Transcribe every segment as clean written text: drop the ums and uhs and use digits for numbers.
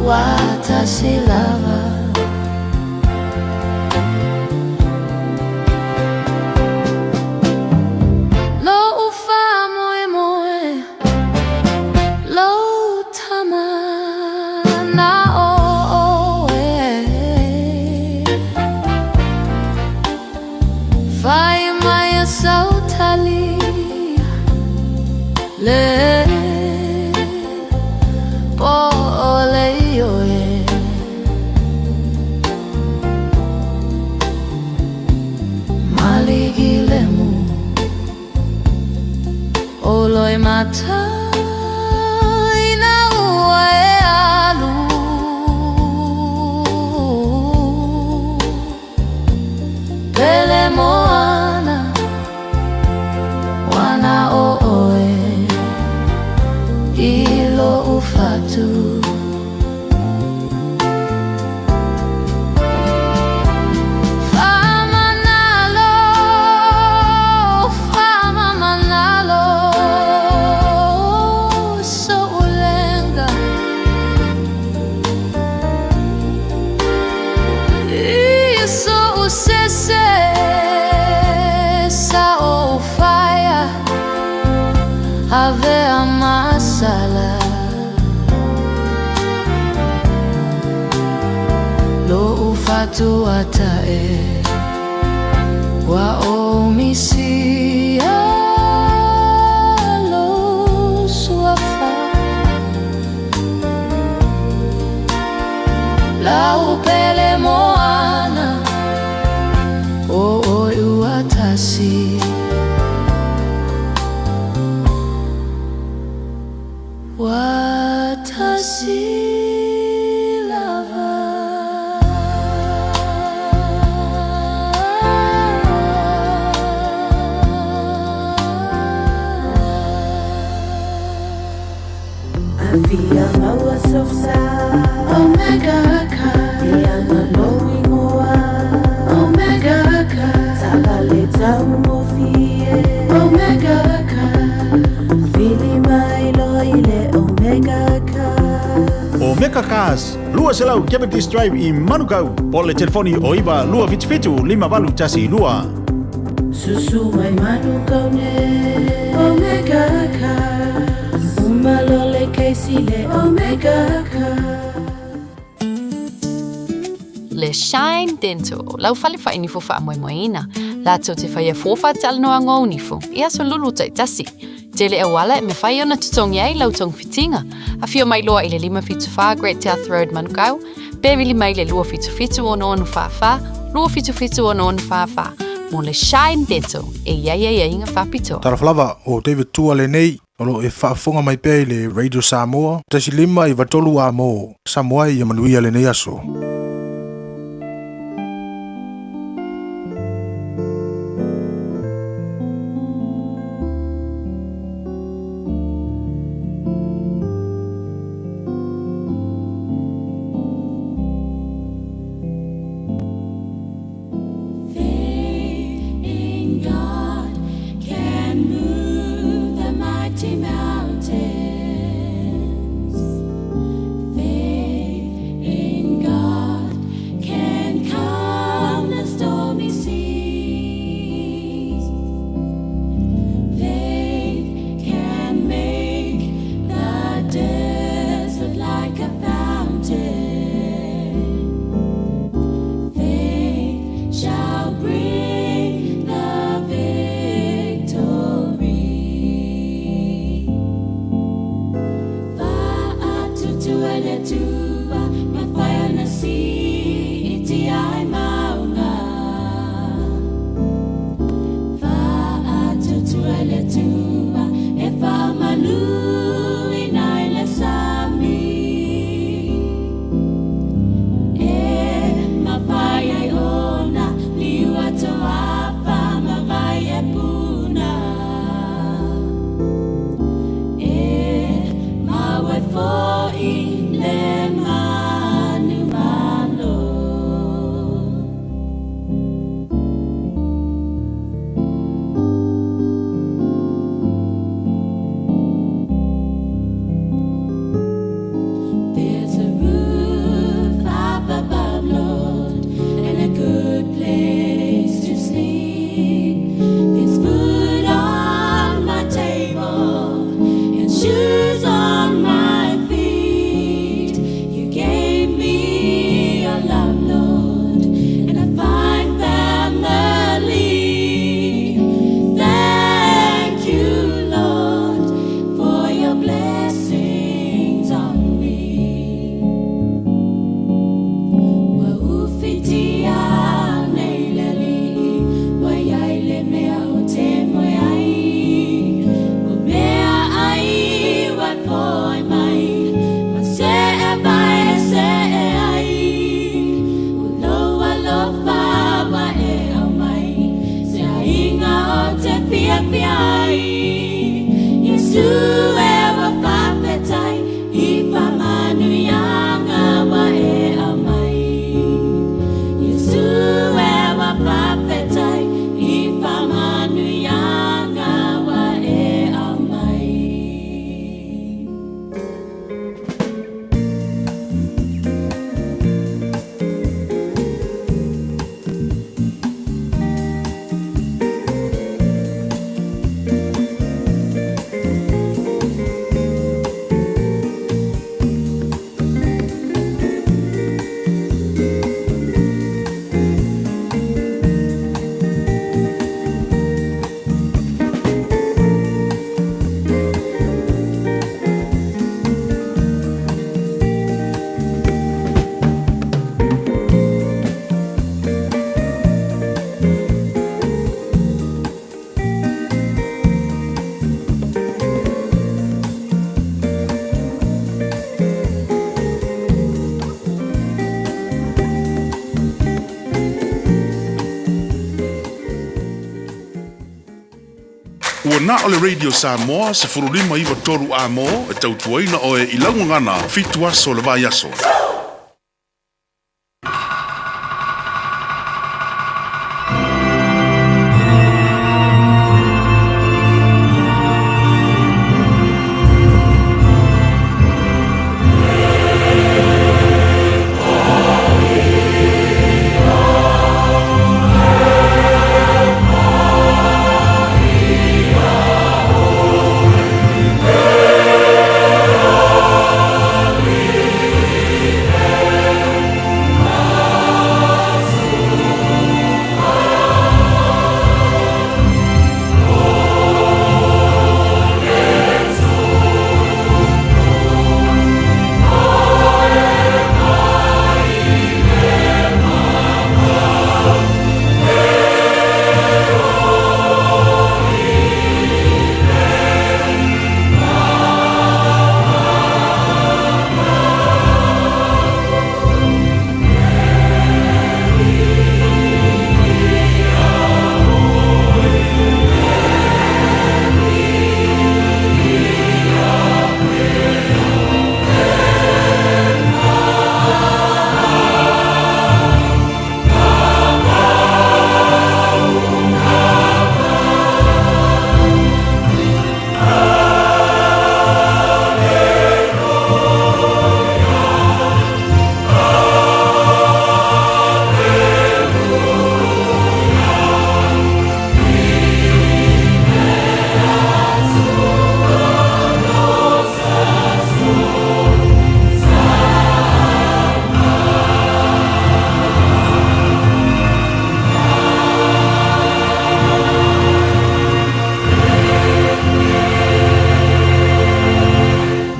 Watasi lava. Lo ufa moe moe, lo tama na o oe. Fai mai a sautali le po le oe. Maligilemu o loi mata ina ua e alu. Pele moana wana o oe i lo ufatu. Whamanalo, whamamanalo, so ulenga. Iso usese sa o faia ave a masala. Lo ufatu atae wa o misia lo suafa. Lau pele moana o oi uatasi. Watasi lava. Afia maua sofsa Omega ka Ia maloingoa Omega ka Savale taumofie Omega ka Fili mai lo ile Omega ka Omega Cars, 200 Cavendish Drive i Manukau. Po le telefoni o 9 277 5812. Susu mai manu kaune Omega ka Umalole keisi le Omega ka Le Shine Dental, lau fale whainifo whaamoemoeina. Latou te faia fua faatalanoaga o nifo i aso lulu taitasi. Tele auala e mafai ona totogi ai lau togafitiga. Afio mai loa i le 574 Great South Road Manukau, pe vili mai le 277 6644, 277 6644 mo le Shine Dental e i ai aiaiga faapitoa. Talofa lava, o David Tua lenei, o lo o e faafofoga mai pea i le Radio Samoa, 1 5 93 amo Samoa ia manuia lenei aso. Faith in God can move the mighty mountains. Faith in God can calm the stormy seas. Faith can make the desert like a fountain. Faith shall bring the victory. Faatutua le Atua, mafai ona siitia ai mauga. Faatuatua le Atua, e faamaluina i le sami. E mafai ai ona liu atoafa ma vai e puna. E maua ai foi le Na o le Radio Samoa 15 9 3 Amo e tautuaina oe i lau gagana 7 aso o le vaiaso.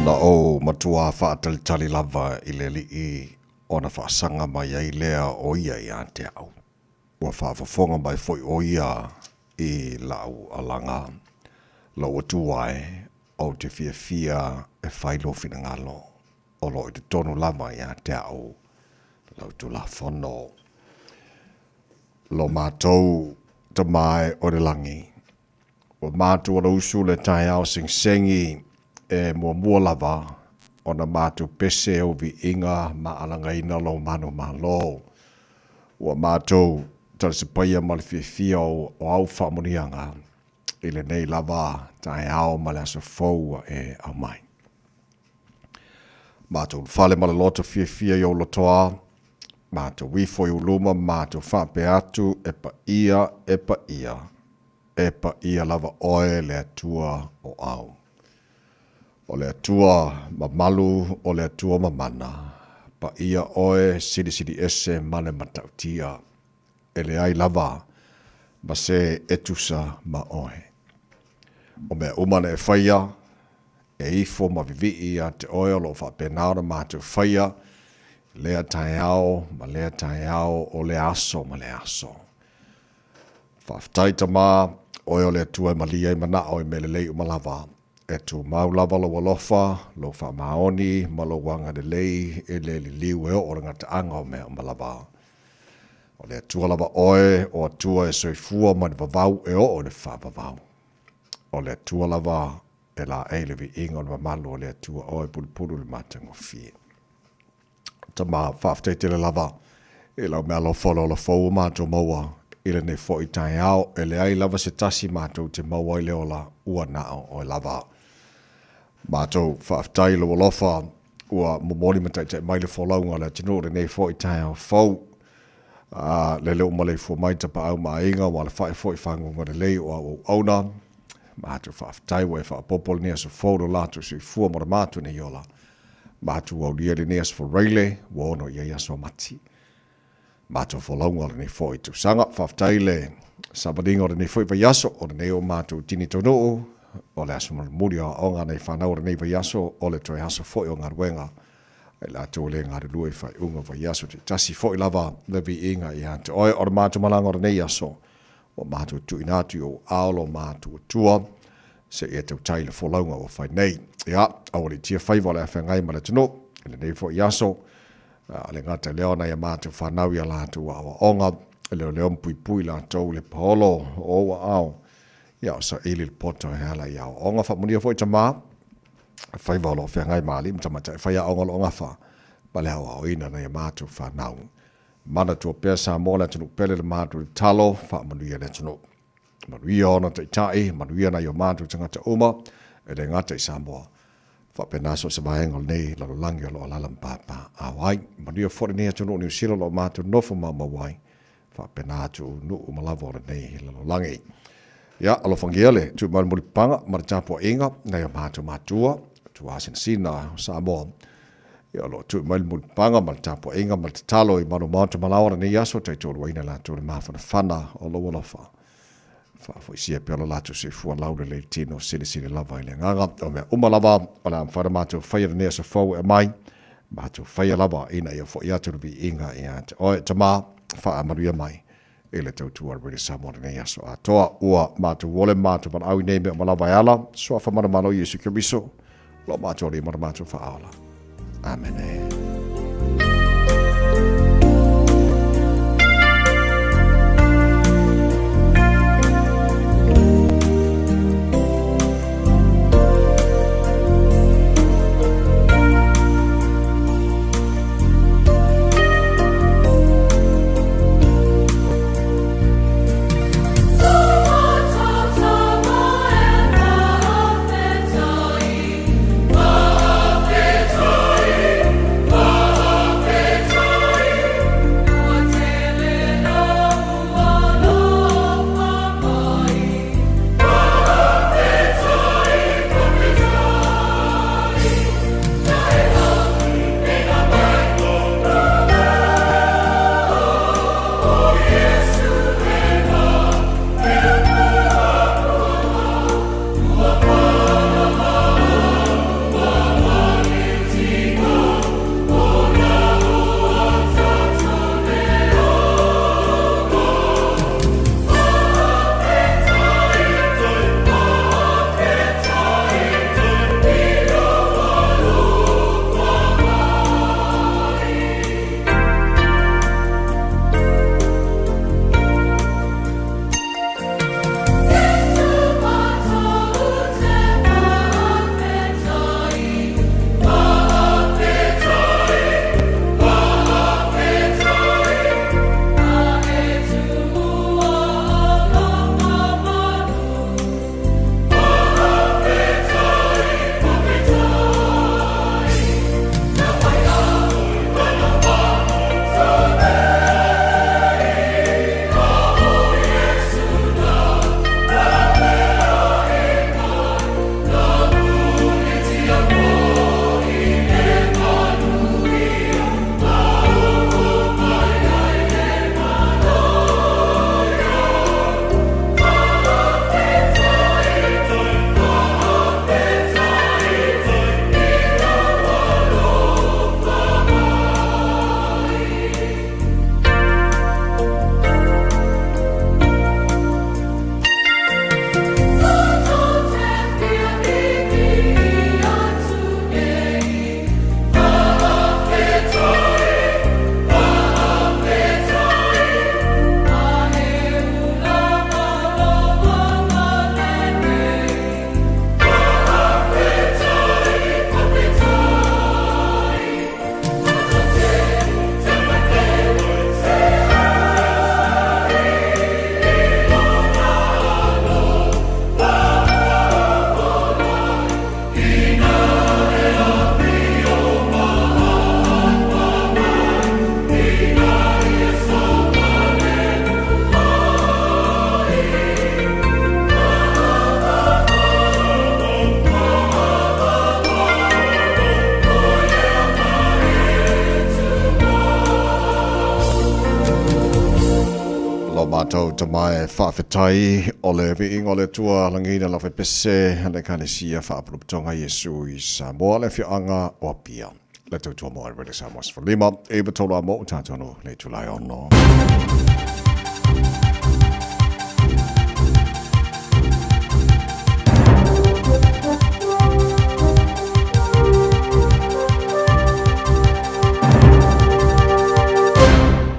Na ou matua faatalitali lava i le Alii ona faasaga mai ai lea o ia ia te au. Ua faafofoga mai foi o ia i lau alaga. Lou Atua e, ou te fiafia e fai lou finagalo, o lo o i totonu lava ia te au lau Tulafono. Lo matou Tama e o le lagi, ua matou alausu le taeao segisegi e muamua lava ona matou pese au viiga ma alagaina lou manumalo. Ua matou talisapaia ma le fiafia o au faamanuiaga i lenei lava taeao ma le aso fou ua e aumai. Matou ulufale ma le loto fiafia i ou lotoa, matou ifo i ou luma ma matou faapea atu, E paia, e paia, e paia lava oe le Atua o au. O le Atua mamalu, o le Atua mamana, paia oe silisili ese ma le matautia. E leai lava ma se e tusa ma oe. O mea uma na e faia, e ifo ma vivii ia te oe o lo o faapena ona matou faia, lea taeao ma lea taeao, o lea aso ma lea aso. Faafetai Tama, oe o le Atua e malie ai manao i mea lelei uma lava. E tumau lava lou alofa, lou faamaoni ma lou agalelei e le liliu e oo le gataaga o mea uma lava. O le Atua lava oe, o Atua e soifua mai le vavau e oo i le faavavau. O le Atua lava e laei le viiga o le mamalu o le Atua oe pulupulu le matagofie. Tama, faafetai tele lava i lau meaalofa o le ola fou ua matou maua i lenei foi taeao, e leai lava se tasi matou te maua ai le ola ua na o oe lava. Matou faafetai i lou alofa ua momoli ma taitai mai le folauga o le atunuu i lenei foi taeao fou. A lele ua maleifua mai tapaau ma aiga ua alafai foi faguga lelei o au auauna. Matou faafetai ua e faaopoopo lenei aso fou lo latou soifua ma lo matou nei ola. Matou aulia lenei aso Faraile ua ono i ai aso Amati. Matou folauga o lenei foi tausaga. Faafetai le savaliga o lenei foi vaiaso o lenei o matou tini taunuu o le aso mulimuli o aoga a nai fanau o lenei vaiaso o le toe aso foi o galuega ai latou e le galulue i faaiuga o vaiaso taitasi foi lava le viiga ia te oe o le matou malaga o lenei aso ua matou tuuina atu i ou ao lo matou Atua seia tautai le folauga ua fai nei. Ia, aualiitia faiva o le afeagai ma le atunuu i lenei foi aso, a le gata i lea ona ia matou fanau i a latou aoaoga, e leoleo ma puipui latou i le paolo o ou aao. Ia o saili le poto e ala i aoaoga. Faamanuia foi tamā, faiva o lo o feagai ma alii ma tamaitai faiaoga o lo o gafa ma le aoaoina o nai a matou fanau. Manatua pea Samoa le atunuu pele le matou tatalo, faamanuia le atunuu. Manuia ona taitai, manuia nai o matou tagata uma, e le gata i Samoa. Faapena so o se vaega o lenei lalolagi o lo o alaala ma papaaao ai. Manuia foi lenei atunuu o Niu Sila o lo o matou nofo maumau ai, faapena atu nuu uma lava o lenei lalolagi. Ia, alofagia le tuu mai o le mulipapaga ma le tapuaiga nai o matou matua, tuasinasina o Samoa. Ia, o lo o tuu mai le mulipapaga ma le tapuaiga ma le tatalo i malu maota malaoa lenei aso, taitoaluaina latou le mafanafana o lou alofa. Faafoisia pea lo latou soifua laulelei tino silisili lava i le agaga. O mea uma lava o le a mafai ona matou faia lenei aso fou e aumai, matou faia lava ina ia foi atu le viiga ia te oe, Tama, faamanuia mai i le tautua a Radio Samoa lenei aso atoa. Ua matou ole ma matou valaau i nei mea uma lava e ala, suafa manumalo Iesu Keriso, lo matou Alii ma lo matou Faaola. Amene. Lo matou tama e faafetai o le viiga o le Atua lagiina lau fepese le Ekalesia Faapuluptoga Iesu i Samoa le afioaga o Apia. Le tautua mo Radio Samoa 15 e tolu a mo tātonu le tulai ono.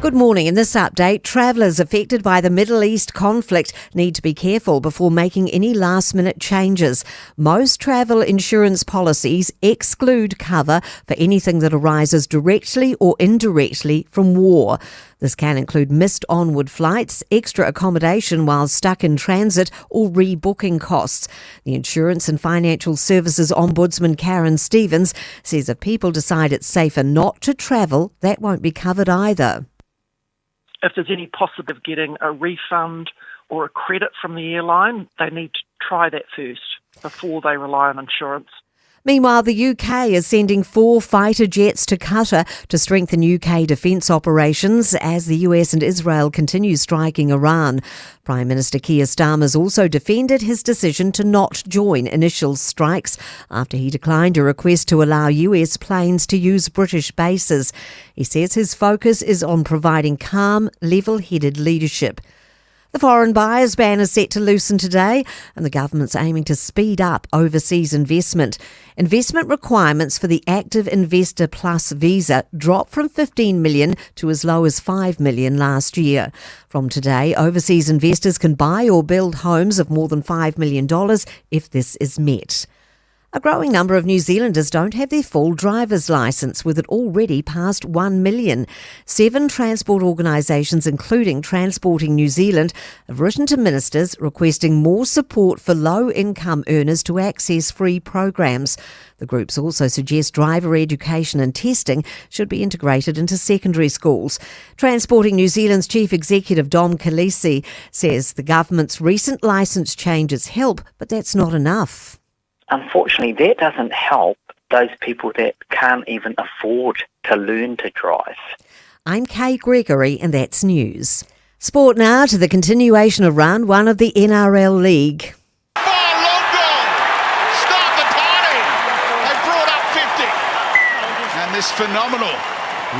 Good morning. In this update, travellers affected by the Middle East conflict need to be careful before making any last minute changes. Most travel insurance policies exclude cover for anything that arises directly or indirectly from war. This can include missed onward flights, extra accommodation while stuck in transit, or rebooking costs. The Insurance and Financial Services Ombudsman Karen Stevens says if people decide it's safer not to travel, that won't be covered either. If there's any possibility of getting a refund or a credit from the airline, they need to try that first before they rely on insurance. Meanwhile, the UK is sending four fighter jets to Qatar to strengthen UK defence operations as the US and Israel continue striking Iran. Prime Minister Keir Starmer has also defended his decision to not join initial strikes after he declined a request to allow US planes to use British bases. He says his focus is on providing calm, level headed leadership. The foreign buyers ban is set to loosen today, and the government's aiming to speed up overseas investment. Investment requirements for the Active Investor Plus visa dropped from 15 million to as low as 5 million last year. From today, overseas investors can buy or build homes of more than $5 million if this is met. A growing number of New Zealanders don't have their full driver's licence, with it already past 1 million. Seven transport organisations, including Transporting New Zealand, have written to ministers requesting more support for low income earners to access free programs. The groups also suggest driver education and testing should be integrated into secondary schools. Transporting New Zealand's Chief Executive Dom Khaleesi says the government's recent licence changes help, but that's not enough. Unfortunately, that doesn't help those people that can't even afford to learn to drive. I'm Kay Gregory, and that's news. Sport now to the continuation of round one of the NRL League. Start the party! They brought up 50. And this phenomenal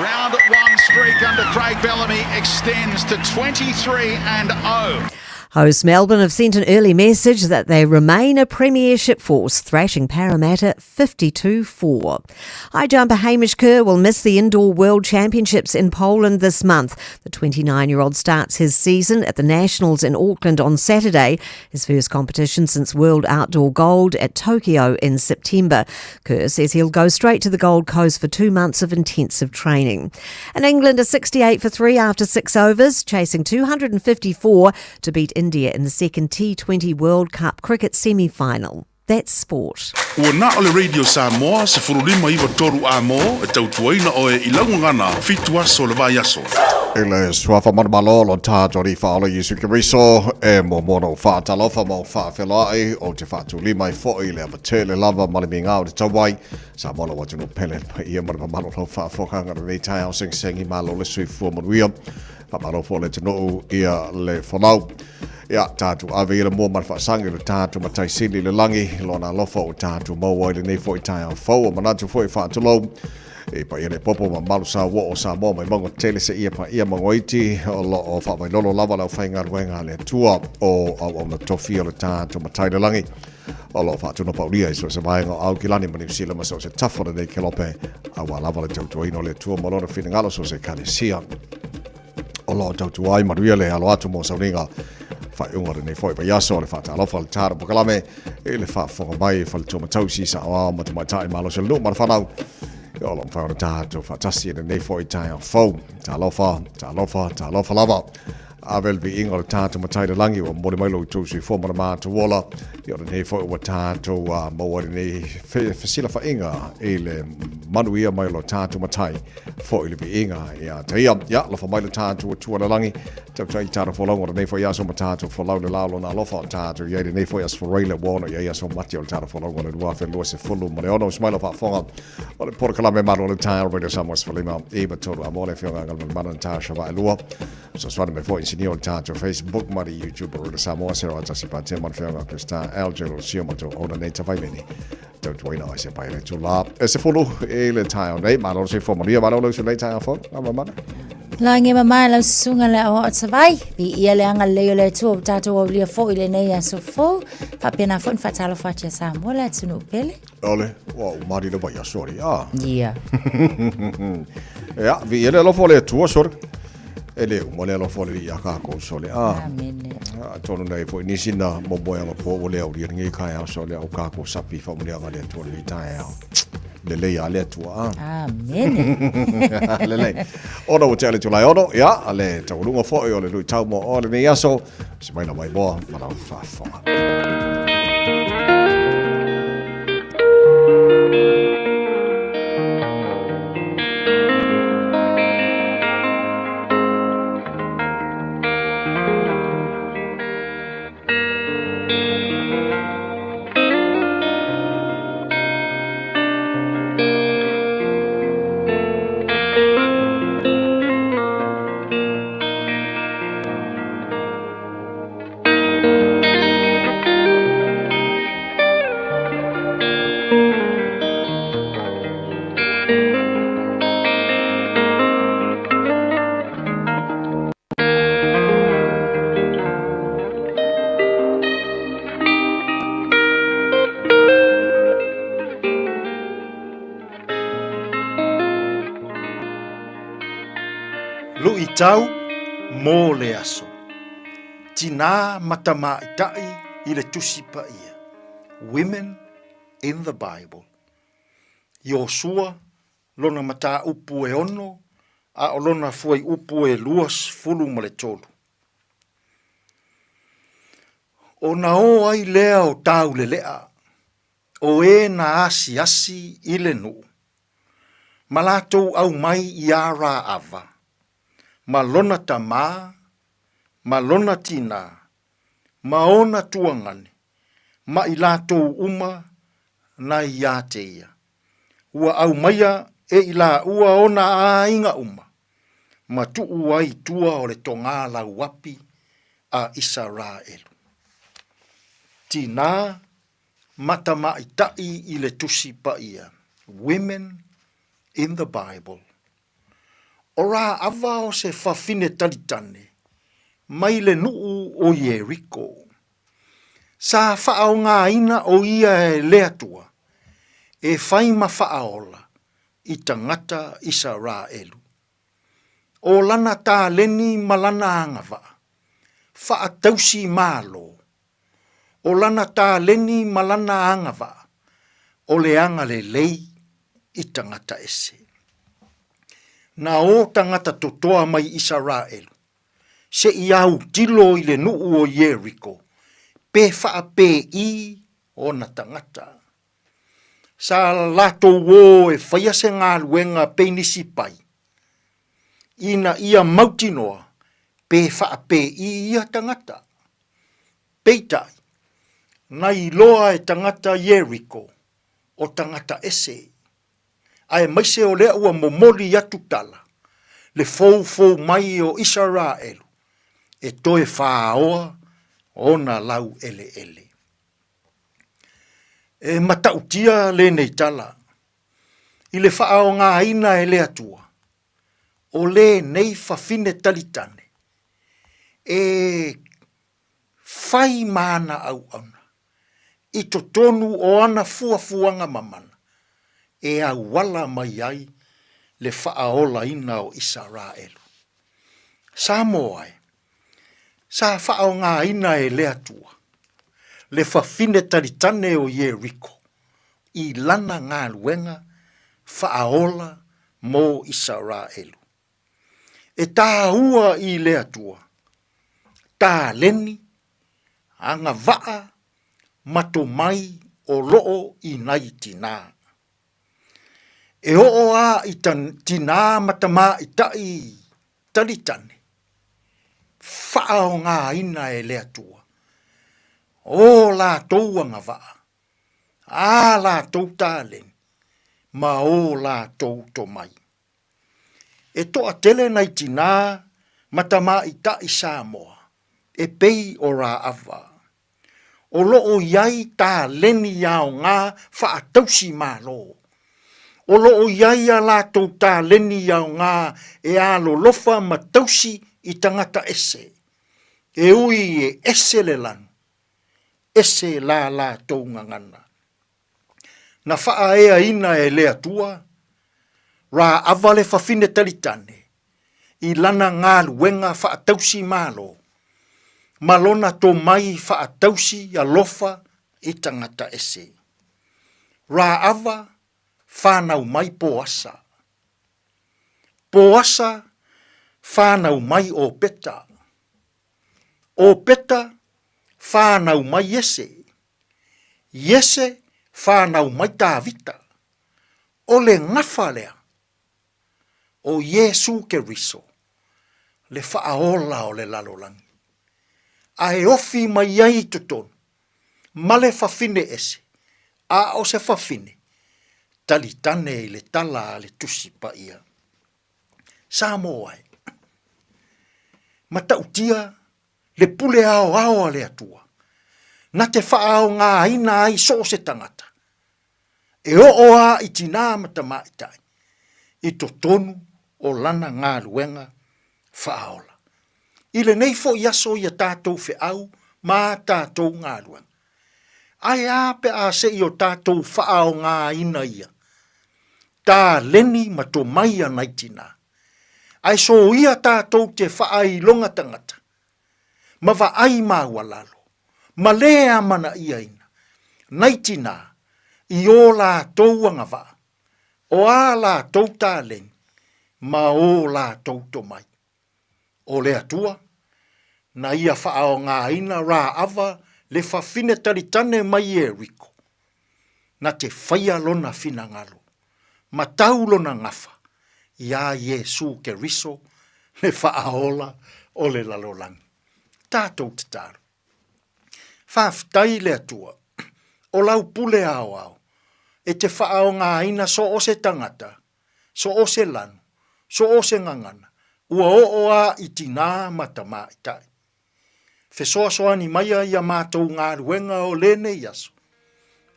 round one streak under Craig Bellamy extends to 23 and 0. Hosts Melbourne have sent an early message that they remain a premiership force, thrashing Parramatta 52-4. High jumper Hamish Kerr will miss the Indoor World Championships in Poland this month. The 29-year-old starts his season at the Nationals in Auckland on Saturday, his first competition since World Outdoor Gold at Tokyo in September. Kerr says he'll go straight to the Gold Coast for two months of intensive training. And England are 68 for 3 after six overs, chasing 254 to beat India in the second T20 World Cup cricket semi-final. That's sport. Ua na o le Radio Samoa, 1593 a mo, e tautuaina oe i lau gagana, fitu aso le vaiaso. I le suafa manumalo lo tātou Alii Faaola Iesu Keriso, e muamua ona ou faatalofa ma ou faafeloai, ou te faatulima ai foi i le ava tele lava ma le migao o te tauai, Samoa lou atunuu pele le paia ma le mamalu o lau faafofogaga i lenei taeao segisegi malo le soifua manuia. Faamalo foi le atunuu ia le folau. Ia, tatou ave ia le mua ma le faasagi le tatou Matai Sili i le lagi, lona alofa ua tatou maua i lenei foi taeao fou. O manatu foi e faatulou i paia le popo ma malu sa ua o Samoa mai mauga tele seia paia Magoiti o lo o faavailolo lava le aufaigaluega a le Atua o auauna tofi o le tatou Matai le lagi. O lo o faatino paulia i so o se vaega o Aukilani ma Niu Sila ma so o se tafa o lenei kelope, auā lava le tautuaina o le Atua ma lona finagalo so o se Ekalesia. O lo o tautua ai manuia le alo atu mo sauniga faaiuga o lenei foi vaiaso o le faatalofa o le taro pokalame i le faafofoga mai i faletua ma tausi saoao ma tamaitai malosi o le nuu ma le fanau. O lo o mafai ona tatou faatasi i lenei foi taeao fou. Talofa, talofa, talofa lava. Ave le viiga o le tatou Matai i le lagi ua momoli mai lo outou soifua ma le matou ola. Ia o lenei foi ua tatou maua ai lenei fesilafaiga i le manuia mai o lo tatou Matai foi le viiga ia te ia. Ia, alofa mai le tatou Atua i le lagi, tautai i tatou folauga o lenei foi aso ma tatou folau le la o lona alofa o tatou i ai lenei foi aso Faraile ua ono i ai aso mati o le tatou folauga o le 2026. Usu mai lau faafofoga O le polokalame malu o le taeao Radio Samoa 15 i tolu a mo le afioga Galumalemana Natasha Vaaelua. Fesoasoani mai foi inisinia o le tatou Facebook ma le YouTube o Radio Samoa sero atasi patea ma le afioga Krista LJ Lucio ma tau ona nei tavaileni. Tautuaina o se pai le tula. E se fulu i le taeao nei. Malo le soifua manuia, malo le usu nei taeao fou. Galumalemana. Lagi mama lau susuga le aoao o Savai, viia le agalelei o le Atua ua tatou aulia foi i lenei aso fou, faapena foi ona faatalofa atu ia Samoa le atunuu pele. Ale, ua umari le vaiaso ari, a. Ia. Ia, viia le alofa o le Atua, sorry. E le uma le alofa o le Alii iā kākou sole a. Amene. Atonu nei foi nisi na momoeaga po ua le aulia lenei taeao sole a o kākou sapi i faamanuiaga a le Atua lenei taeao. Lelei a le Atua a. Amene. Lelei. Ona ua tea le itula e 6, ia, le taualuga foi o le luitau mo oe lenei aso. Se mai la maimoa ma lau faafofoga. Luitau mo le aso. Tinā ma Tamaitai i le Tusi Paia, Women in the Bible. Iosua, lona mataupu e ono, a o lona fuaiupu e 23. Ona o ai lea o Taulelea, o e na asiasi i le nuu, ma latou aumai iā Raava, ma lona tamā, ma lona tinā, ma ona tuagane, ma i latou uma na iā te ia. Ua aumaia e i laua ona aiga uma, ma tuu ai i tua o le togā lauapi a Isaraelu. Tinā ma tamaitai i le Tusi Paia, Women in the Bible. O Raava o se fafine talitane mai le nuu o Ieriko. Sa faaogaina o ia e le Atua e fai ma faaola i tagata Isaraelu. O lana taleni ma lana agavaa, faatausi Malo. O lana taleni ma lana agavaa, o le agalelei i tagata ese. Na o tagata totoa mai Isaraelu, seʻi autilo i le nuu o Ieriko, pe faapēʻī ona tagata. Sa latou o e faia se galuega peinisi pai, ina ia mautinoa pe faapēʻī ia tagata. Peitai, na iloa e tagata Ieriko o tagata ese, aemaise o lea ua momoli atu tala le foufou mai o Isaraelu e toe fāoa ona laueleele. E matautia lenei tala i le faaaogaina e le Atua o lenei fafine talitane e fai ma ana auauna i totonu o ana fuafuaga mamana e auala mai ai le faaolaina o Isaraelu. Samoa e, sa faaaogaina e le Atua le fafine talitane o Ieriko i lana galuega faaola mo Isaraelu. E tāua i le Atua, taleni, agavaa ma tomai o loo i nai tinā. E oo a i tinā ma tamaitai talitane, faaogaina e le Atua o latou agavaa, a latou taleni ma o latou tomai. E toatele nai tinā ma tamaitai Samoa e pei o Raava. O loo i ai taleni aoga faatausi Malo. O loo i ai a latou taleni aoga e alolofa ma tausi i tagata ese. E ui e ese le lanu, ese la latou gagana. Na faaeaina e le Atua, Raava le fafine talitane, i lana galuega faatausi malo ma lona tomai faatausi alofa i tagata ese. Raava fanau mai Poasa. Poasa fanau mai Opeta. Opeta fanau mai Iese. Iese fanau mai Tavita. O le gafa lea o Iesu Keriso, le Faaola o le lalolagi, a e ofi mai ai i totonu ma le fafine ese, a o se fafine talitane i le tala a le Tusi Paia. Samoa e, matautia le pule aoao a le Atua, na te faaaogāina ai so o se tagata, e oo a i tinā ma tamaitai, i totonu o lana galuega faaola. I lenei foi aso i a tātou feau ma a tātou galuega. Ae a pe a se i o tātou faaaogāina ia tāleni ma tomai a nai tinā. Ae soia tātou te whaailoga tangata, ma vaai maualalo, ma lē amana'iaina, nai tinā, i ō lātou agavaa, o ā lātou tāleni, ma ō lātou tomai. O le Atua, na ia whaaogāina Raava le fafine talitane mai Ieriko, na te whaia lona finagalo, ma tau lona gafa, iā Iesū Keriso le Faaola o le lalolagi. Tātou tatalo. Faafetai le Atua, o lau pule aoao, e te whaaogāina so o se tangata, so o se lanu, so o se gagana, ua oo a i tinā ma tamaitai. Fesoasoani maia i a mātou galuega o lenei aso,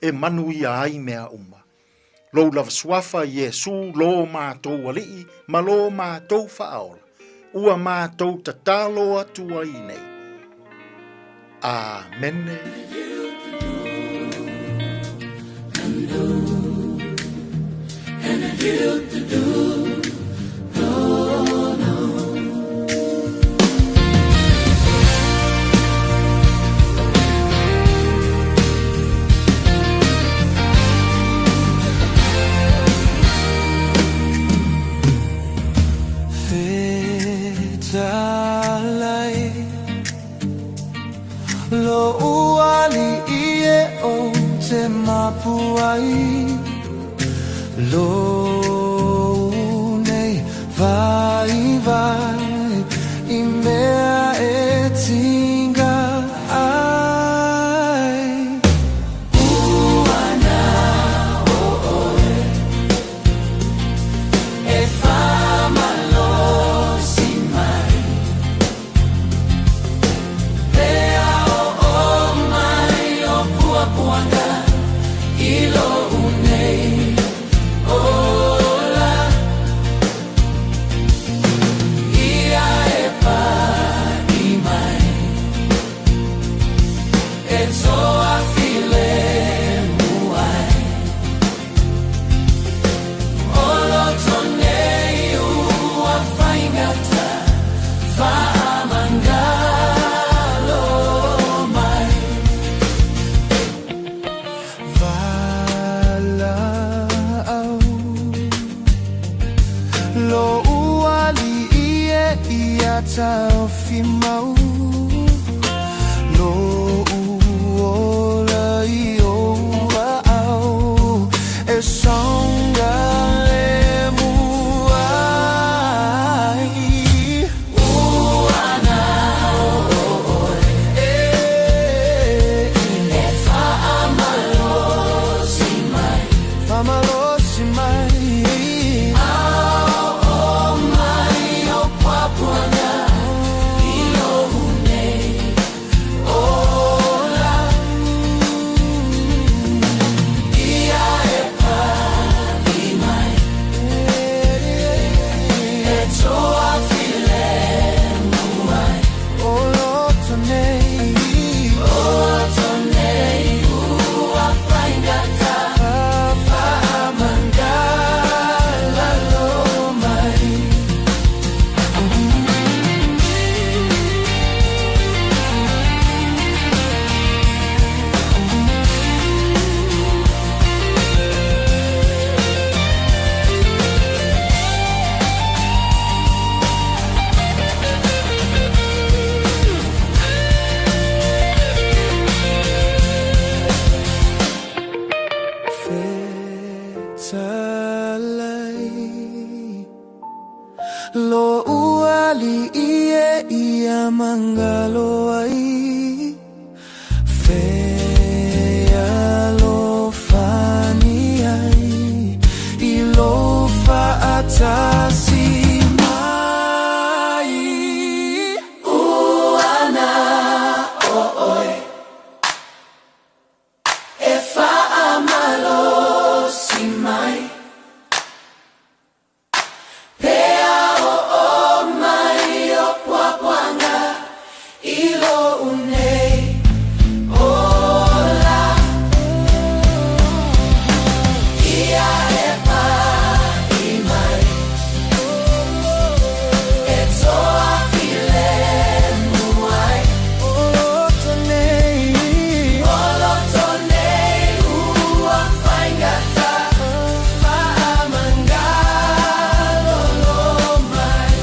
e manuia ai mea uma. Lou lava suafa Iesū lō mātou Alii ma lō mātou Faaola, ua mātou tatalo atu ai nei. Āmene. Lo uali'i e ia mangalo ai Fealofani ai i lou fa'atasi mai. Uana o ʻoe e fa'amalosi mai. Pea o'o mai o puapuaga i lo'u nei ola. Ia e pa'i mai e toafilemu ai. O loto nei ua faigata fa'amangalolo mai.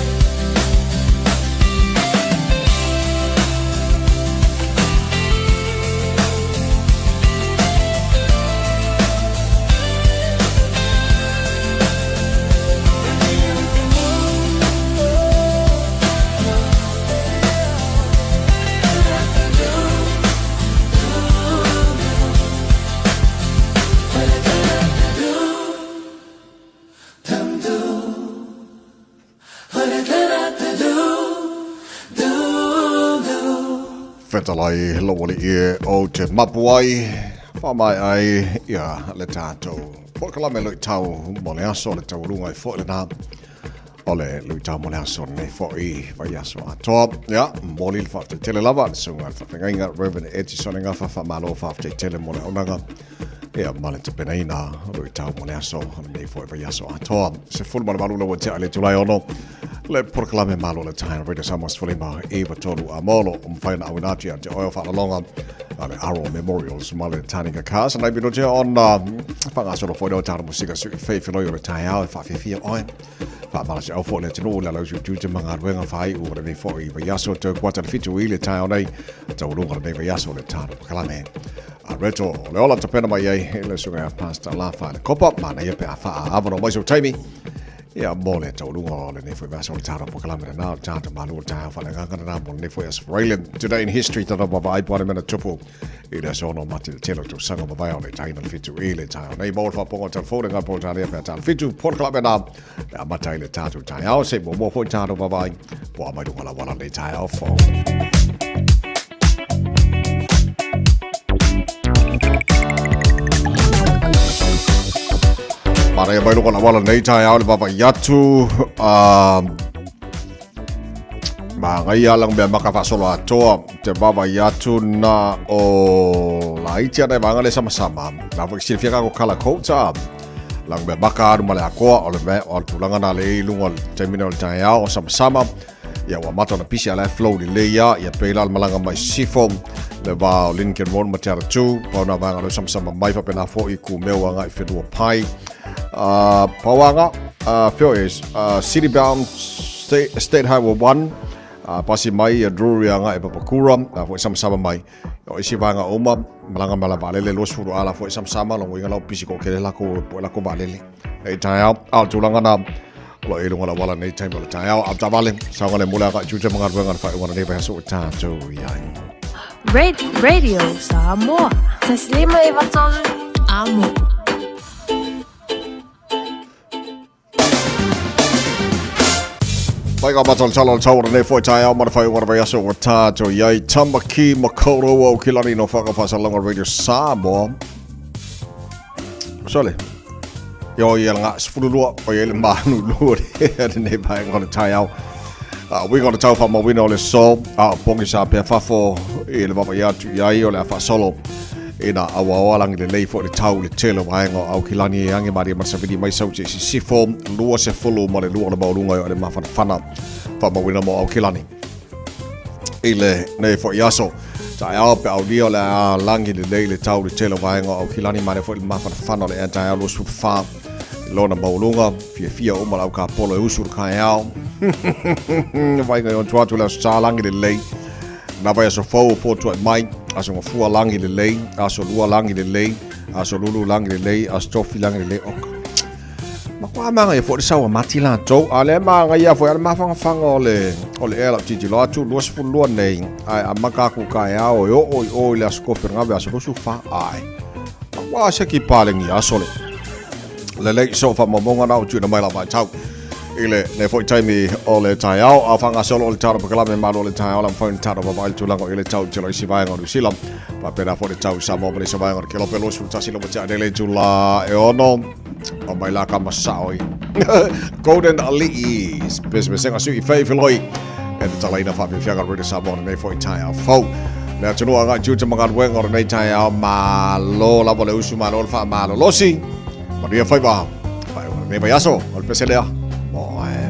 Fetalai lou alii e ou te mapu ai, faamaea ai ia le tatou polokalame luitau mo le aso, le taualuga ai foi lena o le luitau mo le aso lenei foi vaiaso atoa. Ia, momoli le faafetai tele lava i le susuga i le faafeagaiga Reverend Edison Gafa, faamalo faafetai tele mo le auaunaga ia ma le tapenaina o luitau mo le aso lenei foi vaiaso atoa. 18 lau ua tea i le itula e 6, le polokalame malo le taeao Radio Samoa 59 3 a molo o mawhai na awina atu ia te oe o whaalalonga a le Aro Memorials ma le Taninga Cars. Nai pino tea ona whangasolo foi leo tāna musika sui whei whiloi o le taeao e whaawhiwhia oe. Whaamalasi au fo le atunuu le alau siu te mangaruenga whai u lenei foi vaiaso tau kuata le fitu i le taeao nei taualunga lenei vaiaso le tāna pakalame. A reto o le ola tapena mai ai le suga ia Pastor Lafa le kopa mana ia pe a whaa awano mai sau taimi ia mo le taualuga o lenei foi vaiaso le tāna pakalame le nā o le tāna malu o le taeao whaleganga na mo lenei foi Australian Today in History tata mawai po mena tupu i le aso ono mati le tele o tausaga mavae o le taina le fitu i le taeao nei mo le faapoga o telefone ngā po tālea pea tāle fitu polokalame nā le amata i le tātou taeao se muamua foi tātou vavaai po a mai lunga la wala nei taeao fou. Maraia mai lunga la wala nei taeao le vavaai atu Magaia lang mea maka faasolo atoa te vavaai atu na o laiti ana e vaega le samasama. Na foi silafia kako kala kouta. Lang mea maka anu ma le akoa o le mea o le tulaga na le i luga o le taimi nei o le taeao o samasama. Ia ua amata ona pisi a la e flow lelei ia, ia pei la le malaga mai sisifo le va o Lincoln Road ma Te Aratū. Pau na vaega leo samasama mai faapena foi ku mea ua agai whenua pai. Pauanga, feo e City Bound State, State Highway 1, pasi mai ia Drury agai e Papakura, foi samasama mai. O isi vaega uma, malaga ma la vaalele 20 ala foi samasama, longo inga lau pisi ko kele lako, po lako vaalele. Nei taeao, a o tulaga na, o lo e lunga la wala nei taimi o le taeao, a tavale, saoga le mule agai tute mga ruenga na whai nei vai aso o tātou i ai. Radio Samoa. Taslima i vatolu amo. Mai ngā matau tala o tau nei foi taeao mana whai wana vai aso o tātou i ai Tamaki Makaurau au ki lani no whakawhasalanga Radio Samoa. Sole. Io i ngā sefululua o i le manu lua le nei vaega o le taeao. Uiga o le tau whamawina o le so, a o pongi sa pea fafo i le vava i atu i ai o le a whaasolo. Ina awaoa langi le lei fo le tau le tele waenga o Aukilani e ange maria masawili mai sau te sisifo lua se fulu ma le lua le maulunga o le mawhanawhana whamawina mo Aukilani. I le nei fo i aso, taeao pe aulia o le a langi le lei le tau le tele waenga o Aukilani ma le fo i le mawhanawhana o le ea taeao lua sulu wha lona maulunga fia fia uma lau ka polo e usu le kaeao. Waenga i on tuatu le aso sa langi le lei. Na vai aso fou o pōtua i mai, aso ngafua langi lelei, aso lua langi lelei, aso lulu langi lelei, aso tofi langi lelei, oka. Matua magaia foi le sau a mati latou, a o lea e magaia foi lava le mafanafana o le o le ea i lau tilotilo atu, 22 nei, ae amata atu taeao e oo i o i le Aso Tofi o lena vaiaso 24, ae matua se kipalegi aso le lelei. So faamaumauga na ua tuuina mai lau vaitau i lenei foi taimi o le taeao, a o faagasolo o le talo pakalame malo o le taeao la mafai ona talo vaavaai le tulaga o i le tau i telo isi vaega o Niu Sila faapena foi le tau i Samoa ma le isi vaega o le Kelope 21 loma tea nei le itula e ono o mai la kama sao i Golden Alii pesepesega sui i fei filoi e te talaina faafiafiaga Radio Samoa lenei foi taeao fou. Le atunuu agai tiute ma galuega o lenei taeao, malo lava le usu, malo le faamalolosi. Manuia faiva, faaiuga lenei vaiaso, o le pese lea. Moe.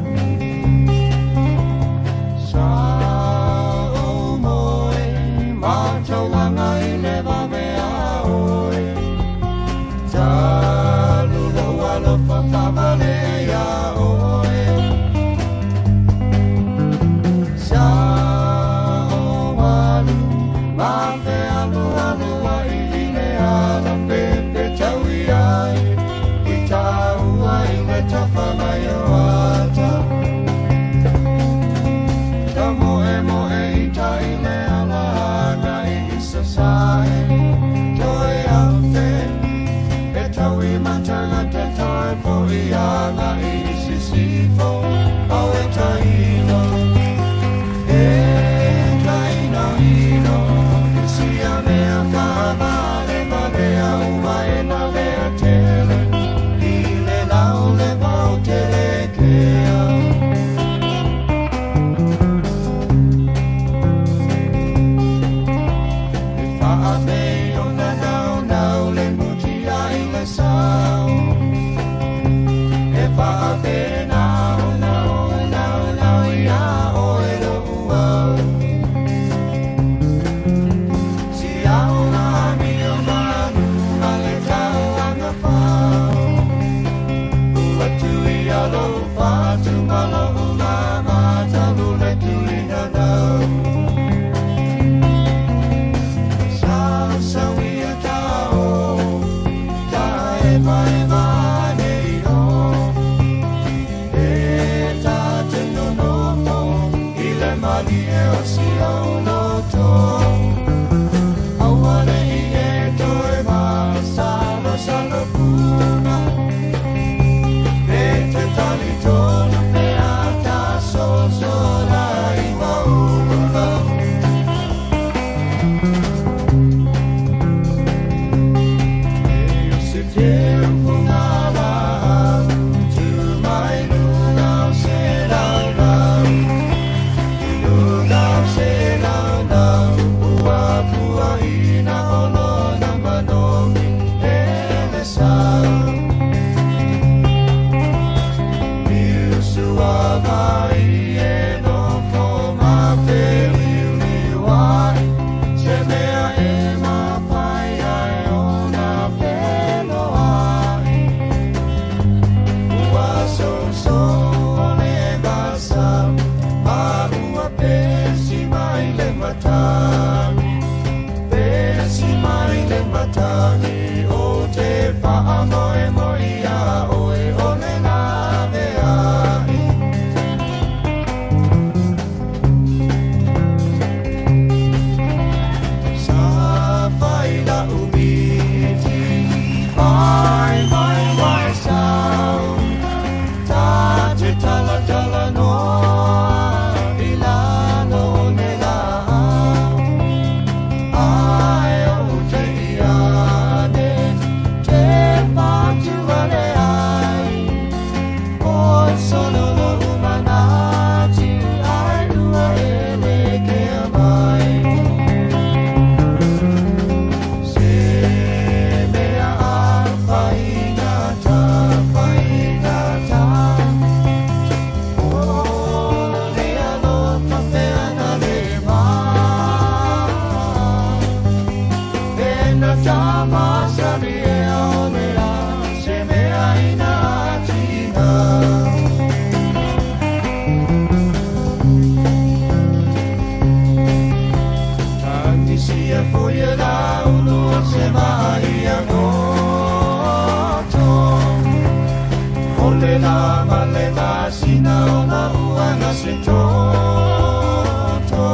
ona ua na se toto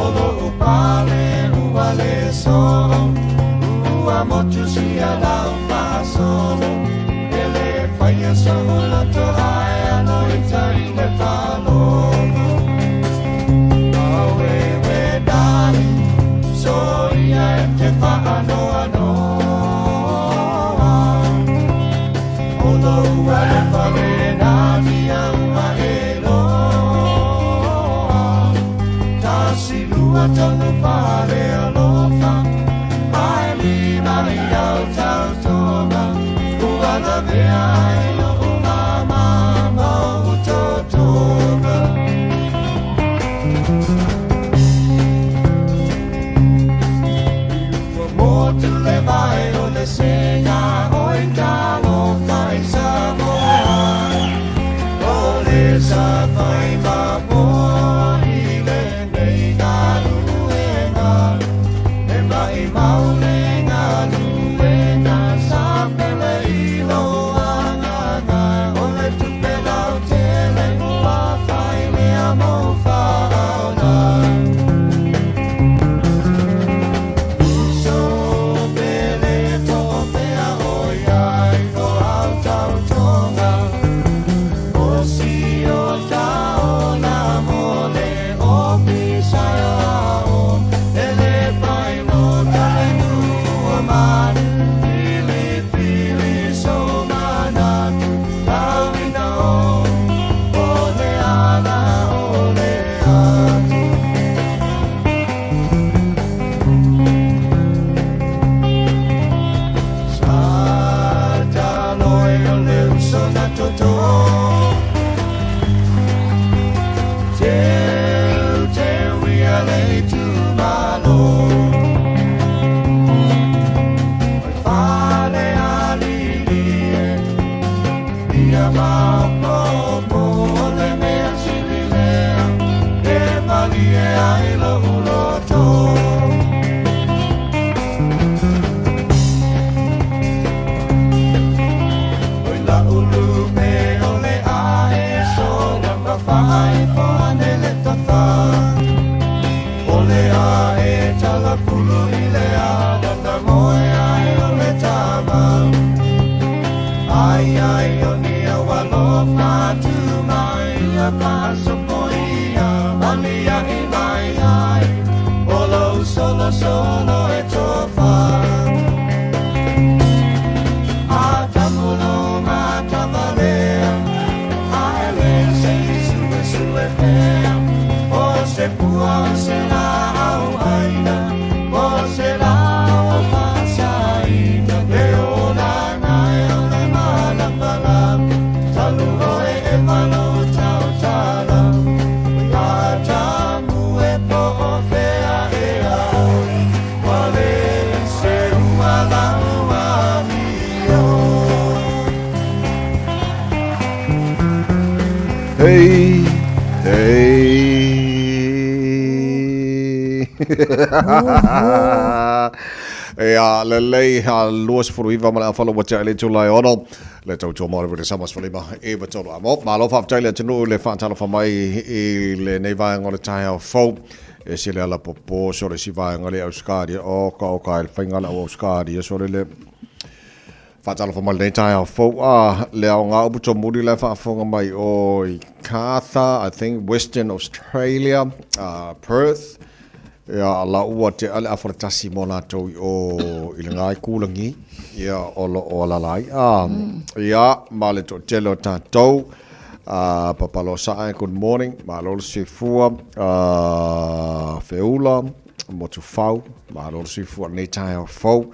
O lo'u pale ua le so'o Ua motu sia lau fa'asolo E lē faia so'u loto ae alo i tai le fa'alogo Auewe dali Soia e te fa'anoanoa O lou alofa lena tia ua e loa Tasi lua tolu fale alofa Ae lima i au tautoga Ua lavea ai lo'u māmā ma o'u totoga Ua motu le vai o le sega Oi talofa i Samoa O le safai mamoa i lenei galuega E maʻimau le galuega Sa pele i lou agaga O le tupe lautele Ua fai lea mou faaola Uso pele to'opea ʻoiai o au tautoga O si o taola mo le ofisa aoao E lē pai mo talenuu o manu Filifili sou manatu Tauina o o le ala o le atu Sa taloe o le uso na toto Teu teu ia le itumalo Oi fale alili e Ia maopopo o le mea sili lea E malie ai lo'u loto Oi la'u lupe o le ae sola ma fa'aifo ane le tafa O le ae talapulu i le ala na moe ai o le tama Ai ai o ni au alofa atu mai ia fa'asopoia Alia'i mai ai O lou solosolo e tofa A tamulo matavalea Ae lē se i suesue pea O se pua o se lā'au ʻaina O se lao fa'asaina Le olaga e o le malamalama Talu oe e malou tautala A tamu e po o fea ea oe Ua lē seua lau amio. Hey, hey. Ia, lelei, a 29 ma le afalo ua tea i le itula e ono. Le tautua mo le vele sama sefulima i vatolu a mo. Malo faafetai le atunuu i le faatalofa mai i lenei vaega o le taeao fou. E se le ala popo sole si vaega le Auskaria. Oka oka e le faiga le au Auskaria sole le faatalofa mai lenei taeao fou. A le aoga upu tomuli la e faafofoga mai o i Cartha, I think Western Australia, Perth. Ia, la ua tea le afa le tasi mo latou i o i le ngai kulagi, ia, o lo o alala ai. A, ia, ma le toatele o tatou, a, Papalo Sae, good morning, malo le soifua, a, Feula, Motufau, malo le soifua i lenei taeao fou.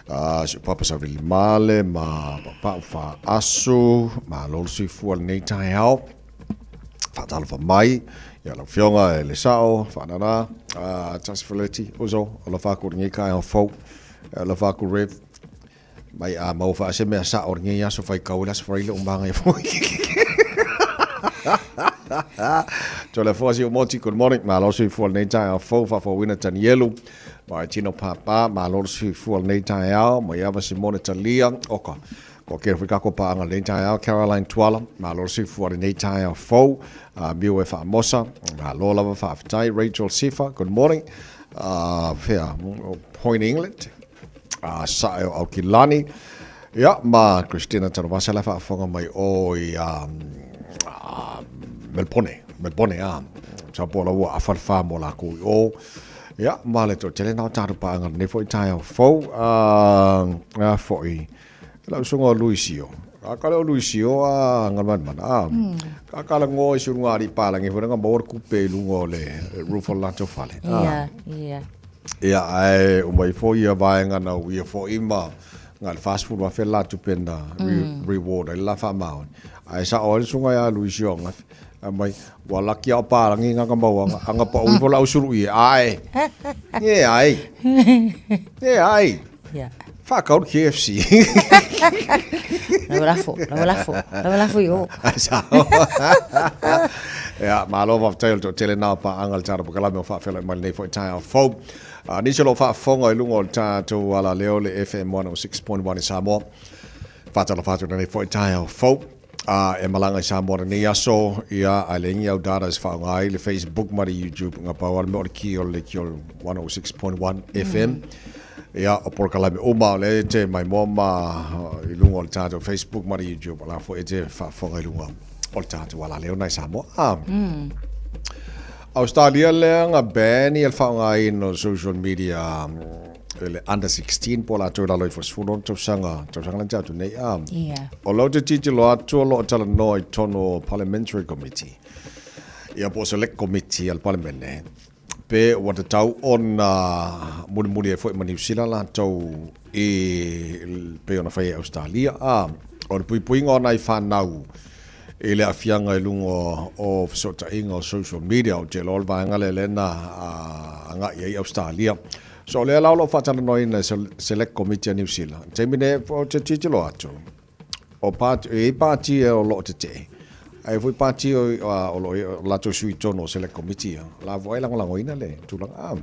A, si ou papa Savili Male ma Papa'u Faasu, malo le soifua i lenei taeao. Faatalofa mai ia lau Afioga e le Sao, faanana, Tasi Feleti, uso, alofa atu i lenei taeao fou, alofa atu Rev, mai a maua faa se mea sao i lenei aso faitau i le Aso Faraile o magaia foi. Toleafoa Siumoti, good morning, malo le soifua i lenei taeao fou, faafouina Tanielu, ma Tino Papa, malo le soifua i lenei taeao, Maiava Simone Talia, oka. Ua kēia foi kākou pāʻanga lenei taeao, Caroline Tuala, malo le soifua lenei taeao fou, miu e faamosa, malo lava faafetai, Rachel Sifa, good morning, fea, Point England, sae o Aukilani, ia, ma Christina Tanuvasa la faafofoga mai o i Melpone, Melpone, a, sa po la ua afa le wha mo lākou i o, ia, ma le toatele na o tātou pāʻanga lenei foi taeao fou, a foi, Lau usoga o Luisio. A kale o Luisio a Galumalemana a. Ka kala ngoa i se luga alii palagi foi lea maua le kupe i luga o le roof o le latou fale. Ia, ia. Ia, ae uma ifo ia vaega na uia foi ma na o le $40,000 le la tupe na reward ai le la faamaoni. Ae sao ai le susuga ia Luisio angafi, fai mai, ua laki a o palagi nga ka maua anga pau ifo lau sulu ie. Ae, e ai, e ai. Yeah. Whakau le KFC. Lau lafo, lau lafo, lau lafo i o. Ai sao. Ia, malo faafetai o le toatele na o paaga le tatou polokalame o faafeiloai mai lenei foi taeao fou. Nisi o lo o faafofoga i luga o le tatou alaleo le FM 106.1 i Samoa. Faatalofa atu lenei foi taeao fou. E malaga i Samoa lenei aso, ia, ae leai ni au data e faaaoga ai le Facebook ma le YouTube, na pau lava le mea o le key o le leitio 106.1 FM. Ia, o polokalame uma o lea e te maimoa ma i luga o le tatou Facebook ma le YouTube, o la foi e te faafofoga i luga o le tatou alaleo na i Samoa. Australia lea na ban ia le faaaogaina o social media i le under 16 po o latou i lalo ifo o le 16 tausaga, tausaga lea na tea atu nei. O lea ou te tilotilo atu o lo o talanoa i totonu o Parliamentary Committee, ia po o Select Committee a le Palemene, pe ua tatau ona mulimuli ai foi ma Niu Sila latou i pei ona fai e Ausetalia. O le puipuiga o nai fanau i le aafiaga i luga o fesootaiga o social media, ou te iloa o le vaega lea lea na agai ai Ausetalia. So o lea la o lo o faatalanoaina e Select Committee a Niu Sila. I le taimi nei, ou te tilotilo atu, o pati, e i ai pati o lo o tetee, ae i ai foi pati o lo o latou sui i totonu o Select Committee ia, la foi e lagolagoina le tulaga.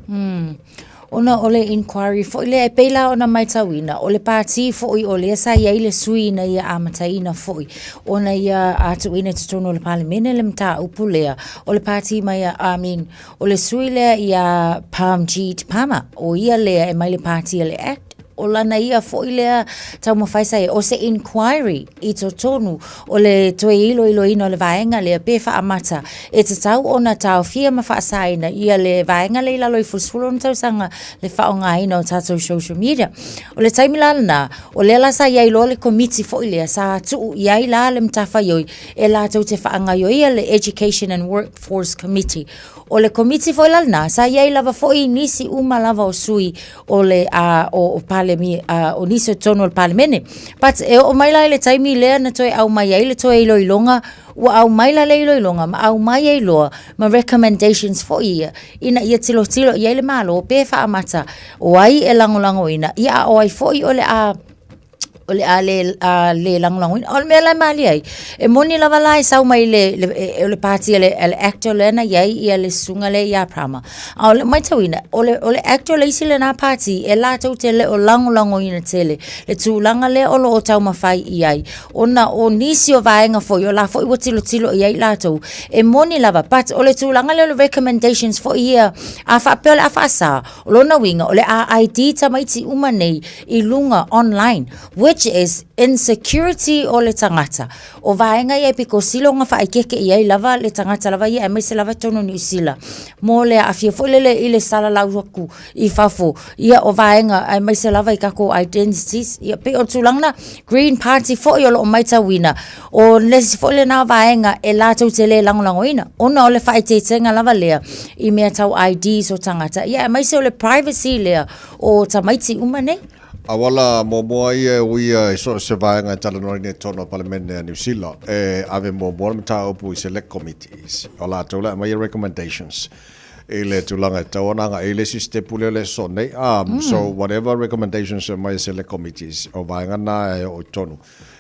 Ona o le inquiry foi lea, e pei la ona matauina, o le pati foi o lea sa i ai le sui ina ia amataina foi ona ia tuuina i totonu o le Palemene le mataupu lea, o le pati mai a, I mean, O le sui lea iā Parmjeet Parmar, ʻo ia lea e mai le pāti a le act, ʻo lana ia foi lea taumafai sa ia, ʻo se inquiry i totonu o le toe iloiloina o le vaega lea pe faaamata e tatau ona taofia ma faasaina ia le vaega lea i lalo ifo o le 16 tausaga le faaaogaina o tatou social media. O le taimi la lena, o lea la sa i ai loa le komiti foi lea sa tuu i ai la le matafaioi e latou te faagaioia le Education and Work Force Committee. O le komiti foi la lena, sa i ai lava foi nisi uma lava o sui o le o, o, palemi, o nisi o totonu o le Palemene. But e oo mai la i le taimi lea na toe aumai ai le toe iloiloga, ua aumai la le iloiloga ma aumai ai loa ma recommendations foi ia ina ia tilotilo i ai le Malo pe faamata o ai e lagolagoina, ia a o ai foi o le a o le a le, a le lagolagoina. O le mea la e malie ai, e moni lava la e sau mai le, le, e, o le pāti a le, a le actor lea na i ai ia le susuga lea ia Prama. A o le matauina, o le, o le actor le isi lena pāti e latou te le o lagolagoina tele le tulaga lea o lo o taumafai i ai. Ona o nisi o vaega foi, o la foi ua tilotilo i ai latou, e moni lava, but o le tulaga lea o le recommendations foi ia, a faapea o le a faasa, O lona uiga, o le a ID tamaiti uma nei i luga online, which is insecurity o le tagata. O vaega ia e pito sili ona faaeteete i ai lava le tagata lava ia aemaise lava totonu o Niu Sila mo le aafia foi lele i le salalau atu i fafo, ia o vaega aemaise lava i tatou identities. Ia pei o le tulaga lena. Green Party foi o lo o matauina, O le isi foi lena vaega e latou te le lagolagoina, ona o le faaeteetega lava lea i mea tau IDs o tagata, ia aemaise o le privacy lea o tamaiti uma nei. Auala muamua ia e uia i so o se vaega e talanoaina i totonu o Palemene a Niu Sila, e ave muamua le mataupu i Select Committees, o latou la e aumaia recommendations i le tulaga e tatau ona agai ai le isi step lea o le aso nei. So whatever recommendations e aumai e Select Committees, o vaega na e oo i totonu.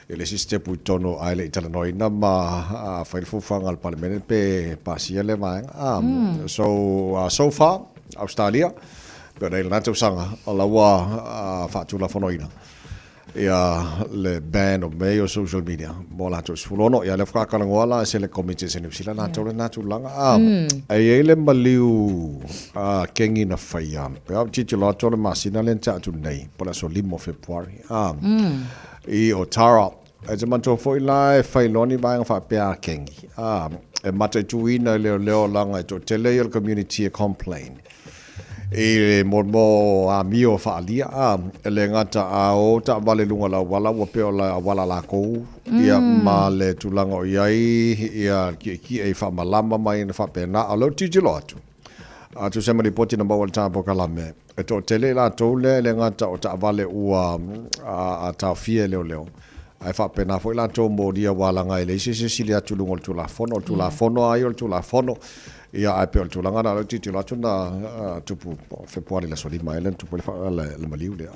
I le isi step i totonu ae le i talanoaina ma fai le fuafuaga a le Palemene pe pasia lea vaega. So, so far, Australia, pei ona i lena tausaga, o la ua faatulafonoina. Ia le ban o mea ia o social media mo latou 16, ia lea faatoa talanoa la se le komiti se Niu Sila latou lena tulaga. A, e i ai le maliu a kengi na faia, pe a tilotilo atu o le masina lea na tea atu nei, po o le aso 5 o Fepuari, a, i Otara. E te manatua foi la e fai loa ni vaega faapea a kengi, a, e mataituina e leoleo leaga e toatele ia o le community e complain. I le mo amio faaalia a, e le gata a o taavale i luga o le auala ua pei o le auala a lakou ia ma le tulaga o i ai ia ki'eki'e i faamalama mai na faapena. A o lea ou te tilotilo atu, a tusa ai ma lipoti na maua i le ta polokalame, e toatele i latou lea e le gata o taavale ua taofia e leoleo, ae faapena foi latou molia aua leaga e leai se isi e sili atu i luga o le Tulafono. O le Tulafono lava ia o le Tulafono. Ia, ae pei o le tulaga lena o lea ou te tilotilo atu na tupu Fepuari i le aso 5 ea lea na tupu ai le maliu lea.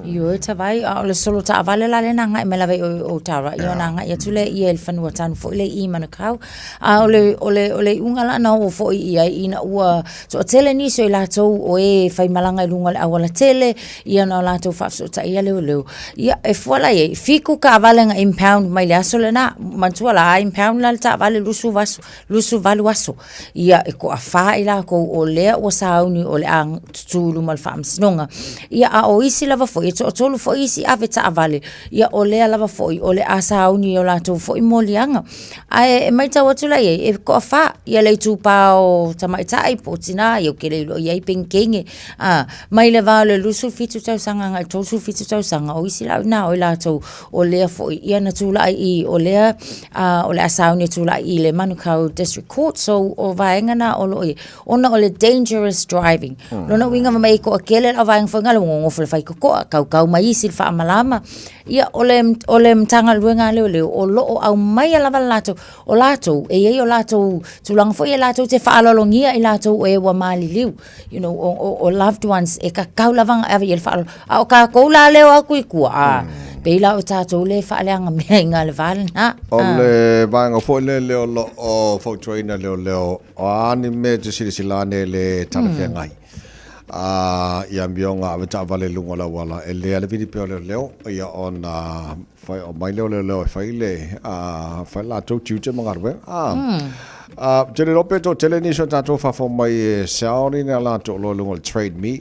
Ioe tavai, a o le solo taavale la lea na agai mai lava i o Tara, ia ona agai atu lea ia i le fanua tanu foi lea i Manukau. A o le, o le, o le iuga la na oo foi i ai ina ua toatele nisi o i latou o e faimalaga i luga o le aualatele, ia ona o latou faafesootai a leoleo. Ia, e fua la i ai, fitu taavale na impound mai le aso lena. Manatua la, a impound la le taavale 20 aso, 28 aso. Ia, e toafa i latou o lea ua sauni o le a tutu i luma o le faamasinoga. Ia, a o isi lava foi, e toatolu foi isi ave taavale, ia o lea lava foi o le a sauni i o latou foi moliaga. Ae e matau atu la i ai, e toafa ia le itupa o tamaitai po o tina, ia ou te le iloa i ai pe ni teine, a, mai le va o le 27 tausaga agai i le 37 tausaga, o isi la na o i latou o lea foi ia na tulai i o lea o le a sauni e tulai i le Manukau District Court. So o vaega na o lo o i ai ona o le dangerous driving. Lona uiga fai mai e toatele le au vaega foi lea ua nonofo i le faitotoa, kaukau mai isi i le faamalama. Ia o le o le Matagaluega a Leoleo o lo o aumaia lava le latou, o latou e i ai o latou tulaga foi ia latou te faaaloalogia i latou o e ua maliliu. You know, o loved ones e tatau lava ona ave i ai le faaaloalo. A o tatou la lea e o atu i tua, a, pei la o tatou lea e faaleaga mea i ina i le va lena. O le vaega foi lele o lo o fautuaina e leoleo, o a ni mea e te silasila ane e le talafeagai i amioga avetaavale i luga o le auala, e le ale vili pea o leoleo, ia ona Fai mai lea o leoleo e fai le fai le latou tiute ma galuega. Ou te le iloa pe toatele nisi o tatou fafo mai e sell ni a latou oloa i luga o le Trade Me.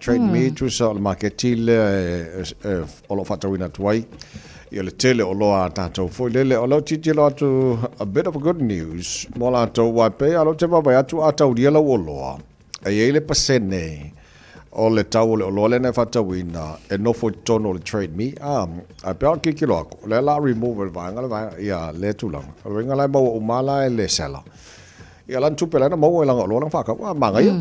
Trade Me tusa o le maketi lea e o lo o faatauina atu ai ia le tele o oloa a tatou foi lele. O lea ou tilotilo atu a bit of a good news mo latou aua e pei lava o lea ou te vaavaai atu a taulia lau oloa, E i ai le pasene o le tau o le oloa lea na e faatauina e nofo i totonu o le Trade Me, a, ae pei ona tilotilo atu, o lea o le a remove e le vaega le vaega, ia, lea tulaga. O le uiga la e maua uma lava la e le seller ia lana tupe la na maua i lana oloa la na faatau. A, manaia.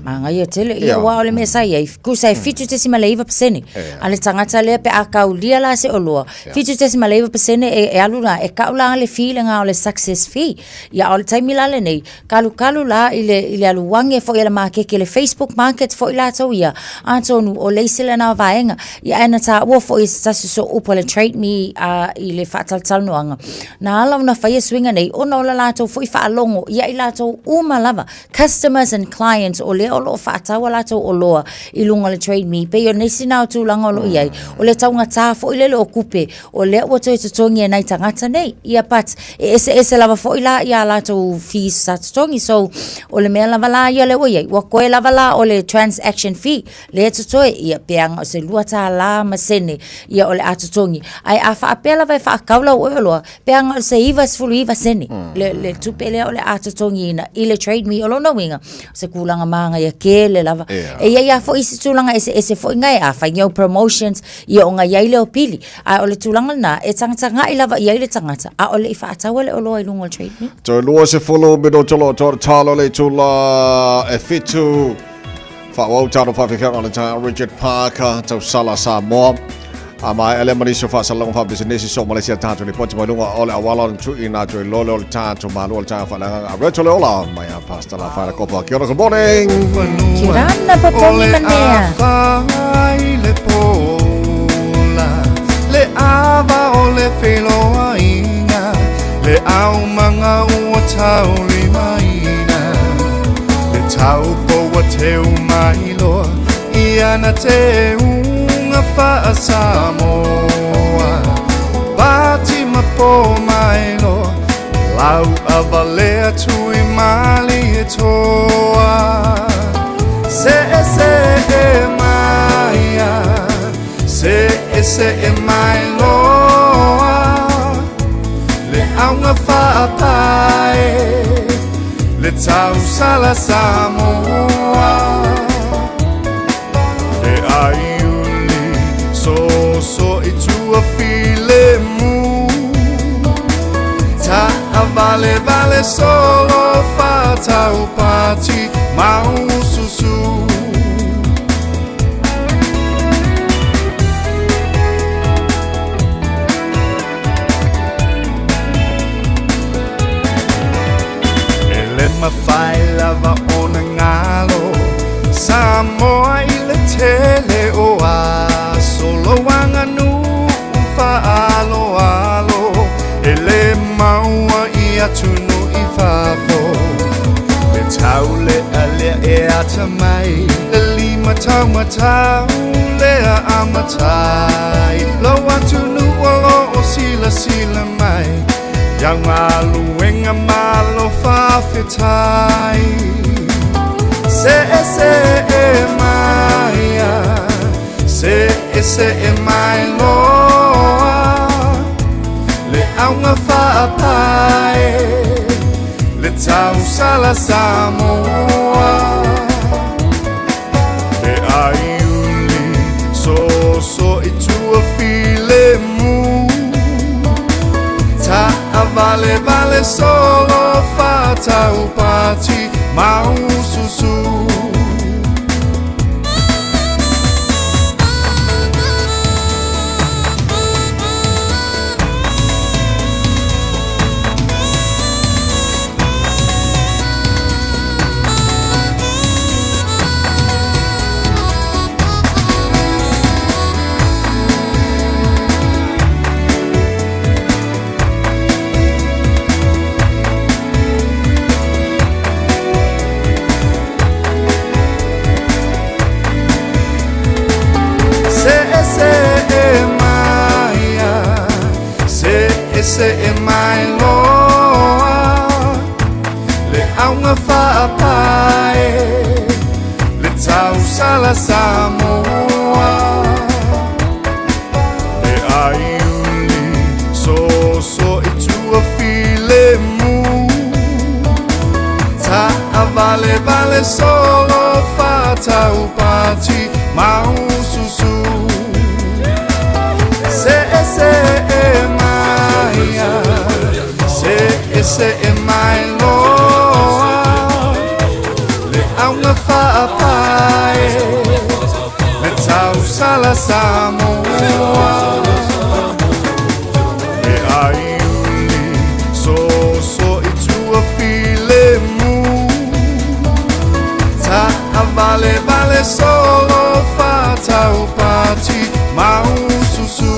Manaia tele. Ia, aua o le mea sa i ai, tusa e 7.9% a le tagata lea pe a taulia la se oloa, 7.9% e alu la, e tau la le fee lena o le success fee. Ia, a o le taimi la lenei, Kalukalu la i le, i le alu age foi a le makeke, le Facebook market foi latou ia, atonu o le isi lena vaega. Ia ae na taua foi e se tasi o sooupu a le Trade Me a, i le faatalatalanoaga, na ala ona faia suiga nei ona o le latou foi faalogo ia i latou uma lava, customers and clients o lea o lo o faatau a latou oloa i luga o le Trade Me. Pei o nisi na o tulaga o lo o i ai, o le taugata foi lele o tupe o lea ua toe totogi e nai tagata nei. Ia but e eseese lava foi la ia latou fees sa totogi. So o le mea lava la ia lea ua i ai, ua koe lava la o le transaction fee lea e totoe, ia pe ana o se $2 ma sene ia o le a totogi. Ae a faapea lava e faatau lau oe oloa, pe ana o se 99 sene le tupe lea o le a totogiina i le Trade Me. O lona uiga, o se tulaga manaia tele lava. E i ai lava foi isi tulaga eseese foi na e a fai ni au promotions, ia ona i ai lea o pili. Ae o le tulaga lena, e tagatagai lava i ai le tagata, a o le i faataua le oloa i luga o le Trade Me. Toe 20 minute lo toa talo le itula e fitu. Whaawau talo whawhiwhianga le tae Richard Parker, tausala Samoa. A mai ele manisi o whaasalonga wha so Malaysia tātou ni poti mai lunga o le awala o tui nā toi lole o le tātou malu o le tātou whaelanganga. A reto le ola mai a Pastor La Whaela Kopa. Kia ora, good morning. Kia ora, popogi manea. Le ava o le feloaiga Le aumaga ua taulimaina Le taupo ua teu mai loa I ana teuga. auga faa-Samoa. Pati ma po mai loa, lau avalea tui mali e toa. Se e se e maia, se e se e mai loa, le auga faapae, le tausala Samoa. Le aiuli soso i tua filemu, taʻavalevale solo faataupati maususu. E le mafai lava ona galo Samoa i le tele o aso, lou aganuu faaaloalo e le maua i atunuu i fafo. Le taulealea e atamai, le lima taumatau lea amatai, lou atunuu o loo silasila mai iau galuega malo faafetai. Se e se e maia, se e se e mai loa, le auga faapae, le tausala Samoa. Le aiuli soso i tua filemu, taʻavalevale solo faataupati maususu. Se e se e maia, se e se e mai loa, le auga faapae, le tausala Samoa. Le aiuli soso i tua filemu, taʻavalevale solo faataupati maususu. Se e se e maia, se e se e mai loa, le auga faapae, le tausala Samoa. Le aiuli soso i tua filemu, taʻavalevale solo faataupati maususu.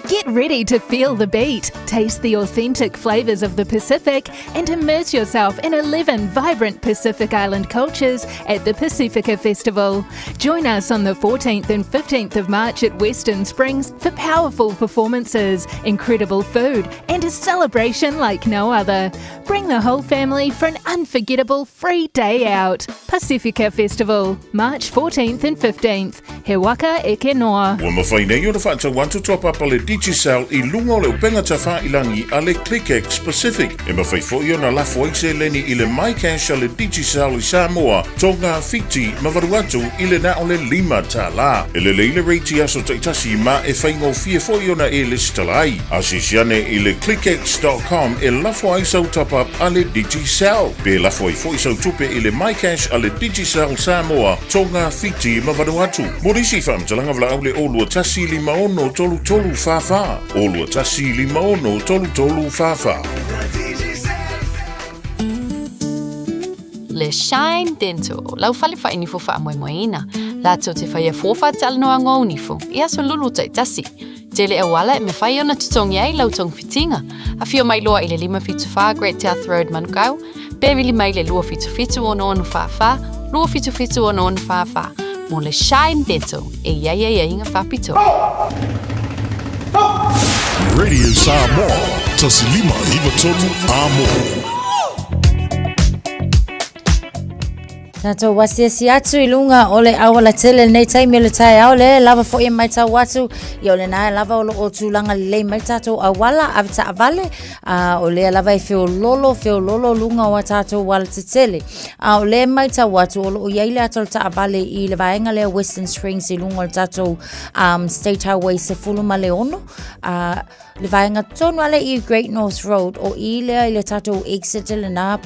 Get ready to feel the beat, taste the authentic flavours of the Pacific, and immerse yourself in 11 vibrant Pacific Island cultures at the Pacifica Festival. Join us on the 14th and 15th of March at Western Springs for powerful performances, incredible food, and a celebration like no other. Bring the whole family for an unforgettable free day out. Pacifica Festival, March 14th and 15th. He waka eke noa. Ua mafai nei ona faatau atu top up a le Digicel i luga o le upega tafailangi a le ClickX Pacific. E mafai foi ona lafo ai seleni i le MyCash a le Digicel i Samoa, Tonga, Fiti ma Vanuatu i le na o le $5. E lelei le rate i aso taitasi ma e faigofie foi ona e lesitala ai. Asiasi ane i le clickx.com e lafo ai sau top up a le Digicel. Pe lafo ai foi sau tupe i le MyCash a le Digicel Samoa, Tonga, Fiti ma Vanuatu. Mo nisi faamatalaga valaau le 021 56 33 44. 021 56 33 44. Le Shine Dental, lau fale faainifo faamoemoeina, latou te faia fua faatalanoaga o nifo i aso lulu taitasi. Tele auala e mafai ona totogi ai lau togafitiga. Afio mai loa i le 574 Great South Road, Manukau, pe vili mai le 277 66 44 277 6 44 mō le Shine Dental e i ai aiaiga faapitoa. Radio Samoa, 1593 Amo. Tatou asiasi atu i luga o le auala tele lenei taimi o le taeao le lava foi e matau atu ia o lena lava o loo tulaga lelei mai tatou auala ave taavale a o lea lava e feololo feololo luga o a tatou ala tetele a o lea e matau atu o loo iai le ata o le taavale i le vaega lea Western Springs i luga o le tatou um, State Highway 16 a le vaega tonu ale i Great North Road o i lea i le tatou exit lena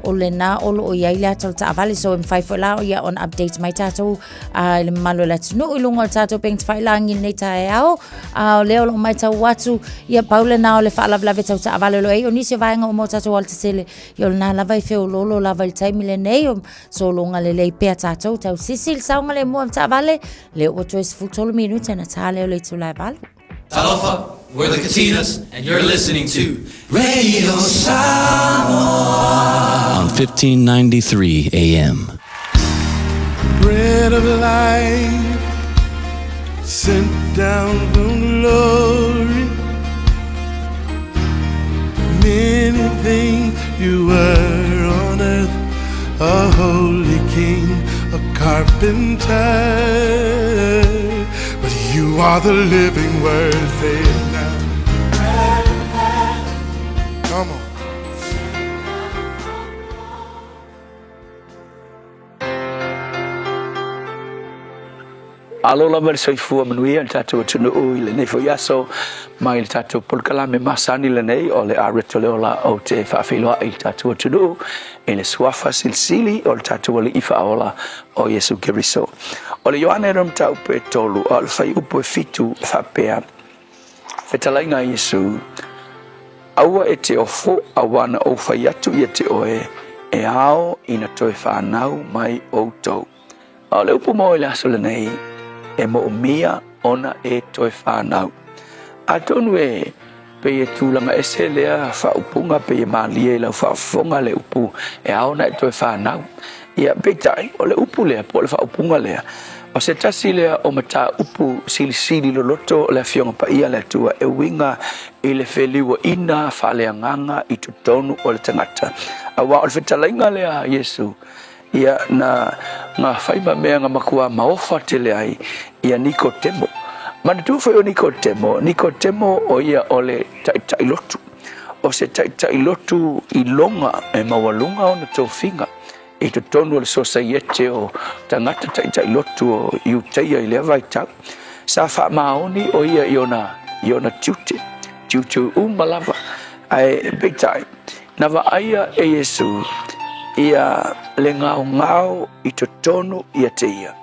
o lena o loo i ai le ata o le taavale so e mafai foi la ia ona update mai tatou uh, i le mamalu o le atunuu i luga o le tatou upega tafailagi i lenei taeao a o lea o loo matau atu ia pau lena o le faalavelave tau taavale o lo o i ai o nisi o vaega uma o tatou alatetele ia o lena lava e feololo lava i le taimi lenei o sologa lelei pea tatou tausisi le saogalemu o le taavale lea ua toe 13 minute na ta lea o le itula e valu. Talofa, we're the Katinas, and you're listening to Radio Samoa on 1593 AM. Bread of life sent down from glory. Many things you were on earth, a holy king, a carpenter. But you are the living word, say it now. Come on. Alo lava le soifua manuia i le tatou atunuu i lenei foi aso mai le tatou polokalame masani lenei o le Areto le Ola ou te faafeiloai i le tatou atunuu i le suafa silisili o le tatou Alii Faaola o Iesu Keriso. O le Ioane le mataupu e tolu a o le fuaiupu e fitu e faapea, Fetalaiga a Iesu, aua e te ofo auā na ou fai atu ia te oe e ao ina toe whanau mai outou. A o le upu mo i le aso lenei, e moomia ona e toe whanau. Atonu e pei e tulaga ese lea faaupuga pei e malie i lau faafofoga le upu e ao ona e toe fanau. Ia, peitai, o le upu lea po o le faaupuga lea, o se tasi lea o mataupu silisili loloto o le Afioga Paia a le Atua e uiga i le feliuaina faaleagaga i totonu o le tagata. Aua o le fetalaiga lea a Iesu, ia na na fai ma mea na matua maofa tele ai ia Nikotemo. Manatua foi o Nikotemo, Nikotemo o ia o le taitai lotu. O se taitai lotu i loga e maualuga ona tofiga i totonu o le sosaiete o tagata taitai lotu o Iutaia i lea vaitau. Sa faamaoni o ia i ona, i ona tiute, tiute uma lava. Ae peitai, Na vaaia e Iesu ia le gaogao i totonu ia te ia,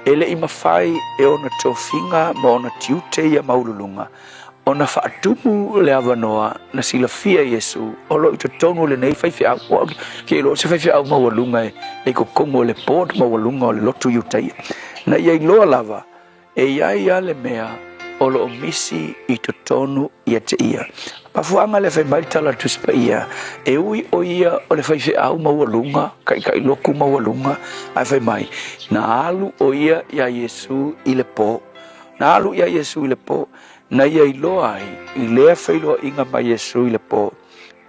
e le i mafai e ona tofiga ma ona tiute ia maululuga ona faatumu le avanoa na silafia e Iesu o lo o i totonu o lenei faifeau. Ua ke iloa o se faifeau maualuga e i totonu o le board maualuga o le lotu Iutaia. Na ia iloa lava E i ai lava le mea o lo o misi i totonu ia te ia. Mafuaaga lea fai mai le tala a le Tusi Paia, e ui o ia o le faifeau maualuga, taitai lotu maualuga, ae fai mai, na alu o ia iā Iesu i le po. Na alu iā Iesu i le po, na ia iloa ai i lea feiloaiga ma Iesu i le po,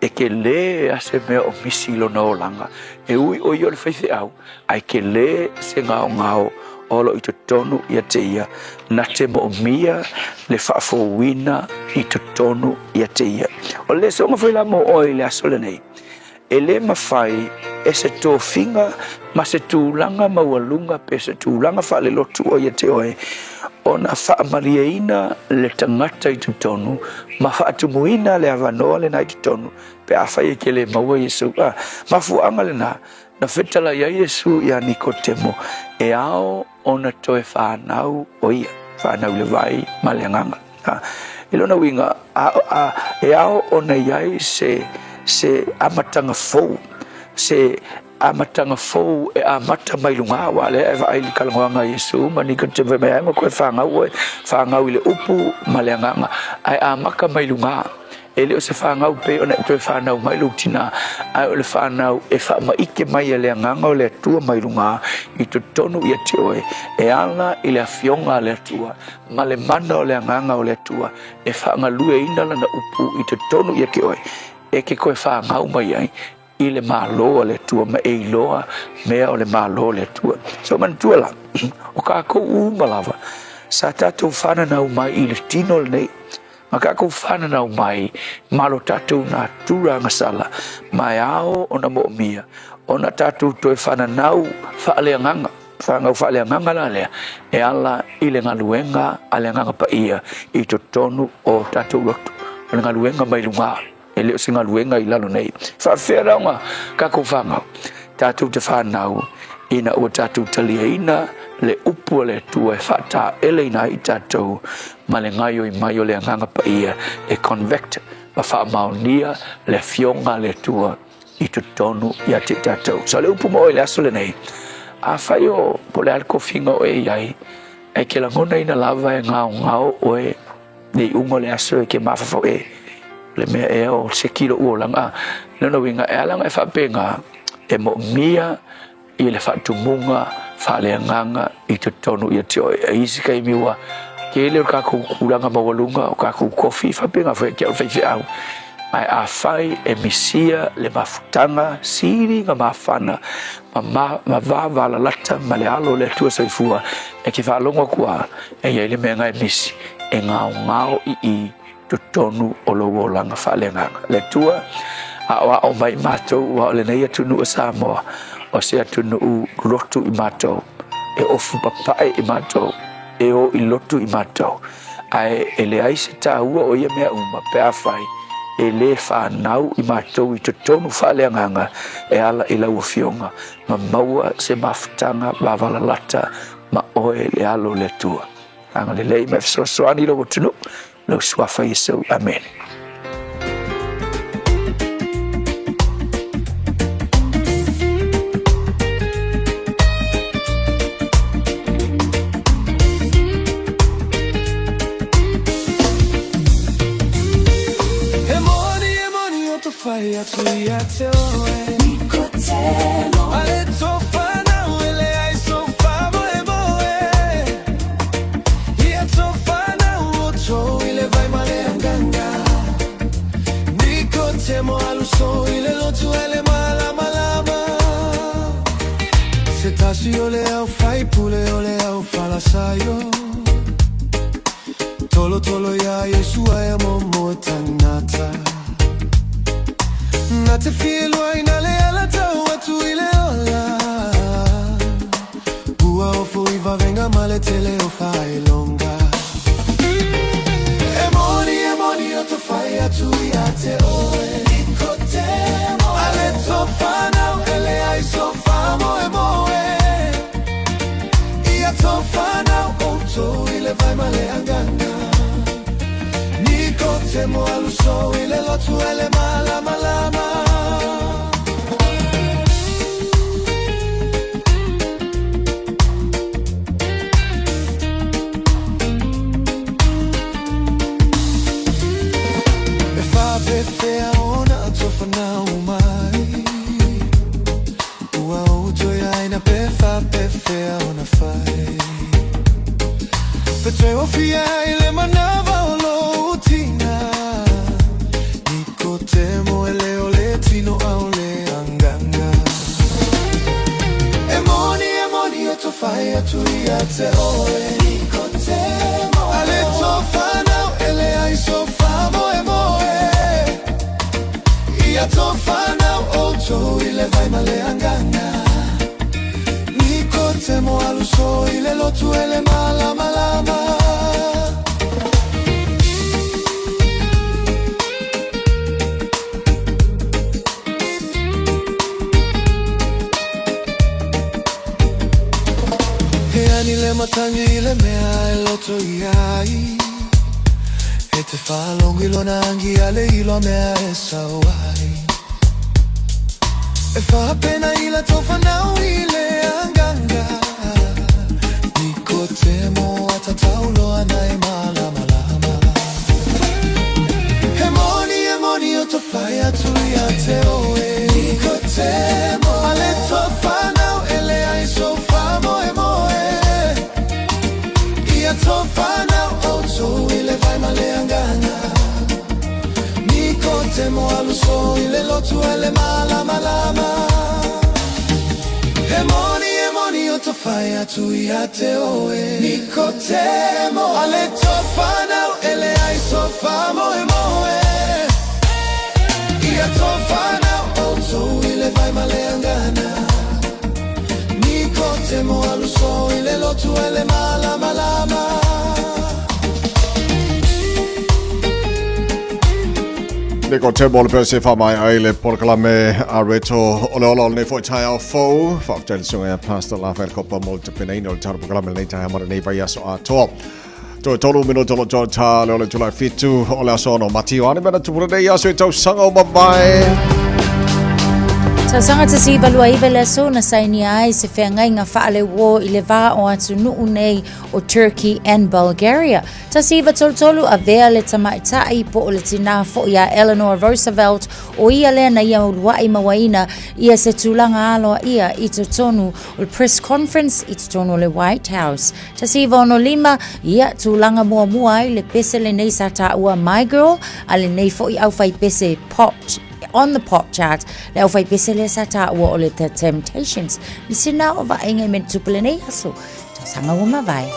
E telē a se mea o misi i lona olaga, e ui o ia o le faifeau, ae telē se gaogao o lo o i totonu ia te ia, na te moomia le faafouina i totonu ia te ia. O le lesoga foi la mo oe i le aso lenei, e le mafai e se tofiga ma se tulaga maualuga pe se tulaga faalelotu o ia te oe ona faamalieina le tagata i totonu ma faatumuina le avanoa lena i totonu pe afai e te le maua Iesu. A, mafuaaga lena na fetalai ai Iesu iā Nikotemo e ao ona toe fanau o ia, fanau i le vai ma le agaga. A, i lona uiga, a, a, e ao ona i ai se, se amataga fou, se amataga fou e amata mai luga, aua o lea e vaai i le talanoaga a Iesu ma Nikotemo fai mai, ai ma koe fanau oe, fanau i le upu ma le agaga, ae amata mai luga. E le o se fanau pei ona e toe fanau mai lou tinā, ae o le fanau e faamaite mai e le Agaga o le Atua mai luga i totonu ia te oe, e ala i le Afioga a le Atua ma le mana o le Agaga o le Atua e faagalueina Lana upu i totonu ia te oe, e te toe fanau mai ai i le Malo a le Atua ma e iloa mea o le Malo o le Atua. So manatua la, o kākou uma lava, sa tātou whananau mai i le tino lenei, ma kākou whananau mai ma lo tātou natura agasala, ma e ao ona moomia, ona tātou toe whananau whaaleagaga, whangau whaaleagaga la lea, e ala i le galuega a le Agaga Paia i totonu o tātou loto, o le galuega mai luga. E le o se galuega i lalo nei. Faafefea la ona kākou fanau, tatou te fanau ina ua tatou taliaina le upu a le Atua e faataeleina ai i tatou ma le gaoioi mai o le Agaga Paia e convict ma faamaonia le Afioga a le Atua i totonu ia te tatou. So le upu mo oe i le aso lenei, afai o po o le a le tofiga o e i ai, e te lagonaina lava e gaogao oe le iuga o le aso e ke mafaufau e le mea ea o se kilo ua olaga. Lona uiga e ala ona e faapena e moomia i le faatumuga faaleagaga i totonu ia te oe. E isi taimi ua tele o le tatou tulaga maualuga o tatou tofi faapena foi ia te au le faifeau. Ae afai e misia le mafutaga sili na mafana ma ma vavalalata ma le alo o le Atua soifua, e te faalogo atu lava e i ai le mea na e misi e gaogao i i totonu o lou olaga faaleagaga. Le Atua, aoao mai matou ua o lenei atunuu o Samoa, o se atunuu lotu i matou, e ofu papae i matou, e o i lotu i matou, ae e leai se taua o ia mea uma pe afai e lē fanau i matou i totonu faaleagaga e ala i lau Afioga ma maua se mafutaga vavalalata ma oe le Alo o le Atua. Agalelei ma e fesoasoani i lou atunuu, lou Suafa Iesu. Amene. He moni, he moni o to whai atu ia te oe. A le tō whanau e le ai so whamoemoe. Ia tō whanau o tō i le vai ma le anganga. Niko te mo aluso i le lotu e le malamalama. Se tasi o le au whai pule o le au falasaio. Tolotolo ia Iesu aia momoe tangata. Na te whielua ina le ala tau atu i le ola. Ua ofo i vavenga ma le tele o whailonga. E moni, e moni o to whai atu ia te oe. A le tō whanau e le ai so whamoemoe. Ia tō whanau o tō i le vai ma le anganga. Niko te mo aluso i le lotu e le malamalama. E whapewhea ona tō whanau mai. Ua ou toe aina pe whapewhea ona whai. Pe toe ofia i le manawa o lou tina. Niko te moe le o le tino au le anganga. E moni, e moni o to whai atu ia te oe. Niko te moe. A le tō whanau e le ai so whamoemoe. Ia tō whanau o tō i le vai ma le anganga. Niko te mo aluso i le lotu e le malamalama. He ani le matangi i le mea e loto i ai. E te whalongo i lona angi a le iloa mea e sau ai. E whapena i la tō whanau i le anganga. Niko te mo atatau loa na e malamalama. He moni, Nikotemo aluso i le lotu ai le malamalama. He moni, he moni o to whai atu ia te oe. Nikotemo a le to whanau ele ai so wha moe moe. Ia to whanau o tou i le vai ma le angana. Nikotemo aluso i le lotu ai le malamalama. Nikotemo le pea se whamai ai le polokalame a Reto o le ola o lenei foi taeao fou. Faafetai le susuga ia Pastor Lafael Kopa mo le tapenaina o le tatou polokalame lenei taeao ma lenei vaiaso atoa. Toe tolu minuta o lo toe tā le o le Tulae 7 o le aso 6 Mati o ane mea na tupu lenei aso i tausaga o mavae. Tausaga 1929 le aso na sainia ai se feagaiga faaleuō i le va o atunuu nei o Turkey and Bulgaria. 1933 avea le tamaitai po o le tinā foi a Eleanor Roosevelt o ia lea na ia ulua'i mauaina ia se tulaga aloaia i totonu o le press conference i totonu o le White House. 1965, ia tulaga muamua ai le pese lenei sa taua My Girl a lenei foi aufaipese pop on the pop chart le aufaipese lea sa taua o le The Temptations. Ni sina o vaaiga i mea tupu lenei aso. Tausaga ua mavae.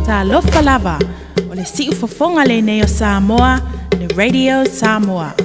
Talofa lava. O le siufofoga lenei o Samoa, le Radio Samoa.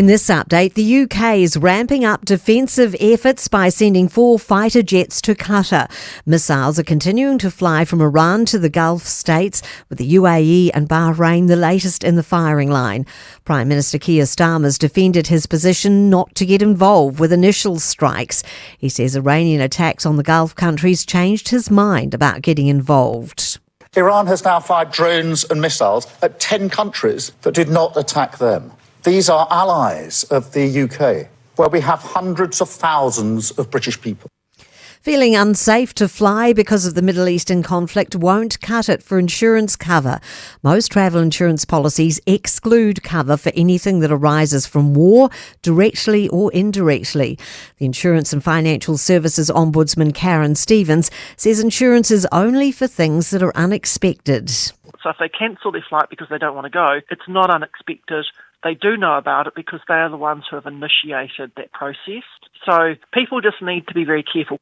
In this update, the UK is ramping up defensive efforts by sending four fighter jets to Qatar. Missiles are continuing to fly from Iran to the Gulf states, with the UAE and Bahrain the latest in the firing line. Prime Minister Keir Starmer's defended his position not to get involved with initial strikes. He says Iranian attacks on the Gulf countries changed his mind about getting involved. Iran has now fired drones and missiles at 10 countries that did not attack them. These are allies of the UK, where we have hundreds of thousands of British people. Feeling unsafe to fly because of the Middle Eastern conflict won't cut it for insurance cover. Most travel insurance policies exclude cover for anything that arises from war, directly or indirectly. The Insurance and Financial Services Ombudsman Karen Stevens says insurance is only for things that are unexpected. So if they cancel their flight because they don't want to go, it's not unexpected. They do know about it because they are the ones who have initiated that process. So people just need to be very careful.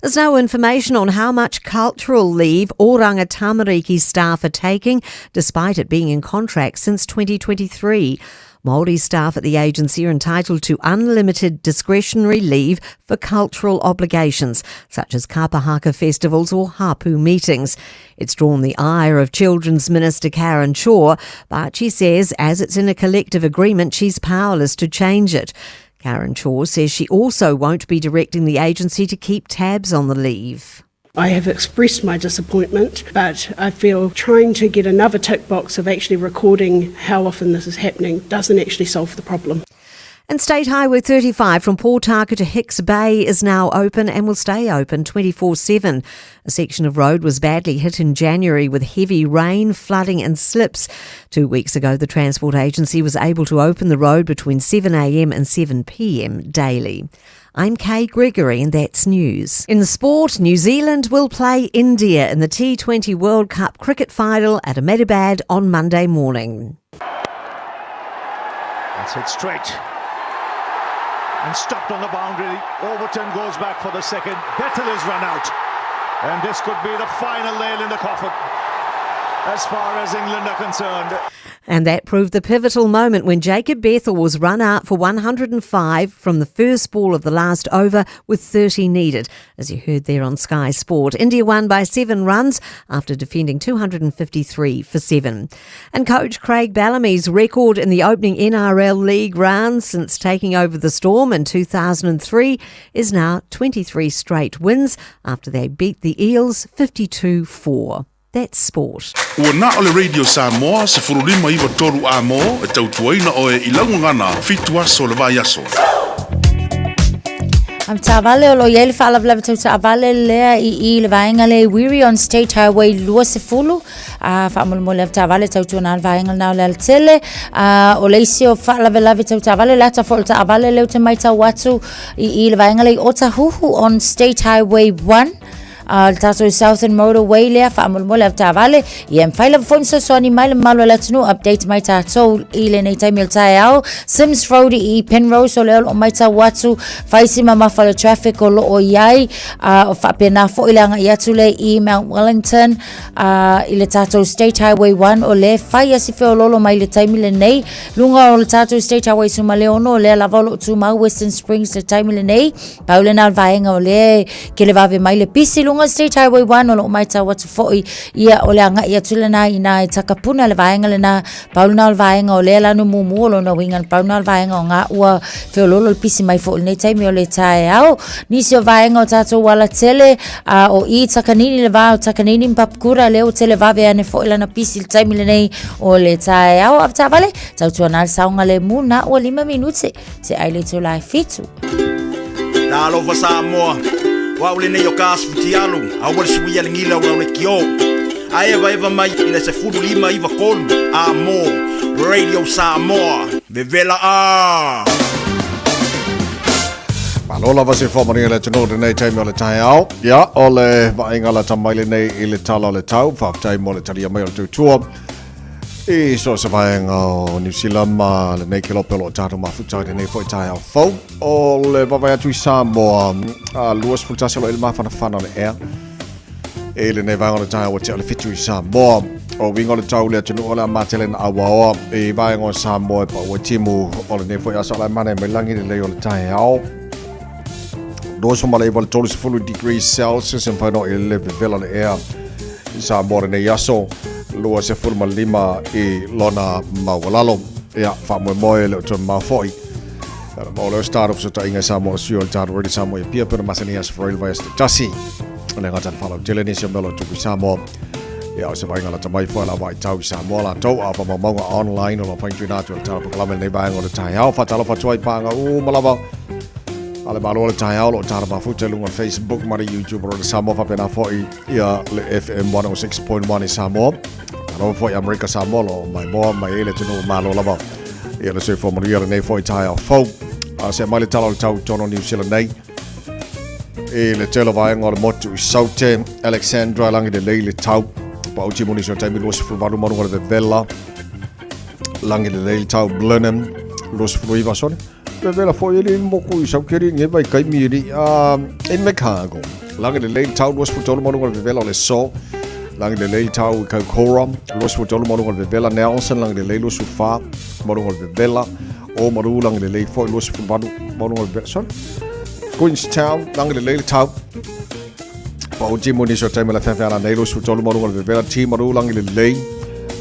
There's no information on how much cultural leave Oranga Tamariki staff are taking, despite it being in contract since 2023. Māori staff at the agency are entitled to unlimited discretionary leave for cultural obligations, such as kapahaka festivals or hapu meetings. It's drawn the ire of Children's Minister Karen Chor, but she says as it's in a collective agreement, she's powerless to change it. Karen Chor says she also won't be directing the agency to keep tabs on the leave. I have expressed my disappointment, but I feel trying to get another tick box of actually recording how often this is happening doesn't actually solve the problem. And State Highway 35 from Port to Hicks Bay is now open and will stay open 24 7. A section of road was badly hit in January with heavy rain, flooding, and slips. Two weeks ago, the Transport Agency was able to open the road between 7am and 7pm daily. I'm Kay Gregory, and that's news. In sport, New Zealand will play India in the T20 World Cup cricket final at Ahmedabad on Monday morning. That's it straight. And stopped on the boundary. Overton goes back for the second. Bethel is run out. And this could be the final nail in the coffin as far as England are concerned. And that proved the pivotal moment when Jacob Bethel was run out for 105 from the first ball of the last over with 30 needed, as you heard there on Sky Sport. India won by seven runs after defending 253 for seven. And coach Craig Bellamy's record in the opening NRL League round since taking over the Storm in 2003 is now 23 straight wins after they beat the Eels 52 4. That's sport. Ua na o le Radio Samoa, se furulima iwa toru a mō, e tautuaina oe i laugagana, fitu aso le vai aso. Am taavale o lo i ai le faalavelave tau taavale lea i i le vaega lea i Wiri on State Highway 20 a faamolemole ave taavale tautuana le vaega lena o le alatele a o le isi o faalavelave tau taavale le ata foi o le taavale lea ou te matau atu i i le vaega lea i Otahuhu on State Highway 1 a le tatou Southern Motorway lea faamolemole ave taavale ia e mafai lava foi ona fesoasoani mai le mamalu o le atunuu update mai tatou i lenei taimi o le taeao Sims Road i Penrose o lea o loo matau atu fai si mamafa le traffic o loo i ai a o faapena foi le agai atu le i Mount Wellington a i le tatou State Highway 1 o lea fai asi feololo mai le taimi lenei luga o le tatou State Highway 16 o lea lava o loo tumau Western Springs le taimi lenei Pau lena o le vaega o lea e kelevave mai le pisi luga State Highway 1 o loo matau atu foi ia o le agai atu lena ina e takapuna le vaega lena pau lena o le vaega o lea lanu mumu o lona uiga pau lena o le vaega o ngā ua feololo le pisi mai foi lenei taimi o le taeao nisi o vaega o tatou ala tele a o i Takanini le va o Takanini ma Papakura lea ua televave ane foi lana pisi le taimi lenei o le taeao avetaavale tautuana le saoga le mu na ua lima minute te ai le tula e fitu. Talofa Samoa, o au lenei o ka asu tialu, a ua le sui a le ngila o le kio. A eva eva mai i le se fulu lima iwa kolu, a mo, Radio Samoa, vevela a! Malo lava se whamani le tino lenei taimi o le taeao. Ia, o le vaaiga lata mai lenei i le tala o le tau, whafetai mo le talia mai o le tautua. I so se vaega o New Zealand ma lenei kelope o lo o tatou mafuta i lenei foi taeao fou. O le vaavaai atu i Samoa, a 21 o lo o i le mafanafana o le ea. I lenei vaega o le taeao ua tea le 7 i Samoa. O uiga o le tau i le atunuu o le a matele na auaoa i vaega o Samoa e pau ai timu o lenei foi aso o le a manaia mai lagi lelei o le taeao. 29 i le 30 degrees Celsius e mafai ona oo i le vevela le ea i Samoa lenei aso 25 i lona maualalo. Ia, faamoemoe le o toe mamao foi. Ma o leo start of fesootaiga i Samoa o sui o le tatou Radio Samoa i Apia, pena masani aso Faraile vaiaso taitasi. O le gata na faalautele nisi o mea o lo o tupu i Samoa. Ia, o se vaaiga lata mai foi a la vaitau i Samoa latou, a o faamaumauga online o lo o faituina atu e le Tala Polokalame lenei vaega o le taeao. Faatalofa atu ai paaga uma lava a le Malo o le taeao o lo o tala mafuta i luga o le Facebook ma le YouTube o Radio Samoa faapena foi ia le FM 106.1 i Samoa. Faatalofa foi Amerika Samoa o lo o maimoa mai ai le atunuu malo lava. Ia le soifua manuia lenei foi taeao fou. A se mai le tala o le tau i totonu o Niu Sila nei. I le tele o vaega o le motu i Saute, Alexandra, lagi lelei le tau. Pau timu nisi o taimi 28 maluga le vevela. Lagi lelei le tau Blenheim, 29 sone. Vevela foi e le moku i Saute ri nge vai kaimi ri a Invercargill. Lagi lelei le tau 23 maluga le vevela o le so. Lagi lelei le tau i Kaikoura, 23 maluga le vevela Nelson, lagi lelei 24 maluga le vevela. O maru lagi lelei foi 28 maluga le vevela. Sorry. Queenstown, lagi lelei le tau. Pau timu nisi o taimi o le feafea nei, 23 maluga le vevela, Timaru lagi lelei,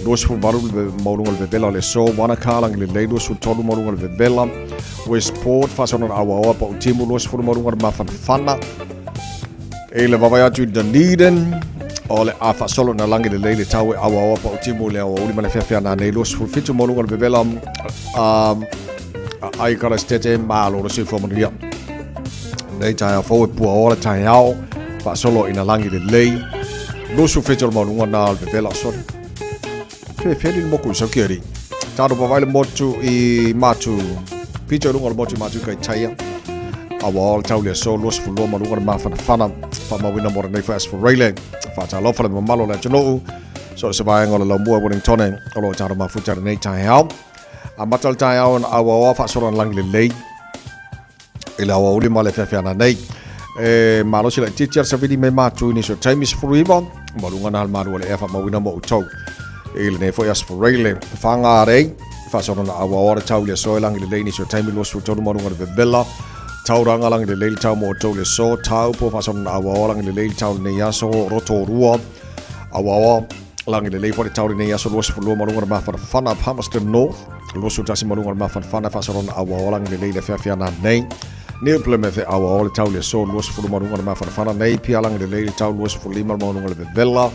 28 le maluga le vevela o le so, Wanaka lagi lelei, 23 maluga le vevela, Westport, faasona na auaoa, pau timu, 20 maluga le mafanafana. I le vaavaai atu i Dunedin, o le a faasolo na lagi lelei le tau e auaoa pau timu i le aoauli ma le feafea nanei, 27 maluga le vevela, ai kala stete malo le soifua manuia. Nei taeao fou e puaoa le taeao, faasolo ina lagi lelei, 27 o le maualuga na o le vevela o soli. Whewheri le moku i sauki ari. Tāro pawai le motu i Mātu. Pito i runga o le motu i Mātu kai taia. Awa o le tau le aso, 22 ma runga le māwhanawhana. Whamauina mō renei wha Asforeile. Whātālofa le mamalo le atunuu. So se vaenga o le laumua Wellingtone. O lo tāro mafuta renei taeao. A mata le taeao na awa oa whaasora na langi lelei. I le aoauli ma le feafeana nei. E malosi laitiiti a le savili me mātu i nisi o taimi 19, ma luga na le malu o le ea faamauina mo outou. I lenei foi aso Foreile, Whangarei, faasolo na auaoa le tau i le aso e lagi lelei nisi o taimi 23 ma luga le vevela, Tauranga lagi lelei le tau mo outou i le aso, Taupo faasolo na auaoa lagi lelei le tau lenei aso, Rotorua, auaoa lagi lelei foi le tau lenei aso 22 ma luga le mafanafana, Palmerston North, 21 ma luga le mafanafana faasolo na auaoa lagi lelei le feafeana nei. New Plymouth e auaoa le tau i le aso 20 ma luga le mafanafana nei, Pia lagi lelei le tau 25 ma luga le vevela,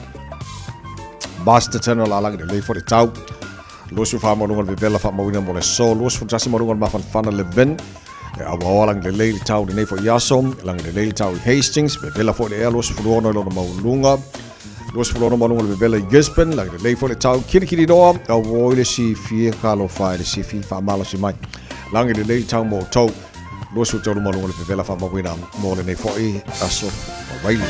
Masterton o la lagi lelei foi le tau 24 ma luga le vevela faamauina mo le aso 21 ma luga le mafanafana Levin e auaoa lagi lelei le tau lenei foi aso lagi lelei le tau i Hastings vevela foi le ea 26 i lona maualuga 26 ma luga le vevela i Gisborne lagi lelei foi le tau Kirikiriroa auoi le sifia talofa e le sifi faamalosi mai lagi lelei le tau mo outou 23 ma luga le vevela faamauina mo lenei foi aso Vaile.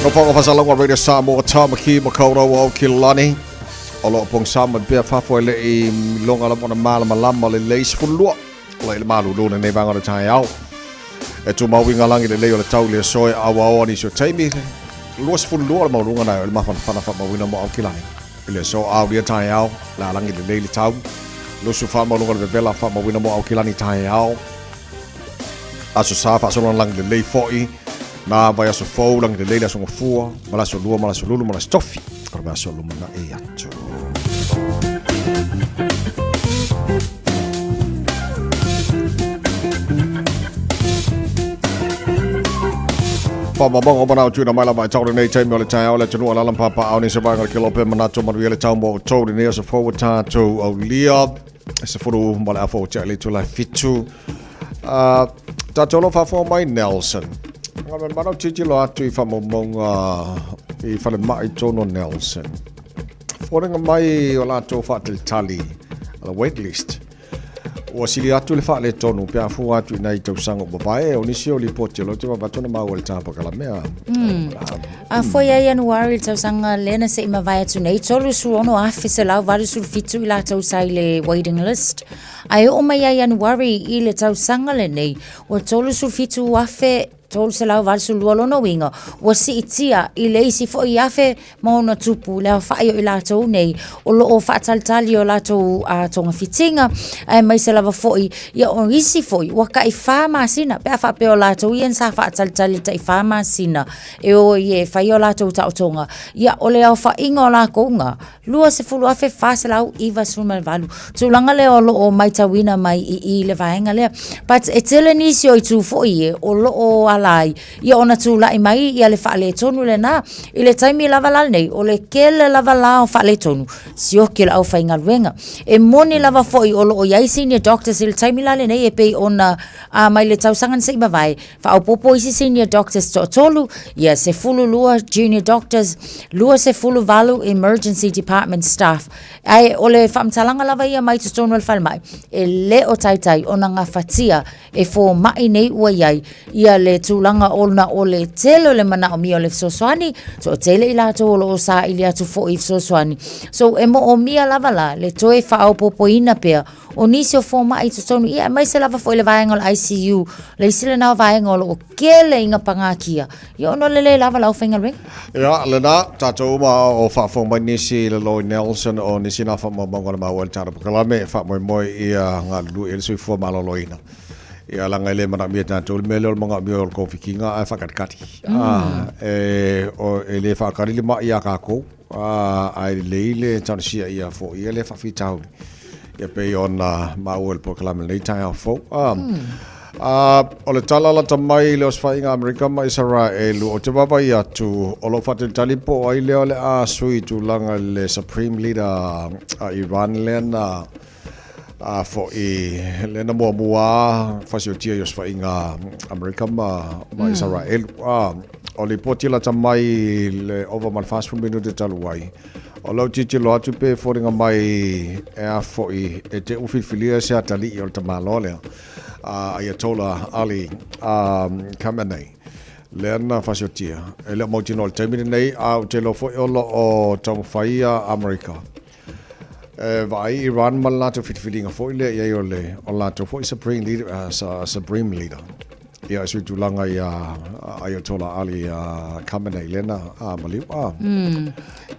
No whanga whasalanga Radio Samoa Tāmaki Makaurau au ki lani. O lo pong sa mai pea fafo e le i longa lava ona malamalama le lei sefululua. O la i le malulu lenei vaega o le taeao. E tumau i ngā lagi lelei o le tau i le aso e auaoa nisi o taimi. 22 le maualuga na e o le mafanafana faamauina mo Aukilani. I le aso aulia taeao, le a lagi lelei le tau. 24 maualuga le vevela faamauina mo Aukilani taeao. Aso Sa faasolo na lagi lelei foi. Na vaiaso fou lagi lelei le aso Gafua, ma le aso Lua ma le aso Lulu ma le aso Tofi. O le vaiaso lumanai atu. Faamamaga o manao tuuina mai lava i tau lenei taimi o le taeao le atunuu alaala ma papaaao nisi o vaega o le kelope manatu manuia le tau mo outou lenei aso fou ua tatou aulia e 10 ma le afa o tea i le itula e 7. Tatou alofa faafofoga mai Nelson. Ngā me manao tilotilo atu i faamaumauga i falemai tonu o Nelson. Foliga mai o latou faatalitali, the wait list. Ua sili atu le faaletonu pe a fua atu i nai tausaga ua mavae, o nisi o lipoti o lea ou te vaavaai atu na maua i le tapakalamea. A foi ia Ianuari i le tausaga lea na se i mavae atu nei, 36,187 i latou sa i le waiting list. Ae oo mai ia Ianuari i le tausaga lenei, ua 37,382 lona uiga, ua siitia i le isi foi 1,000 ma ona tupu le aofai o i latou nei o lo o faatalitali i o latou togafitiga, aemaise lava foi ia o isi foi ua tai 4 masina pe a faapea o latou ia sa faatalitali i le tai 4 masina e o ai e fai o latou taotoga. Ia o le aofaiga o latou na 20,498. Tulaga lea o lo o matauina mai i i le vaega lea. But e tele nisi o itu foi e o lo o ala ai ia ona tulai mai ia le faaletonu lena. I le taimi lava la lenei, o le tele lava la o faaletonu, sioki le aufaigaluega. E moni lava foi o lo o i ai senior doctors i le taimi la lenei e pei ona a mai le tausaga na se i mavae, Faaopoopo isi senior doctors toatolu, ia 12 junior doctors, 28 emergency department staff. Ae o le faamatalaga lava ia mai totonu o le falemai, e le o taitai ona gafatia e fomai nei ua i ai ia le tulaga ona o le tele o le manaomia o le fesoasoani, toatele i latou o lo o saili atu foi i fesoasoani. So e moomia lava la le toe faaopoopoina pea O nisi o fomai i totonu, ia aemaise lava foi le vaega o le ICU, le isi lena o vaega o lo o kele ina pagatia, ia ona o le le lava o le aufaigaluega. Ia, lena, tatou uma o faafofoga mai nisi i le Lloyd Nelson, o nisi na faamaumauga na maua i le tatou polokalame e faamoemoe ia galulue i ai le soifua maloloina. Ia, leaga e le manaomia e tatou le mea lea o le manaomia o le togafitiga ae faakalikali. E le faakali le mai ia tatou. Ae lelei le talosia ia foia lea faafitauli ia pei ona maua i le polokalame i lenei taeao fou. O le tala lata mai i le osofaiga Amerika ma Isaraelu, ou te vaavaai atu o lo o faatalitali po o ai lea o le a sui i tulaga i le Supreme Leader a Iran lea na a foi lea na muamua fasiotia i osofaiga Amerika ma Isaraelu. O lipoti lata mai le ova ma le 40 minute talu ai, o lau tilotilo atu pe foliga mai e a foi e te u filifilia se atalii o le tamaloa lea, Ayatollah Ali Khamenei, lea na fasiotia. E le o mautinoa i le taimi lenei, a ou te iloa foi o lo o taumafai ia Amerika e vaai Iran ma le latou filifiliga foi lea i ai o le o latou foi Supreme Leader, Supreme Leader. Ia, e sui tulaga ia Ayatollah Ali Khamenei lea na maliu.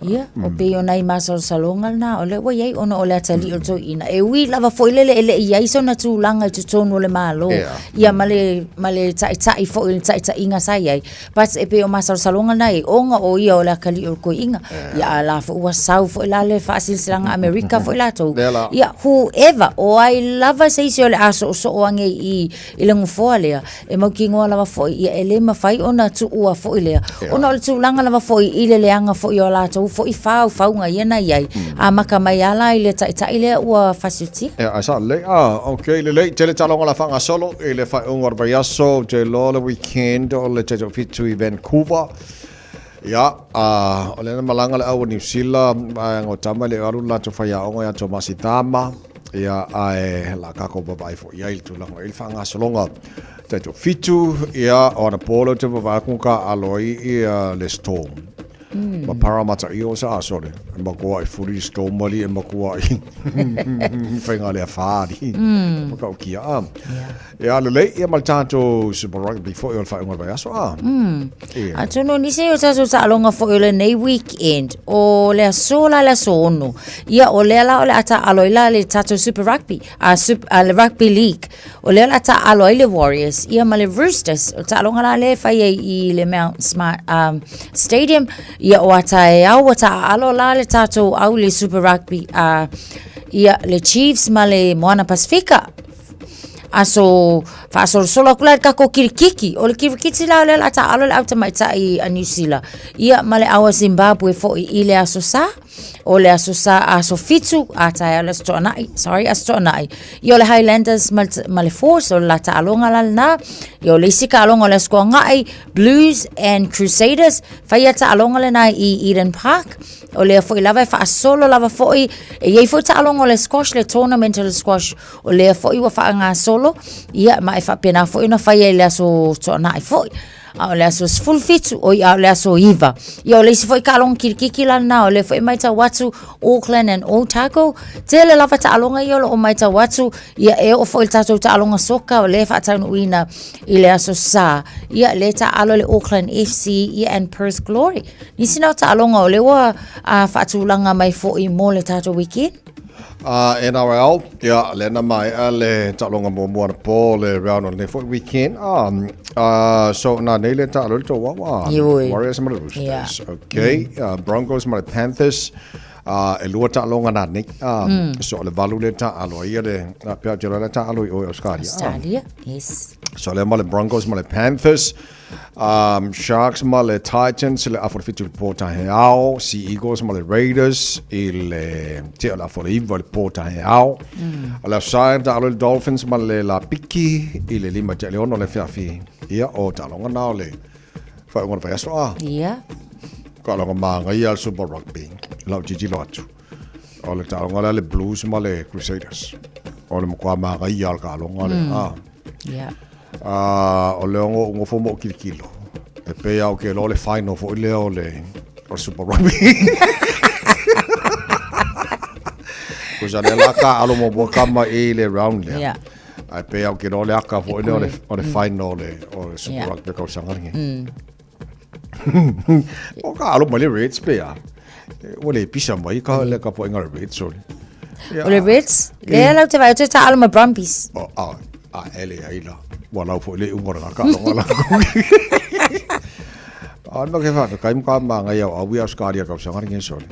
Ia, o pei o nai masalosaloga lena o lea ua i ai ona o le atalii o le toeaina. E ui lava foi lele e le i ai sona tulaga i totonu o le Malo, ia ma le, ma le taitai foi i le taitaiga sa i ai. But e pei o masalosaloga lena e ona o ia o le atalii o le toeaina. Ia, a la foi ua sau foi la le faasilasilaga Amerika foi latou. Ia, whoever, o ai lava se isi o le a soosoo ane i i le nofoa lea, e mautinoa lava foi, ia e le mafai ona tuua foi lea, ona o le tulaga lava foi i le leaga foi o latou foi faufauga ia na i ai, amata mai lava la i le taitai lea ua fasiotia. Ia, ae sao lelei. Ah, ok, lelei. Tele taaloga o le a faagasolo i le faaiuga o le vaiaso, ou te iloa le weekend o le 7 i Vancouver. Ia, ah, o lea na malaga le au o Niu Sila, vaega o tama e le o alu le latou faiaoga ia Tomasi Tama. Ia, ae la tatou vaavaai foi i ai i le tulaga o i ai le faagasologa. 7, ia, o anapo lea ou te vaavaai atu na taaalo ai ia le Storm. Ma Parramatta Eels a sole. E matuai fuli le Storm alii e matuai faigalea fa alii. Matautia a. Ia lelei, ia ma le tatou Super Rugby foi o le faaiuga o le vaiaso a. Ia. Atonu o nisi o tatou taaloga foi o lenei weekend, o le aso la le aso 6, ia o lea la o le a taaalo ai la le tatou Super Rugby, a, a le Rugby League. O lea o le a taaalo ai le Warriors, ia ma le Roosters. O le taaloga la lea e fai ai i le Mount Smart Stadium, ia o a taeao ua taaalo la le tatou au i le Super Rugby, ia le Chiefs ma le Moana Pasifika. Aso Faasolosolo atu la i le tatou kirikiti, o le kirikiti la o lea o le a taaalo le au tamaitai a Niu Sila, ia ma le au a Zimbabwe foi i le Aso Sa. O le Aso Sa, aso 7, a taeao le Aso Toonai, sorry, Aso Toonai. Ia o le Highlanders ma le, ma le Force, o le la taaloga la lena. Ia o le isi taaloga o le Aso Toonai, Blues and Crusaders, faia taaloga lena i Eden Park. O lea foi lava e faasolo lava foi, e i ai foi taaloga o le squash, le tournament o le squash, o lea foi ua faagasolo, ia ma e faapena foi ona faia i le Aso Toonai foi. A o le aso 17, oi a o le aso 9. Ia o le isi foi taaloga kirikiki la lena, o lea foi e matau atu Auckland and Otago. Tele lava taaloga ia o lo o matau atu, ia e oo foi i le tatou taaloga soka o lea e faataunuuina i le aso Sa. Ia lea e taaalo le Auckland FC ia and Perth Glory. Nisi na o taaloga o lea ua faatulaga mai foi mo le tatou weekend. NRL, ia, lea na maea le taaloga muamua anapo le round o lenei foi weekend. So, na nei le taalo i le tou awa. Ioi. Warriors ma le Roosters. Yeah. Okay. Broncos ma le Panthers. E lua taaloga na nei. So, o le 8 le taalo. Ia le, pea te le taalo i o Australia. Australia, yes. So, lea ma le Broncos ma le Panthers. Sharks ma le Titans i le afa o le 7 i le po taeao, Sea Eagles ma le Raiders i le tea o le afa o le 9 i le po taeao. O le Aso Sa e taalo i le Dolphins ma le Lapiki i le 5 tea i le 6 o le afiafi. Ia, o taaloga na o le faaiuga o le vaiaso a. Ia. Taaloga magaia le Super Rugby, lau tilotilo atu. O le taaloga lea le Blues ma le Crusaders. O le matua magaia o le taaloga lea. Ia. O le ono ou nofo ma ou kilokilo, e pei lava ou te iloa o le final foi lea o le, o le Super Rugby. Kusa lea la taalo muamua tama i le round lea. Ae pei lava ou te iloa o le aka foi lea o le, o le final o le, o le Super Rugby tausaga lenei. O taalo mai le Reds pe a. Ua le pisa mai ka le tapuaiga a le Reds o le. O le Reds, lea lau te vaai atu e taalo ma Brumbies. O, a, a e leai la. Ua lau foi le iuga o lena taaloga la. A no ke whawhetai mo ka māngai au au i Australia tausaga lenei sole.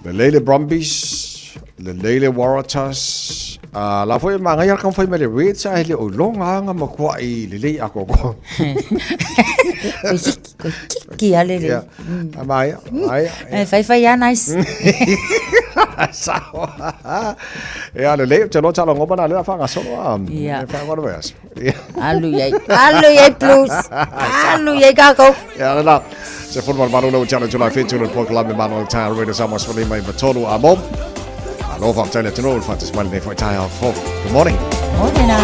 Lelei le Brumbies, lelei le Waratahs, a la foi e māngai ala taumafai mai le Reds ae le o iloga anga matuai lelei atoatoa. Koe kiki, koe kiki a lelei. Yeah. A maia, maia. E fai fai a nice. Sao. Ia lelei, ou te iloa tala ngoma na lea faagasolo a. Ia. E faaiuga o le vaiaso. Alu i ai. Alu i ai Blues. Alu i ai kākou. Ia lena. Se 18 lea ua tialo i July 7 le polokalame Malo i le Taeao Radio Samoa 53 a mo. Malo faafetai le atunuu i le faatasi mai lenei foi taeao fou. Good morning. Morena.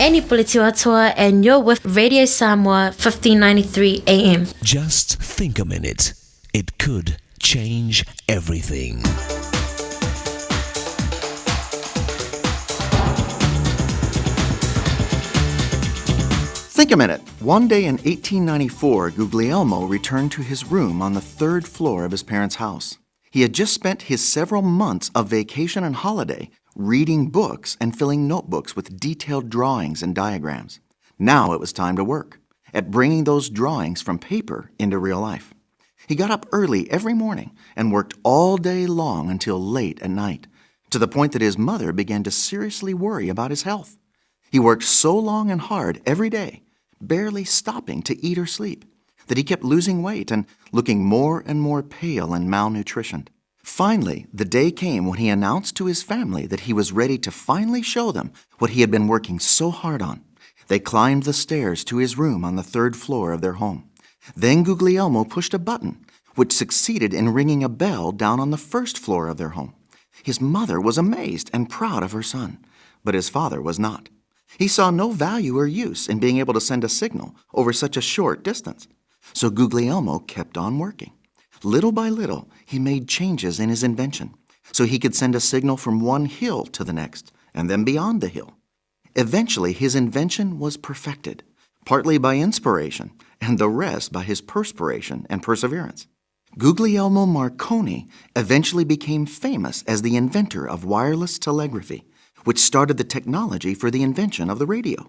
Annie Puletiwatoa and you're with Radio Samoa 1593 AM. Just think a minute. It could change everything. Think a minute. One day in 1894, Guglielmo returned to his room on the third floor of his parents' house. He had just spent his several months of vacation and holiday reading books and filling notebooks with detailed drawings and diagrams. Now it was time to work at bringing those drawings from paper into real life. He got up early every morning and worked all day long until late at night, to the point that his mother began to seriously worry about his health. He worked so long and hard every day, barely stopping to eat or sleep, that he kept losing weight and looking more and more pale and malnutritioned. Finally, the day came when he announced to his family that he was ready to finally show them what he had been working so hard on. They climbed the stairs to his room on the third floor of their home. Then Guglielmo pushed a button, which succeeded in ringing a bell down on the first floor of their home. His mother was amazed and proud of her son, but his father was not. He saw no value or use in being able to send a signal over such a short distance. So Guglielmo kept on working. Little by little, he made changes in his invention so he could send a signal from one hill to the next and then beyond the hill. Eventually, his invention was perfected, partly by inspiration and the rest by his perspiration and perseverance. Guglielmo Marconi eventually became famous as the inventor of wireless telegraphy, which started the technology for the invention of the radio.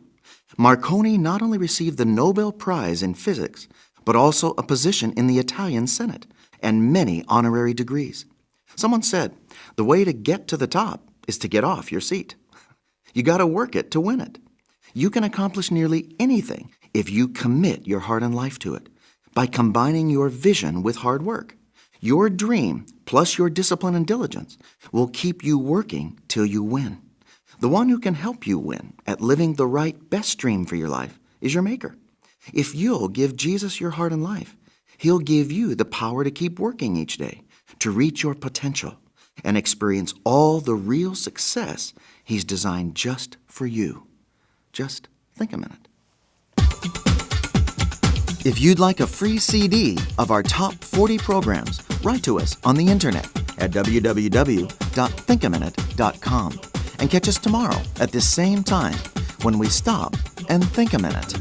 Marconi not only received the Nobel Prize in Physics, but also a position in the Italian Senate and many honorary degrees. Someone said, the way to get to the top is to get off your seat. You got to work it to win it. You can accomplish nearly anything if you commit your heart and life to it by combining your vision with hard work. Your dream, plus your discipline and diligence, will keep you working till you win. The one who can help you win at living the right best dream for your life is your maker. If you'll give Jesus your heart and life, he'll give you the power to keep working each day, to reach your potential, and experience all the real success he's designed just for you. Just think a minute. If you'd like a free CD of our top 40 programs, write to us on the internet at www.thinkaminute.com and catch us tomorrow at this same time when we stop and think a minute.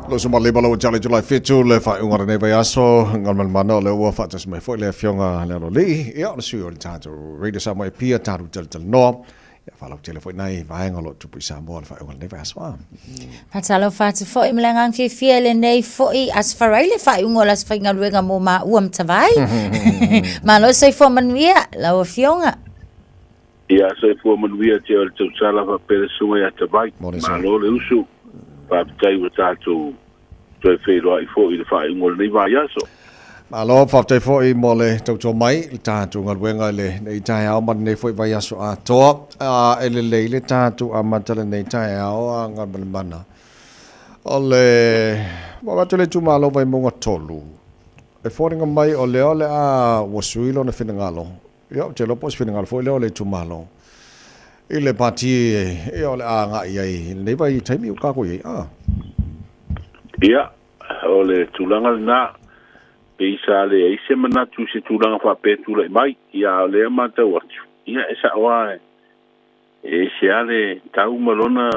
Lo so maliba lo jale July 7 le faaiuga o lenei vaiaso Galumalemana o lea ua faatasi mai foi le Afioga le Aloalii ia o le sui o le tatou Radio Samoa e pia tatou talatalanoa ia faalautele foi nai vaega o lo o tupu i Samoa le faaiuga o lenei vaiaso a. Faatalofa atu foi ma le agaga fiafia i lenei foi Aso Faraile, le faaiuga o le aso faigaluega mo maua ma Tavai. Malo soifua manuia lau Afioga. Ia, soifua manuia te o le tausala faapea le susuga ia Tavai. Malo le usu. Faafetai ua tatou toe feiloai foi i le faaiuga o lenei vaiaso. Malo, faafetai foi mo le tautua mai i le tatou galuega i lenei taeao ma lenei foi vaiaso atoa. E lelei le tatou amata lenei taeao a Galumalemana. O le ua avatu le itumalo Vaimauga 3, e foliga mai o lea o le a ua sui lona finagalo. Ia, ou te iloa po o se finagalo foi lea o le itumalo i le pati ia o le a agai ai i lenei vaitaimi ua tatou i ai. A. Ia, o le tulaga lena, pei sa leai se manatu i se tulaga faapea e tulai mai, ia a o lea e matau atu, ia e sao lava e ese lava le tau ma lona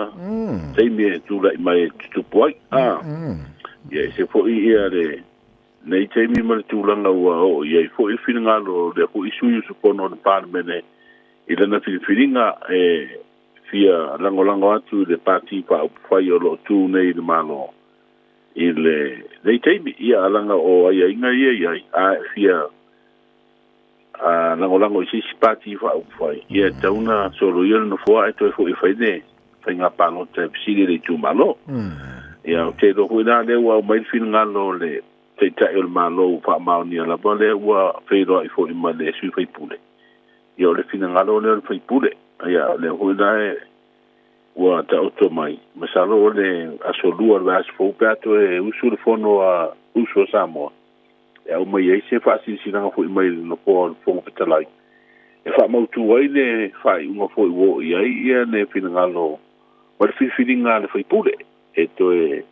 taimi e tulai mai e tutupu ai. A. Ia ese foi ia le nei taimi ma le tulaga ua oo i ai foi le finagalo o lea foi sui usufono o le Palemene i lana filifiliga e fia lagolago atu i le Pati Faaupufai o lo o tu nei i le Malo i lenei taimi. Ia, leaga o aiaiga ia i ai, a e fia lagolago i se isi Pati Faaupufai, ia e tatau ona soloia le nofoa ae toe foi e fai le faiga palota e fesili i le itumalo. Ia, ou te iloa foi la lea ua aumai le finagalo o le Taitai o le Malo ua faamaonia lava lea ua feiloai foi ma le sui usufono. Ia, o le finagalo lea o le sui usufono. Ia, o lea foi la e Ua taoto mai. Masalo o le aso lua o le vaiaso fou pe a toe usu le fono a uso a Samoa, e aumai ai se faasilasilaga foi mai le Nofoa o le Fofoga Fetalai e faamautu ai le faaiuga foi ua oo i ai ia le finagalo ma le filifiliga a le faipule e toe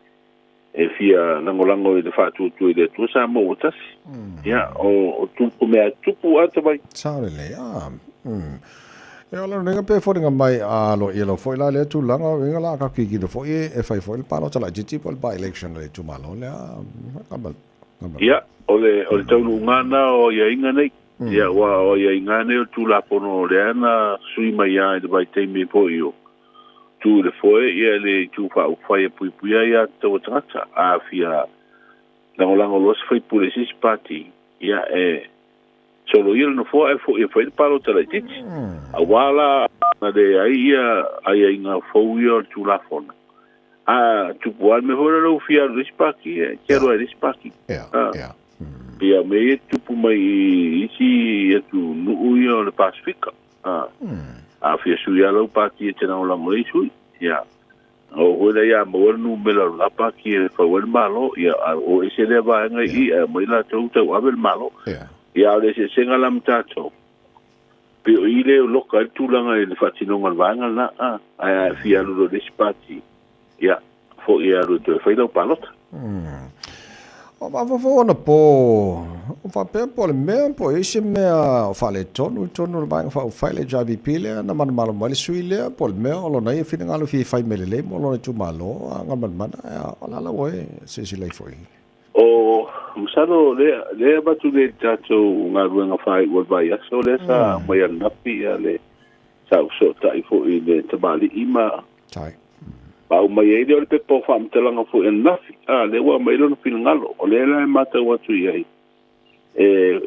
e fia lagolago i le faatuatua i le Atua Samoa ua tasi. Ia, o, o mea e tupu ata mai. Sao lelei, a. E o lona pe foliga mai a lo ia lo foi la lea tulaga o uiga la ka kikilo foi e fai foi le palota laitiiti po o le by-election a le itumalo lea. Ia, o le, o le taunuuga lena o aiaiga nei. Ia, aua o aiaiga nei o le Tulafono lea na sui mai lava i le vaitaimi foi o tu i le foe ia le Itu Faaupufai e puipuia ai aiatatau a tagata. A fia lagolago loa se faipule i se isi pati, ia e soloia le nofoa ae foi e fai le palota laitiiti. Aua la na leai ia aiaiga fou ia o le Tulafono, a tupu lava le mea foi lea ua fia alu i le isi pati, e te alu lava i le isi pati. Pei lava o mea ia e tutupu mai i isi atunuu ia o le Pasefika. A fia sui lava lau pati e te lagolago ai sui. Ia, oo foi lea ia maua le numera o le la pati e fau ai le Malo, ia a o ese lea vaega i i ae omai latou tauave le Malo. Ia, a o le eseesega la ma tatou, pei o i lea e loka ai le tulaga i le faatinoga o le vaega lena, ae a e fia alu loa i le isi pati, ia, foi e alu e toe fai lau palota. O mafaufau ona po, o faapea po o le mea po o i ai se mea o faaletonu i totonu o le Vaega Faaupufai le HRPP lea na manumalo mai le sui lea po o le mea o lona ia finagalo e fia fai mea lelei mo lona itumalo a Galumalemana o le a la ua e silasila ifo i ai? O masalo lea lea avatu nei i le tatou galuega faaiu o le vaiaso lea sa aumai ananafi ia le sa ou fesootai foi i le tamalii ma aumai ai lea o le pepa o faamatalaga foi ananafi, a lea ua aumai lona finagalo. O lea la e matau atu i ai, e,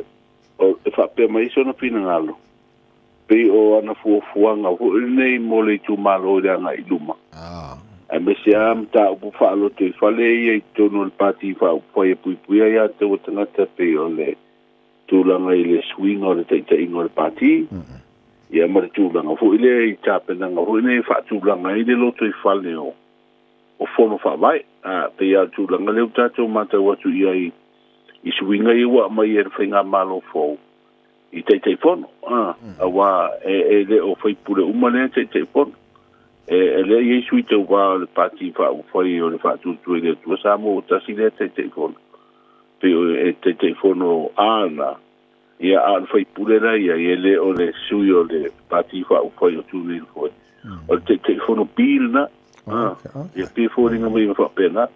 e faapea mai sona finagalo, pei o ana fuafuaga foi lenei mo le itumalo i le agai i luma. Aemaise lava mataupu faalotoifale ia i totonu o le Pati Faaupufai e puipuia aiatatau a tagata pei o le tulaga i le suiga o le taitaiga o le Pati, ia ma le tulaga foi lea i tapenaga foi nei e faatulaga ai le lotoifale o o Fono Faavae. A, pei lava o le tulaga lea ua tatou matau atu i ai i suiga ia ua aumai e le Faigamalo fou i Taitaifono, a, aua e le o faipule uma lea Taitaifono. E lea e i ai sui tauva o le Pati Faaupufai o le Faatuatua i le Atua Samoa ua tasi lea Taitaifono. Pei o e Taitaifono ana, ia, a o le faipule la e i ai, e le o le sui o le Pati Faaupufai o tu nei i le foe. O le Taitaifono B lena. Ia pei e foliga mai e faapena.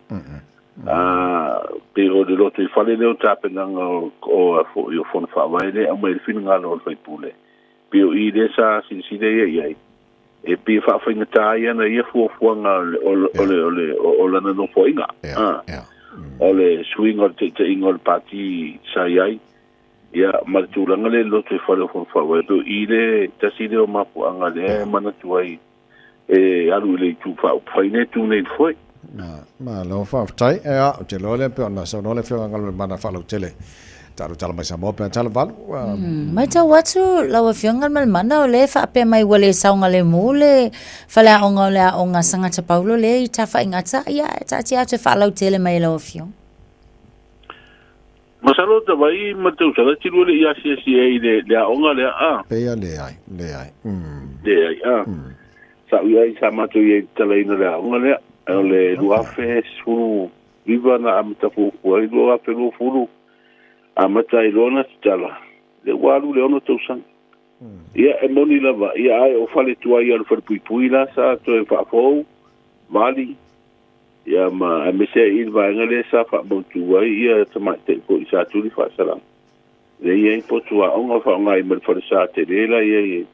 Pei o le lotoifale lea o tapenaga o foi o Fono Faavae lea e aumai ai le finagalo o le faipule. Pei o i lea sa silasila ia i ai, e pei e faafaigata ai ana ia fuafuaga o lana nofoaiga. O le suiga o le taitaiga o le Pati sa i ai, ia, ma le tulaga lea i le lotoifale o Fono Faavae, pei o i le tasi lea o mafuaaga lea e manatu ai e alu i le itu faaupufai lea e tu nei i le foe. Malo faafetai. Ea, ou te iloa lea pei ona saunoa le Afioga Galumalemana faalautele talu tala mai Samoa pe tala valu. Matau atu lau Afioga Galumalemana o lea e faapea mai ua le saogalemu le faleaoga o le aoga Sagata Paulo lea i Tafaigata, ia e taatia atu e faalautele mai e lau Afioga. Masalo ta vai ma te tausaga e tilua le i asiasi ai i le aoga lea a. Pei a leai, leai. Leai a. Sa ou i ai, sa matou i ai i le tatalaina o le aoga lea. O le 2019 na amata fuafua ai, 2020 amata ai loa ona tatala, lea ua alu le 6 tausaga. Ia, e moni lava, ia ae o fale tuai o le falepuipui la sa toe faafou, vali, ia ma aemaise ai i le vaega lea sa faamautu ai ia tamaitai foi sa tuli faasalaga. Lea e i ai potu aoga faaaoga ai ma le falesa tele la e i ai e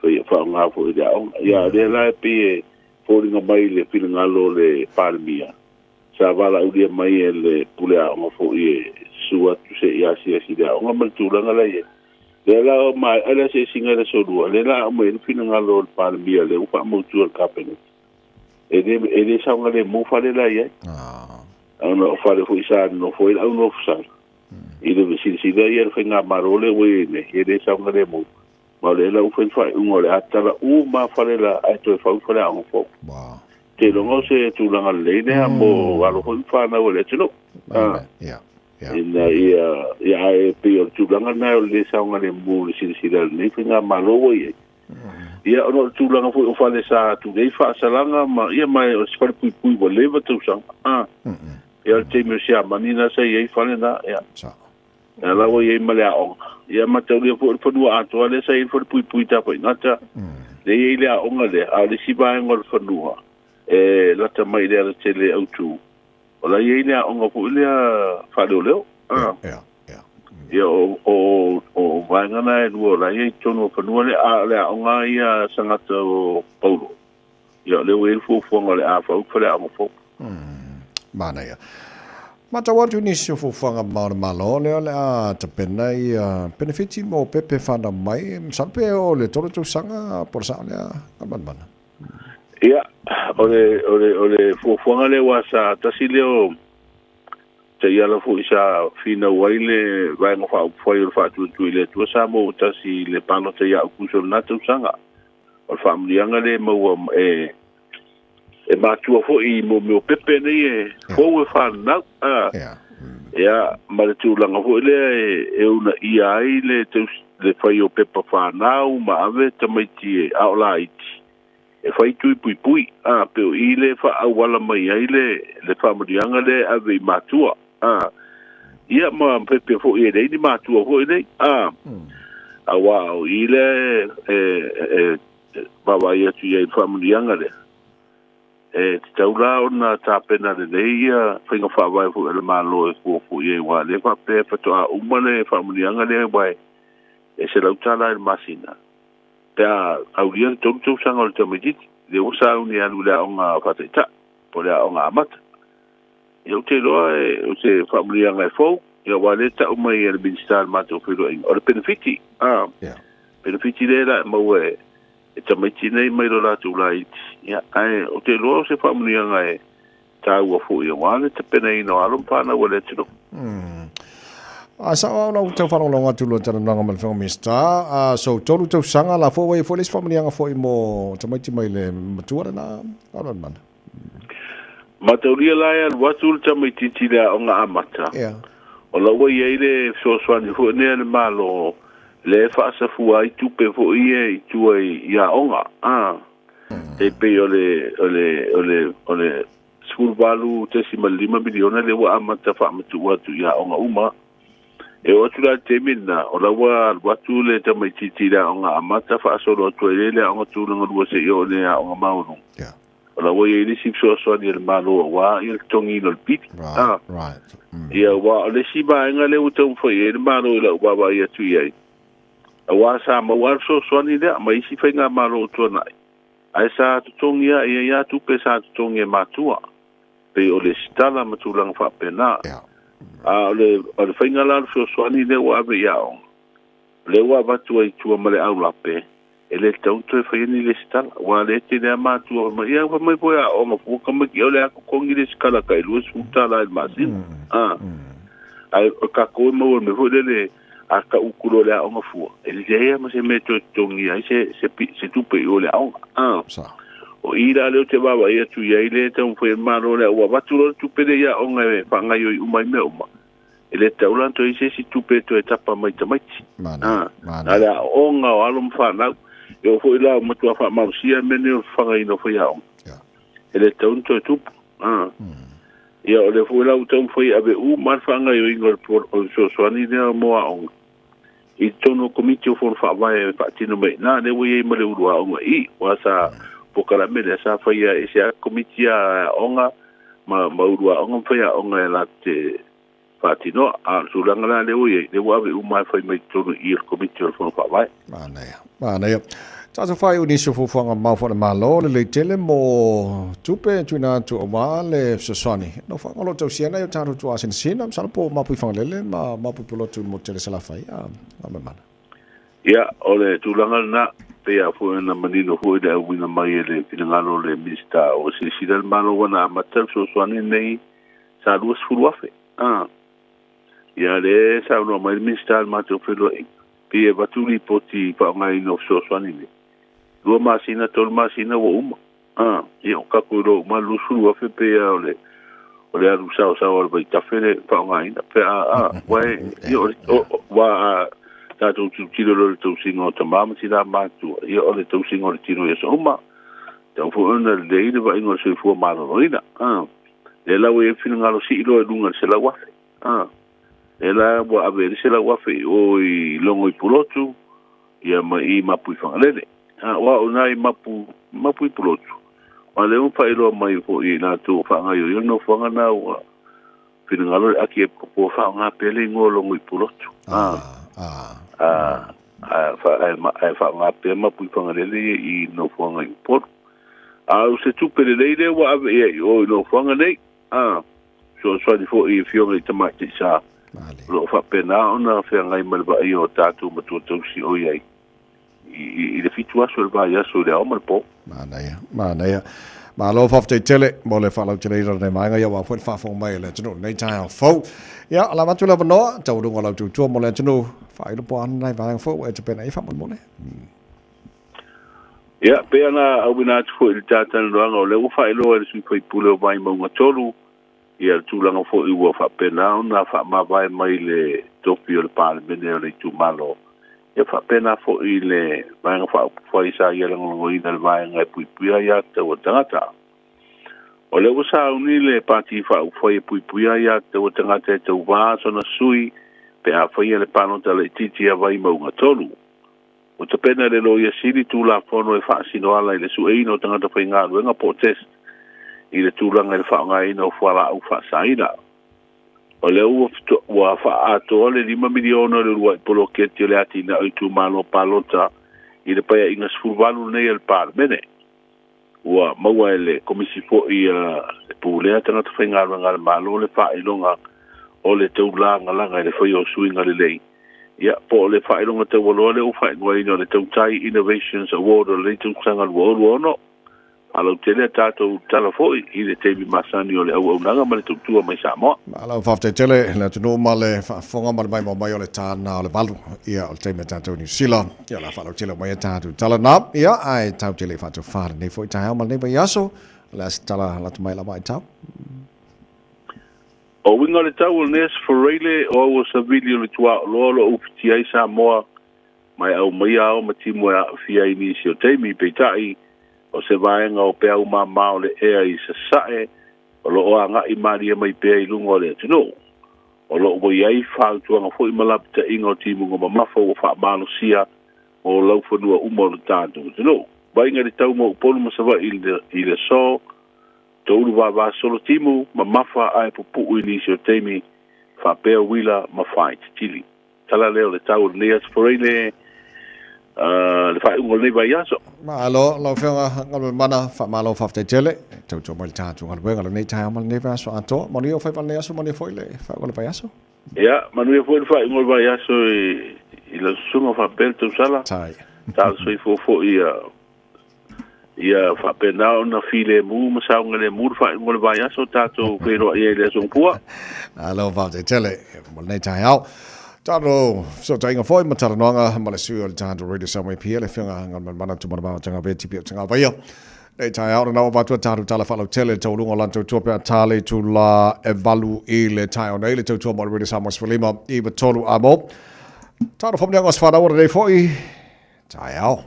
faia faaaoga foi i le aoga. Ia o lea la e pei e foliga mai le finagalo o le Palemia sa valaaulia mai e le pule aoga foi e susu atu se i asiasi i le aoga ma le tulaga la e i ai. Lea la o maea le asiasiga i le aso Lua, lea la aumai ai le finagalo o le Palemia lea ua faamautu e le Kapeneta. E le, e le saogalemu fale la e i ai. Ona o fale foi sa nonofo ai le au nofosala. I le silasila ia le faigamalo lea ua i ai nei, e le saogalemu. Ma o lea la ua fai le faaiuga o le a tala uma lava fale la ae toe fau fale aoga fou. Ou te iloga o se tulaga lelei lea mo alo foi ma fanau a le atunuu. Ina ia, ia ae pei o le tulaga lena o le lē saogalemu i le silasila a lenei faigamalo ua i ai. Ia ona o le tulaga foi o fale sa tulei faasalaga ma ia ma o se fale puipui ua leva tausaga. Ia o le taimi o Siamani na sa i ai fale na, ia. Ia la ua i ai ma le aoga. Ia mataulia foi o le fanua atoa lea sa i ai le fale puipui tafaigata. Lea e i ai le aoga lea, a o le isi vaega o le fanua e lata mai i le alatele autu, o la e i ai le aoga foi lea faaleoleo. Ia o vaega na e lua o la e i ai i totonu o fanua lea, a o le aoga ia a Sagata o Paulo, ia o lea ua i ai le fuafuaga o le a fau le faleaoga fou. Manaia. Matau atu i nisi o fuafuaga ma o le Malo lea o le a tapena ia penefiti mo pepe fanau mai, masalo pe o le 3 tausaga po o le sao lea Galumalemana. Ia, o le, o le, o le fuafuaga lea aua sa tasi lea o taiala foi sa finau ai le Vaega Faaupufai o le Faatuatua i le Atua Samoa ua tasi i le palota ia Aukuso i lena tausaga. O le faamanuiaga lea e maua e e matua foi i mo mea o pepe nei e fou e fanau. Ia, ma le tulaga foi lea e uunaia ai le le fai o pepa fanau ma ave tamaiti e a o laiti e fai tui puipui, a, pei o i lea e faaauala mai ai le le faamanuiaga lea e ave i matua, a, ia ma pepe foi e leai ni matua foi nei, a, aua o i lea e e vaavaai atu i ai i le faamanuiaga lea. E tatau la ona tapena lelei ia faiga faavae foi a le Malo e fuafua i ai aua o lea e faapea e faatoa uma le faamanuiaga lea aua e $100 i le masina pe a aulia le 3 tausaga o le tamaitiiti lea ua sauni e alu i le aoga faataitai po o le aoga amata. Ia ou te iloa o se faamanuiaga e fou ia aua o lea e tau mai e le Minisita i le matou feiloaiga o le penefiti, a, penefiti lea la e maua e e tamaiti nei mai lo latou laiti, ia, ae ou te iloa o se faamanuiaga e taua foi aua le tapenaina o alo ma fanau a le atunuu. A sao au lau tau faalogologo atu loa talanoaga ma le Afioga Minisita, a so 3 tausaga la foi ua i ai foi le isi faamanuiaga foi mo tamaiti mai le matua lena Galumalemana. Mataulia la e alu atu le tamaitiiti i le aoga amata, o la ua i ai le fesoasoani foi lenei a le Malo lea e faasafua ai tupe foi ia i tua i aoga, a, e pei o le, o le, o le, o le $18.5 miliona lea ua amata faamatuu atu i aoga uma. E oo atu la i le taimi lena, o la ua alu atu le tamaitiiti i le aoga amata faasolo atu ai lea i le aoga tulaga lua seia oo i le aoga maualuga. O la ua i ai le isi fesoasoani a le Malo aua le totogiina o le pili. Ia, aua o le isi vaega lea ua taumafai i ai le Malo i lau vaavaai atu i ai, aua sa maua lava le fesoasoani lea mai isi faigamalo ua tuanai, ae sa totogi lava, e i ai lava tupe sa totogi e matua, pei o le sitala ma tulaga faapena. A o le faiga la o le fesoasoani lea ua ave i aoga, lea ua avatu ai i tua ma le aulape, e le tatau ona toe faia ni lesitala, aua o lea e tele lava matua fai mai, ia fai mai foi e aoga fua tamaiti o le a totogi le sikala tai $20 i le masina. A, ae o tatou e maua i le mea foi lele, a tau atu loa i le aoga fua, e leai lava ma se mea e toe totogia ai se tupe i o i le aoga. A, o i la lea ou te vaavaai atu i ai lea e taumafai ai le Malo lea, ua avatu loa le tupe lea i aoga e faagaoioi uma ai mea uma, E le tatau la ona toe i ai se isi tupe e toe tapa mai tamaiti. A, na o le aoaoga o alo ma fanau. E oo foi la ua matua faamalosia le mea lenei o le fafagaina o faiaoga. E le tatau ona toe tupu. A. Ia o lea foi la ua taumafai e ave uma lava le faagaoioiga o le fesoasoani lea mo aoga i totonu o Komiti o Fono Faavae e faatino mai i ina. Lea ua i ai ma le ulu aoga i i, aua sa polokalame lea sa faia e ese lava Komiti a aoga ma ulu aoga ma faiaoga e latou te faatinoa. A o le tulaga la lea ua i ai, lea ua ave uma lava e fai mai i totonu i i o le Komiti o le Fono Faavae. Manaia, manaia. Tatou faaiu nisi o fuafuaga mau faale-Malo lelei tele mo tupe e tuuina atu aua le fesoasoani. Nofoaga o lo o tausia nai o tatou tuaasinasina, masalo po o Mapuifagalele ma Mapuipulotu i le motu tele Salafai, a Galumalemana. Ia, o le tulaga lena, pei lava foi ona manino foi le auina mai e le finagalo o le Minisita o silasila le Malo ua na amata le fesoasoani lenei sa 20,000. A, ia lea e saunoa mai le Minisita i le matou feiloaiga, Pei e avatu lipoti i faaaogaina o fesoasoani nei. 2 masina, 3 masina ua uma. A, ia o tatou iloa uma le 20,000 pei lava o le o le alu saosaoa o le vaitafe le faaaogaina pe a a ua e ia o le ua a tatou tilotilo loa i le tausiga o tama ma tina matutua, ia o le tausiga o le tino i aso uma. Tatau foi ona lelei le vaaiga o le soifua maloloina. A, lea la ua i ai le finagalo sii loa i luga i le 100,000. A, lea la ua ave ai le 100,000 i o i Logo i Pulotu, ia ma i Mapu i Fagalele. A, o au na i Mapu, Mapu i Pulotu. A lea ua faailoa mai foi e latou o faagaioia le nofoaga na ua finagalo le aki e po faaaoga pea le igoa o Logo i Pulotu. A, a, a, ae faaaoga pea Mapu i Fagalele ia i nofoaga i Upolu. A o se tupe lelei lea ua ave i ai i o i nofoaga nei. A, fesoasoani foi i afioga i tamaitai sa o lo o faapena ona feagai ma le vaaia o tatou matua tausi o i ai i le 7 aso i le vaiaso i le ao ma le po. Manaia, manaia. Malo faafetai tele mo le faalauteleina o lenei vaega, ia aua foi le faafofoga mai a le atunuu i lenei taeao fou. Ia, o le avatu le avanoa, taualuga o lau tautua mo le atunuu, faailo po o a ni nai vaega foi ua e tapena i ai faamolemole. Ia, pei ona auina atu foi i le ta talanoaga, o lea ua faailoa e le sui usufono o Vaimauga 3 ia le tulaga foi ua faapena ona faamavae mai le tofi o le Palemene o le itumalo, ia faapena foi le Vaega Faaupufai sa ia lagolagoina le vaega e puipuia aiatatau a tagata. O lea ua sauni le Pati Faaupufai e puipuia aiatatau a tagata e tauva sona sui pe a faia le palota laitiiti a Vaimauga 3. Ua tapena e le Loia Sili Tulafono e faasino ala i le sueina o tagata faigaluega po o test i le tulaga i le faaaogaina o fualaau faasaina. O lea ua ua faaatoa le $5 miliona o le uluai poloketi o le atinae o itumalo palota i le Paeaiga 18 lenei a le Palemene. Ua maua e le Komisi foi a le Pulea Tagata Faigaluega a le Malo le faailoga o le taulagalaga i le faia o suiga lelei, ia, po o le faailoga taualoa lea ua faaigoaina o le Tautai Innovations Award o lenei tausaga 2026. Faalautele a tatou tala foi i le taimi masani o le auaunaga ma le tautua mai Samoa. Malo faafetai tele le atunuu ma le faafofoga ma le maimoa mai o le tāna o le 8 ia o le taimi a tatou i Niu Sila. Ia o le a faalautele mai a tatou tala na. Ia ae tau tele i faatofā lenei foi taeao ma lenei vaiaso. O le a se tala lata mai lava i tau. O uiga o le tau o lenei aso Fureile o au o Savili o le tuaoloa o lo o ufitia ai Samoa ma e aumaia ao ma timu e aafia ai nisi o taimi, peitai, o se vaega o peau mama o le ea i Sasae o lo o agai malie mai pea i luga o le atunuu. O lo o ua i ai fautuaga foi ma lapataiga o timuga mamafa ua faamalosia mo laufanua uma o le tatou atunuu. Vaaiga i le tau mo Upolu ma Savaii i le aso, toulu vava solo timu, mamafa ae pupuu i nisi o taimi, faapea uila ma faaititili. Tala lea o le tau o lenei aso Foreile, le faaiuga o lenei vaiaso. Malo lau Afioga Galuemana, faamalo faafetai tele. Tautua mai le tatou galuega lenei taeao ma lenei vaiaso atoa. Manuia o faiva lenei aso, manuia foi le faaiuga o le vaiaso. Ia, manuia foi le faaiuga o le vaiaso i lau susuga faapea le tausala. Tai. Talo soifua foi ia ia faapena ona filemu ma saogalemu le faaiuga o le vaiaso tatou feiloai ai i le Aso Gafua. Malo faafetai tele mo lenei taeao. Tatou fesootaiga foi ma talanoaga ma le sui o le tatou Radio Samoa Apia, le Afioga Galumalemana Tumanavao Tagave Tipi o Tagavaia. Nei taeao na ua avatu a tatou tala faalautele le taualuga o lana tautua pe a ta le itula e 8 i le taeao nei le tautua mo le Radio Samoa 15 93 a mo. Tatou whamunianga o se whanau o lenei foi. Taeao.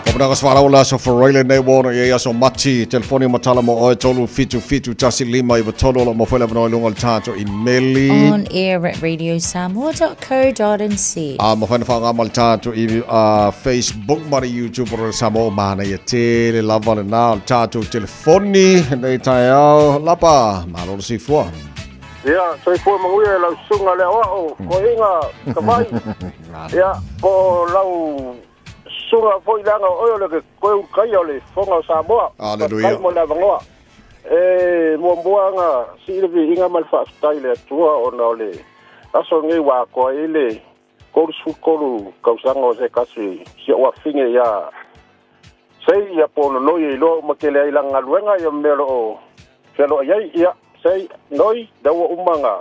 Papanaka swara o le aso Faraile nei ua ona i ai aso Mati, telefoni o matala mo oe 3 7 7 1 5 9 3 o lo mo foi le avanoa i luga o le tātou imeli. On air at radiosamoa.co.nz. A mafai na whaanga ma le tātou i Facebook ma le YouTube o le Samoa o mana ia tele lava le nā o le tātou telefoni nei taeao lapa. Malo le soifua. Ia, soifua manuia i lau susuga le aoao, toeaiina Tavai. Ia, po o lau susuga foi leaga o oe o le toe ulutaia o le Fofoga o Samoa. Hallelujah. Faafetai mo le avanoa. E muamua ona sii le viiga ma le faafetai i le Atua ona o le aso lenei ua atoa ai le 33 tausaga o se tasi si ou afafine ia Sei ia po o Nonoi e iloa uma tele ai i lana galuega ia ma mea o lo o fealoai ai. Ia, Sei, Noi, lea ua uma ona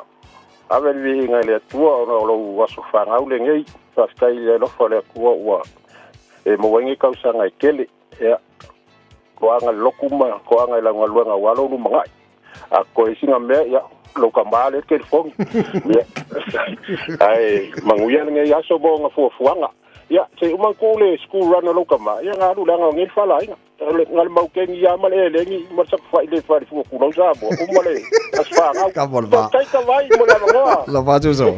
ave le viiga i le Atua ona o lou aso fanau lenei. Faafetai i le alofa o le Atua ua e maua ai nei tausaga e tele. Ia, toaga i le lotu ma toaga i lau galuega aua lou lumanai. A totoe ai sina mea, ia, lou tama lea e telefoni. Ia, ae manuia lenei aso ma ona fuafuaga. Ia, se i uma ona tuu le school run a lou tama, ia ona alu leaga o nei le falaaiga. O le maukeni lava ma le eleni ma le sapafai le fale fua tulou Samoa, uma le aso fanau. Ka mo le va. Faafetai Tavai mo le avanoa. La va tu so.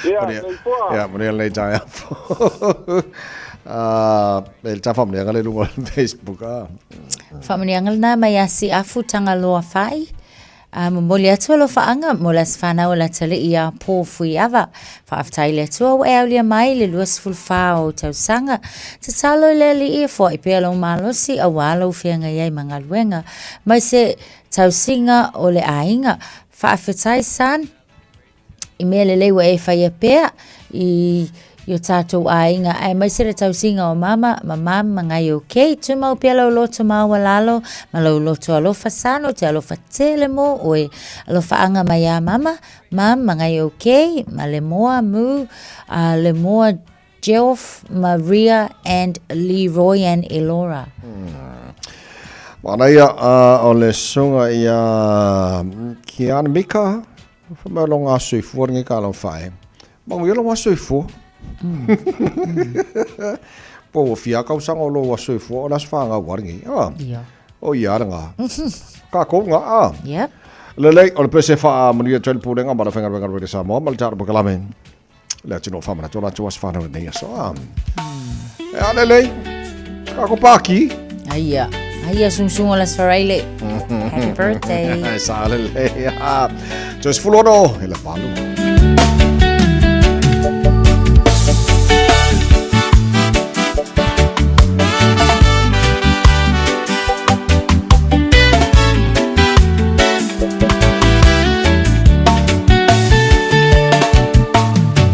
Ia, soifua. Ia, manuia lenei taeao. E le faamanuiaga le luga o le Facebook. Ah. Faamanuiaga lena mai ia Siafu Tagaloa Fai. A momoli atu alofaaga mo le aso fanau o le atalii ia Paul Fuiava. Faafetai i le Atua ua e aulia mai le 24 o ou tausaga. Tatalo i le Alii e foai pea lou malosi aua lou feagai ai ma galuega mai se tausiga o le aiga. Faafetai son i mea lelei ua e faia pea i i o tātou aiga, aemaise le tausiga o mama ma mam ma ngai o kei. Tumau pea lau loto maualalo ma lau loto alofa son, ou te alofa tele mō oe. Alofaaga mai iā mama, mam ma ngai o kei, ma Lemoa, Mu, Lemoa, Geoff, Maria and Leroy and Elora. Manaia o le susuga ia Kiana Mika, Fa mai o lou aso soifua lenei ka lau fae. Manuia lou aso soifua. Po ua fia tausaga o lou aso soifua o le aso fanau lava lenei. Ah. Ia. O ia lena. Tatou lena. Ah. Yep. Lelei, o le pese faamanuia atu ai le Pulega ma le Aufaigaluega a le Radio Samoa ma le tatou polokalame. Le atunuu faamanatu o latou aso fanau lenei aso. Ah. E a lelei. Tatou pāki. Aia. Aia sungsunga o le Aso Faraile. Happy birthday. Sa lelei. Ah. Toe 16 i le 8.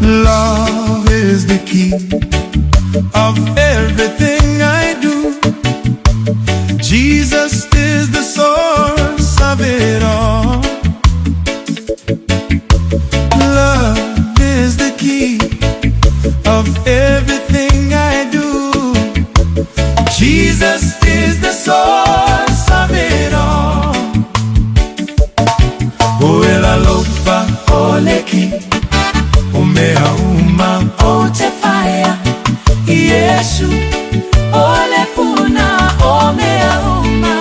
Love is the key of everything I do. Jesus is the source of it all. Love is the key of everything I do. Jesus is the source of it all. O le alofa o le ki o mea uma ou te faia Iesu o le puna o mea uma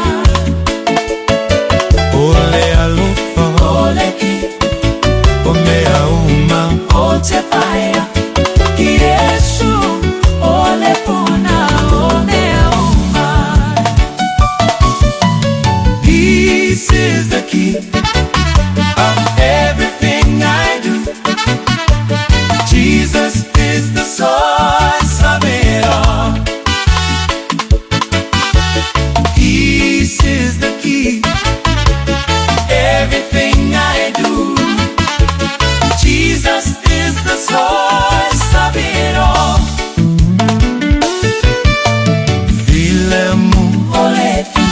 O le alofa o le ki o mea uma ou te faia Iesu o le puna o mea uma Peace is the key of everything I do. Jesus is the source of it all. Peace is the key. Everything I do. Jesus is the source of it all. Filemu o le tu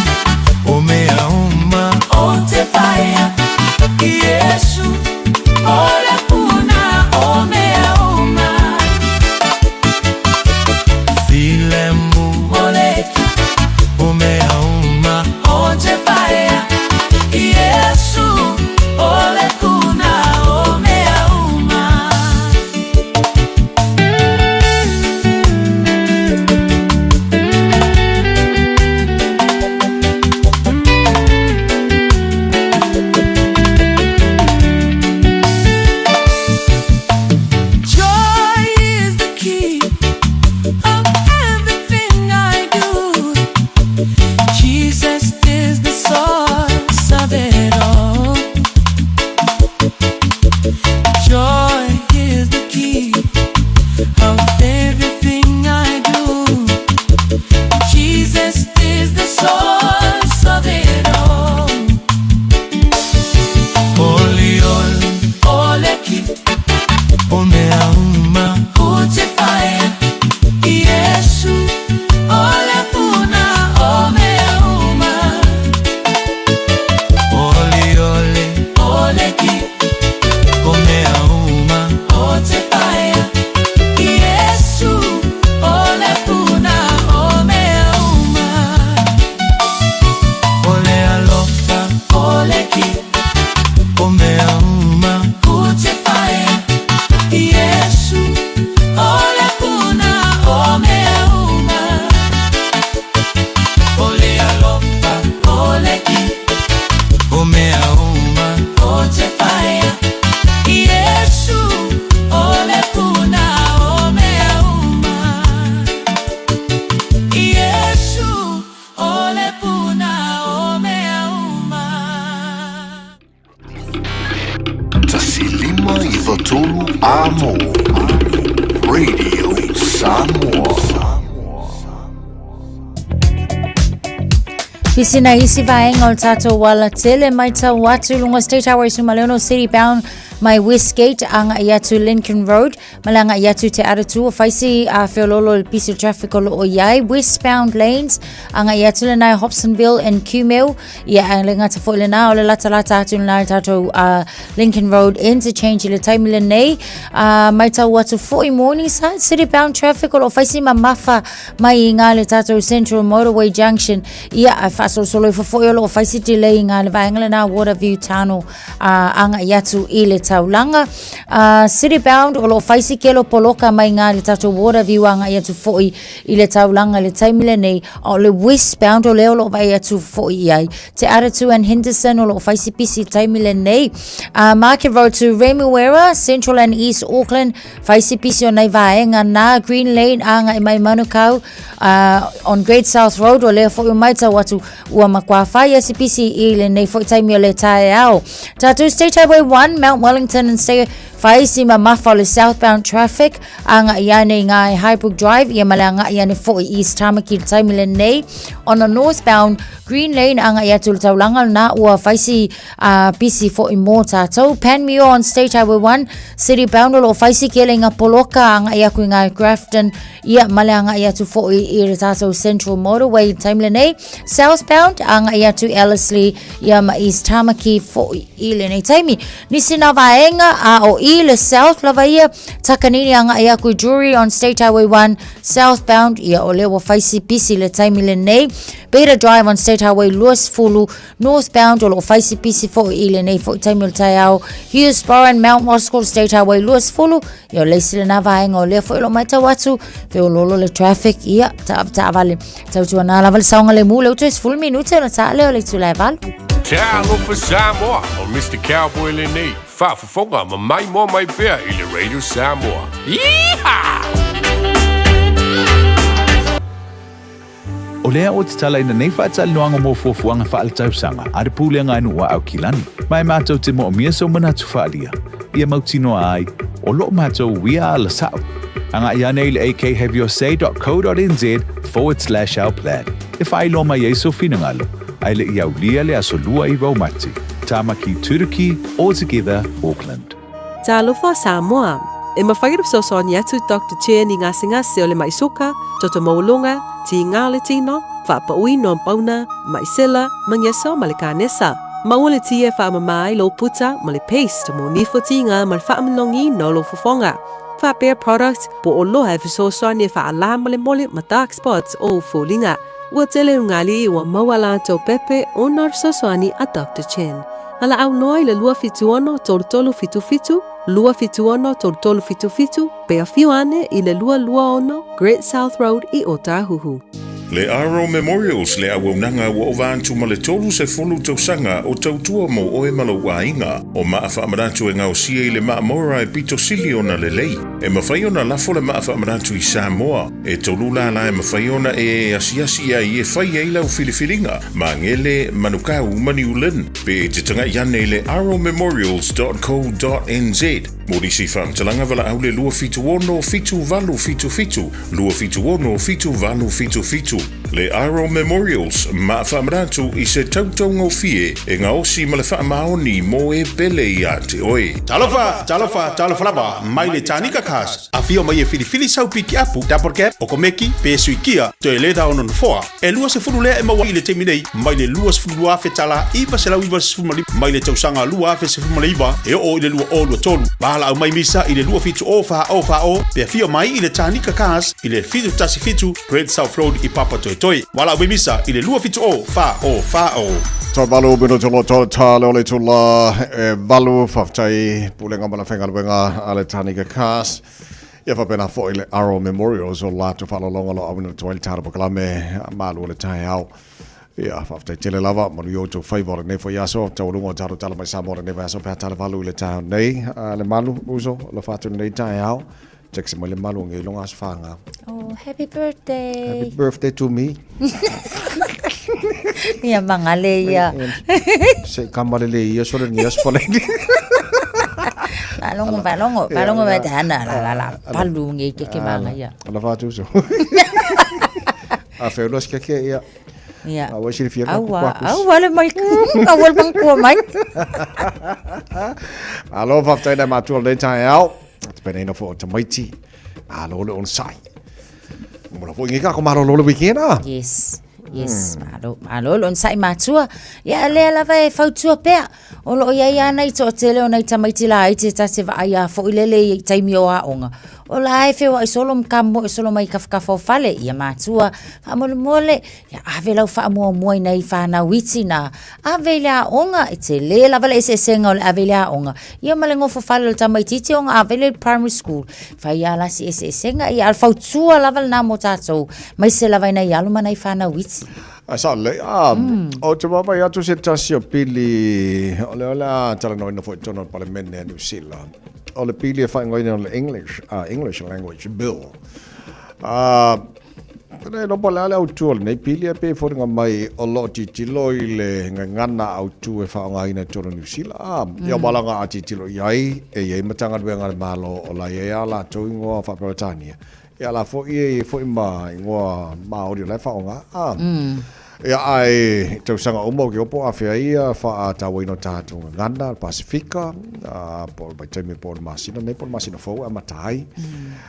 o mea uma o te whaia Iesu 5 9 3 Amo. Radio Samoa. Pisi na isi vaenga o le tātou wala tele mai tau atu lunga State Highway Sumaleno City bound mai Westgate anga i atu Lincoln Road ma le anga i atu te Aratū o Faisi a Feololo le pisi traffic o loo iai westbound lanes anga i atu lenai Hobsonville and Kumeu ia a le ngata foi lena o le lata lata atu lena le tātou Lincoln Road interchange i le taimi lenei mai tau atu foi Morningside City bound traffic o loo faisi mamafa mai i ngā le tātou Central Motorway Junction ia a whaasolosolo ifo foi o loo faisi delay i ngā le vaenga lena Waterview Tunnel anga i atu i le taulaga. City bound o loo faisi kelo poloka mai ngā le tātou Waterview anga i atu foi i le taulaga le taimi lenei a o le westbound o lea o loo vai atu foi i ai Te Aratū and Henderson o loo faisi pisi taimi lenei. Market Road to Remuera, Central and East Auckland Faisi pisi o nei vaenga nā Green Lane anga i mai Manukau on Great South Road o lea foi o maitau atu ua makuā whai asi pisi i lenei foi taimi o le taeao. Tātou State Highway 1, Mount Wellington and State Faisi mamafa o le southbound traffic anga i ane i ngā Highbrook Drive ia ma le anga i ane foi East Tamaki le taimi lenei. On the northbound Green Lane anga i atu le taulanga na ua faisi a pisi foi mō tātou. Panmure on State Highway 1, City Bound o lo faisi kele i ngā poloka anga i aku i ngā Grafton ia ma le anga i atu foi i le tātou Central Motorway taimi lenei. Southbound anga i atu Ellerslie ia ma East Tamaki foi i lenei taimi. Nisi nā vaenga a o i le South lava ia, Takanini anga i aku Drury on State Highway 1, Southbound ia o lea ua faisi pisi le taimi lenei. Beta Drive on State Highway 20, Northbound o loo faisi pisi foi i lenei foi taimi o le taeao. Hughes Bar and Mount Roskill State Highway 20, ia o le isi lena vaenga o lea foi o loo maitau atu, feololo le traffic, ia, taavale, tautuana lava le saogalemu le utu e 10 minute ona taa lea o le itula e 8. Talofa Samoa, o Mr. Cowboy lenei, faafofoga ma maimoa mai pea i le Radio Samoa. Yeehaw! O lea ua tatalaina nei faatalanoaga mo fuafuaga faaletausaga a le Pulega a Nuu a Aukilani, ma e matou te moomia sou manatu faaalia, ia mautinoa ai, o loo matou uia ala sao. Agai ane i le akhaveyourSay.co.nz/our plan e faailoa mai ai sou finagalo, ae le i aulia le Aso Lua i Raumati, Tamaki Turuki, All Together, Auckland. Talofa Samoa! E mafai ona fesoasoani atu Doctor Chen i gasegase o le maʻi suka, toto maualuga, tiga o le tino, faapauina o pauna, maʻi sela, magiso ma le kanesa. Maua le tia e faamama ai lou puta ma le paste mo nifo tiga ma le faamalogiina o lou fofoga. Faapea product po o loa e fesoasoani e faalā molemole ma dark spots o ou foliga. Ua tele ugali ua maua latou pepe ona o le fesoasoani a Doctor Chen. Valaau loa i le 276 3377, 276 3377, pe afio ane i le 226 Great South Road i Ōtāhuhu. Le Aro Memorials le auaunaga ua ova atu ma le 30 tausaga o tautua mo oe ma lou aiga. O maa faamanatu e gaosia i le maa Mora e pito sili ona lelei. E mafai ona lafo le maa faamanatu i Samoa. E tolu lālā e mafai ona e asiasi ai e fai ai lau filifiliga, Magele, Manukau ma New Lynn. Pe e te taga'i ane i le arrowmemorials.co.nz mo nisi faamatalaga valaau le 276 7877, 276 7877. Le Aro Memorials, maa faamanatu i se tautaugofie e gaosi ma le faamaoni mo e pele ia te oe. Talofa, talofa, talofa lava, mai le Tanika Cars. Afio mai e filifili sau pikiapu, double cab, okomeki, pe sui kia, toe leda o nofoa. E 20 lea e maua i le taimi nei, mai le $22,000 995 mai le tausaga 2019 e oo i le 2023. Valaau mai misa i le 270 40 40 pe afio mai i le Tanika Cars i le 717 Great South Road i Papatoetoe. Valaau mai misa i le 270 40 40. Toe valu minuti o lo tā le o le tula e valu faafetai pulega ma le faigaluega a le Tanika Cars. Ia faapena foi le Aro Memorials o latou faaaloaloga o lo o auina atu ai le tala polokalame malu o le taeao. Ia faafetai tele lava manuia outou faiva o lenei foi aso taualuga o tatou tala mai Samoa o lenei vaiaso pe a tala valu i le taeao nei. Le malu uso alofa atu lenei taeao. Text mai le malu o ngei longa aso whanga. Oh, happy birthday. Happy birthday to me. Ia mangale ia. Se kamale le ia sole ni aso pale. La Faalogo, faalogo, faalogo mai te ana, la la la, palu ngi ke ke manga ia. Ala whātu so. A wheulua si kake ia. Ia. A wai silafia ka Aua, kuakus. aua le mai, aua le mangkua mai. Malo whaftai nei mātua le tae ao. Te pene ina fo o tamaiti. Malo le on sai. Mula fo ingi ka ko malo lolo weekend a. Yes. Yes, malo, malo le onosai matua. Ia lea lava e fautua pea. O loo iai a nai toatele o nai tamaiti laiti e ta te vaai a foi lele i taimi o aoga. O la e feoai solo ma kamoe solo mai kafakafa o fale. Ia matua, faamolemole, ia ave lau faamuamua i nai fanau iti na. Ave i le aoga, e tele lava le eseesega o le ave i le aoga. Ia ma le gofo fale o le tamaitiiti ona ave lea i le primary school. Fai lava la si eseesega, ia a o le fautua lava lena mo tatou, aemaise lava i nai alo ma nai fanau iti. Ae sao lelei, a, ou te vaavaai atu se tasi o pili, o lea o le a talanoaina foi i totonu o le Palemene a Niu Sila, o le pili e faaigoaina o le English, English Language Bill. A, Le iloa po o le a le autu o lenei pili ae pei e foliga mai o lo o tilotilo i le gagana autu e faaaogaina i totonu o Niu Sila. A, ia walaga a tilotilo i ai, e i ai Matagaluega a le Malo o la i ai a latou igoa faa-Peretania. Ia la foi e i ai foi ma igoa Māori o la e faaaoga. A, ia ae tausaga uma o ke opo a fea ia faatauaina o tatou gagana, le Pasifika, a, po o le vaitaimi po o le masina nei po o le masina fou e amata ai.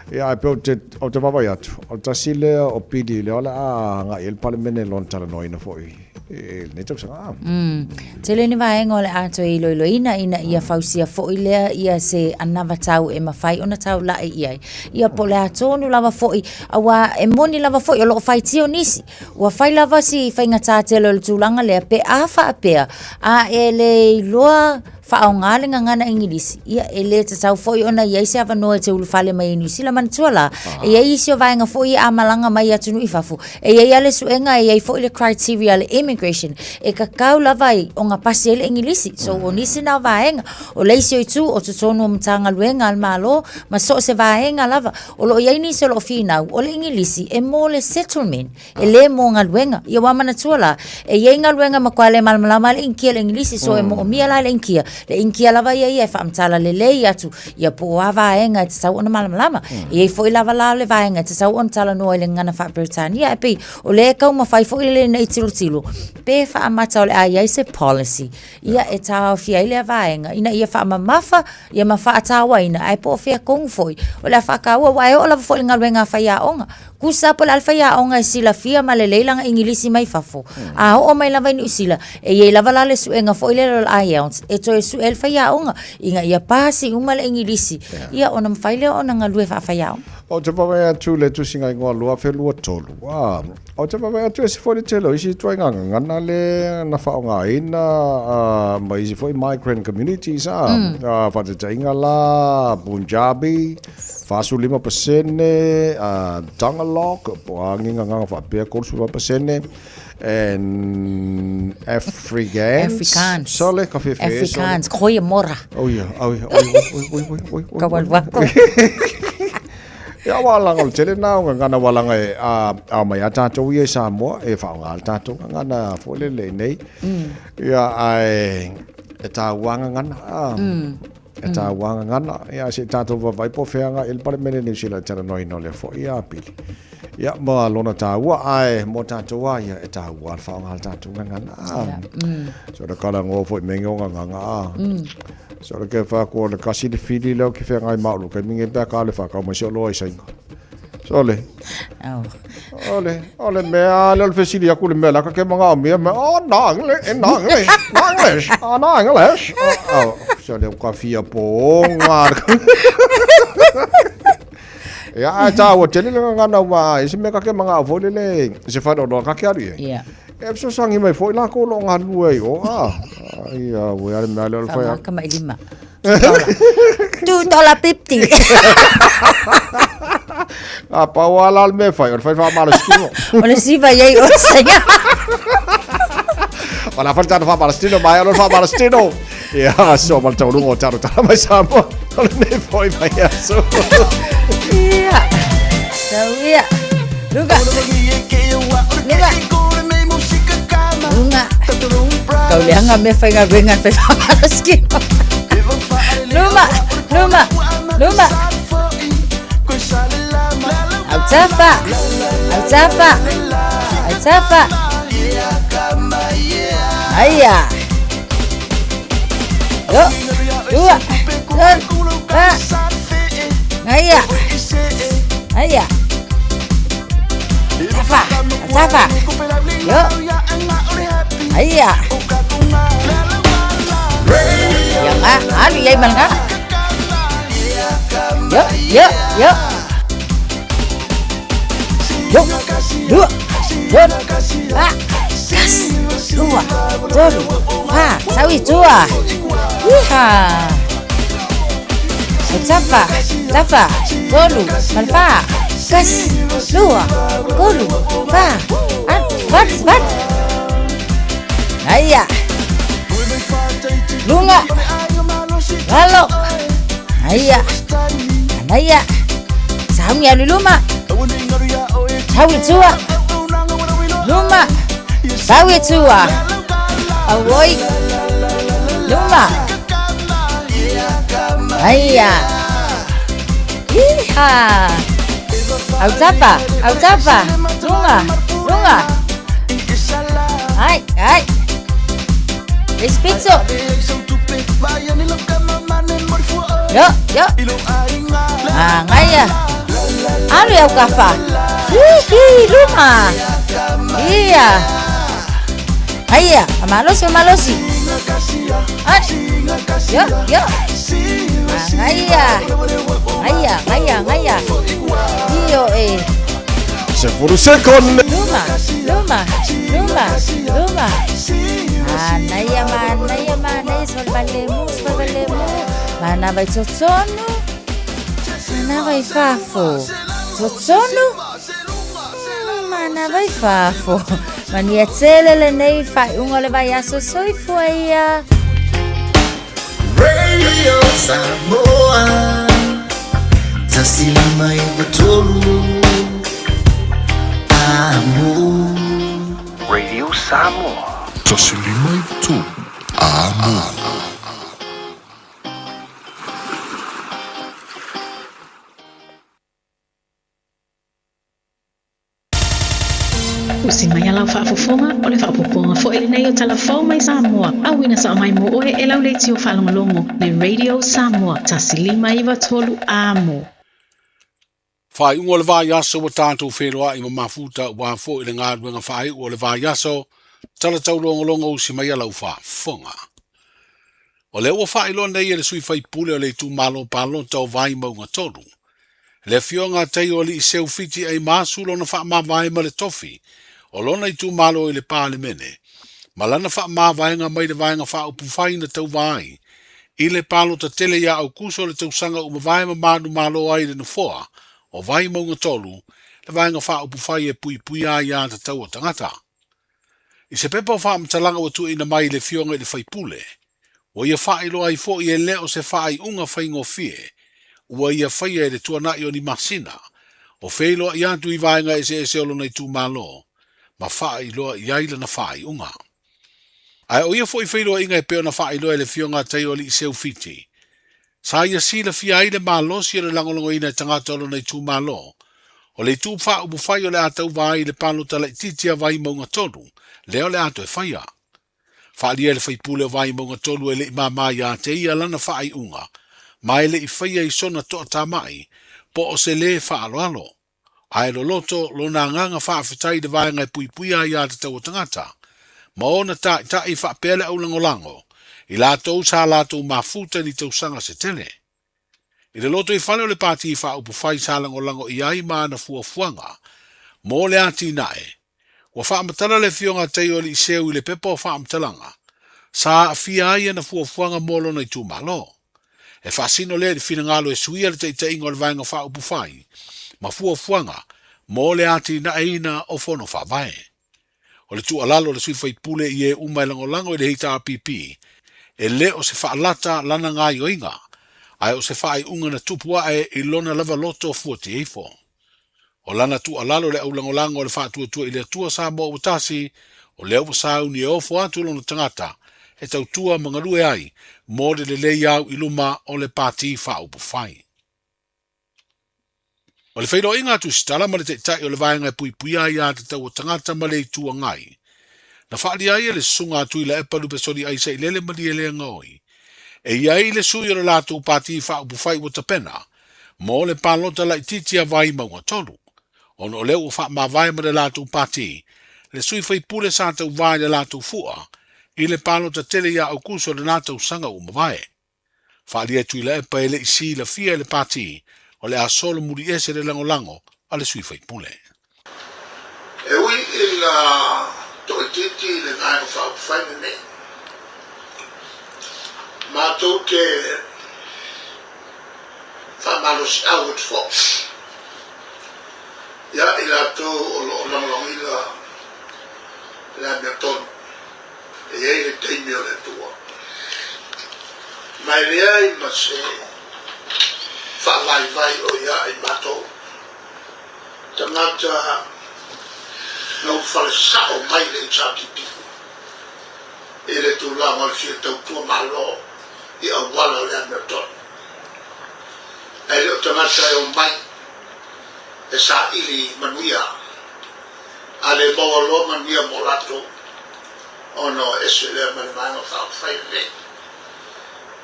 Ia, ae pei ou te, ou te vaavaai atu, o le tasi lea o pili lea o le a agai ai le Palemene i lona talanoaina foi i lenei tausaga. Tele ni vaega o le a toe iloiloina ina ia fausia foi lea ia se anavatau e mafai ona taulai i ai. Ia po o le a tonu lava foi, aua e moni lava foi o lo o faitio nisi. Ua fai lava si faigata tele o le tulaga lea pe a faapea a e le iloa faaaoga le gagana Igilisi, ia e le tatau foi ona i ai se avanoa e te ulufale mai ai i Niu Sila. Manatua la, e i ai isi o vaega foi ia a malaga mai i atunuu i fafo, e i ai lava le suega, e i ai foi le criteria a le immigration e kakau lava ai ona pasi ai le Igilisi. So, o nisi na o vaega. O le isi o itu, o totonu o Matagaluega a le Malo ma so o se vaega lava, o lo o i ai nisi o lo o finau, o le Igilisi e mo le settlement. E lē mo galuega. Ia ua manatua la, e i ai galuega matua le malamalama le inikia le Igilisi, so e moomia la le inikia. Le inikia lava ia ia e faamatala lelei atu, ia po o a vaega e tatau ona malamalama. E i ai foi lava la le vaega e tatau ona talanoa i le gagana faa-Peretania, ae pei o lea e taumafai foi le lenei tilotilo, pe faamata o le a i ai se policy, ia e taofia ai lea vaega, ina ia faamamafa, ia ma faatauaina, ae po o fea tonu foi o le a faataua, aua e oo lava foi i le galuega a faiaoga. Tusa po o le a le faiaoga e silafia ma lelei lana Igilisi mai fafo, a oo mai lava i Niu Sila, e i ai lava la le suega foi lea o le IELTS e toe sue ai le faiaoga ina ia pasi uma le Igilisi, ia ona mafai lea ona galue faafaiaoga. Ou te vaavaai atu i le tusiga igoa 2023, ā, ou te vaavaai atu e ese foi le tele o isi ituaiga gagana lea na faaaogaina, ā, ma isi foi migrant communities, ā, ā, faataitaiga la, Punjabi, 45%, Tagalog, po o a ni gagana faapea, 34%, and Afrikaans. Afrikaans. Sole, ka whewhe, sole. Afrikaans, goeiemorgen. Oh ia, oh ia, oi, oi, oi, oi, oi, oi. Ka walu ako. Ia wa langa o le tele na o gagana wa langa e a, a mai a tātou ia i Samoa e whaonga le tātou gagana foi lele nei. Ia ae e tāua gagana. E tāua gagana. Ia se tātou vavai po wheanga i le palemene Niu Sila talanoaina o lea foi ia pili. Ia ma lona tāua ae mo tātou a ia e tāua le whaonga le tātou gagana. So le kala ngō foi me ngō gagana a. So le ke whākua le kasi le whiri leo ki whengai maulu kai minge pea ka le whakau mai se o loa i sainga. So le. Oh. Ole, ole mea le o le fesili aku le mea la ka ke manga o mea mea, oh, na English, na English, na English, oh, na English. Oh, oh, so le ka fia po ngā. Ia, a tāua tele le ngana wa, e se mea ka ke manga o foi le le, se whare o loa ka ke aru e. Yeah. E fesoasoani mai foi lākou o lo o galulue ai o, a, ia, ua ia le mea lea o le fai atu. Faamaka mai lima. $2.50. A pau a la le mea e fai, o le fai faamalositino. O le siva i ai o sainga. O la fai le tatou faamalositino, maea loa le faamalositino. Ia, so ma le taunuuga o tatou tala mai Samoa. O lenei foi mai aso. Ia. Tau ia. Luga. Luga. Luga. Kau leaga mea faigaluega e fai faamalosi. Luma, luma, luma. Autafa, autafa, autafa. Aia. Yo, lua, tolu, fa. Aia. Aia. Tafa, tafa. Yo. Aia. Ia nga, alu iai ma le Yo, yo, yo. Yo, lua, tolu, fa, tasi, lua, tolu, fa, sau i tua. Iha. O tafa, tafa, tolu, ma le fa, tasi, lua, tolu, fa, valu, valu. Aia. Luga, lalo. Aia. Anaia. Sauni alu i luma. Sau i tua. Luma. Sau i tua. Auoi. Luma. Aia. Iha. Autafa, autafa. Luga, luga. Ai, ai. Le isi pito. Yo, yo. Agaia. Alu i aukafa. Hihi, luma. Ia. Aia, malosi, malosi. Ai. Yo, yo. Agaia. Agaia, agaia, agaia. Io e. Sefulu sekone. Luma, luma, luma, luma. Manaia, manaia, manaia, solvalemu, solvalemu. Manava i totonu. Manava i fafo. Totonu. Manava i fafo. Mania tele lenei faaiuga o le vaiaso soifua ia. Radio Samoa 159 Amo. Radio Samoa 159 Amo. Usi mai a lau faafofoga, o le faaopoopoga foi lenei o Tala Fou mai Samoa, auina sao mai mo oe e lau leitio faalogologo le Radio Samoa 159 Amo. Faaiuga o le vaiaso ua tatou feloai ma mafuta aua foi le galuega faaiu o le vaiaso, tala taulogologo usi mai a lau faafofoga. O lea ua faailoa nei e le sui faipule o le itumalo palota o Vaimauga 3, le afioga a Taioalii Seu Fiti Aimaasu lona faamavae ma le tofi o lona itumalo i le Palemene, ma lana faamavaega mai le Vaega Faaupufai na tauva ai i le palota tele ia Aukuso o le tausaga ua mavae ma manumalo ai le nofoa o Vaimauga 3, le Vaega Faaupufai e puipuia ai a tatau a tagata. I se pepa o faamatalaga ua tuuina mai i le Afioga i le Faipule, ua ia faailoa ai foi e le o se faaiuga faigofie ua ia faia i le tuanai o ni masina o feiloai atu i vaega eseese o lona itumalo ma faailoa i ai lana faaiuga. Ae o ia foi feiloaiga e pei ona faailoa e le Afioga a Taioalii Seu Fiti, sa ia silafia ai le malosi o le lagolagoina e tagata o lona itumalo, o le itu faaupufai o le a tauva ai i le palota laitiiti a Vaimauga 3, lea o le a toe faia. Faaalia e le faipule o Vaimauga 3 e le i māmā iā te ia lana faaiuga, ma e le i faia i sona toatamai, po o se lē faaaloalo. Ae loloto lona agaga faafetai i le vaega e puipuia ai aiatatau a tagata, ma ona taitai faapea le aulagolago i latou sa latou mafuta i ni tausaga se tele. I le lotoifale o le Pati Faaupufai sa lagolago i ai ma ana fuafuaga mo le atinae, ua faamatala le Afioga a Taioalii Seu i le pepa o faamatalaga sa aafia ai ana fuafuaga mo lona itumalo. E faasino lea i le finagalo e suia le taitaiga o le Vaega Faaupufai ma fuafuaga mo le atinaeina o Fono Faavae. O le tuualalo a le sui faipule i e uma e lagolago i le HRPP, e le o se faalata lana gaoioiga, ae o se faaiuga na tupu ae i lona lava loto fuatieifo. O lana tuualalo i le aulagolago o le Faatuatua i le Atua Samoa ua tasi, o lea ua sauni e ofo atu lona tagata e tautua ma galue ai mo le lelei au i luma o le Pati Faaupufai. O le feiloaiga a Tusitala ma le Taitai o le Vaega e Puipuia Aia Tatau a Tagata ma le Itu Agai, na faaalia ai e le Susuga a Tuilaepa Lupesoli Aisailele Malielegaoi, e i ai le sui o le latou Pati Faaupufai ua tapena mo le palota laitiiti a Vaimauga 3, ona o lea ua faamavae ma le latou pati le sui faipule sa tauva i le latou fua i le palota tele ia Aukuso o lena tausaga ua mavae. Faaalia e Tuilaepa e le i silafia e le pati o le a solomuli ese le lagolago a le sui faipule. E ui ina toaitiiti le Vaega Faaupufai lenei, matou te faamalosiau atu foi ia i latou o lo o lagolagoina le amiotonu. E i ai le taimi o le Atua, ma e leai ma se faavaivai o ia i matou tagata na ulufale sao mai le HRPP i le tulaga o le fia tautua Malo i auala o le amiotonu. Ae le o tagata e omai e saili manuia, a le maua loa manuia mo latou, ona o ese lea ma le Vaega Faaupufai lenei.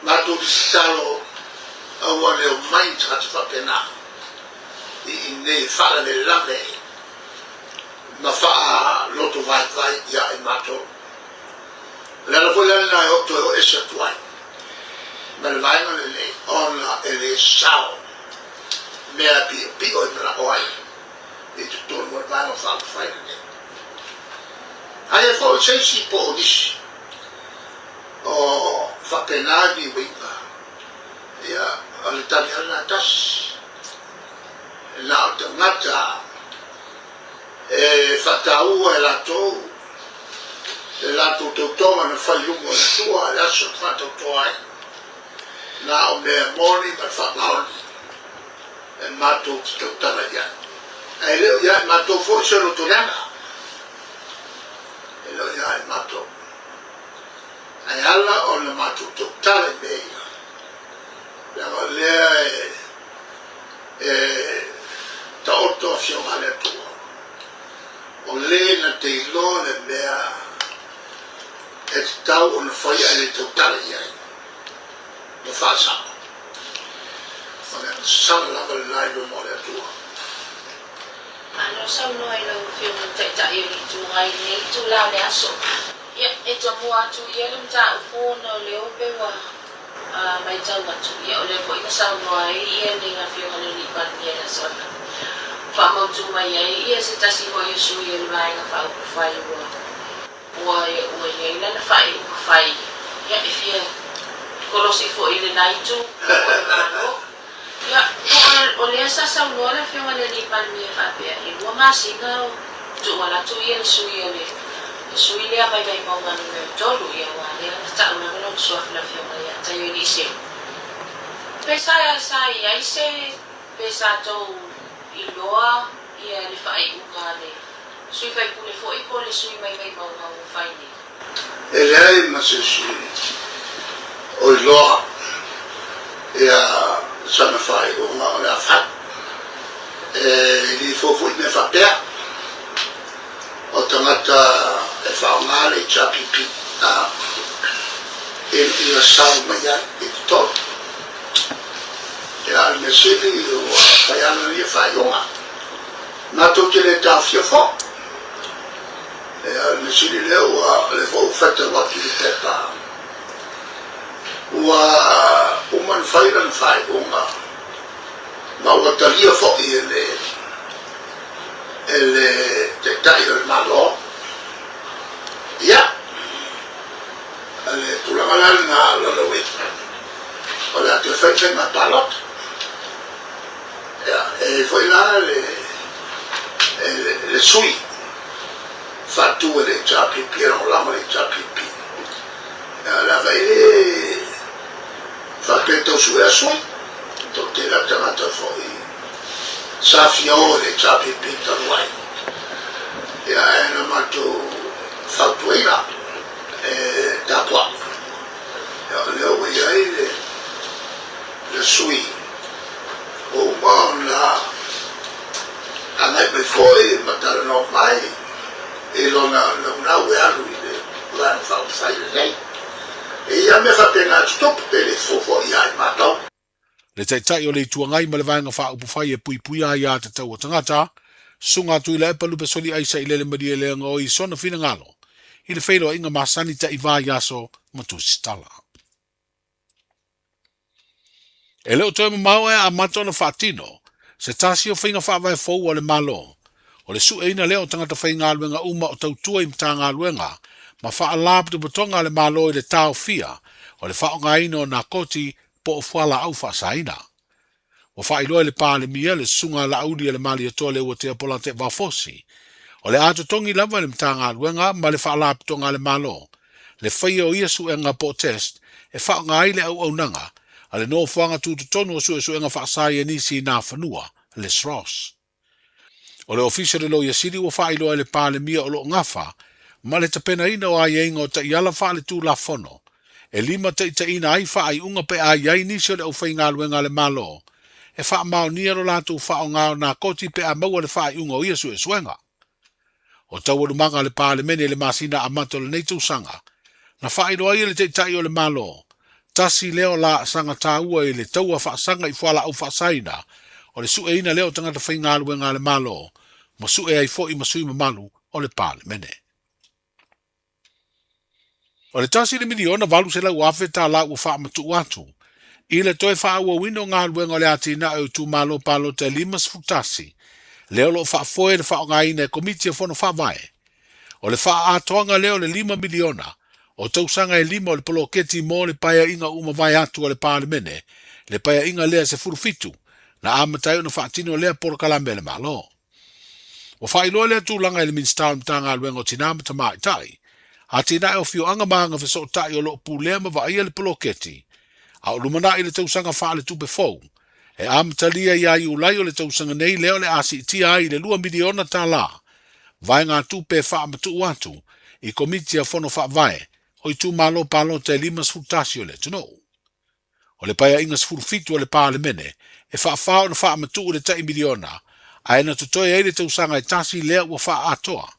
Matou te tatalo aua le omai ni tagata faapena i inei e faalavelave ma faalotovaivai ia i matou. O le ala foi la lena e oo toe o ese atu ai ma le vaega lenei ona e le sao mea piopio e manao ai i totonu o le Vaega Faaupufai lenei. Aia foi se isi po o nisi o faapena ni uiga, ia, o le tali lava lena e tasi, na o tagata e faataua e latou le latou tautoga na fai i luma o le Atua i le aso na faatautoa ai, na o mea moni ma le faamaoni e matou te tautala i ai. Ae le o ia i matou foi se loto leaga, e le o ia i matou. Ae ala ona matou tautala i mea ia, leaga o lea e, e taoto afioga a le Atua, o le na te iloa le mea e tatau ona fai ae le tautala i ai, ma faasao. O le agasala lava lena i luma o le Atua. Malo saunoa i lau Afioga i le Taitai o le Itu Agai i lenei itula o le aso. Ia, e tomua atu ia le mataupu ona o lea ua pei ua matau atu, ia o lea foi na saunoa ai ia le Afioga i le Alii Palemia i le aso ananafi, faamautu mai ai ia se tasi foi o sui o le Vaega Faaupufai ua ua ua i ai lana faaiuga fai, ia e fia kolosi foi i lena itu o le Malo. Ia, o lea sa saunoa le Afioga i le Alii Palemia faapea, e lua masina o tuuala atu ia le sui o le sui lea mai Vaimauga Nu.3, ia aua lea na tau lava lona suafa le Afioga ia Taioili Seu. Pe sa sa i ai se pe sa tou iloa ia le faaiuga a le sui faipule foi po o le sui mai Vaimauga ua fai nei? E leai ma se isi o iloa ia sana faaiuga o le a fai. E le fou foi mea faapea o tagata e faaaoga le HRPP ina sao mai ai i totonu. Ia, o le mea sili ua fai lava lana ia faaiuga. Matou te le taofia foi. Ia, o le mea sili lea ua, o lea foi ua faitau atu i le pepa, ua uma ona fai lana faaiuga ma ua talia foi e le, e le Taitai o le Malo. Ia, o le tulaga la lena o lona uiga, o le a toe fai le faiga palota. Ia, e i ai foi la le, le sui faatu e le HRPP, e lagolago i le HRPP. Ia, leaga e le faapea e tau suea sui, toatele lava tagata foi sa fia o i le HRPP talu ai. Ia, ae na matou fautuaina e tapuai. sui ua uma ona agai mai foi ma talanoa mai i lona naunau e alu i le Vaega Faaupufai lenei. E i ai mea faapena e tutupu pe le fou foi ia i matou. Le Taitai o le Itu Agai ma le Vaega Faaupufai e Puipuia Aia Tatau a Tagata, Susuga Tuilaepa Lupesoli Aisa i Lele Malielegaoi i sona finagalo i le feiloaiga masani ta'i vaiaso ma Tusitala. E le o toe mamao ae amata ona faatino se tasi o faiga faavae fou a le Malo, o le sueina lea o tagata faigaluega uma o tautua i Matagaluega ma Faalapotopotoga a le Malo i le taofia o le faaaogaina o nakoti po o fualaau faasaina. Ua faailoa e le Palemia le Susuga a Laauli a le Malietoa Leuatea Polataivao Fosi, o le a totogi lava e le Matagaluega ma le Faalapotopotoga a le Malo le faia o ia suega po o test e faaaoga ai le auaunaga a le Nofoaga Tutotonu o Suesuega Faasaienisi i Nafanua, le SROS. O le Ofisa o le Loia Sili ua faailoa e le Palemia o lo o gafa ma le tapenaina o aiaiga o taiala faaletulafono e limataitaiina ai faaiuga pe a i ai nisi o le aufaigaluega a le Malo e faamaonia lo latou faaaoga o nakoti pe a maua le faaiuga o ia suesuega. O taualumaga a le Palemene i le masina amata o lenei tausaga, na faailoa ai e le Taitai o le Malo, tasi lea o laasaga taua i le taua faasaga i fualaau faasaina, o le sueina lea o tagata faigaluega a le Malo, ma sue ai foi ma sui mamalu o le Palemene. O le $1,800,000 tala ua faamatuu atu i le toe faaauauina o galuega o le atinae o itumalo palota e 51, lea o lo o faafoe le faaaogaina e Komiti o Fono Faavae. O le faaatoaga lea o le $5 miliona o tausaga e lima o le poloketi mo le paeaiga ua mavae atu a le Palemene, le paeaiga lea 17 na amata ai ona faatino lea polokalame a le Malo. Ua faailoa lea tulaga i le Minisita o le Matagaluega o Tinā ma Tamaitai, Atinae o Afioaga ma Agafesootai o lo o pulea ma vaaia le poloketi, a o lumanai le tausaga faaletupe fou, e amatalia ia Iulai o le tausaga nei lea o le a siitia ai i le $2 miliona vaegatupe e faamatuu atu i Komiti a Fono Faavae o itumalo palota e 51 o le atunuu. O le Paeaiga 17 a le Palemene e faafa ona faamatuu le tai miliona, ae na totoe ai le tausaga e tasi lea ua faaatoa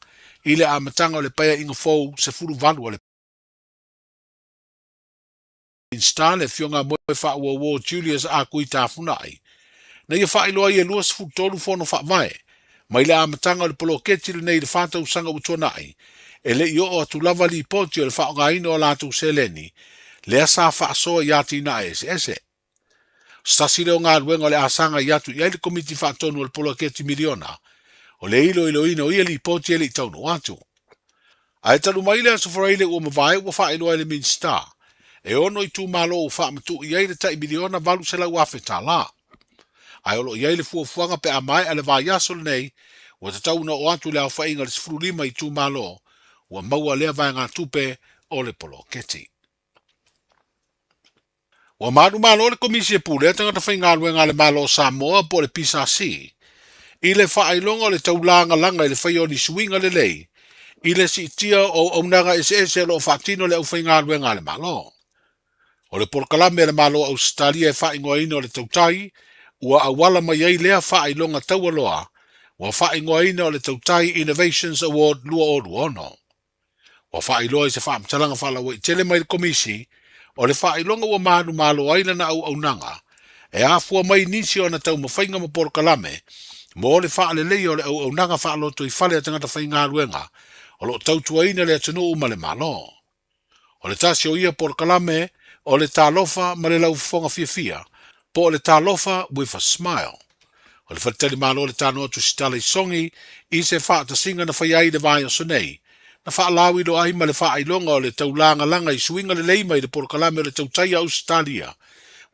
i le amataga o le Paeaiga fou 18 a le Minisita le Afioga Moefaauouo Julius Akui Tafunai, na ia faailoa ai e 23 fono faavae mai le amataga o le poloketi lenei i le fa tausaga ua tuanai, e le i oo atu lava lipoti o le faaaogaina o a latou seleni, lea sa faasoa i atinae eseese. O se tasi lea o galuega o le a sagai atu i ai le Komiti Faatonu o le Poloketi Miliona, o le iloiloina o ia lipoti e le i taunuu atu. Ae talu mai le Aso Faraile ua mavae ua faailoa e le Minisita, e ono itumalo ua faamatuu i ai le tai $1,800,000. Ae o lo o i ai le fuafuaga pe a maea le vaiaso lenei, ua tatau ona oo atu le aofaiga i le 15 itumalo ua maua lea vaegatupe o le poloketi. Ua manumalo le Komisi e Pulea Tagata Faigaluega a le Malo o Samoa po o le PSC i le faailoga o le taulagalaga i le faia o ni suiga lelei i le siitia o auaunaga eseese o lo o faatino le aufaigaluega a le Malo. O le polokalame a le Malo o Ausetalia e faaigoaina o le Tautai ua auala mai ai lea faailoga taualoa ua faaigoaina o le Tautai Innovations Award 2026. Ua faailoa i se faamatalaga faalauaitele mai le Komisi o le faailoga ua manumalo ai lana auaunaga e afua mai nisi o ana taumafaiga ma polokalame mo le faaleleia o le auaunaga faalotoifale a tagata faigaluega o lo o tautuaina le atunuu ma le Malo. O le tasi o ia polokalame o le Talofa ma le Laufofoga Fiafia po o le Talofa with a Smile. O le faletalimalo o le Tanoa Tusitala i Sogi i se faatasiga na faia ai i le vaiaso nei, na faalauiloa ai ma le faailoga o le taulagalaga i suiga lelei mai le polokalame o le Tautai a Ausetalia,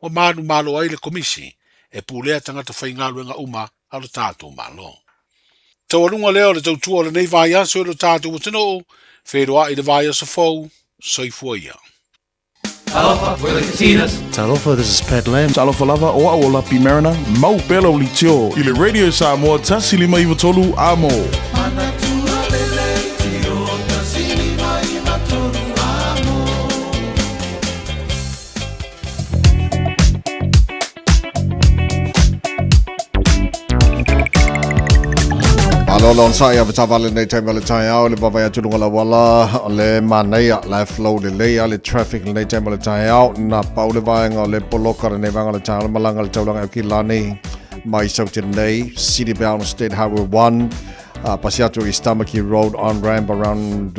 ua manumalo ai le Komisi e pulea tagata faigaluega uma a lo tatou Malo. Taualuga lea o le tautua o lenei vaiaso i lo tatou atunuu, feiloai i le vaiaso fou, soifua ia. Talofa, we're the Katinas. Talofa, this is Pat Lam. Talofa lava, o au o Lapi Mariner, mau pea lau leitio i le Radio Samoa 153 Amo. Malo le onosai ave taavale lenei taimi o le taeao i le vaavaai atu i luga o le auala o le manaia la e flow lelei lava le traffic lenei taimi o le taeao. Na pau le vaega o le poloka lenei vaega o le taeao le malaga i le taulaga i Aukilani mai Saute nei, City Bound State Highway 1, pasi atu i Stamaki Road on ramp around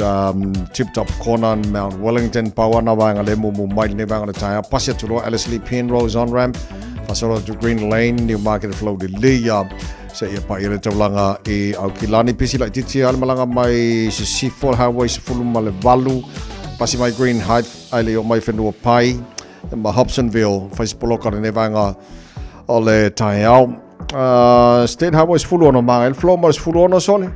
Tip Top Corner Mount Wellington. Pau ana vaega le mumu mai lenei vaega o le taeao. Pasi atu loa Ellerslie Penrose on ramp, faasolo atu Green Lane, Newmarket flow lelei seia paia le taulaga i Aukilani. Pisi laitiiti lava le malaga mai Sisifo le Highway 18, pasi mai Green Height ae le i oo mai Whenua Pai ma Hobsonville, fai se poloka lenei vaega o le taeao. State Highway 16, maga ai le flow ma le 16 sole.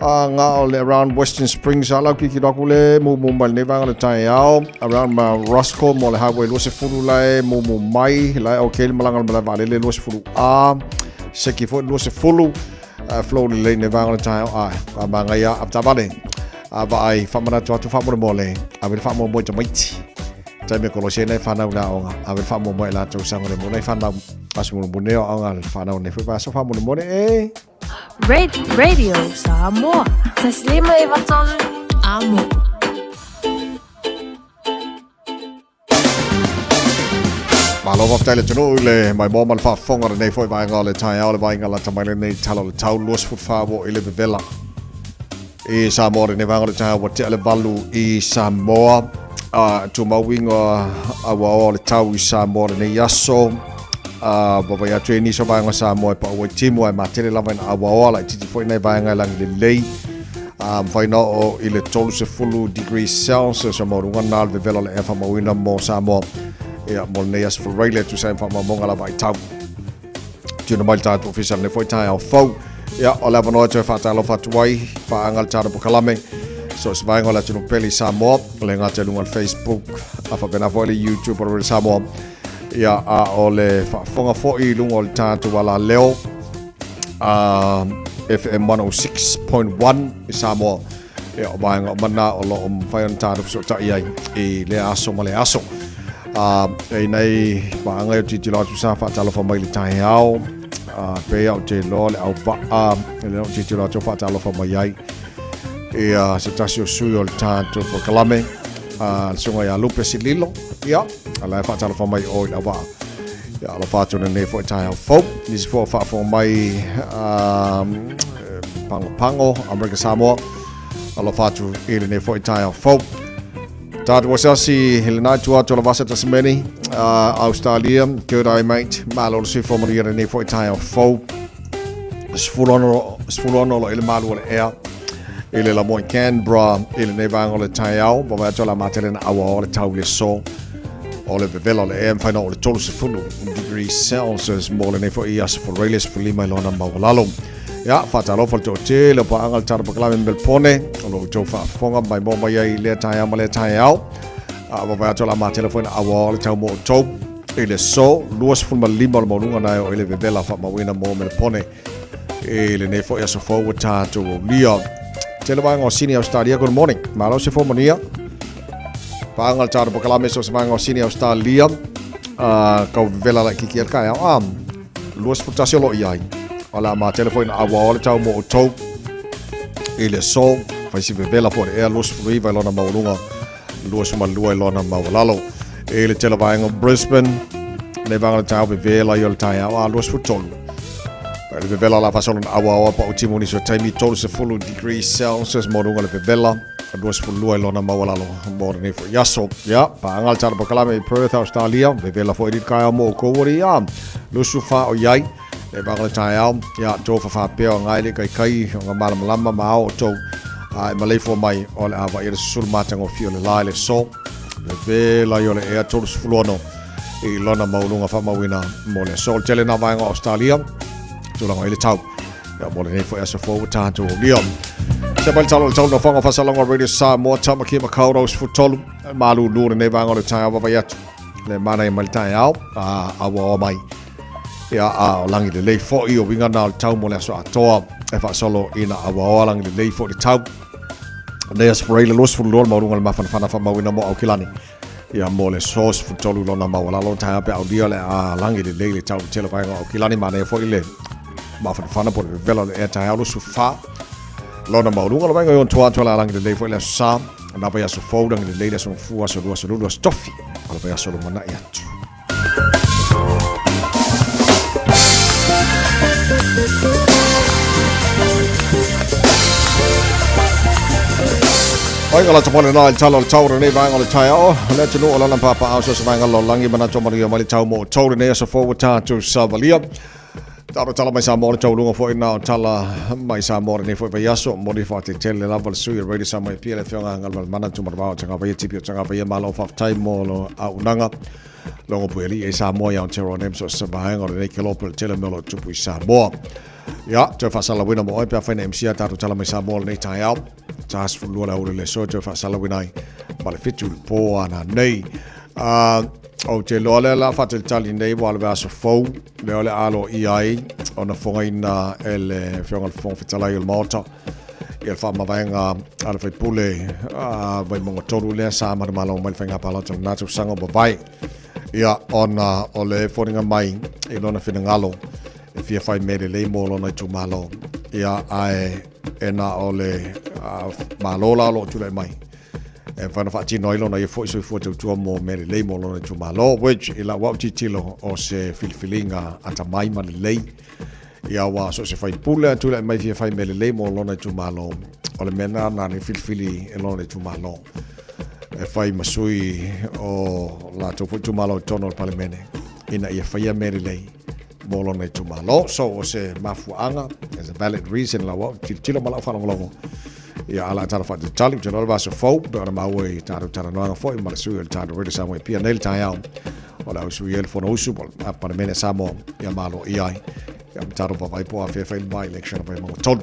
Nga o le around Western Springs a lau kikilo aku le mumu mai lenei vaega o le taeao. Around Mount Roskill mo le Highway 20 lae mumu mai lae okay le malaga o le malae vaalele 20 A. Seki foi 20 flow lelei lenei vaega o le taeao a ka magaia a taavale. A vaai faamanatu atu faamolemole ave le faamoemoe i tamaiti. Taimi e kolosi ai nai whanau le aoga, ave le faamoemoe i latou saogalemu nai whanau. Aso mulimuli o aoga le whanau nei foi vaiaso faamolemole e. Radio Samoa. Taslima i Vatolu. Amo. Malo faafetai le atunuu i le maimoa ma le faafofoga lenei foi vaega o le taeao le vaaiga lata mai lenei tala o le tau 24 ua i le vevela i Samoa lenei vaega o le taeao ua tea le 8 i Samoa. Tumau uiga auaoa o le tau i Samoa lenei aso. Vaavaai atu e nisi o vaega o Samoa e pau ai timu ae matele lava ina auaoa laitiiti foi nai vaega e lagi lelei. Mafai ona oo i le 30 degrees Celsius o maualuga na le vevela o le ea faamauina mo Samoa. Ia, mo lenei aso Faraile e tusa ai ma faamaumauga lava ai tau. Tuna mai le tatou ofisa lenei foi taeao fou. Ia, o le avanoa e toe faatalofa atu ai, paaga le tatou polokalame. So o se vaega o le atunuu pele i Samoa, le gata i luga o le Facebook, a faapena foi le YouTube o le Radio Samoa. Ia, a o le faafofoga foi i luga o le tatou alaleo, FM 106.1 i Samoa. Ia, o vaega uma na o lo o mafai ona tatou fesootai ai i lea aso ma lea aso. E i nei paaga e tilotilo atu sa faatalofa mai le taeao, pei au te iloa le auvaa, e le o tilotilo atu o faatalofa mai ai. Ia, se tasi o sui o le tatou polokalame, le susuga ia Lupe Sililo, ia, a la e faatalofa mai o i le auvaa. Ia, alofa atu lenei foi taeao fou. Nisi foi o faafofoga mai Pagopago, Amerika Samoa. Alofa atu i lenei foi taeao fou. Tātou asiasi i lena itu atu o la Vasa Tasimeni, Australia. Good day, mate. Malo le soifua manuia lenei foi taeao fou. 16 lo i le malu o le ea i le lamoa i Canberra i lenei vaega o le taeao. Vaavaai atu la matele na aua o le tau le so o le vevela o le ea mafai na o le 30 degrees Celsius mo lenei foi aso Faraile 15 i lona maualalo. Ia, faatalofa le toatele o paaga le Tala Pakalame Melpone, o lo outou faafofoga mai mo mai ai lea taeao ma lea taeao. A vaavaai atu la matele foi na aua o le tau mo outou i le so 25 o le maualuga na e o i le vevela faamauina mo Melpone i lenei foi aso fou ua tatou aulia. Tele vaega o Sini Australia, good morning. Malo se fou manuia. Paaga le Tala Pakalame so se vaega o Sini Australia. Kau vevela la kiki al kaeao. 21 o lo o i ai. O le a matele foi na auaoa le tau mo outou i le aso. Fai si vevela foi le ea 29 i lona maualuga, 22 i lona maualalo. I le tele vaega o Brisbane, nei vaega o le taeao vevela i o le taeao a 23. Pai le vevela la faasolo na auaoa pa o timu nisi o taimi 30 degrees Celsius maualuga le vevela. 22 i lona maualalo mo lenei foi aso. Ia, paaga le tala polokalame i Perth, Australia, vevela foi le taeao mo oukou ua ia lusu wha o iai, e vaga le taeao, ia, tofa whapea o ngai le kai kai, o ngā malamalama ma ao o tou, a e maleifua mai o le ava i le susulu mātanga o fio le la i le so, vevela i o le ea 36 i lona mauluga whamauina mo le aso. O le tele nā vaega o Australia, tulaga i le tau. Ia mo lenei foi aso fou ua tatou aulia. Se mai le talo le tau na whanga whasalonga Radio Samoa, Tamaki Makaurau 13, malūlū lenei vaega o le taeao vaavaai atu. Le mana i mai le taeao, a aua oa mai. Ia a o langi lelei foi o uiga na o le tau mo le aso atoa e faasolo ina aua oa langi lelei foi le tau. Nei aso Faraile 22 le maualuga o le mafanafana faamauina mo Aukilani. Ia mo le aso 13 lona maualalo taeao pe aulia le a langi lelei le tau i tele vaega o Aukilani manaia foi le mafanafana po o le vevela o le ea taeao 24. Lona maualuga. Le vaega i ona tua atoa le a lagi lelei foi le Aso Sa, o na vaiaso fou, lagi lelei le Aso Gafua, Aso Lua, Aso Lulu, Aso Tofi, o le vaiaso lumanai atu. Ai ka la tapone na i tala o le tau lenei vaega o le taeao. O le atunuu o lana papaao so se vaega lalolagi manatu o manuia mai le tau mo outou lenei aso fou ua tatou savalia. Talo tala mai Samoa le tauluga foi na o tala mai Samoa lenei foi vaiaso. Moni faatetele lava le sui o Radio Samoa e pia le afioga Galumalemana Tumanavao o Tagavaia Tipi o Tagavaia malo faafetai mo lo auaunaga logo pueli e Samoa i Aotearoa nei ma so o se vaega o lenei kelope o le tele o mea o lo o tupu i Samoa. Ia, toe faasalauina mo oe pe afai na MC a tatou tala mai Samoa lenei taeao. 42 le aoauli le aso toe faasalauina ai ma le 7 i le po ana nei. Ou te iloa lea la faatalitali nei ua le aso fou lea o le alo i ai ona fogaina e le Afioga i le Fofoga Fetalai o le Maota i le faamavaega a le faipule a Vaimauga 3 lea sa manumalo mai le faiga palota o lena tausaga ua mavae. Ia, ona o le foliga mai i lona finagalo e fia fai mea lelei mo lona itumalo. Ia, ae e na o le Malo la o lo o tulai mai e mafai ona faatino ai lona ia foi soifua tautua mo mea lelei mo lona itumalo, which i lau au tilotilo o se filifiliga atamai ma lelei. Ia, aua so o se faipule a tulai mai fia fai mea lelei mo lona itumalo, o le mea lena na le filifili e lona itumalo e fai ma sui o latou foi itumalo i totonu o le Palemene ina ia faia mea lelei mo lona itumalo. So o se mafuaaga, there's a valid reason lau au tilotilo ma lau faalogologo. Ia, ala tala faatalitali, ou te iloa le vaiaso fou, pei ona maua i tatou talanoaga foi ma le sui o le tatou Radio Samoa e pia nei le taeao o le au sui e le Fonousu po o le Palemene a Samoa ia maloia ai. Ia, ma tatou vaavaai po o afea e fai le by-election o Vaimauga 3.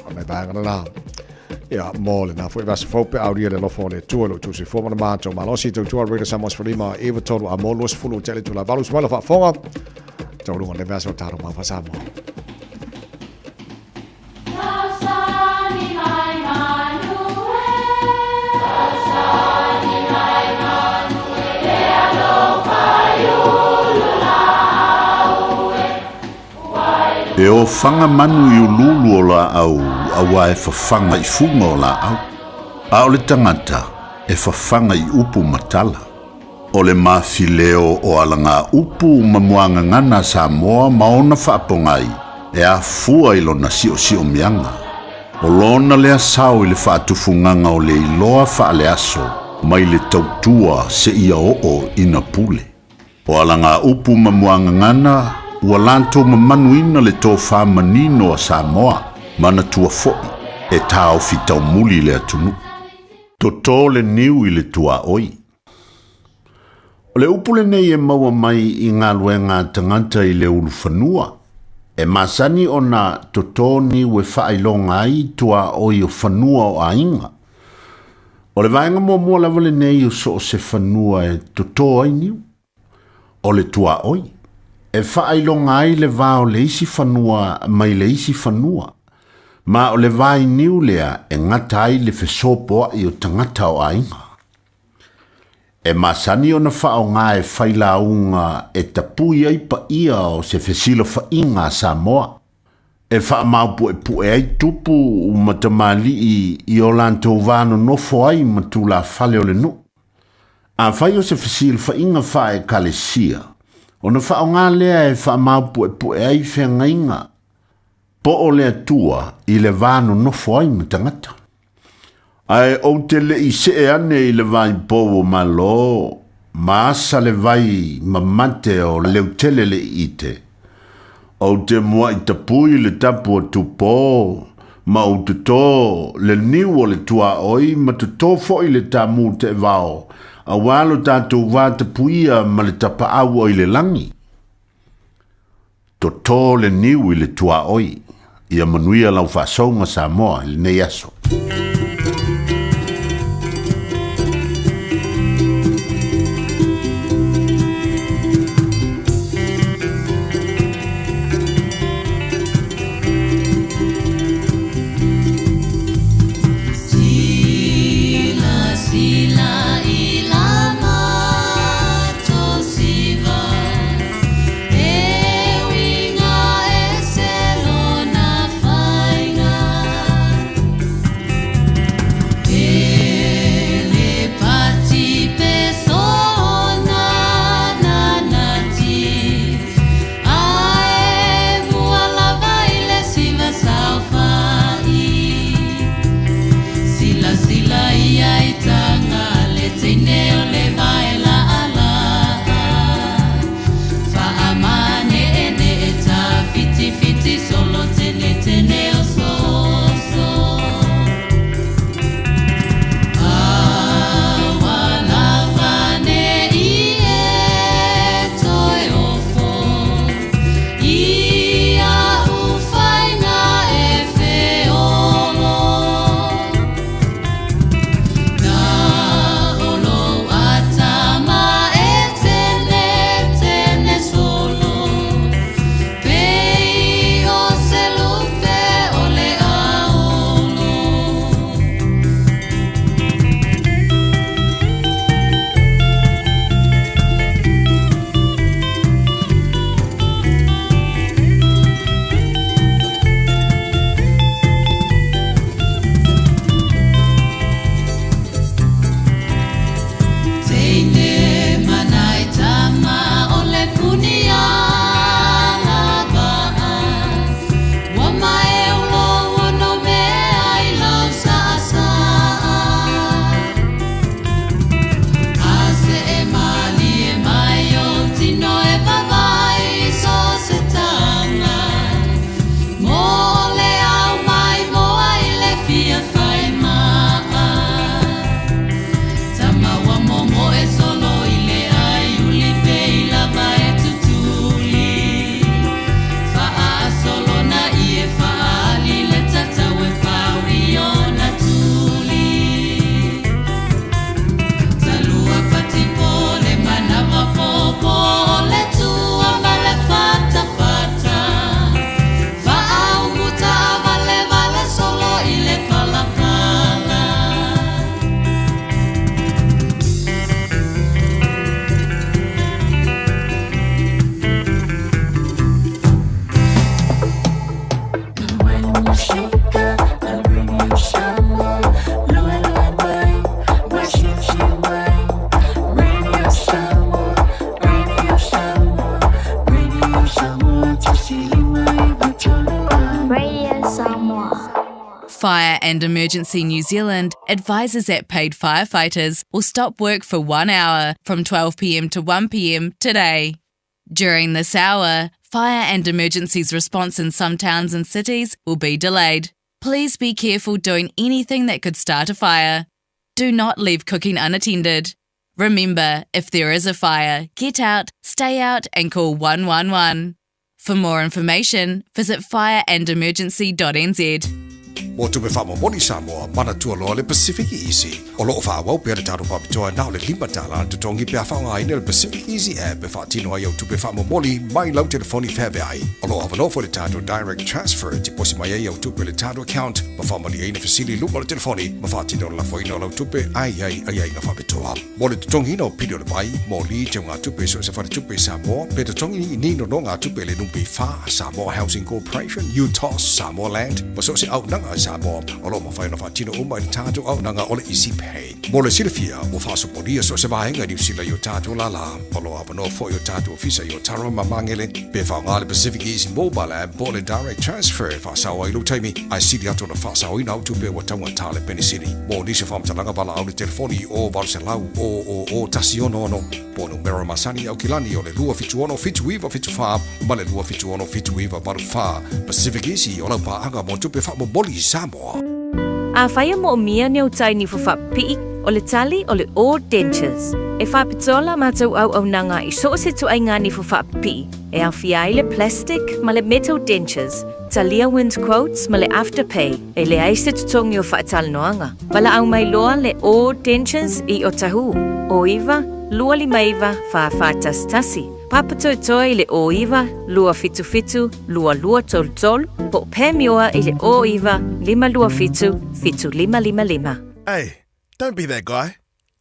O nai vaega lena. Ia, mo lena foi vaiaso fou pe a aulia le alofa o le Atua i lo outou soifua ma le matou malosi. Tautua Radio Samoa 15 9 3 a mo 20 tele itula 8 usu mai lau faafofoga. Taualuga o lenei vaiaso o tatou mau faa-Samoa. E ofaga manu i uluulu o laau auā e fafaga i fuga o laau, a o le tagata e fafaga i upu ma tala. O le mafileo o alagaupu ma muagagana a Samoa ma ona faapogai e afua i lona siosiomiaga. O lona lea sao i le faatufugaga o le iloa faaleaso mai le tautua seia oo ina pule. O alagaupu ma muagagana ua latou mamanuina le tofa manino a Samoa, manatua foi e taofi taumuli le atunuu. Toto le niu i le tuaoi. O le upu lenei e maua mai i galuega a tagata i le ulufanua, e masani ona toto niu e faailoga ai tuaoi o fanua o aiga. O le vaega muamua lava lenei o so o se fanua e toto ai niu, o le tuaoi, e faailoga ai le va o le isi fanua mai le isi fanua, ma o le vainiu lea e gata ai le fesopoai o tagata o aiga. E masani ona faaaoga e failauga e tapui ai paia o se fesilafaiga a Samoa, e faamaopuepue ai tupu ma tamalii i o latou va nonofo ai ma tulafale o le nuu. Afai o se fesilafaiga faa-Ekalesia, ona faaaoga lea e faamaopuepue ai feagaiga po o le Atua i le va nonofo ai ma tagata. Ae ou te le i see ane i le vai pou o Malo, ma asa le vai mamate o Leutele le iite. Ou te muaʻi tapui le tapu o Tupō, ma ou totō le niu o le tuaoi ma totō foʻi le tāmū teʻevao, auā lo tatou va tapuia ma le tapaau o i le lagi. Totō le niu i le tuaoi. Ia manuia lau faasouga Samoa i lenei aso. Fire and Emergency New Zealand advises that paid firefighters will stop work for one hour from 12pm to 1pm today. During this hour, fire and emergencies response in some towns and cities will be delayed. Please be careful doing anything that could start a fire. Do not leave cooking unattended. Remember, if there is a fire, get out, stay out, and call 111. For more information, visit fireandemergency.nz. Mo tupe faamomoli Samoa, manatua loa le Pacific Easy. O loo faaauau pea le tatou faapitoa na o le $5 le totogi pe a faaaogaina le Pacific Easy app e faatino ai au tupe faamomoli mai lau telefoni feaveai. O loo avanoa foi le tatou Direct Transfer e tiposi mai ai au tupe i le tatou account ma faamalieina fesili i luga o le telefoni ma faatino le lafoina o lau tupe ae i ai aiaiga faapitoa. Mo le totogiina o pili o le vai, moli, teugatupe i so o se faletupe i Samoa, pe totogi ni nonogatupe i le NPF, Samoa Housing Corporation, UTOS, Samoa Land, ma so o se auaunaga a Samoa, o lo o mafai ona faatino uma i le tatou auaunaga o le Easy Pay. Mo le silafia, ua faasopolia so o se vaega i Niu Sila i o tatou lālā. O lo o avanoa foi o tatou ofisa i Otara ma Magele, pe faaaoga le Pacific Easy Mobile App po o le Direct Transfer e faasao ai lou taimi, ae sili atu ona faasaoina au tupe ua taugata le penisini. Mo nisi o faamatalaga valaau i le telefoni i o 800 000 166 po o numera masani i Aukilani o le 276 7974 ma le 276 7984. Pacific Easy o lau paaga mo tupe faamomoli i Samoa. Afai e moomia ni ou tai nifo faapipii, o le tali o le All Dentures. E faapitoa la matou auaunaga i so o se ituaiga nifo faapipii, e aofia ai le plastic ma le metal dentures, talia wind quotes ma le afterpay, e leai se totogi o faatalanoaga. Valaau mai loa le All Dentures i Otahuhu, 09 259 4411. Papatoetoe i le 09 277 2233 po o Pam Ioa i le 09 527 7555. Hey, don't be that guy.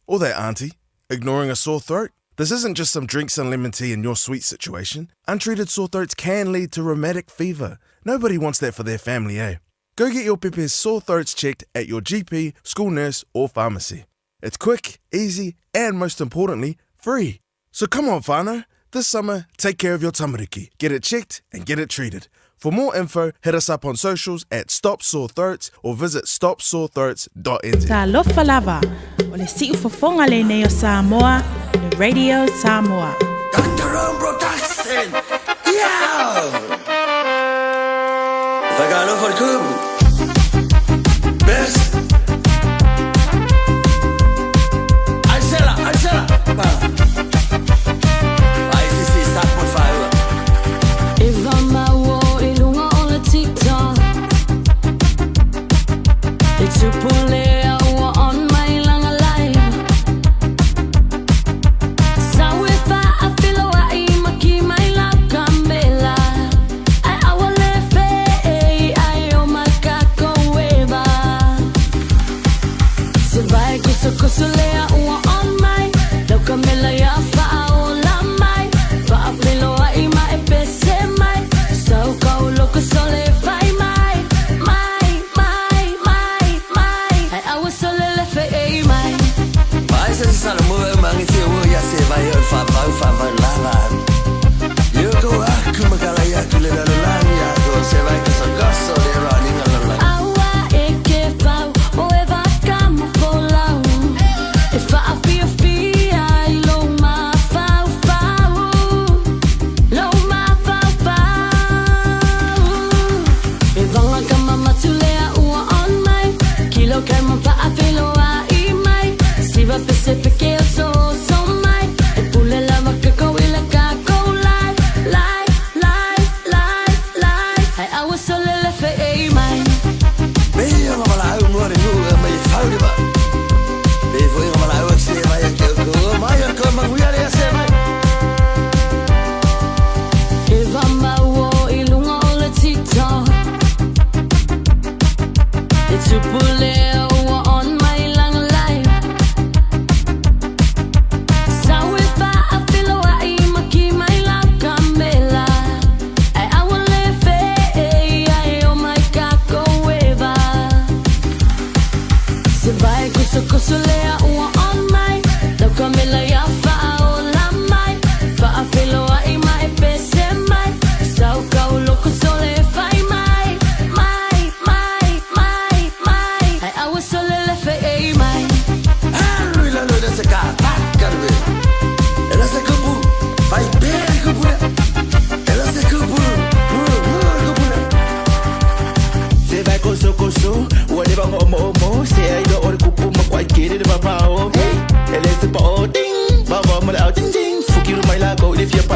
Or that auntie, ignoring a sore throat. This isn't just some drinks and lemon tea in your sweet situation. Untreated sore throats can lead to rheumatic fever. Nobody wants that for their family, eh? Go get your pepe's sore throats checked at your GP, school nurse, or pharmacy. It's quick, easy, and most importantly, free. So come on, whānau. This summer, take care of your tamariki. Get it checked and get it treated. For more info, hit us up on socials at Stop Sore Throats or visit stopsorethroats.nz. Talofa lava, o le siufofoga lenei o Samoa, le Radio Samoa. Doctor Production! Yeah! Fakalofa le kumu. Best. Aisela, aisela. Ai, sisi, start mo fire. E va maua i luga o le TikTok E tupu lea ua on mai langa live Sau e faafiloai ma ki mai lau kamela Ai aua le fe ai oh my god.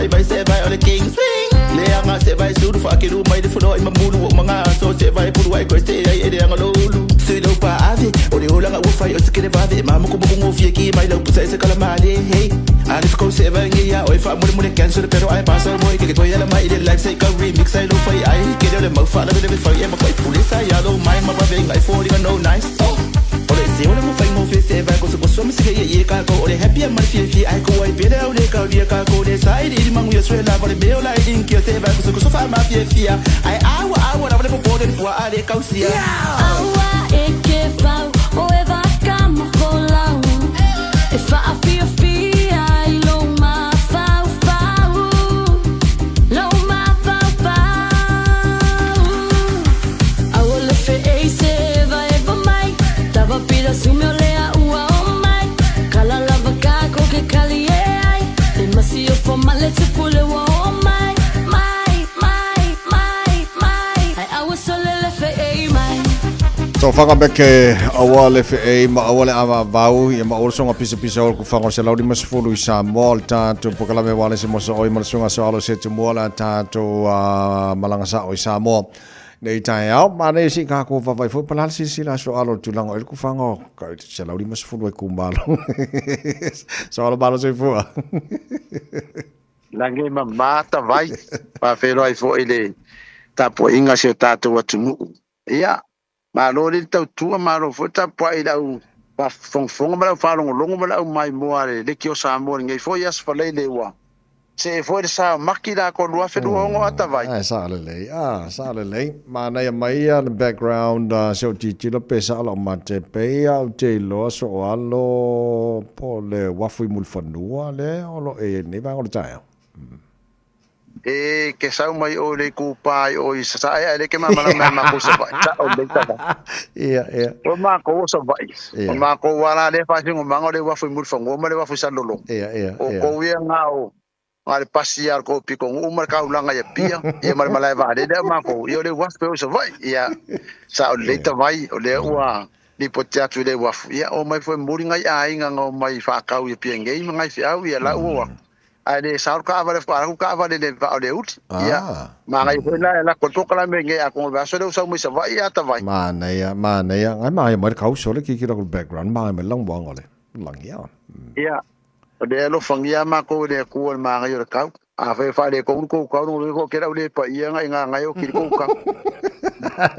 mai vai se vai o le king swing. Le anga se vai sulu fa ke lu mai le fulo i mamulu o manga so se vai pulu ai ko se ai e le anga lolu. Se lo pa ave o le olanga ua fai o se kele vave ma mo ko mo ngofia ki mai lau pusa se kala male hey. Ale fko se vai ngi ya oi fa mule mule cancel pero ai pasa mo ke ko ya mai le life se ka remix ai lo fai ai ke le mau fa la le fa ye ma ko pule sa ya lo mai ma ba ve ngai fo li no nice. Oh. O le se o le mo fai mo fe se vai ko se ko so se ke ye ka ko o le happy ma fie fie ai ko ai pe le o le ka lia ka ko le sai di mangu ye swe la ba le me o la in ke se vai ko se ko so fa ma fie fie ai awa awa la le po le po a le ka usia. Aua e ke fau o e vaka mafolau E whaafiafia i lo mafaufau Lo mafaufau Aua le fe e se va e va mai Tava pira sume o lea ua o mai Kala lava ka ko ke kali e ai Le masi o fo male te pule ua o mai Mai, mai, mai, mai Ai aua sole le fe e mai Tofaga meke aua le fe ma aua le ava vau ia ma olo pisa pisa o ku fanga se lauri masfulu i Samoa le tātou pokalame wale se mosa oi ma le songa so alo se tumua la tātou malanga sa o i Samoa. Nei tai au, ma nei si ka ko vavai fo palal si si la so alo tulanga o ku fanga ka se lauri masfulu e ku malo. So alo malo se fua. Langi ma mata vai pa whenua i fo i le tapo inga se o tātou atu Ia, malo le tautua malo foi tapuai i lau faafofogafoga ma lau faalogologo ma lau maimoa le leki o Samoa lenei foi aso faleile ua see foi le sa maki lakou 2026 atavai. Ai sa lelei, a sa lelei. Manaia mai ia le background se o titilo pe sa ala o mate pe ia o te iloa so o alo po le wafu i mulifanua le o lo e nei vaega o le taeao. E ke sau mai o le kupa i o i sasae ai le ke mamala mai ma ko sa vai sa o le tava. Ia, ia. O ma ko sa vai. O ma ko wala le fa singo mango le wafu i mulifanua ma le wafu i Salolo. Ia, ia, O ia. ko ia ngā o ngā le pasi ia ko piko ngu ma ka ulanga ia pia ia ma le malae va le ma ko ia le wafu pe o sa vai ia sa o le tavai o le ua ni po te atu le wafu ia o mai foi muri ngai ai ngā o mai whakau ia pia ngei ma ngai whiau ia la ua ai le sa ka avale fa ku ka avale le va o le uti ia ma ngai foi la la ko toka la me ngai a ko va so le sa mai sa vai ia ta vai. Manaia, manaia. Ngai mai mai kau so le ki ki le background mai mai lang wang ole. Lang ia. Ia o le alo fangia ma ko le ku o ma ngai o le kau a fe fa le ko ko kau no ko ke le pa ia ngai ngai ngai o ki ko kau.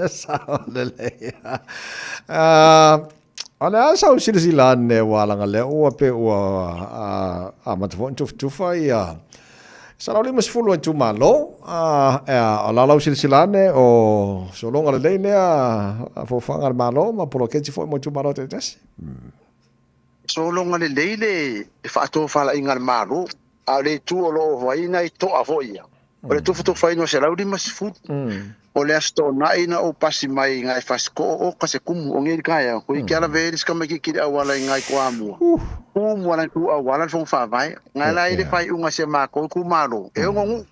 Sa le le. Ah O le a sau silasila ane ua alaga lea ua pe ua amata foi ona tufatufa ia 150 o itumalo. O la lau silasila ane o sologa lelei lea foafoaga a le Malo ma poloketi foi mo itumalo taitasi. Sologa lelei le faatofalaiga a le Malo, a o le itu o lo o fai nai toa foi ia. O le tufatufaina o 150. O le aso toonai na ou pasi mai ngai fasiko'o o ka se kumu o ngei kaea ko i ke ala ve ska mai ki le awala i ngai ko amua. Kumu ala ku awala fo fa vai ngai la i le fai unga se ma ko ku malo e ngongu.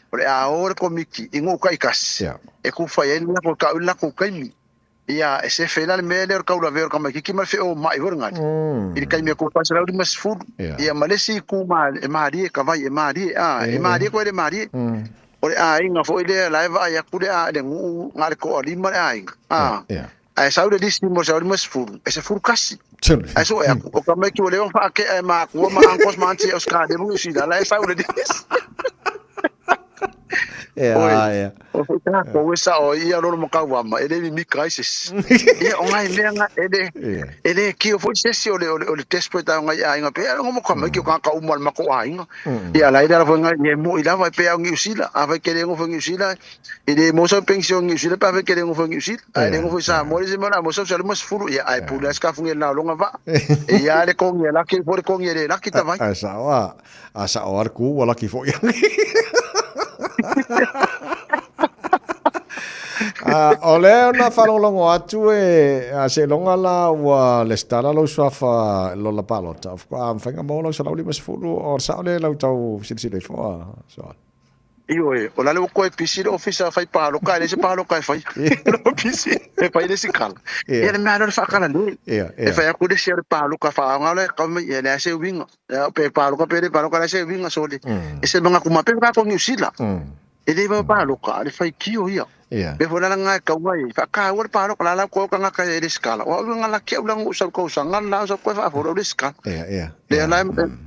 O le a o le komiki i ngu kai kasi. E ku fai ai la ko ka la ko kaimi. Ia e se fela le mele o kaula ve o ka mai ki ma fe o mai ho ngai. I le kaimi ko pasi la mas fulu. Ia malesi ku ma e mari e ka vai e mari a e mari ko e mari. O le aiga foi lea la e vaai atu le a le nuu ngā le koa lima le aiga. A, ae sau le lisi mo sau lima sefulu, e sefulu kasi. Ae so e aku, o ka mai ki o leo whaakea e mākua ma uncles ma auntie o skade mungi sila, la e sau le lisi. Ia, Oi, ia. o foi tā ko e sa o ia lolo mo kauama, e le mimika ai sesi. Ia, o ngai mea ngā, e le, e le ki o foi sesi o le, o le, o le desperate au ngai aiga, pe a ngo mo ka mai ki o ka ka uma le mako aiga. Ia, la ida la foi ngai, e mo i lava e pe au Niu Sila, a vai kere ngo foi Niu Sila, e le mo sa pension Niu Sila, pa vai kere ngo foi Niu Sila, a le ngo foi sa mo le se mo na mo sa sa le mo sefulu, ia, ai pula ska funge na longa va. E ia le kongi la ki foi le kongi le la ki ta vai. A sa o a, a sa o a le ku wa la ki foi. O le ona whalongolongo atu e a se longa la ua le stala lau suafa lola palota. Of a mwhainga mo lau 150 o sa o le lau tau silasila i foa. So. Ioe, o le a le ua koe pisi le ofisa fai paloka, e leai se paloka e faia. O pisi, e fai le isi kala. Ia le mea lea o le faakalale. E fai atu le isi o le paloka faaaoga lea kau mai, e leai se uiga. Pe paloka pe le paloka, e leai se uiga sole. E se manatu mai, pe tatou Niu Sila. E le vave paloka, a o le faitio ia. Pe foi la langa e kau ai, faataua le paloka, la la koe o tagata e resitala. O au i galaki au langa ou sau tausaga la, sau koe faafolo au resitala. Lea la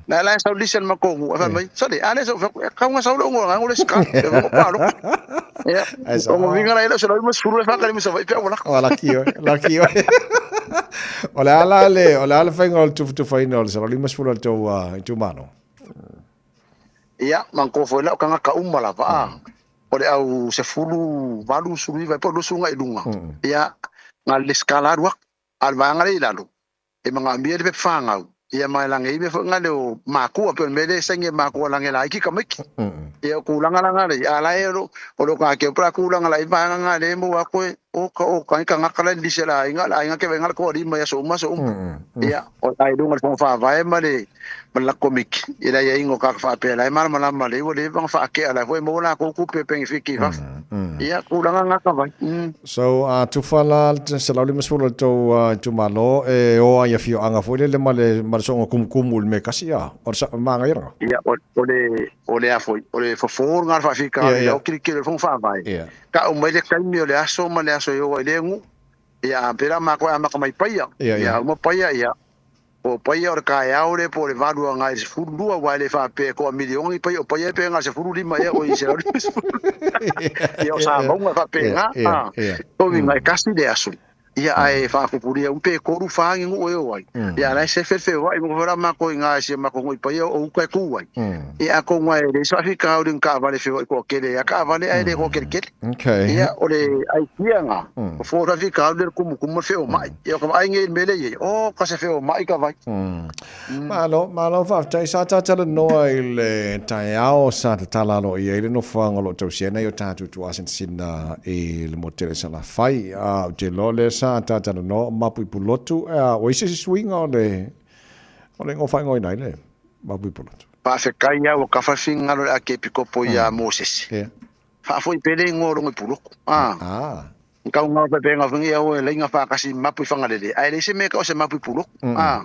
la la sau lisi le matou nuu, fai mai, sole, a lea sau fai atu, e kau nga sau lou ngoga ngo resitala, e ngo paloka. Ia, o ngo vinga la ilo se 150 le whakari mo Savaii pe au lako. O laki oe, laki oe. O le a la le, o le a le faiga o le tufatufaina o le 150 a le tou itumalo? Ia, manatua foi la o tagata uma lava, a, o le au 18, 19 po o 20 agai i luga, ia, na o le lesitala alu atu. A o le vaega lea i lalo, e manaomia le pepa fanau, ia ma e lage ai mea foi na leo makua, pei o le mea lea e saini e makua lage laiti tamaiti. Ia o tulaga la na lea, a la e o lo o lo ka keu pela tulaga la i vaega na lea e maua atu e oka oka ai tagata la e lisi e le aiga, le aiga ke vaaiga le toalima i aso uma aso uma. Ia, o la i luga o le fono faavae ma le ma le latou komiti i le aiaiga o tagata faapea la e malamalama lelei ua leva ona faatea la foi e maua latou tupe e penefiti i fafo. Ia, tulaga na ka vai. So, a tufa la le 150 o le tou itumalo e o ai i afioaga foi lele ma le ma le soonga kumukumu i le mea e tasi a? O le manaia lena. Ia, o le o le a foi, o le fofo lena o le faafitauli i lau tilotilo i le fono faavae. Tau mai le taimi o le aso ma le aso e o ai lea nuu. Ia, a pei la matou e amata mai Paia. Ia, uma Paia, ia, O paia o le taeao lea po o le 8 agai i le 12 aua e le faapea e toa miliona ni paia, o paia e pe na o le 15 ea oi 150. Ia o Samauga e faapena, a, o uiga e tasi le aso, ia ae faapupulia uma pe tolu fa ni nuu e o ai. Ia a la e sefe le feoai, mo la matou i ina i si o matou nuu i Paia o uta e tu ai. Ia atonu lava e leai se faafitauli i ni taavale feoai toatele ia taavale ae le toateletele. Okay. Ia, o le idea na, o fo rafi ka le kumu kumu le wheo mai. Ia, o ka vaai ngei mele i, o, ka se wheo mai ka vai. Malo, malo faafetai. Sa talanoa i le taeao sa tatala aloaia ai le nofoaga o lo o tausia ai nai o tatou tuuasinasina i le motu tele i Salafai. A ou te iloa o lea sa talanoa o Mapu i Pulotu. Ua i ai se isi suiga o le o le igoa faaigoaina ai le Mapu i Pulotu? Faafetai lava ua kafa le finagalo o le Akiepikopo ia Mosese. Yeah. Faafoi pea le ingoa o Logo i Puloku. A. Ah. Kau ngau pe ngau fengi au e leinga whakasi mapu i Whangalele. Ai le se mea ka o se mapu i Puloku. A.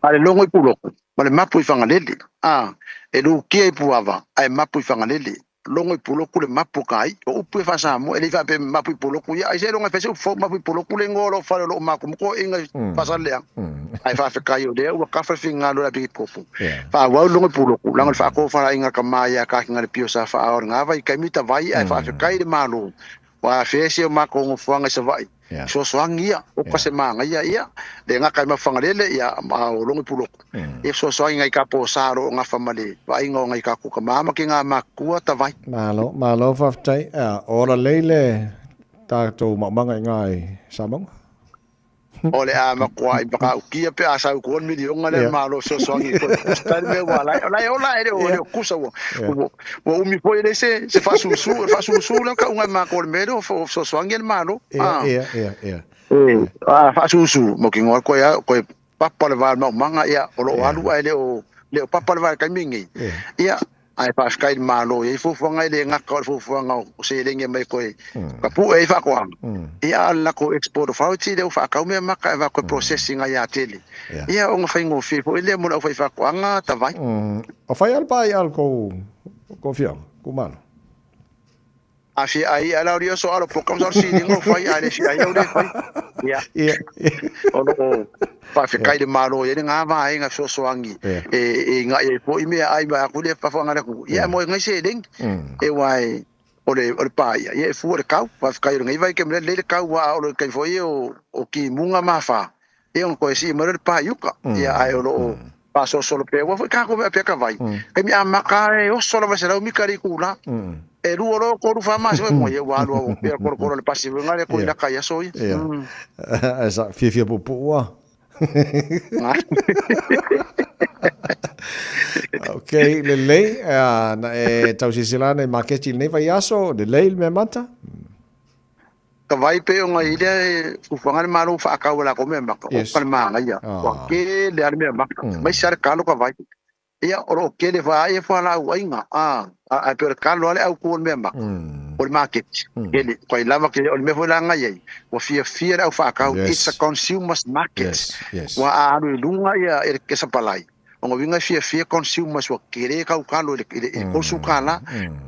A le Logo i Puloku, ma le mapu i Whangalele. A. E lukia i Puava, a e mapu i Whangalele. Logo i Puloku le mapu ka ai. O upu e whasamoa, e le i whape mapu i Puloku ia. Ai se longa whese upu mapu i Puloku le ingoa o lou fale o lou maku moko inga i whasalea. Ai whawhekai o lea ua kafa le whingalo le apiki popo. Faaauau logo i Puloku, langa o le faatofalaiga a ka maia a ka kinga le pio sa faaao le ngava i kaimi tavai ae faafetai i le Malo ua afea si o matou nofoaga i Savaii fesoasoani ia oka se manaia ia le gata i Mafagalele ia ma o logo i Puloku ia fesoasoani nai ka posa o lo o gafa ma le vaaiga o nai tatou tama ma kina matutua tavai. Malo, malo faafetai. Ola lelei le tatou maumaga i nga i Samoa. O le a matua i matautia pe a sau tua le miliona lea malo fesoasoani i koe kusa le mea ua ala ai. O la e ola e le o le o kusa ua ua umi foi e leai se se faasusu e faasusu lea tauga e matou o le mea lea o fesoasoani a le Malo. Ia ia ia ia. E a faasusu mautinoa koe a koe papa le va o le maumaga ia o lo o alu ae le o le o papa le va i le taimi lenei. Ia Ae faafetai i le Malo, e i ai fuafuaga e le gata o le fuafuaga o seleni e aumai koe ka pue ai faatoaga, ia a o le latou export authority lea ua faatau mea maka e avatu e processing ai atele. Ia ona faigofie foi lea mo le aufaifaatoaga tavai. O fai a le paia a le kou afioaga, kou malo? A fia ai ia la o so alo poka ma sili ngo fai a le fia ai au le fai. Ia. Ia. O lo o faafetai le Malo e le ngā vaega fesoasoani e e ngai ai foi mea ai ma aku le faafanga le ku. Ia mo ngai se leng. E wai o le o le pa ia. Ia e fua le kau. Faafetai o le ngai vai ke mele le kau wa o le kai foi o o ki munga ma fa. Ia ona koe sii mai loa le pa i uka. Ia ae o lo o faasolosolo pea. Ua foi kākou mea pea ka vai. Kaimi a maka e oso lava i 100 mita le itula. E lua loa tolu fa masina mai ia ua alu au pea kolokolo le pasi foi ngale ko ina kai aso ia. Ia. Ai sa fiafia puupuu a. Ok, lelei. Na e tausiasila ana i maketi i lenei vaiaso, lelei le mea mata? Ka vai pei ona i lea e fuafuaga le Malo faatau e latou mea maka, oka le manaia, ua tele lava le mea maka, aemaise lava le talo ka vai. Ia, o lo o tele foi ia fualaau aina, a, ae pei o le kalo a le autu o le mea maka, o le maketi. Tele, kai lava ke o le mea foi la ngai ai, ua fiafia le au faakau, it's a consumers market. Ua a alu i luga ia e le sapalai, o ngā uiga e fiafia consumers ua tele kau kalo i le $30,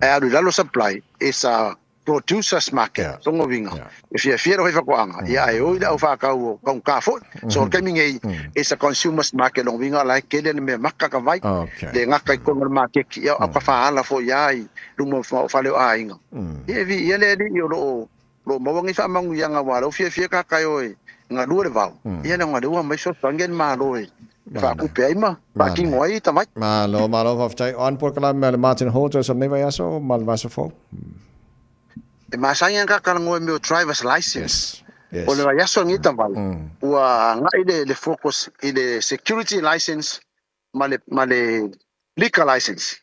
ae alu i lalo supply, it's a producers market, yeah. Tonga winga. Yeah. E fiafia le whaiwhakoanga. Ia ai oi le au whakau o kaunga foi. So taimi nei, it's a consumers market long winga lai kele le mea maka ka vai. Okay. Le ngaka i kona le makeki. Ia au ka whaala foi ia i luma o whale o āinga. Ia vi ia le ali i o loo lo mawangi wha mangu ia ngā wā. Lau fiafia ka kai oe ngā lua le vau. Ia le ngā leua mai so tangen mā loe. Whaakupe ai ma, whaakingo ai ta mai. Malo, malo, whawhitai. O an polokalame a le Martin Hall, so nei vai aso, ma le vaiaso fou. E masangi ka kalango e mea o driver's license. Yes. Yes. O le vaiaso ngi ta vai. Ua ngai le focus i le security license ma le liquor license.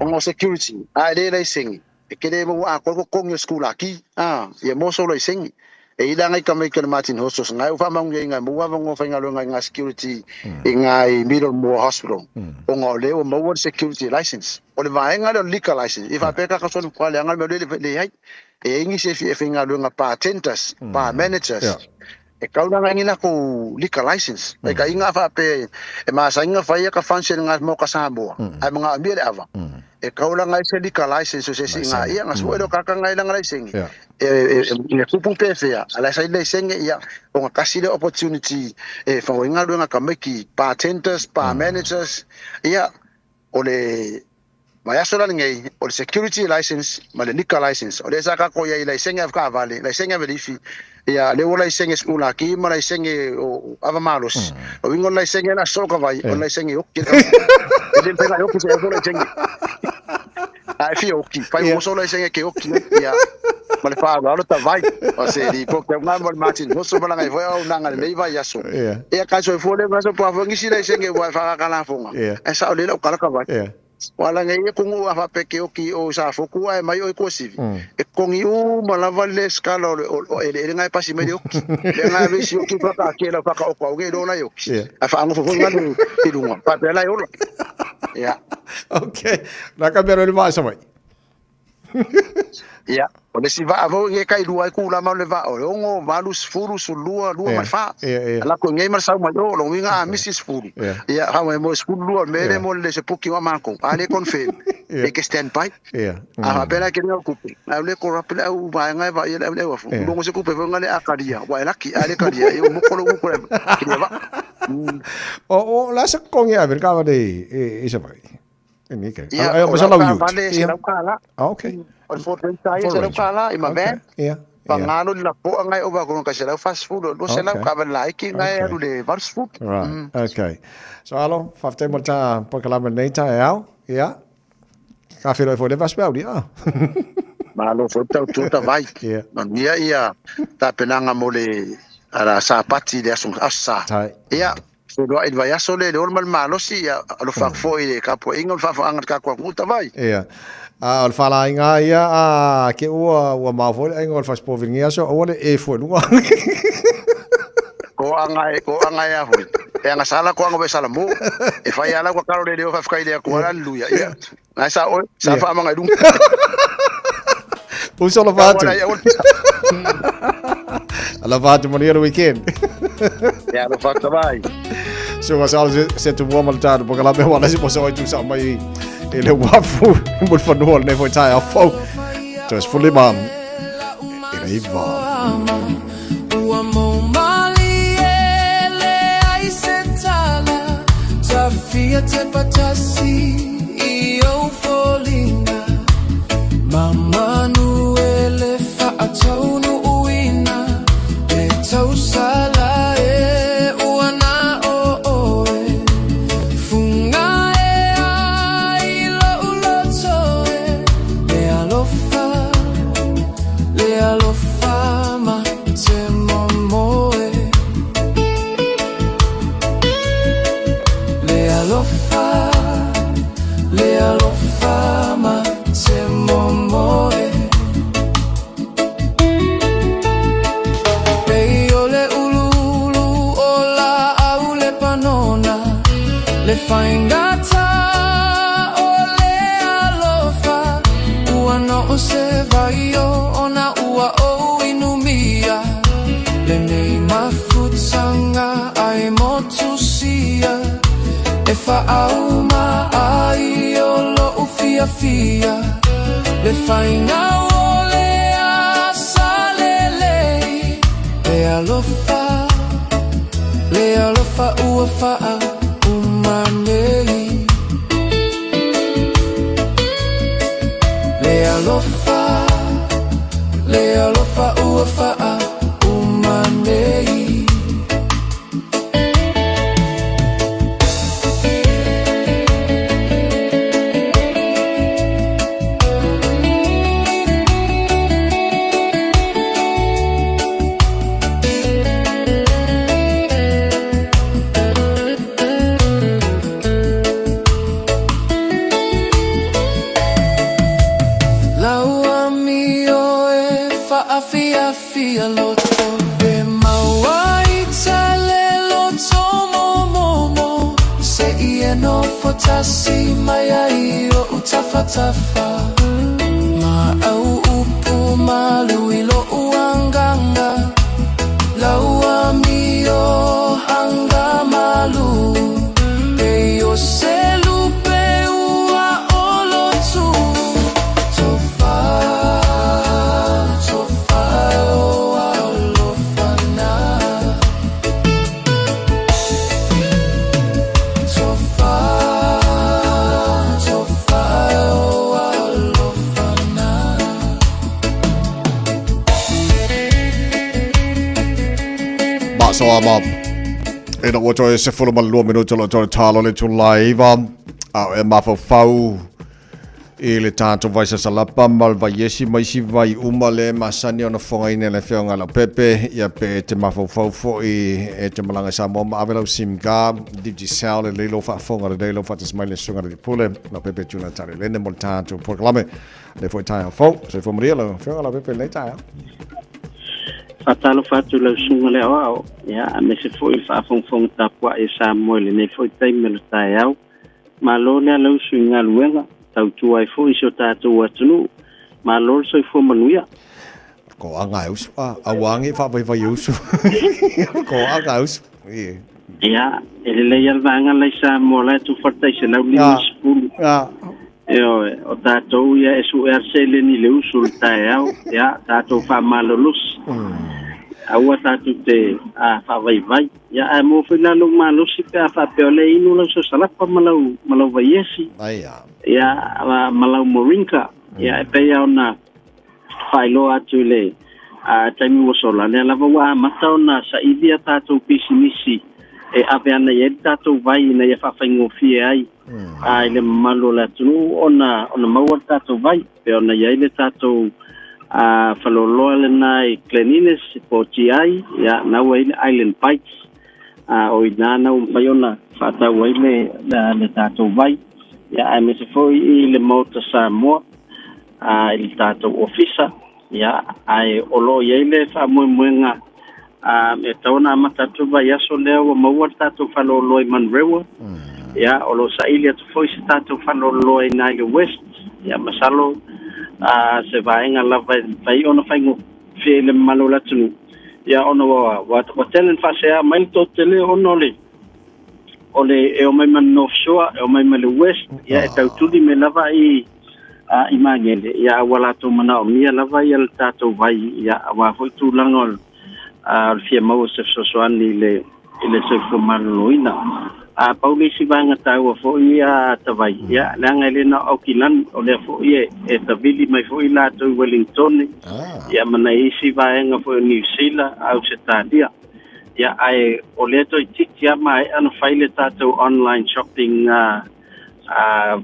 O ngā security, a e le laisenge. E kere mo a ko kongi o school aki. Ah, ia mo so laisenge. E ila ngai ka mai ke le Martin Hostos ngai o wha maungi ngai mo wa ngo whainga lo ngai ngā security i ngai Middlemore Hospital. O ngā le o maua le security license. O le vaenga le liquor license. I whapeka ka sonu kwa le anga me le le hai. E ingi se fi e whainga lo ngā bartenders, bar managers. E kaunanga ngi na ko liquor license. E ka inga whape e maasa inga whaia ka function ngā mo ka Samoa. Ai mga amia le awa. E kaulanga i se liquor license o se si ngā ia ngā suelo kaka ngai langa laisenge. E e kupu pewhea. Ala sa ile senge ia o ngā kasi le opportunity e whangoinga luenga ka meki bartenders, bar managers. Ia o le vaiaso la lenei o le security license ma le liquor license. O le sa ka ko ia i laisenge af ka vale, laisenge ave lifi. Ia le o laisenge skula ki ma laisenge o ava malos. O wingo laisenge na so ka vai, o laisenge oki. E le pega oki se o laisenge. Ai fi oki, pai o so laisenge ke oki. Ia ma le fa alo ta vai. O se li po ke ngā mo Martin, mo so bala ngai foi au nanga le vai aso. Ia ka so fo le ma so po fo ngisi laisenge wa fa ka la fonga. E sa o le o kala ka vai. Wala ngai e kongu a whapeke oki o sa foku ai mai o i kosivi. E kongi u ma lava le skala o ele ele ngai pasi mai le oki. Le ngai vesi oki whaka ake la whaka oko au ngai lola i oki. A wha ango fofo ngā le i lunga. Whapea lai ola. Ia. Okay. Nā ka mea le vaa mai. Ia. O le si vaa vau nge kai lua ai ku la mau le vaa. O le ongo, valu, sefulu, sulua, lua mai wha. Ala ko ngai mar sau mai o, lo winga a misi sefulu. Ia, ha mo sefulu lua, me le mo le se puki wa mako. A le confirm. E ke stand by. A ha pela ke ngau kupe. A le ko rapele au va ngai va ia le wa fu. Longo se kupe ngai le akaria. Wa elaki a le karia. E mo kolo ku le. Ki va. O la sa kongi a ver ka va de e sa vai. E ni ke. Ia, Ai o ma sa lau la yut. vale se lau kala. Ah, okay. O le Ford Ranger ai Ford se lau Ranger. kala i ma van. Pangalo la po ngai o ba ko ka se lau fast food lo se lau ka va la ki ngai alu le fast food. Right. Okay. So alo, whawhite mo tā pakalama nei tā e au. Ia. Ka whiro e fo le vaspe au dia. Malo fo tau tuta vai. Manuia ia tā penanga mo le ara sapati le aso asa. Ia. Whiroa i le vaiaso le le ola ma le malosi ia alo whakafo i le kapo inga o le whawhaanga ka kua nguta vai. Ia. A o le whalainga ia a ke ua mao foi le ainga o le whasipoviringi aso aua le e fo e lunga. Ko anga e a foi. E anga sala ko anga we sala mo. E whai ala kua karo le leo whawhikai le akua, hallelujah. Ia. Ngai sa oe, sa whaamanga i lunga. Uso la Ka whātu. wala ia oe. Ala whātu mani le weekend. Ia, lo whātu vai. So nga sa se tu mua ma le tātu poka la me wala si posa oi tu sa mai e le wafu mo le whanua le nei foi tai a fau. So es fully ma e le iwa. Ua mo mali e le ai se tala, tafia te patasi i o folinga. Mamanu e le whaataunu uina, e tausala e uana o oe. Funga e ai lo uloto e, le alofa, le alofa ma te momoe. Le alofa, le alofa. se vai o ona ua ou inumia Lenei mafutaga ai motusia E faauma ai o lo'u fiafia Le faiga o le asa lelei Le alofa, le alofa ua faauma nei Le alofa, le alofa ua faauma nei Lau amio e faafiafia loto E maua i tele loto momomo Se'i e nofo tasi mai ai oʻu tafatafa Ma au upu malu i lo'u agaga Lau amio agamalu Pei o se lupe ua olotu Tofa, tofa o alofa na Tofa, tofa o alofa na. Masoama. Ina ua toe 12 minuta o lo toe talo le itula e 9, a o e mafaufau i le tatou vai sasalapa ma le vaiesi ma isi vai uma le masani ona fofogaina e le Afioga ia Leaupepe, ia pe e te mafaufau foi e te malaga i Samoa ma ave lau sim card, Digicel, lelei lou faafofoga, lelei lou faatasi mai le Susuga i le Alii Pule, Leaupepe Tuna Talelene mo le tatou polokalame. Lea foi taeao fou. Soifua manuia lau Afioga Leaupepe i lenei taeao. Faatalofa atu i lau susuga i le aoao, ia, aemaise foi le faafogafoga tapuai a Samoa i lenei foi taimi o le taeao. Malo le alausu i galuega, tautua ai foi i si o tatou atunuu. Malo le soifua manuia. Ko anga e usu, a, auā nge faavaivai e usu. Ko anga e usu. Ie. Ia, e lelei lava le vaega la i Samoa la e tufa le tai 150. Ioe, o tatou ia e sue lava le seleni i le usu i le taeao, ia, tatou faamalolosi. Aua tatou te faavaivai. Ia, ae maua foi la lou malosi pe a faapea o lea e inu lau sosalapa ma lau, ma lau vaiesi. Ia, ma lau moringa. Ia, e pei lava ona faailoa atu i le taimi ua sola, lea lava ua amata ona saili a tatou pisinisi e ave ana i ai le tatou vai ina ia faafaigofie ai i le mamalu o le atunuu ona ona maua le tatou vai. Pei ona i ai le tatou faleoloa lena i Glen Innes po o GI, ia, na ua i ai le Island Bites, o i ina na ua mafai ona faatau ai le, le tatou vai. Ia, aemaise foi i le Maota Samoa, i le tatou ofisa, ia, ae o lo o i ai le faamoemoega e tatau ona amata atu le vaiaso lea ua maua le tatou faleoloa i Manurewa, ia, o lo o saili atu foi se tatou faleoloa i ina i le West, ia, masalo se vaega lava e mafai ona faigofie i le mamalu o le atunuu, ia, ona ua, ua, ua tele ina faasea mai le toatele ona o le o le e omai ma le North Shore, e omai ma le West, ia e tautuli mai lava i i Magele, ia ua latou manaomia lava ia le tatou vai, ia aua foi tulaga o le fia maua se fesoasoani i le i le soifua maloloina. A pau le isi vaega taua foi ia Tavai, ia leaga e le na o Aukilani, o lea foi e, e tavili mai foi latou i Wellingtone, ia ma nai isi vaega foi o Niu Sila, Ausetalia. Ia, ae o lea toeitiiti lava maea ona fai le tatou online shopping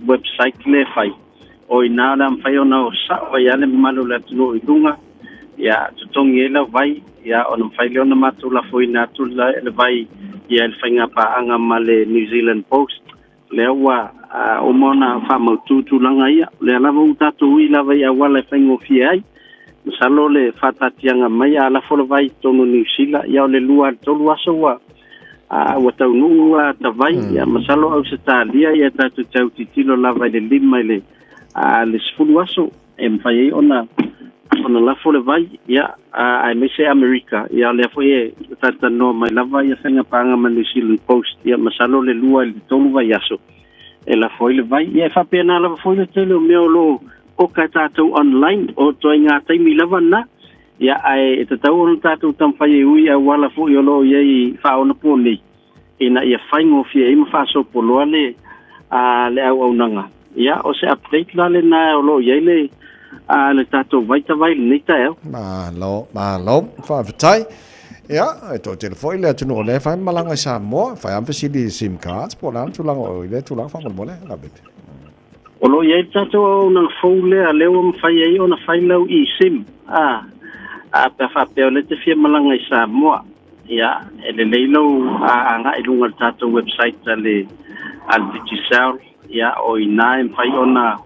website lea e fai, o i ina o le a mafai ona o sao ai lava le mamalu o le atunuu i luga, ia, totogi ai lau vai, ia, ona mafai lea ona matou lafoina atu le vai ia i le faigapaaga ma le New Zealand Post. Lea ua uma ona faamautu tulaga ia. O lea lava ua tatou ui lava i auala e faigofie ai. Masalo le faataatiaga mai a lafo le vai i totonu o Niu Sila, ia o le 2 i le 3 aso ua ua taunuu ata vai. Ia masalo Ausetalia ia tatou te autilotilo lava i le 5 i le le 10 aso e mafai ai ona lafo le vai, ia, aemaise Amerika. Ia, o lea foi e talatalanoa mai lava ia faiga paaga ma New Zealand Post, ia, masalo le 2 i le 3 vaiaso e lafo ai le vai. Ia, e faapena lava foi le tele o mea o loo oka e tatou online o toaiga taimi lava na. Ia, ae e tatau ona tatou taumafai e ui auala foi o loo i ai faaonapo nei ina ia faigofie ai ma faasopoloa le le auaunaga. Ia, o se update la lena o loo i ai le tatou vaitavai lenei taeao. Malo, malo, faafetai. Ia, e toatele foi le atunuu o lea e fai malaga i Samoa, e fai lava ma fesili i SIM cards po o le a le tulaga o i lea tulaga faamolemole, Lavete. O lo o i ai le tatou auaunaga fou lea, lea ua mafai ai ona fai lau eSIM, a pe a faapea o lea e te fia malaga i Samoa. Ia, e lelei lou agai i luga o le tatou website a le Digicel, ia, o i ina e mafai ona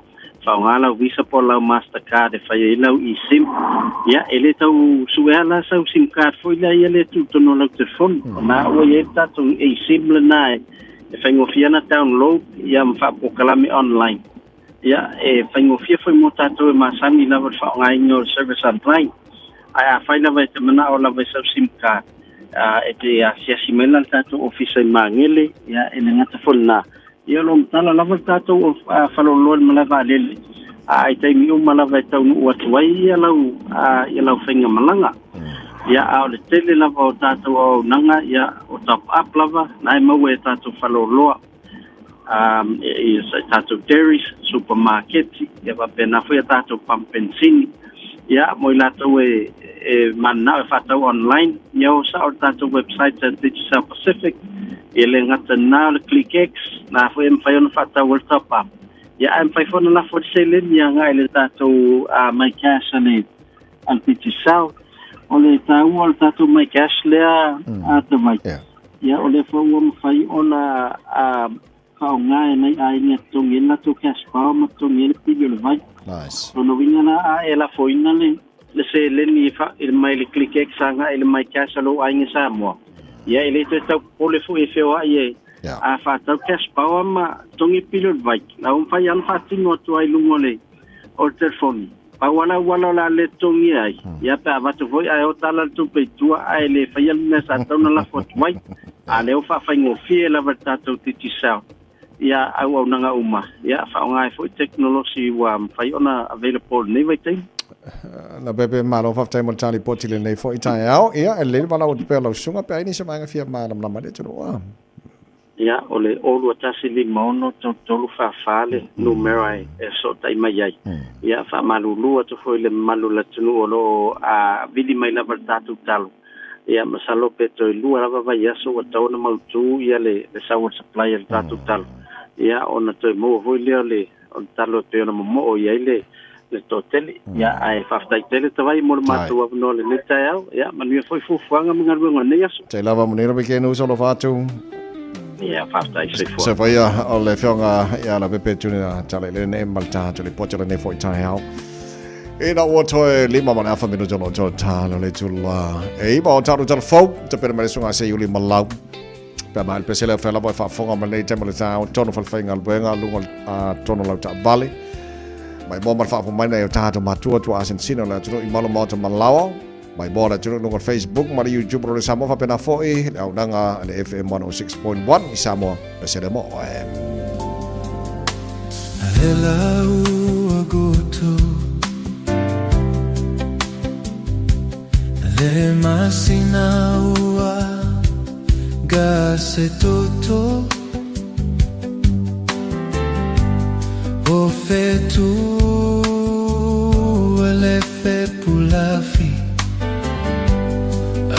faaaoga lau Visa po o lau Mastercard e fai ai lau eSIM. Ia, e le tau suea la sau SIM card foi lea ia le tuu i totonu o lau telefoni. O na ua i ai le tatou eSIM lena e faigofie ona download ia ma faapolokalame online. Ia, e faigofie foi mo tatou e masani lava le faaaogaina o le service online. Ae afai lava e te manao lava i sau SIM card, e te asiasi mai la le tatou ofisa i Magele, ia, e le gata foi lena. Ia, o lo o matala lava le tatou faleoloa i le malae vaalele, a i taimi uma lava e taunuu atu ai ia lau ia lau faiga malaga. Ia, a o le tele lava o tatou auaunaga, ia, o top up lava, na e maua e tatou faleoloa. I tatou dairies, supermarket, ia faapena foi a tatou pump penisini. Ia, mo i latou e mananao e faatau online, ia o sao le tatou website a Digicel Pacific, ia le gata na o le ClickX, na foi e mafai ona faatau ai le top up. Ia, ae mafai foi ona lafo ai le seleni agai i le tatou MyCash a le Digicel. O le taua o le tatou MyCash lea a Tavai. Ia, o lea foi ua mafai ona faaaoga e nai aiga e totogi ai le latou cash power ma totogi ai le pili o le vai. Nice. Lona uiga la, a e lafoina le seleni mai le ClickX agai i le MyCash a lou aiga Samoa, ia e le toe tau popole foi e feoai e a faatau cash power ma totogi pili o le vai. La ua mafai lava ona faatino atu ai i luga o le telefoni. Pau lava le auala o le a le totogia ai, ia pe a avatu foi ae o tala le tupe i tua ae le faia le mea sa tatau ona lafo atu ai. A lea ua faafaigofie lava e le tatou Digicel ia auaunaga uma, ia faaaoga ai foi tekonolosi ua mafai ona available i lenei vaitaimi. Na pepe malo faafetai mo le tali poti lenei foi taeao. Ia, e lelei le valaau atu pea lau susuga pe a i ai nisi o vaega fia malamalama ai le atunuu. A. Ia, o le 021563344 le numera e fesootai mai ai. Ia, faamalulu atu foi i le mamalu o le atunuu o lo o vili mai lava le tatou talo. Ia, masalo pe toe 2 lava vaiaso ua tatau ona mautu ia le sau o le supply a le tatou talo. Ia, ona toe maua foi lea o le talo e pei ona momoo i ai le toatele. Ia, ae faafetai tele Tavai mo le matou avanoa lenei taeao. Ia, manuia foi fuafuaga ma galuega o lenei aso. Te lava manuia le weekend uso alofa atu. Ia, faafetai, soifua. Soifua ia o le afioga ia Leaupepe Junior Tala i lenei ma le tatou lipoti o lenei foi taeao. Ina ua toe 5 ma le afa minuti o lo o toe tala le itula e 9 o tatou tala fou tapena mai le susuga Seiuli Malau. Pe a maea le pesele o fea lava e faafofoga mai lenei taimi o le taeao tonu falefaigaluega luga tonu lau taavale. Mai moa ma le faafofoga mai nai o tatou matua tua asinasina o le atunuu i malo maota malaoa. Mai moa le atunuu luga o le Facebook ma le YouTube o le Samoa faapena foi le auaunaga a le FM 106.1 i Samoa. Pesele mo oe. Ela ua gutu Le masina ua gase toto O fetu le fepulafi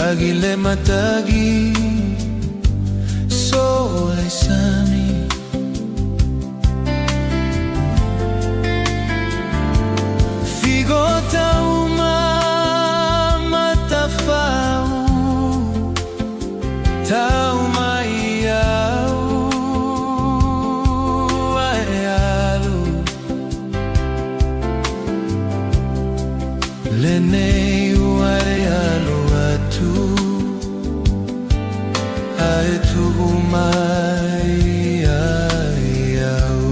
Agi le matagi Sole sami Figo tauma matafau Tauma iau ae alu Lenei ua e alu atu Ae tuu mai ai au.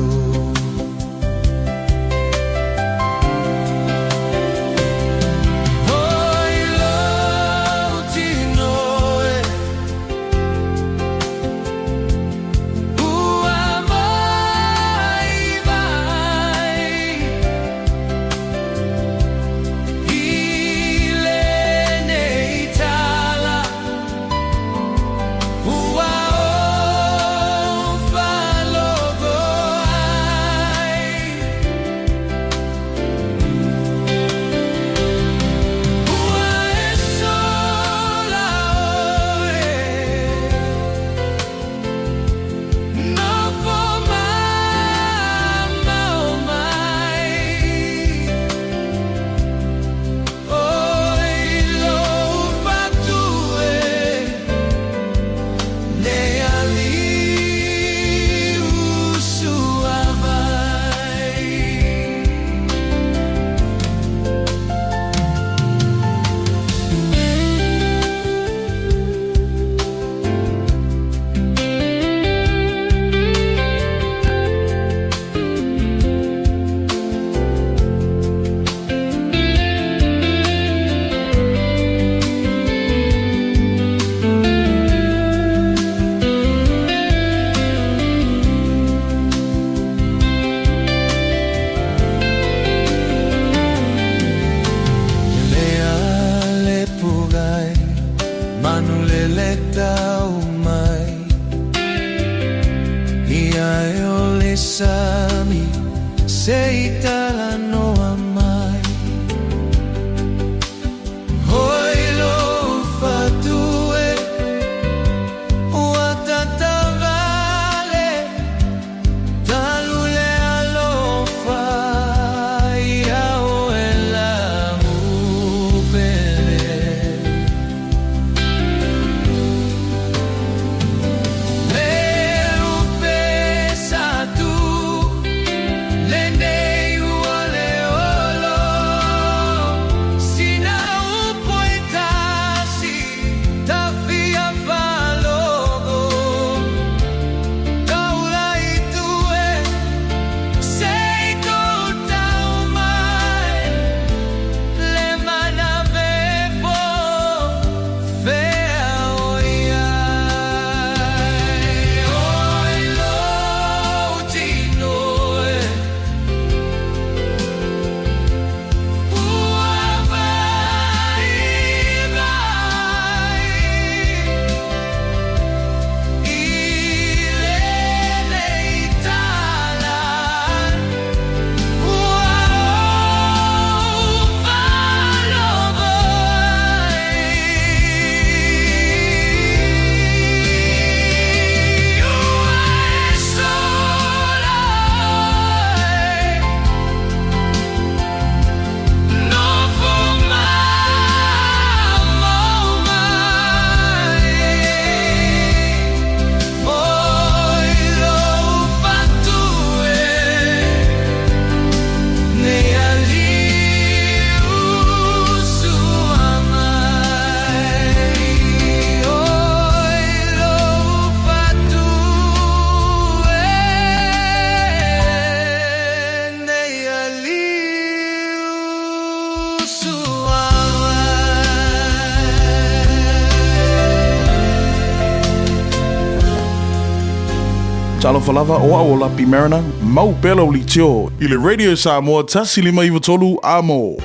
Talofa lava, o au o Lapi Mariner, mau pea lau leitio i le Radio Samoa 1593 amo.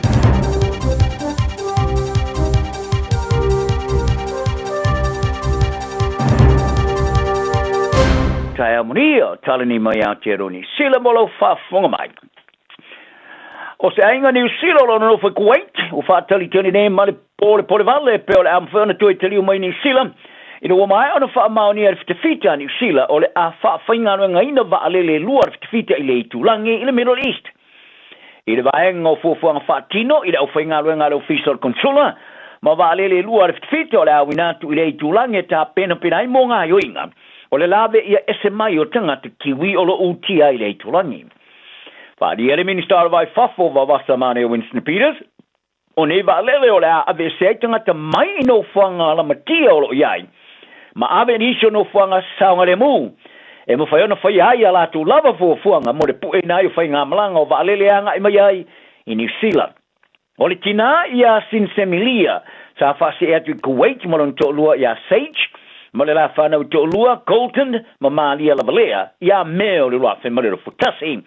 Taeao manuia, talani mai Aotearoa Niu Sila mo lau faafofoga mai. O se aiga Niu Sila o lo o nonofo i Kuwait, ua faatalitali nei ma le polepole vale pea o le a mafai ona toe taliu mai Niu Sila ina ua maea ona faamaonia e le fitafita a Niu Sila o le a faafaigaluegaina vaalele e lua a le fitafita i le itulagi i le Middle East. I le vaega o fuafuaga faatino i le aufaigaluega a le Ofisa o le Konesula ma vaalele e lua a le fitafita o le a auina atu i le itulagi e tapenapena ai mo gaoioiga o le lave ia ese mai o tagata Kiwi o lo o utia ai i le itulagi. Faaalia le Minista o le Vai Fafo Vavasa Manea Winston Peters, o nei vaalele o le a aveese ai tagata mai i nofoaga lamatia o lo o i ai, ma ave nisi o nofoaga saogalemu e mafai ona faia ai a latou lava fuafuaga mo le pueina ai o faigamalaga o vaalele e agai mai ai i Niu Sila. O le tinā iā Sinsemilia sa faasee atu i Kuwait ma lona toalua iā Sage, ma le la whanau toalua, Colton ma Malia Lavalea, iā Me o le 2021.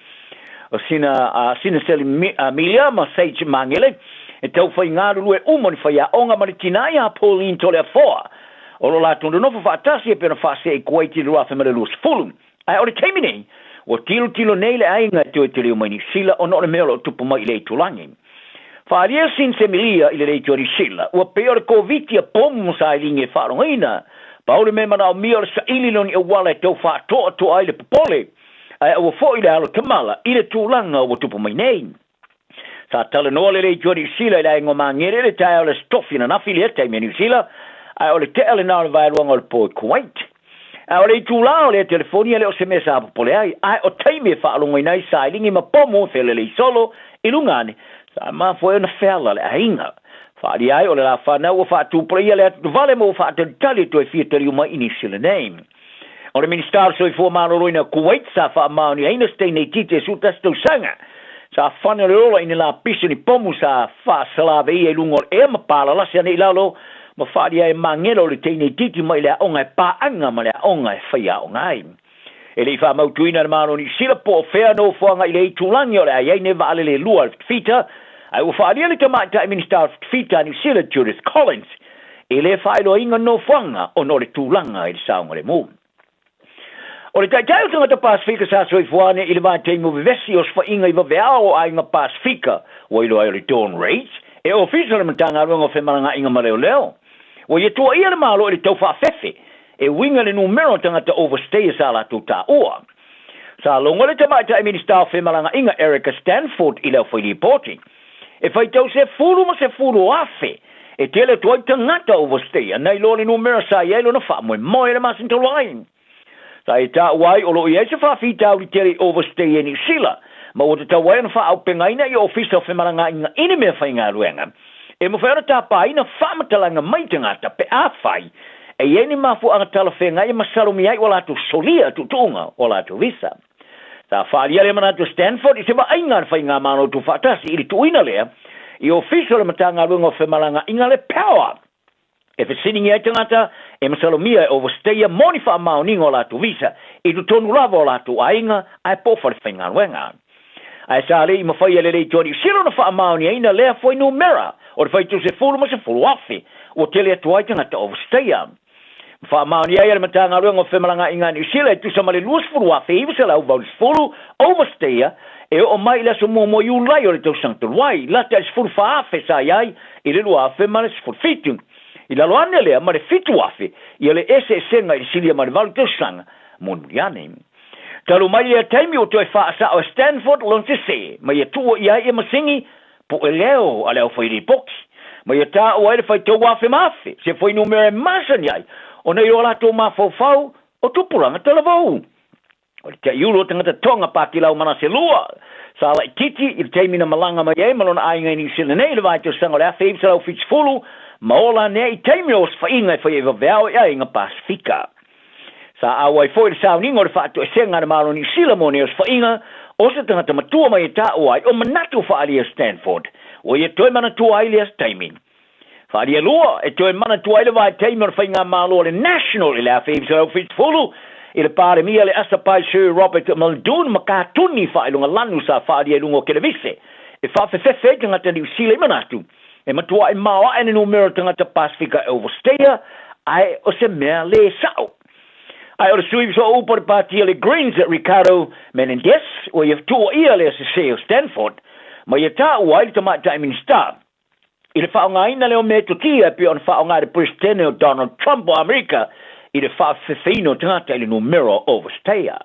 O sina, a sina Selimelia ma Sage Mangele, e tau whai ngarurue uma ni whai aonga ma le tinā iā Pauline Toleafoa. O lo latou nonofo faatasi e pei ona faasee i Kuwait i le 2020. Ae o le taimi nei, ua tilotilo nei le aiga e toe tele mai Niu Sila ona o le mea o lo o tupu mai i le itulagi. Faaalia Sinsemilia i le leitio a Niu Sila, ua pei o le Koviti a pomu ma sailiga e faalogaina. Pau le mea manaomia o le saili lea o ni auala e tau faatoatoa ai le popole, ae aua foi le alo tamala i le tulaga ua tupu mai nei. Sa talanoa le leitio a Niu Sila i le aiga o Magele i le taeao o le Aso Tofi ananafi lea taimi a Niu Sila, ae o le tea lena o le vaeluaga o le po i Kuwait. Ae o le itulā o lea telefoni e le o se mea sa popole ai, ae o taimi e faalogoina ai sailiga ma pomu e felelei solo i luga ane, sa mafua ai ona feala le aiga. Faaalia ai o le la whanau ua faatupulaia le atu vale ma ua faatalitali e toe fia taliu mai i Niu Sila nei. O le Minista o le Soifua Maloloina o Kuwait sa faamaoniaina se teine itiiti e 11 tausaga sa fana le ola i ni lapisi o ni pomu sa faasalaveia i luga o le ea ma palalasi ane i lalo ma faaalia ai magela o le teine itiiti mai le aoga e paaga ma le aoga e faiaoga ai. E le i faamautuina e le Malo o Niu Sila po o fea nofoaga i le itulagi o le a i ai nei vaalele e lua a le Fita, ae ua faaalia le Tamaitai Minista o le Fita a Niu Sila Judith Collins e le faailoaina nofoaga ona o le tulaga i le saogalemu. O le taitai o tagata Pasefika sa soifua ane i le vaitaimi o vevesi osofaiga i vaveao o aiga Pasefika ua iloa ai o le Dawn Raids, e ofisa o le Matagaluega o Femalagaaiga ma Leoleo. Ua ia tuuaia le Malo i le tau faafefe e uiga le numera o tagata overstayer sa latou taua. Sa logo le Tamaitai Minista o Femalagaaiga Erica Stanford i le aufai lipoti. E faitau 10 ma 10,000 e tele atu ai tagata overstayer nai lo le numera sa i ai lona faamoemoe i le masina talu ai. Sa e taua ai o lo o i ai se faafitauli tele i overstay e Niu Sila, ma ua tatau ai ona faaaupegaina i Ofisa o Femalagaaiga i ni mea faigaluega e mafai ona tapaina faamatalaga mai tagata pe afai e i ai ni mafuaaga talafeagai e masalomia ai ua latou solia tuutuuga o latou visa. Sa faaalia lea manatu e Stanford i se vaaiga a le Faigamalo Tuufaatasi i le tuuina lea i Ofisa o le Matagaluega o Femalagaaiga le Power e fesiligia ai tagata e masalomia e overstayer mo ni faamaoniga o latou visa i totonu lava o latou aiga ae po o fale faigaluega. Ae sa le i mafai e le Leitio a Niu Sila ona faamaoniaina lea fuainumera o le faitau 10 ma 10,000 ua tele atu ai tagata overstayer. Ma faamaonia ai e le Matagaluega o Femalagaaiga a Niu Sila e tusa ma le 20,980 overstayer e oo mai i le aso 1 Iulai o le tausaga talu ai, lata i le 14,000 sa i ai i le 2017. I lalo ane lea ma le 7,000 ia le eseesega i le silia ma le 8 tausaga mulimuli ane. Talu mai lea taimi ua toe faasao e Stanford lona sese ma ia tuua i ai ia masini pu'e leo a le aufailipoti ma ia taua ai le faitau afe ma afe se fuainumera e masani ai ona i o latou mafaufau o tupulaga talavou. O le taiulu o tagata Tonga Pakilau Manase Lua sa laitiiti i le taimi na malaga mai ai ma lona aiga i Niu Sila nei i le vaitausaga o le 1970 ma ola ane ai i taimi o osofaiga e faia i vaveao i aiga Pasefika. Sa auai foi i le sauniga o le faatoesega a le Malo o Niu Sila mo nei osofaiga o se tagata matua mai e taua ai o manatu faaalia Stanford ua ia toe manatua ai lea taimi. Faaalia lua e toe manatua ai le vaitaimi o le faigamalo a le National i le 1970 I le Palemia le asapai Sir Robert Muldoon ma katuni faailoga lanu sa faaalia i luga o kelevise e faafefefe ai tagata Niu Sila i manatu e matuaʻi maoaʻe le numera o tagata Pasefika e overstayer ae o se mea lē saʻo. Ae o le sui sooupu o le pati a le Greens Ricardo Menendez ua ia tuuaia lea sesē o Stanford ma ia taua ai le tamaitai Minisita i le faaaogaina lea o metotia e pei ona faaaoga e le Peresetene o Donald Trump o Amerika i le faafefeina o tagata i le numera o overstayer.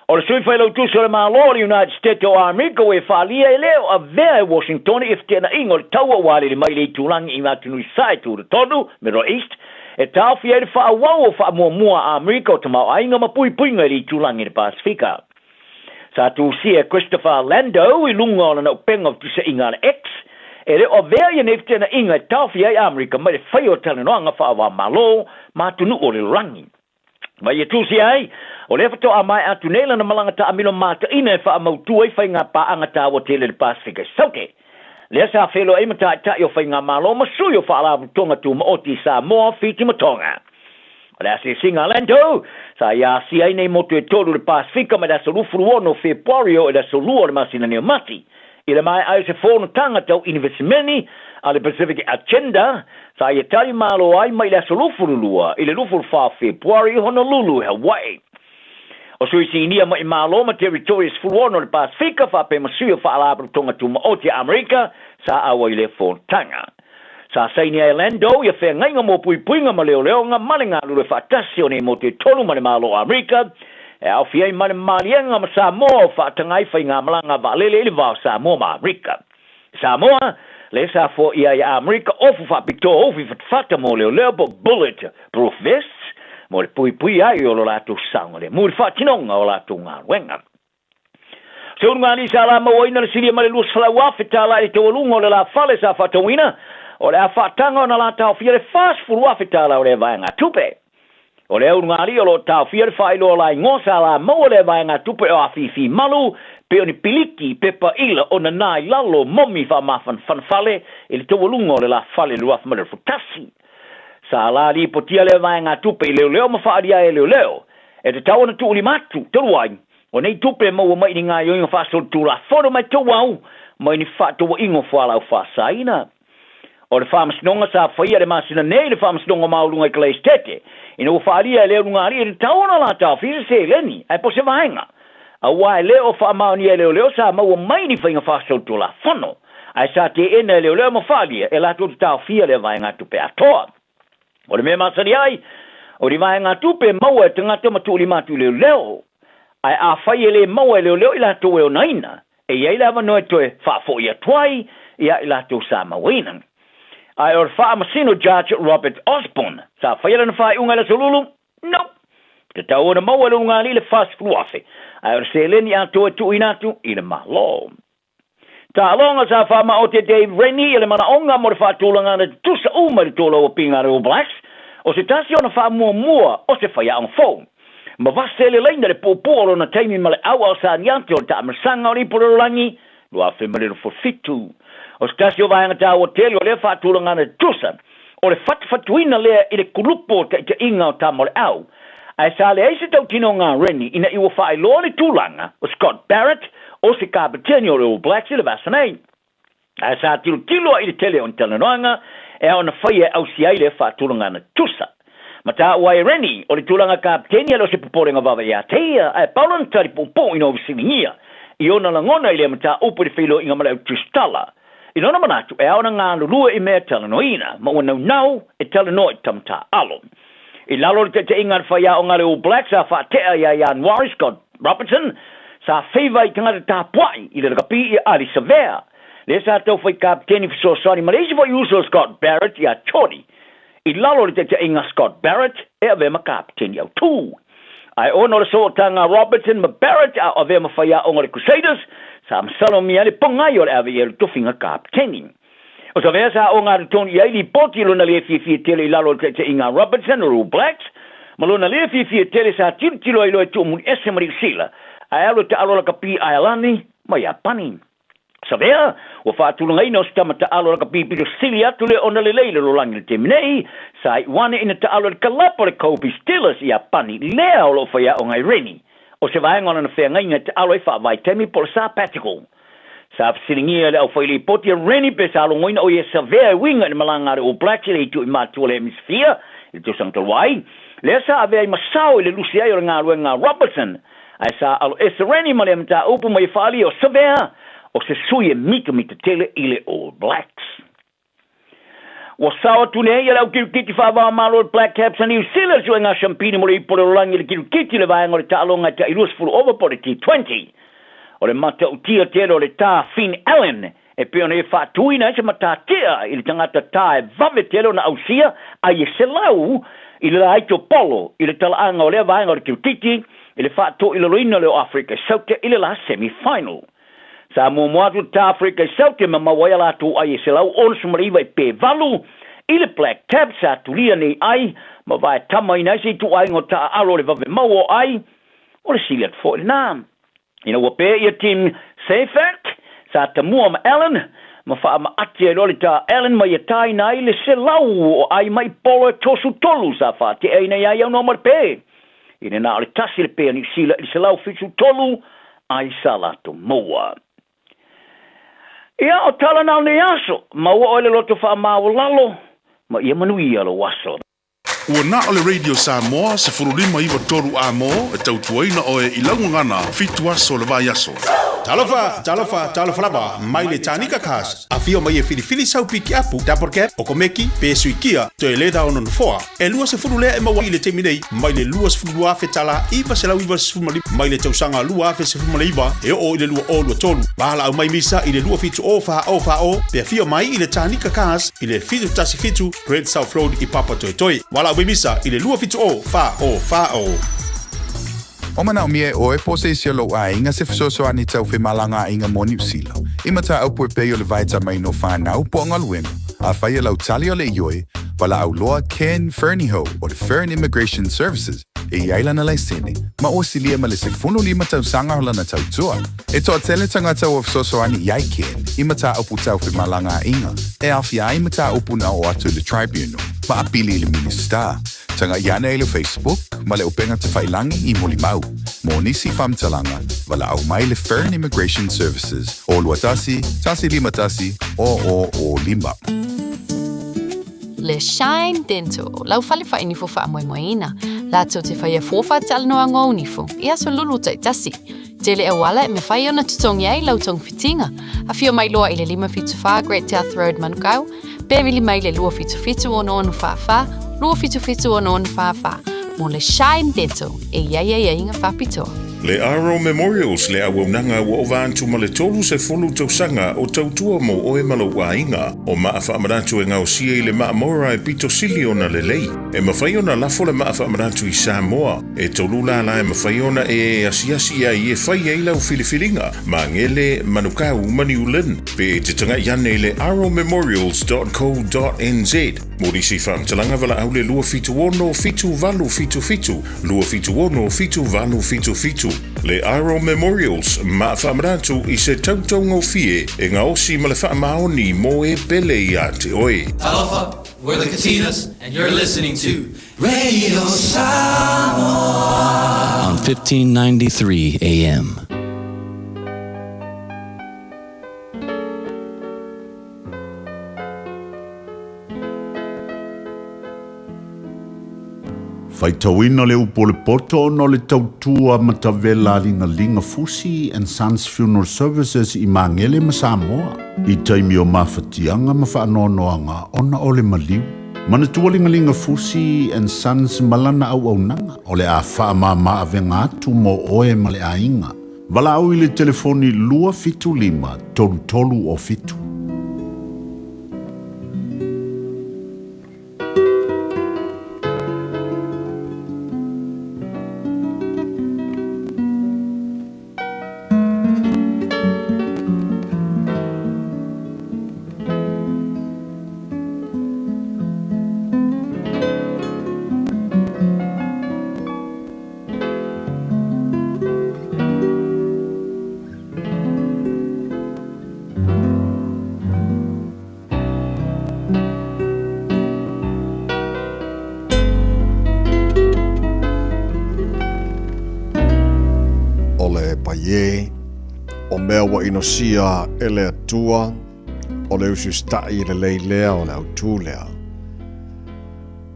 O le sui failautusi o le Malo o le United States o Amerika ua e faaalia e le o avea e Washingtone i feteenaiga o le taua ua alele mai le itulagi i atunuu i Sae Tutotonu, Middle East, e taofi ai le faaauau o faamuamua a Amerika o tamaoaiga ma puipuiga i le itulagi i le Pasefika. Sa tusia e Christopher Landau i luga o lana upega o fetusaiga a le X, e le o avea ia nei feteenaiga e taofi ai Amerika mai le faia o talanoaga faava-o-Malo ma atunuu o le lalolagi. Ma ia tusia ai, o lea faatoa maea atu nei lana malaga taamilo mataina e faamautu ai faiga paaga taua tele i le Pasefika i Saute. Lea sa feiloai ma taitai o faigamalo ma sui o Faalapotopotoga Tumaoti i Samoa, Fiti ma Tonga. O le asiasiga a Landau, sa ia asia ai nei motu e tolu i le Pasefika mai le aso 26 o Fepuari oo i le aso 2 o le masina nei o Mati. I le maea ai o se fonotaga tau inivesimeni a le Pacific Agenda, sa ia tali malo ai mai le aso 22 i le 24 o Fepuari i Honolulu i Hawaii. O sui sinia mai Malo ma Territory e 16 o le Pasefika faapea ma sui o Faalapotopotoga Tumaoti a Amerika sa auai i lea fonotaga. Sa saini ai e Landau ia feagaiga mo puipuiga ma leoleoga ma le galulue faatasi o nei motu e tolu ma le Malo o Amerika e aofia ai ma le maliega ma Samoa o faataga ai faigamalaga vaalele i le va o Samoa ma Amerika. Samoa, lea sa foia ai e Amerika ofu faapitoa ufi fatafata mo leoleo po bullet proof vests mo le puipui ai o lo latou saogalemu i le faatinoga o latou galuega. O se ulugalii sa la mauaina le silia ma le $200,000 i le taualuga o le la fale sa faatauina, o le a faataga ona la taofia le $40,000 o lea vaegatupe. O lea ulugalii o lo o taofia le faailoa laigoa sa la maua lea vaegatupe o afifi malu pei o ni piliki, pepa ila, o nana i lalo, momi faamafanafana fale i le taualuga o le la fale i le 2021. Sa la lipotia lea vaegatupe i leoleo ma faaalia ai e leoleo e tatau ona tuulima atu, talu ai, O nei tupe e maua mai i ni gaoioiga faasolitulafono mai tauau mai ni faatauaiga o fualaau faasaina. O le faamasinoga sa faia le masina nei i le Faamasinoga Maualuga i Kalaesetete, ina ua faaalia e le ulugalii e tatau ona la taofia se seleni ae po o se vaega, aua e le o faamaonia e leoleo sa maua mai ni faiga faasolitulafono, ae sa teena e leoleo ma faaalia e latou te taofia lea vaegatupe atoa. O le mea masani ai, o ni vaegatupe e maua e tagata ma tuulima atu i leoleo, ae afai e le maua e leoleo i latou e onaina, e i ai le avanoa e toe faafoi atu ai ia i latou sa mauaina. Ae o le Faamasino Judge Robert Osborne, sa faia lana faaiuga i le Aso Lulu? Nope! Tatau ona maua e le ulugalii le $40,000, ae o le seleni atoa e tuuina atu i le Malo. Taaloga sa faamaote Dave Rennie i le manaoga mo le faatulagaga tutusa uma i le tolou o Pinga All Blacks, o se tasi ona faamuamua o se faiaoga fou. Ma vase le laina le puupuu o lona taimi ma le auao sa niate o le taamilosaga o le ipu lalolagi 2027. O se tasi o vaega taua tele o lea faatulagaga tutusa, o le fatufatuina lea i le kulupu o taitaiga o tama o le au. Ae sa leai se tautinoga a Rennie ina i ua faailoa le tulaga o Scott Barrett o se kapeteni o le All Blacks i le vasa nei. Ae sa tilotilo ai i le tele o ni talanoaga e ao ona faia e ausia ai lea faatulagana tusa. Ma taua ai e Rennie, o le tulaga kapeteni e le o se popolega vave ia te ia, ae pau lona tali puupuu ina ua fesiligia i ona lagona i lea mataupu i le feiloaiga ma le au tusitala. I lona manatu, e ao ona galulue i mea e talanoaina, ma ua naunau e talanoa i tama taaalo. I lalo o le taitaiga a le faiaoga a le All Blacks sa faatea ia Ianuari, Scott Robertson, sa feiva i tagata tapuai i le lakapi i Ali Savea, lea sa tau fai kapeteni fesoasoani ma le isi foi uso o Scott Barrett ia Chordy. I lalo o le taitaiga a Scott Barrett e avea ma kapeteni autū. Ae ona o le sootaga a Robertson ma Barrett a o avea ma faiaoga o le Crusaders, sa masalomia ai le pogai o le ave i ai o le tofiga kapeteni. O Savea sa oga atu tonu i ai lipoti i lona le fiafia tele i lalo o le taitaiga a Robertson o le All Blacks, ma lona le fiafia tele sa tilotilo ai loa e tuumuli ese ma Niu Sila, ae alu e taalo lakapi Aelani ma Iapani. Savea, ua faatulagaina o se tama taalo lakapi pito sili atu lea ona lelei i le lalolagi i le taimi nei, sa iu ane ina taalo i le kalapa o le Kobe Steelers i Iapani, lea o lo o faiaoga ai Rennie. O se vaega o lana feagaiga e taalo ai faavaitaimi po o le sabbatical. Sa fesiligia e le aufailipoti a Rennie pe sa logoina o ia Savea e uiga i le malaga a le All Blacks i le itu i matua o le Hemisphere i le tausaga talu ai, lea sa avea ai ma sao i le lusi ai o le galuega a Robertson Ae sa aloese Rennie ma lea mataupu ma ia faaalia o Savea o se sui e mitamita tele i le All Blacks. Ua sao atu nei le au kirikiti faava-o-Malo o le Black Caps a Niu Sila i le suega siampini mo le ipu o le lalolagi i le kirikiti i le vaega o le taaloga e tai 20 ova po o le T20. O le matautia tele o le tā Finn Allen e pei ona ia faatuina ai se matatia i le tagata tā e vave tele ona ausia ai e 100 i le laiti o polo i le talaaga o lea vaega o le kirikiti i le faatoilaloina lea o Afrika i Saute i le la semi-final. Sa muamua atu le ta Afrika i Saute ma maua ai a latou ai e 169 i pe valu i le Black Caps sa tulia nei ai ma vae tamaina ai se ituaiga o taaalo o le vave maua o ai o le sili atu foi lena. Ina ua pe ia Tim Seifert sa tamua ma Allen ma faamaati ai loa le ta Allen ma ia taina ai le 100 o ai mai polo e 33 sa faateaina ia i aunoa ma le pe. I le na o le tasi le pe a Niu Sila i le 173 ai sa latou maua. Ia, o tala na o nei aso, maua oe le loto faamaualalo, ma ia manuia lou aso. Ua na o le Radio Samoa 15 93 A-mo e tautuaina oe i lau gagana fitu aso o le vaiaso. Talofa, talofa, talofa lava mai le Tanika Cars. Afio mai e filifili sau pikiapu, double cab, okomeki, pe sui kia, toe leda o nonofoa. E 20 lea e maua i le taimi nei, mai le 22,000 tala 995 mai le tausaga 2019 e oo i le 2023. Valaau mai misa i le 27 o 4 o 4 o pe afio mai i le Tanika Cars i le 717 Great South Road i Papatoetoe. Valaau mai misa i le 27 o 4 o 4 o. Ua manaomia e ʻoe po o se isi o lou aiga se fesoasoani tau femalagaaiga mo Niu Sila i mataupu e pei o le vaetamaina o whānau po o galuega. Afai e lau tali o le ioe, walaau loa Ken Fernihough o le Fern Immigration Services e i ai lana laisene ma ua silia ma le 15 tausaga o lana tautua. E toatele tagata ua fesoasoani i ai Ken i mataupu tau femalagaaiga e aofia ai mataupu na oo atu i le Tribunal ma apili i le Minisita. Tagaʻi ane i le Facebook ma le upega tafailangi i Mulimau. Mo nisi faamatalaga, valaau mai le Fern Immigration Services o 21 151 0005. Le Shine Dental, lau fale whainifo whaamoemoeina. Latou te whaia fōwha talanoa ngō nifo, i aso lulu taitasi. Tele auala e mawhai ona tutongi ai lau tongwhitinga. Awhio mai loa i le 574 Great South Road Manukau, Pe vili mai le 277 66 44, 277 66 44, mō le Shine Dental e i ai ai aiga whapitoa. Le Aro Memorials, le auaunaga ua ova atu ma le 30 tausaga o tautua mo oe ma lou aiga. O maa faamanatu e gaosia i le maa mora e pito sili ona lelei. E mafai ona lafo le maa faamanatu i Samoa. E tolu lālā e mafai ona e asiasi ai e fai ai lau filifiliga, Magele, Manukau ma New Lynn. Pe e te tagaʻi ane i le arrowmemorials.co.nz mo nisi faamatalaga valaau le 276 7877, 276 7877. Le Arrow Memorials, maa faamanatu i se tautaugofie e gaosi ma le faamaoni mo e pele iā te oe. Talofa, we're the Katinas and you're listening to Radio Samoa on 1593 AM. Faitauina le upu o le poto ona o le tautua matavela a Ligalinga Fusi and Sons Funeral Services i Magele ma Samoa i taimi o mafatiaga ma faanoanoaga ona o le maliu. Manatua Ligalinga Fusi and Sons ma lana auaunaga o le a faamama avega atu mo oe ma le aiga. Valaau i le telefoni 275 33 o 7. mea ua inosia e le Atua, o le usiusitaʻi lelei lea o le autū lea.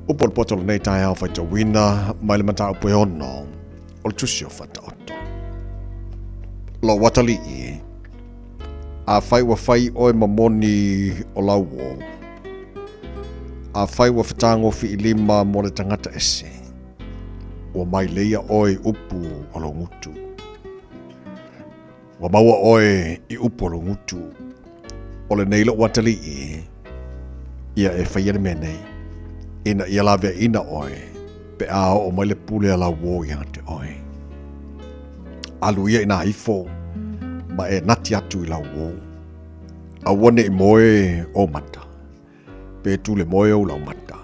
Upu o le poto o lenei taeao faitauina mai le mataupu e ono o le tusi o Faataoto. Lou atalii, afai ua fai oe ma moni o lau uō, afai ua fetagofiilima mo le tagata ese, ua maileia oe i upu o lou gutu. Ua maua oe i upu o lou gutu. O lenei lou atalii, ia e faia le mea nei, ina ia laveaiina oe pe a oo mai le pule a lau uō ia te oe. Alu ia inā ifo ma e nati atu i lau uō. Aua ne i moe ou mata, pe tule moe ou laumata.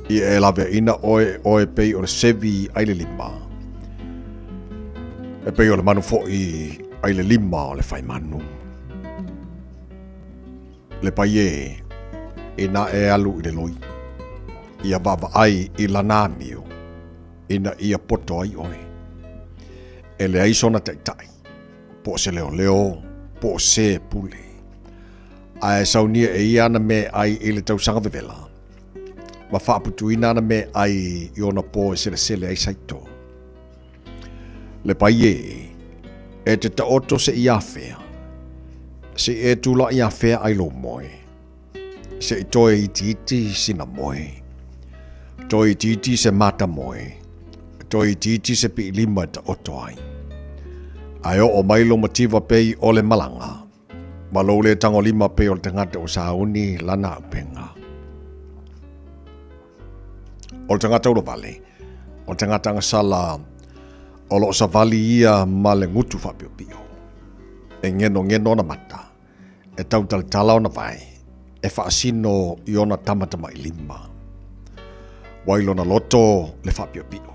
Ia e laveaiina oe e oe pei o le sevi ai le lima, e pei o le manu foʻi ai le lima o le faimanu. Le pai e, inā e alu i le loi, ia vaavaai i lana amio, ina ia poto ai oe. E leai sona taitai, po o se leoleo, po o se pule. Ae saunia e ia ana meaai i le tausaga vevela, ma faaputuina ana meaai i ona po e selesele ai saito. Le pai e, e te taoto seʻi afea, seʻi e tulaʻi afea ai lou moe, seʻi toe itiiti sina moe, toe itiiti se mata moe, toe itiiti se piʻilima e taoto ai. Ae oo mai lou mativa pei o le malaga, Ma lou le tagolima pei o le tagata ua sauni lana aupenga. O le tagata ulovale, o le tagata agasala, o loo savali ia ma le gutu faapiopio. E genogeno ona mata, e tautalatala ona vae, e faasino i ona tamatamailima. Ua i lona loto le faapiopio.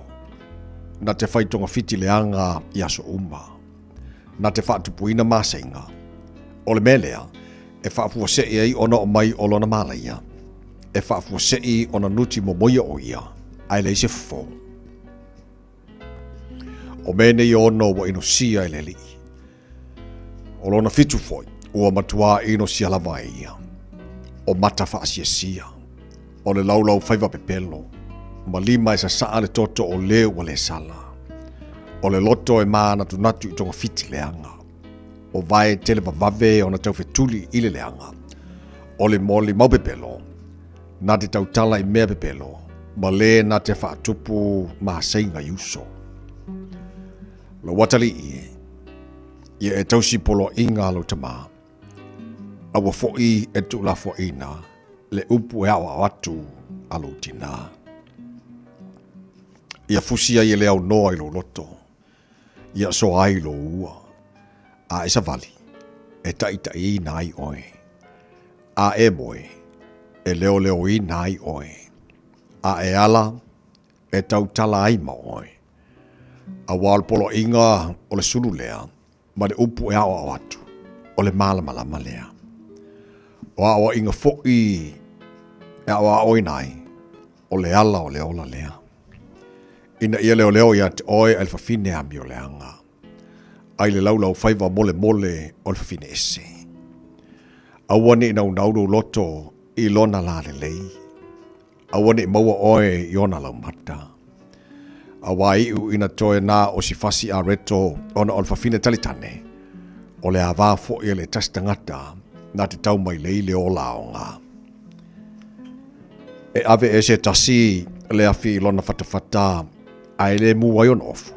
Na te fai togafiti leaga i aso uma. na te faatupuina maseiga. O le mea lea e faafuaseʻi ai ona oo mai o lona malaia, e faafuaseʻi ona nuti momoia o ia, ae leai se fofo. O mea nei e ono ua inosia e le Alii. O lona fitu foi, ua matuā inosia lava e ia. O mata faasiasia, o le laulau faiva pepelo, ma lima e sasaa le toto o le ua le sala. O le loto e mānatunatu i togafiti leaga. O vae televavave ona taufetuli i le leaga. O le molimau pepelo, na te tautala i mea pepelo, ma le na te faatupu maseiga i uso. Lou atalii e, ia e tausi poloaiga a lou tamā, aua foʻi e tuulafoaiina le upu e aoao atu a lou tinā. Ia fusi ai e le aunoa i lou loto, ia soa ai lou ua, a e savali, e taʻitaʻiina ai oe, a e moe, e leoleoina ai oe, a e ala, e tautala ai ma oe. Auā o le poloaiga o le sulu lea, ma le upu e aoao atu, o le malamalama lea. O aoaiga foʻi e aoaoina ai, o le ala o le ola lea. Ina ia leoleo ia te oe ai le fafine amioleaga, ai le laulau faiva molemole o le fafine ese. Aua ne i naunau lou loto i lona lā lelei, Aua ne i maua oe i ona laumata. Auā iʻu ina toe na o si fasi a reto ona o le fafine talitane, o le avā foʻi e le tasi tagata na te tau mai lei le ola aoga. E ave e se tasi le afi i lona fatafata ae le mū ai ona ofu.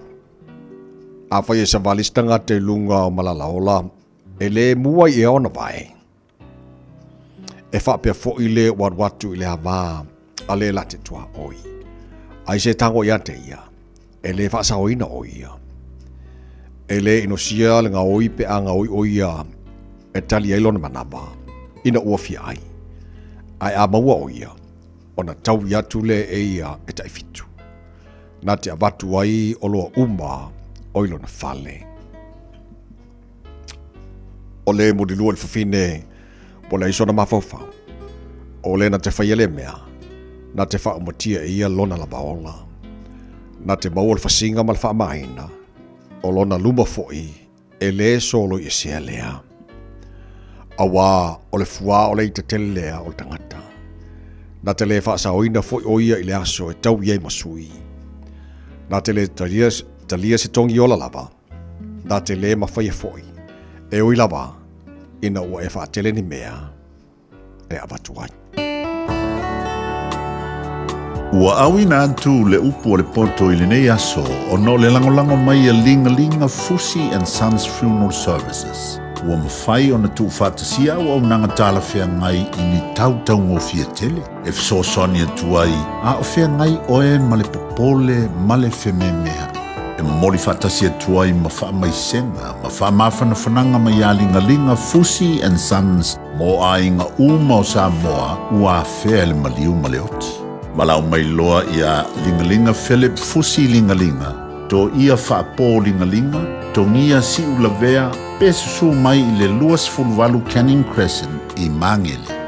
Afai e savali se tagata i luga o Malalaola, e le mū ai ea ona vae. E faapea foʻi le ua alu atu i le avā a le la te tuaoi. Ai se tago ia te ia, e le faasaoina o ia. E le inosia le gaoi pe a gaoi o ia e tali ai lona manawa, ina ua fia ai. Ae a maua o ia, ona taui atu le e ia e taifitu. Na te avatu ai o loa uma o i lona fale. O le mulilua i le fafine ua leai sona mafaufau. O le na te faia le mea, na te faaumatia e ia lona lava ola. Na te maua le fasiga ma le faamaina, o lona luma foi E lē soloiesea lea. Auā o le fuā o le ita tele lea o le tagata. Na te lē faasaoina foi o ia i le aso e tau i ai ma sui. Na te lē talia, talia se togi ola lava. Na te lē mafaia foi. E ui lava ina ua e faatele ni mea e avatu ai. Ua auina atu le upu a le poto i lenei aso ona o le lagolago mai a Ligalinga Fusi and Sons Funeral Services. Ua mafai ona tuufaatasia auaunaga talafeagai i ni tau taugofie tele e fesoasoani atu ai a o feagai oe ma le popole ma le fememea'i. E momoli faatasi atu ai ma faamaisega ma faamafanafanaga mai ia Ligaliga Fusi and Sons mo aiga uma o Samoa ua afea e le maliu ma le oti. Valaau mai loa ia Ligaliga Philip Fusi Ligaliga, Toia Faapo Ligaliga, Togia Siulavea pe susu mai i le 28 Canning Crescent i Magele.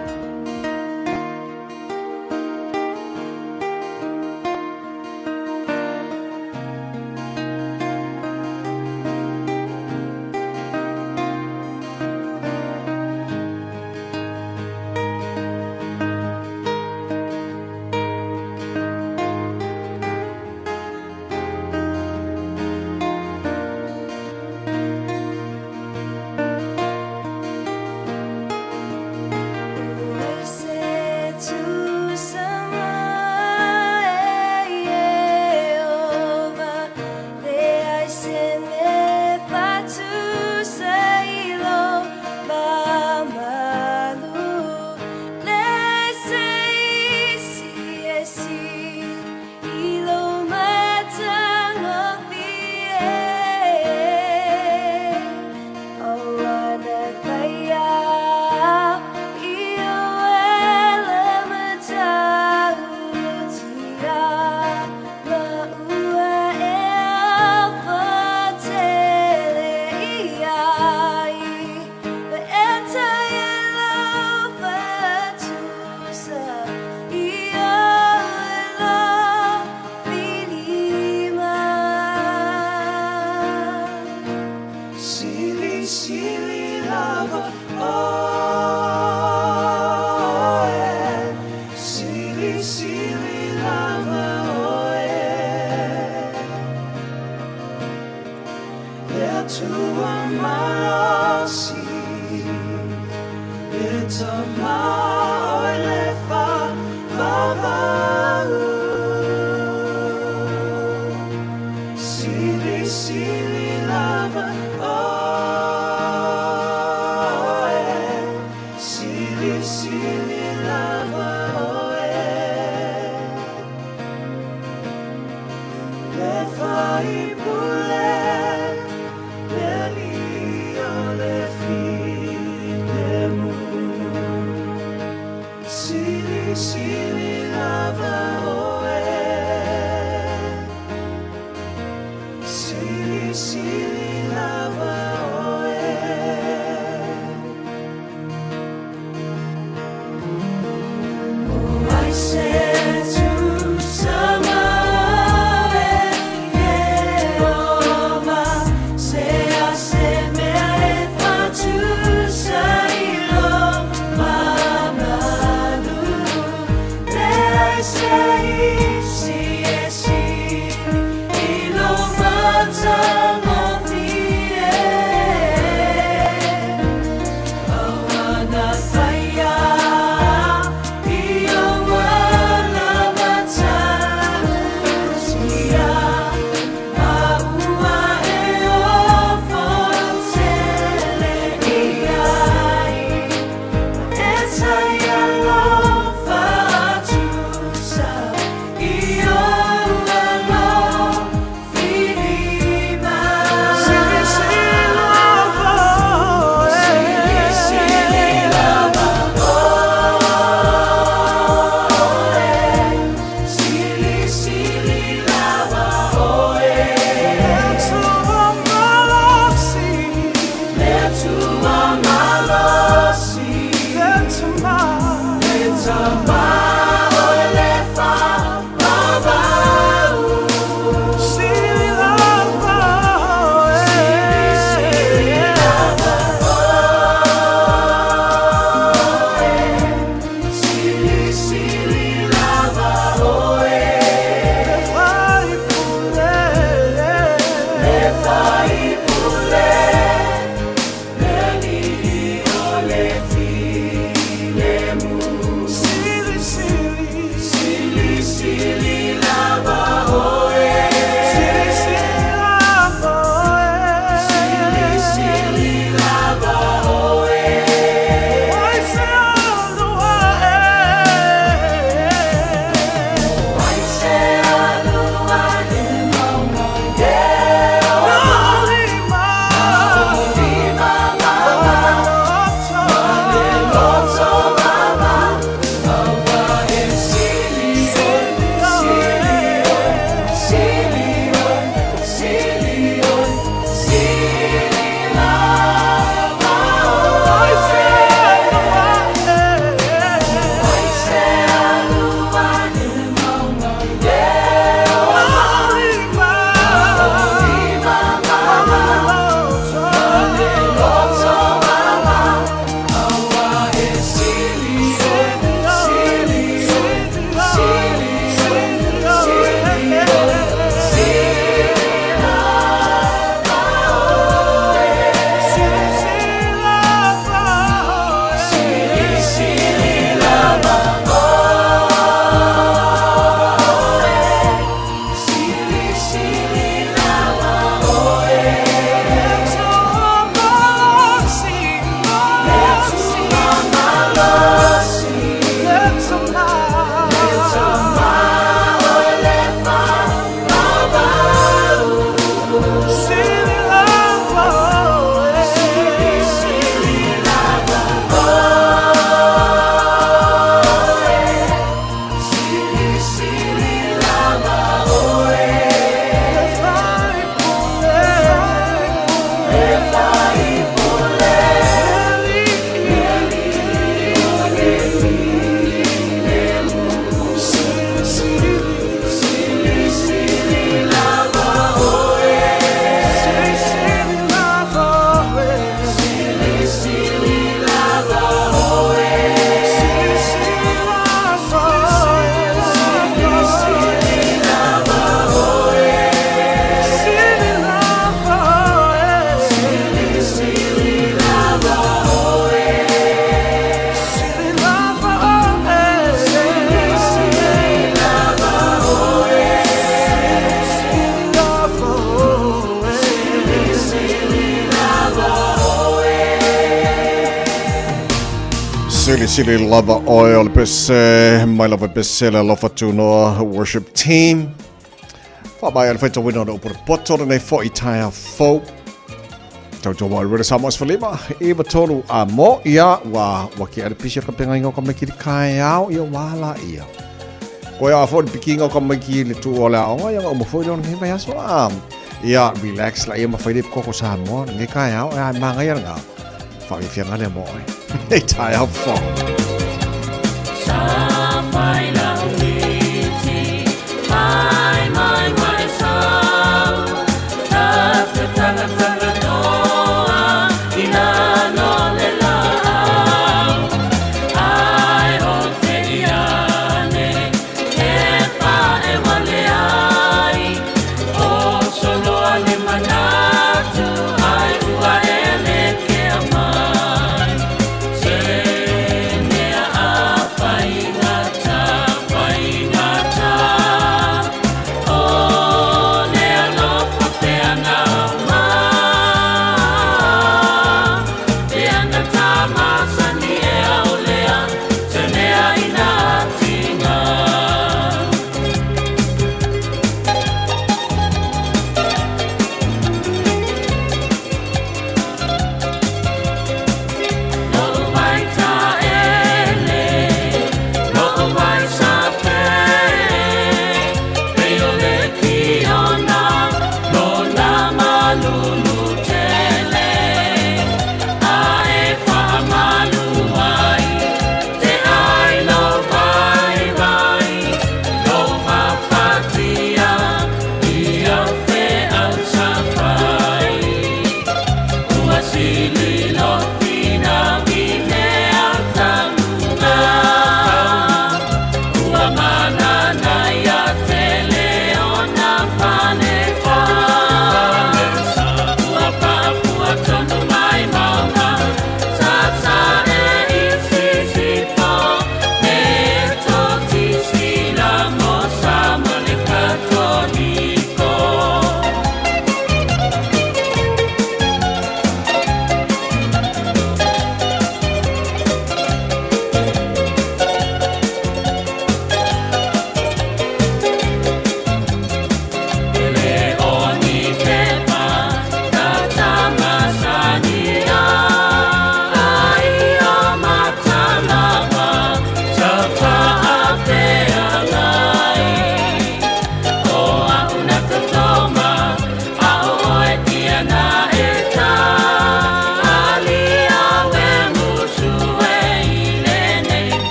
Silisili lava oe o le pese, mai lava pese le alofa tunoa worship team. Wha mai ale whaitawina o le upura poto le nei fo i taia fou. Tau tau wai rere Samoa Sfalima, i tolu a mo ia, wa wa ki ale pisi o ka penga inga o ka mai kiri kai ao, ia wala ia. Koe a fo le pikinga o ka mai ki le tu o le aonga, ia nga umo fo i lona ngai aso a. Ia, relax la ia ma whaire koko Samoa, ngai kai ao, e ai manga ia nga. Wha i whianga le mo oi. Nei taia fo.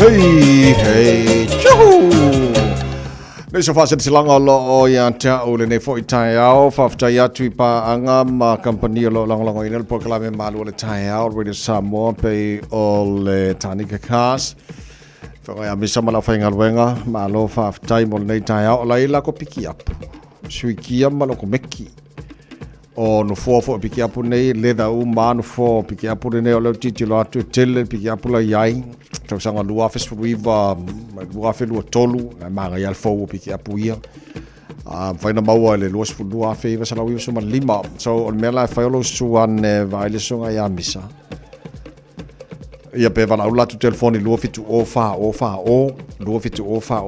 Hei, hei, tjuhu! Nei so whaasilasilaga o loo ia te au lenei foi taeao, faafetai atu i paaga ma kamupani o lo o lagolagoina le polokalame malu o le taeao Radio Samoa pei o le Tanika Cars. Whangai a misa ma lau whaingaluenga, malo faafetai mo lenei taeao o laila ko piki apu. Suikia ma le okomeki. O nofoa foi o pikiapu nei, leather uma lava nofoa o pikiapu lenei, o lea ou te tilotilo atu e tele le pikiapu la i ai, tausaga 2019 ma 2023, ae manaia lava le fou o pikiapu ia. A mafai ona maua i le $22,995. So o le mea la e fai o lou susu ane vaai le susuga ia Misa. Ia pe valaau le latou telefoni 270 40 40, 270 40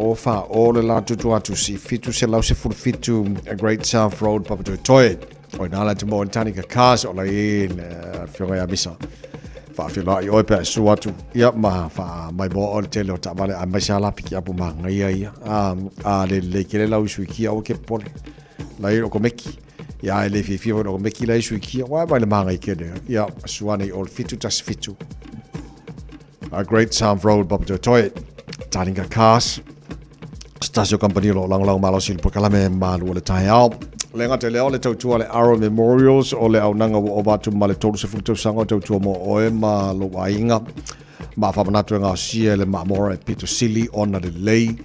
40 le latou tuatusi 717 Great South Road Papatoetoe. O ina la te maua i le Tanika Cars o la i le afioga ia Misa. Faafeiloai oe pe a e susu atu ia ma faamaimoa oe le tele o taavale aemaise lava la pikiapu manaia ia. A, a le lelei tele lau suikia aua ke popole. La i o komeki. Ia e le fiafia foi o komeki la i suikia. Wa mai le magai tele. Ia susu ane i o le 717. A Great South Road Papatoetoe. Tanika Cars. Se tasi o kamupani o lo o lagolago malosi i le polokalame Malu o le Taeao. Le gata i lea o le tautua a le Aro Memorials o le auaunaga ua ova atu ma le 30 tausaga o tautua mo oe ma lou aiga. Ma faamanatu e gaosia e le maamora e pito sili ona lelei.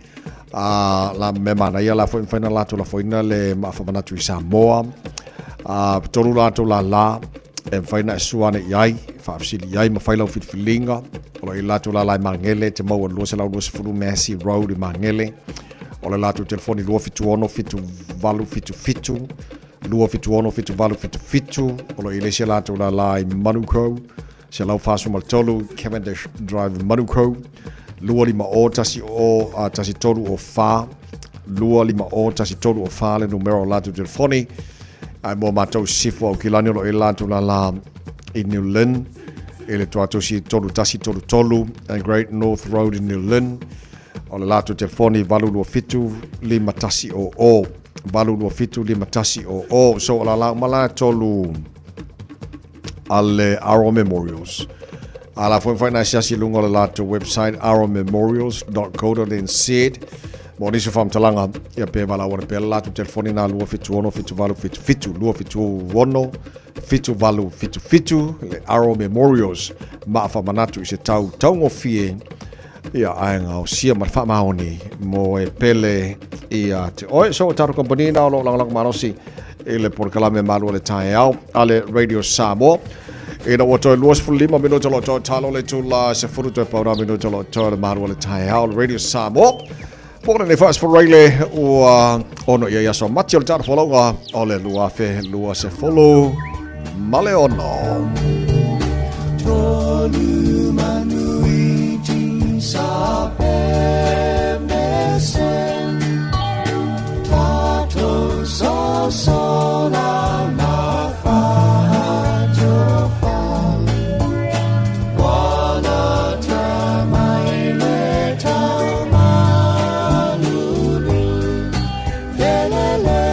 A la mea manaia la foi mafai ona latou lafoina le maa faamanatu i Samoa. A tolu latou lala e mafai ona e sua ane i ai, faafesili i ai ma fai lau filifiliga. O lo o i le latou lala i Magele, te maua i le 220 Massey Road i Magele. O le latou telefoni 276 7877, 276 7877. O lo o i le isi latou lala i Manukau, 143 Cavendish Drive, Manukau, 250 10 1304, 250 1304 le numera o latou telefoni. Ae mo matou sifo Aukilani o lo o i le latou lala i New Lynn, i le tuatosi 3133 and Great North Road i New Lynn. O le latou telefoni 827 5100, 827 5100. So o lala uma la e tolu a le Aro Memorials. A la foi mafai ona asiasi i luga o le latou website aromemorials.co.nz mo nisi o faamatalaga ia pe valaau ane pea le latou telefoni na 276 7877 276 7877 le Aro Memorials ma faamanatu i se tau taugofie ia ae gaosia ma le faamaoni mo e pele ia te oe. So o tatou kamupani na o lo o lagolago malosi i le polokalame Malu o le Taeao a le Radio Samoa. Ina ua toe 25 minuta o lo o toe talo le itula 10 toe pauna minuta o lo o toe le Malu o le Taeao le Radio Samoa. Po o lenei faasefulu ua ono ia i aso Mati o le tatou folauga o le 2026. Tolu manu iti sa pe me se Tatou so so la na fa to fa Wana ta mai le tau malulu Felele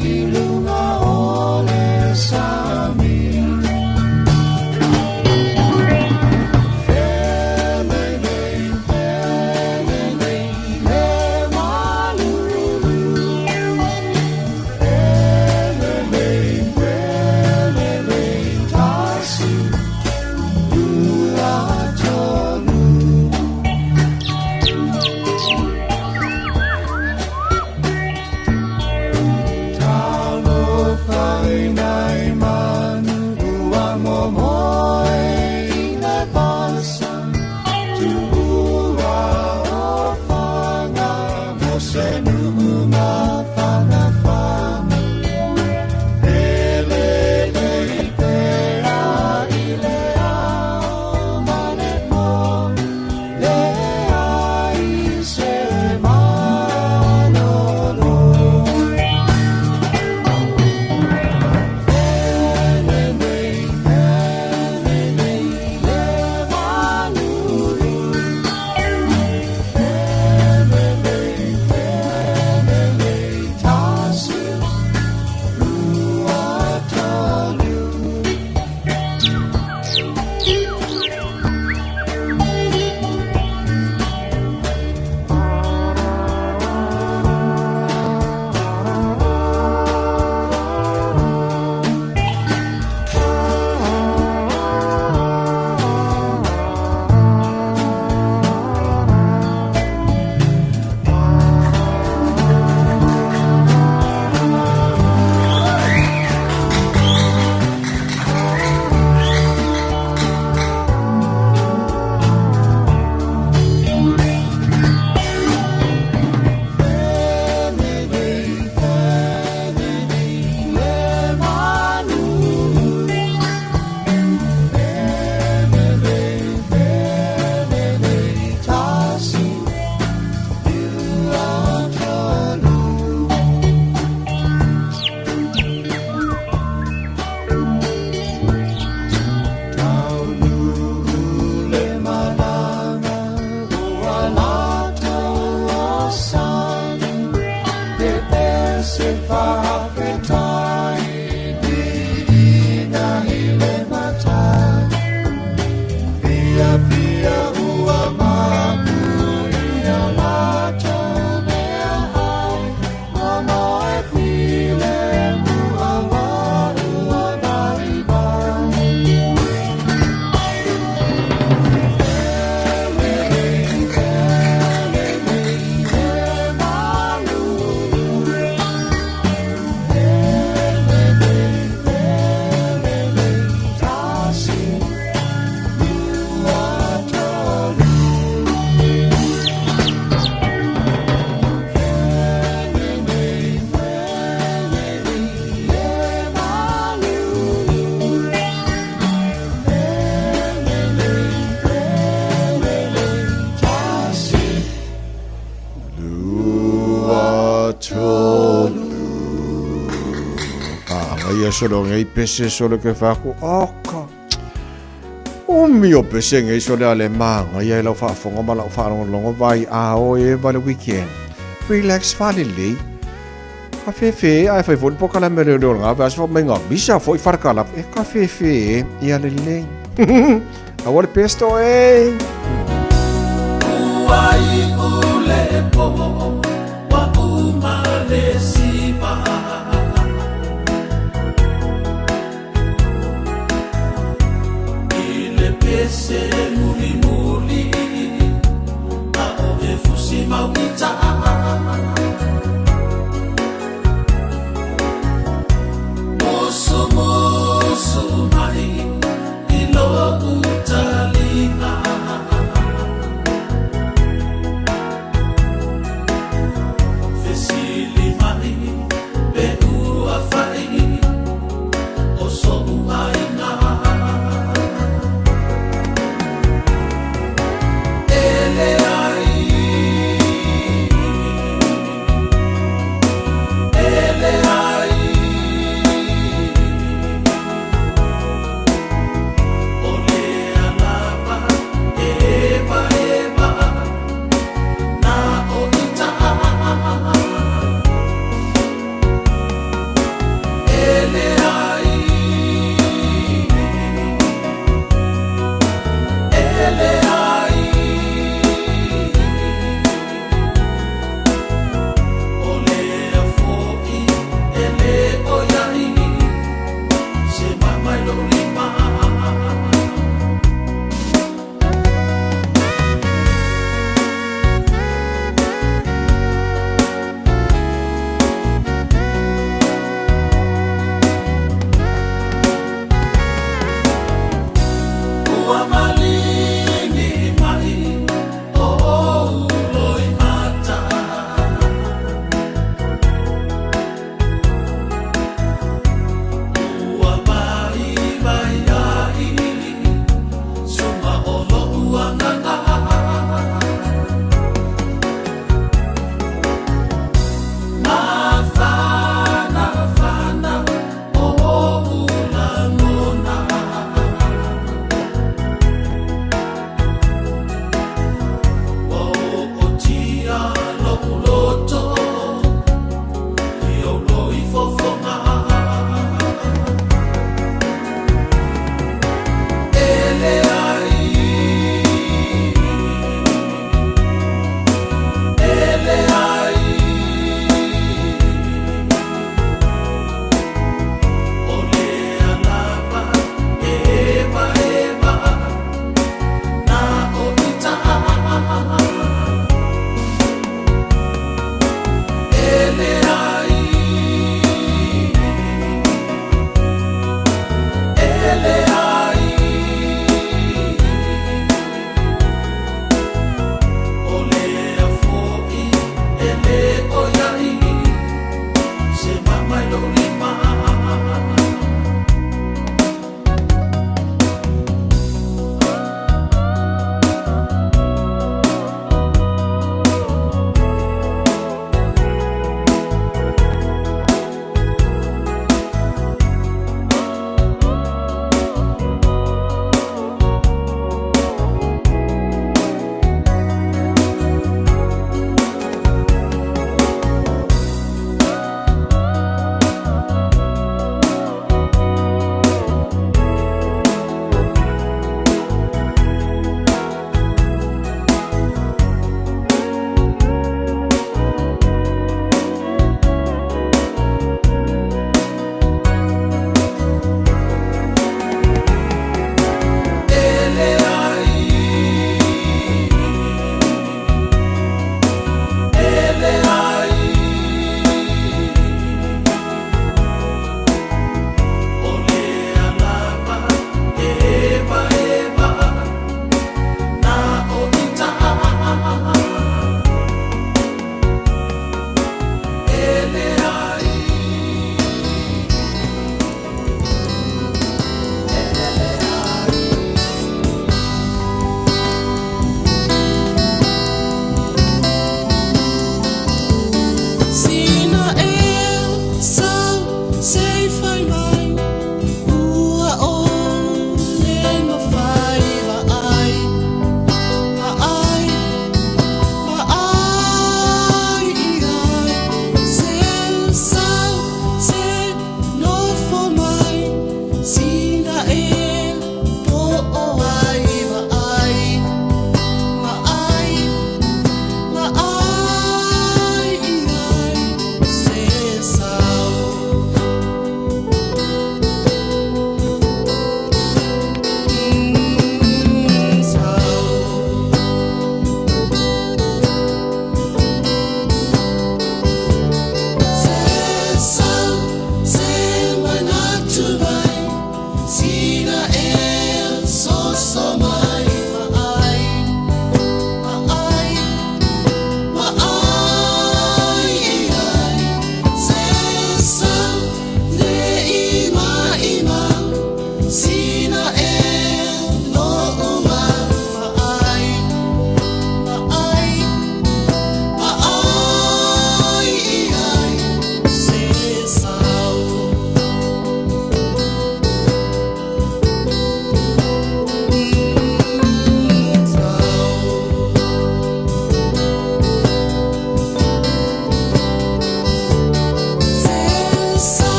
i lunga o le sami Felele, felele, le se faafetai Viiga i le matai Fiafia ua mapu i a latou meaai Ua moe filemu auā ua vaivai. Lua tolu. A ngai solo ngai pese solo ke faku oka. Umi o pese ngai solo ale ma ngai ai lau faafofoga ma lau faalogologo vai a o e va le weekend. Relax falelei. Ka fefe ae fai foi le pokalame leo leo nga ve aso mai nga misa foi farkalap e ka fefe ia lelei. Aua le pesto e. Ua iu le po, ua uma le siva. I le pese mulimuli, a o e fusi mau i taa. Musumusu mai i lo'u taliga. Fesili mai pe ua fai o so'u aiga. E leai, e leai, o lea lava e evaeva na o ita'a. E leai, e leai, o lea fo'i e lē ʻoia'i se maemae lo'u lima. Ua maligi mai o ou loimata. Ua vaivai ai suga o lo'u agaga. Mafanafana o o'u lagona. Ua o'otia lo'u loto i ou loifofoga. E leai, e leai, o lea lava e evaeva na o ita'a. E leai, e leai, o lea fo'i e lē ʻoia'i se maemae lo'u lima.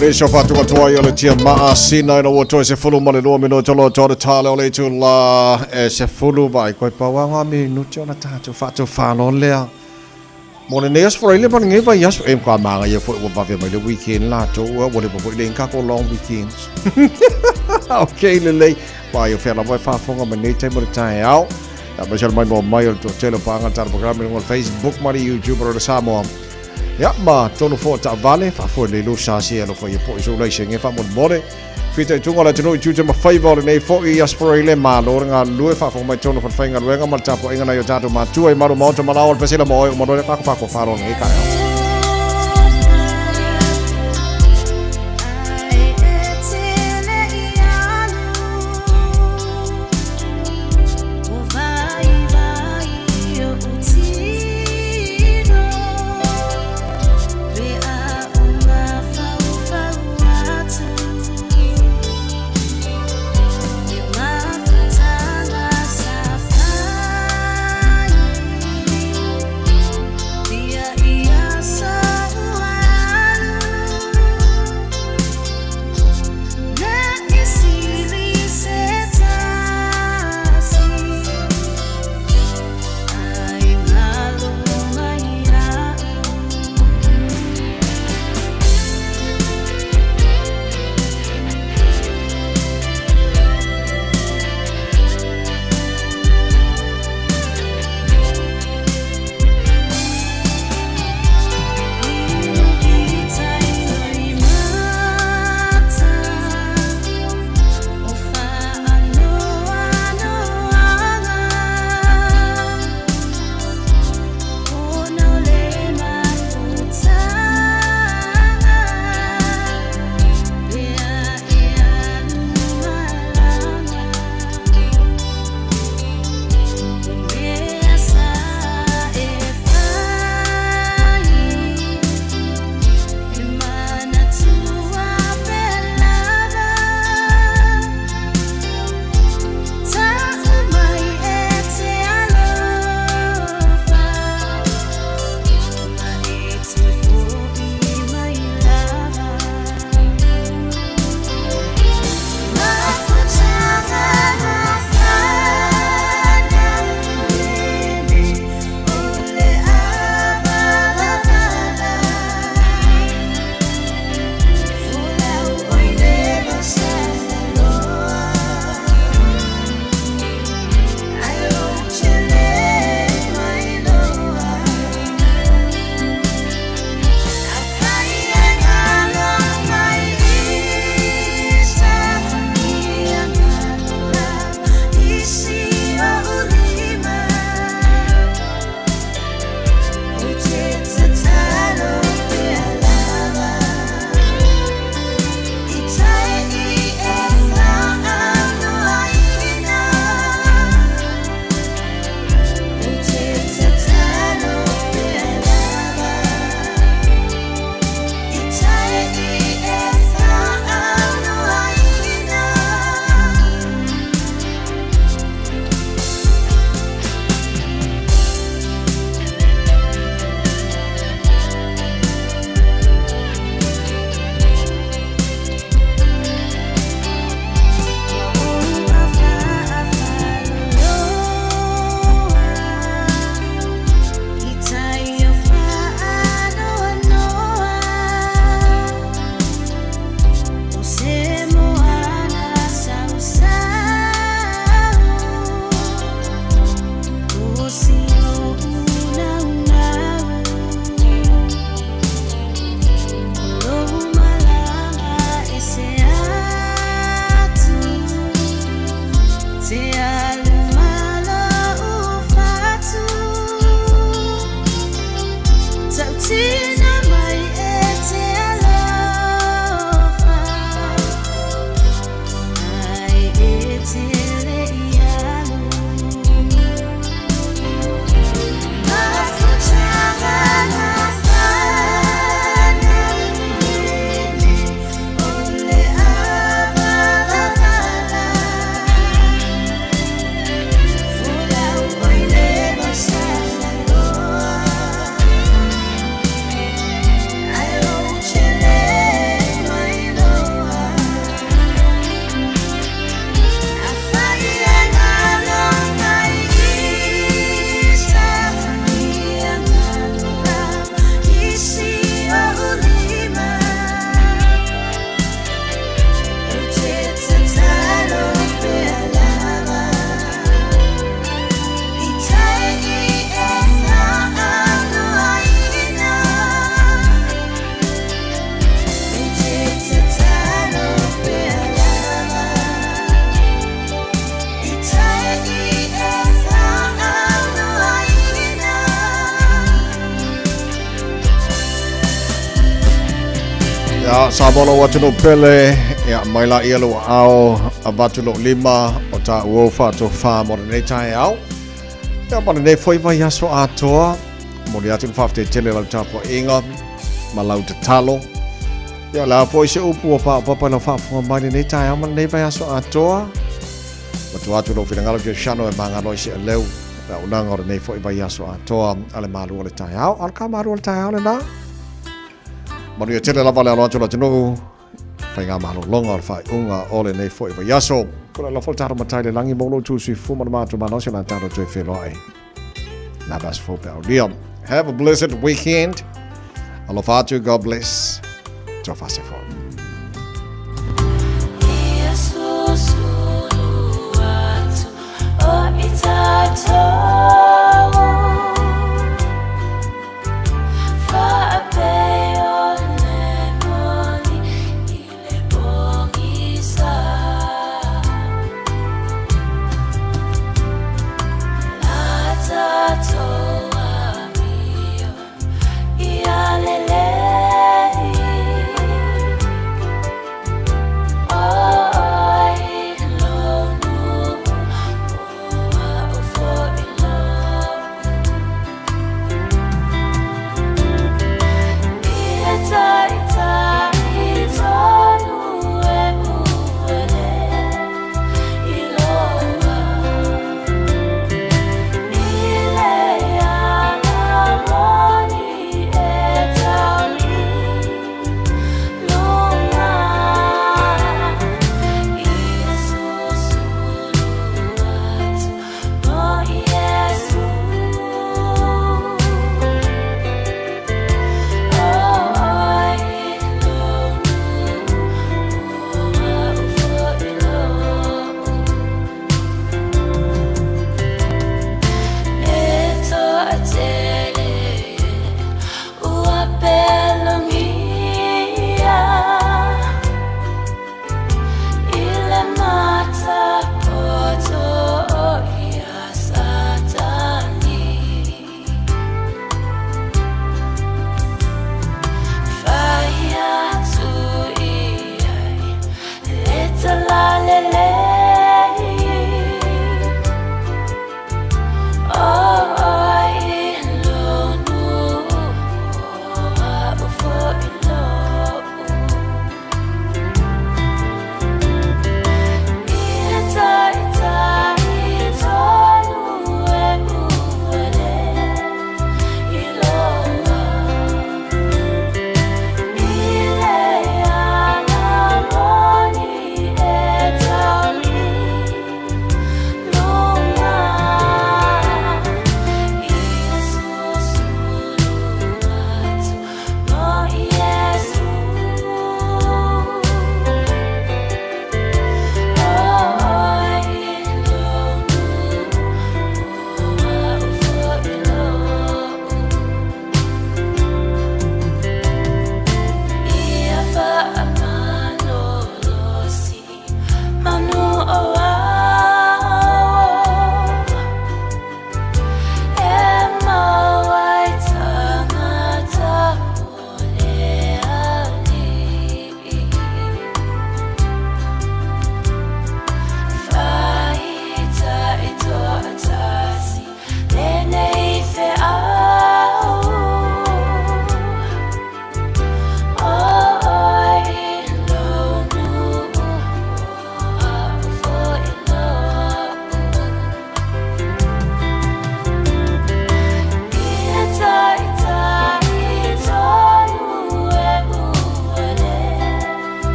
Le so fatu atoa i o le tia maa sina ina ua toe se fulu ma le lua minuta loa toa le tale o le itu la e se fulu vai koe paua ngā minuti ona tātou whātou whāno lea. Mo le nei aso faraile ma lenei vaiaso e ka māngaia foi ua vave mai le weekend latou ua ua leva foi le kako long weekends. Ok lelei. Mai o whea lava e whaafonga ma nei taimi o le taeao. Ia mai mai mo mai o le toatele o pāanga tana programe i luga o le Facebook ma le YouTube o le Samoa. Ia ma tonu fo taavale faafoe lelei lou sa se alofa ia poʻi sou laisene faamolemole. Fitaituga o le atunuu i tiute ma faiva o lenei foʻi Aso Faraile malo le galulue faafofoga mai tonu falefaigaluega ma le tapuaiga nai o tatou matua i malu maota ma lao o le pesela ma oe uma loa le kako faakoa falo o lenei taeao. Samoa lou atunuu pele, ia aumai laia lou aao, avatu lou lima o taua faatofa mo lenei taeao. Ia ma lenei foi vaiaso atoa, momoli atu le faafetai tele i lau tapuaiga ma lau tatalo. Ia o le a foi se upu ua paopapa i lau faafofoga mai lenei taeao ma lenei vaiaso atoa. Matua atu lou finagalo ki Shano e magalo ai se aleu le auaunaga o lenei foi vaiaso atoa a le malu o le taeao. A o le ka malu o le taeao lena. Manuia tele lava le alo atu o le atunuu, faigamalologa o le faaiuga o lenei foi vaiaso. Ko le alofa o le tatou Matai i le lagi mo lou tu soifua ma le matou malosi o le a tatou toe feiloai. Na vaiaso fou pe aulia. Have a blessed weekend. Alofa atu, God bless. Tofa se fou.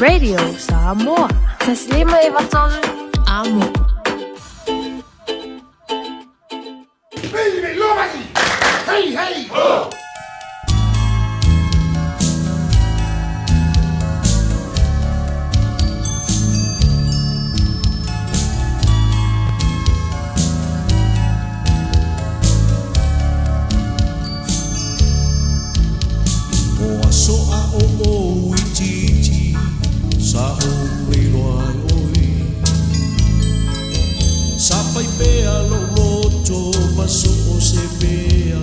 Radio Samoa. 153 Amo. Hey, hey! Ho! O aso a o ou itiiti sa ou leiloa ai oi. Sa fai pea lou loto ma so o se mea.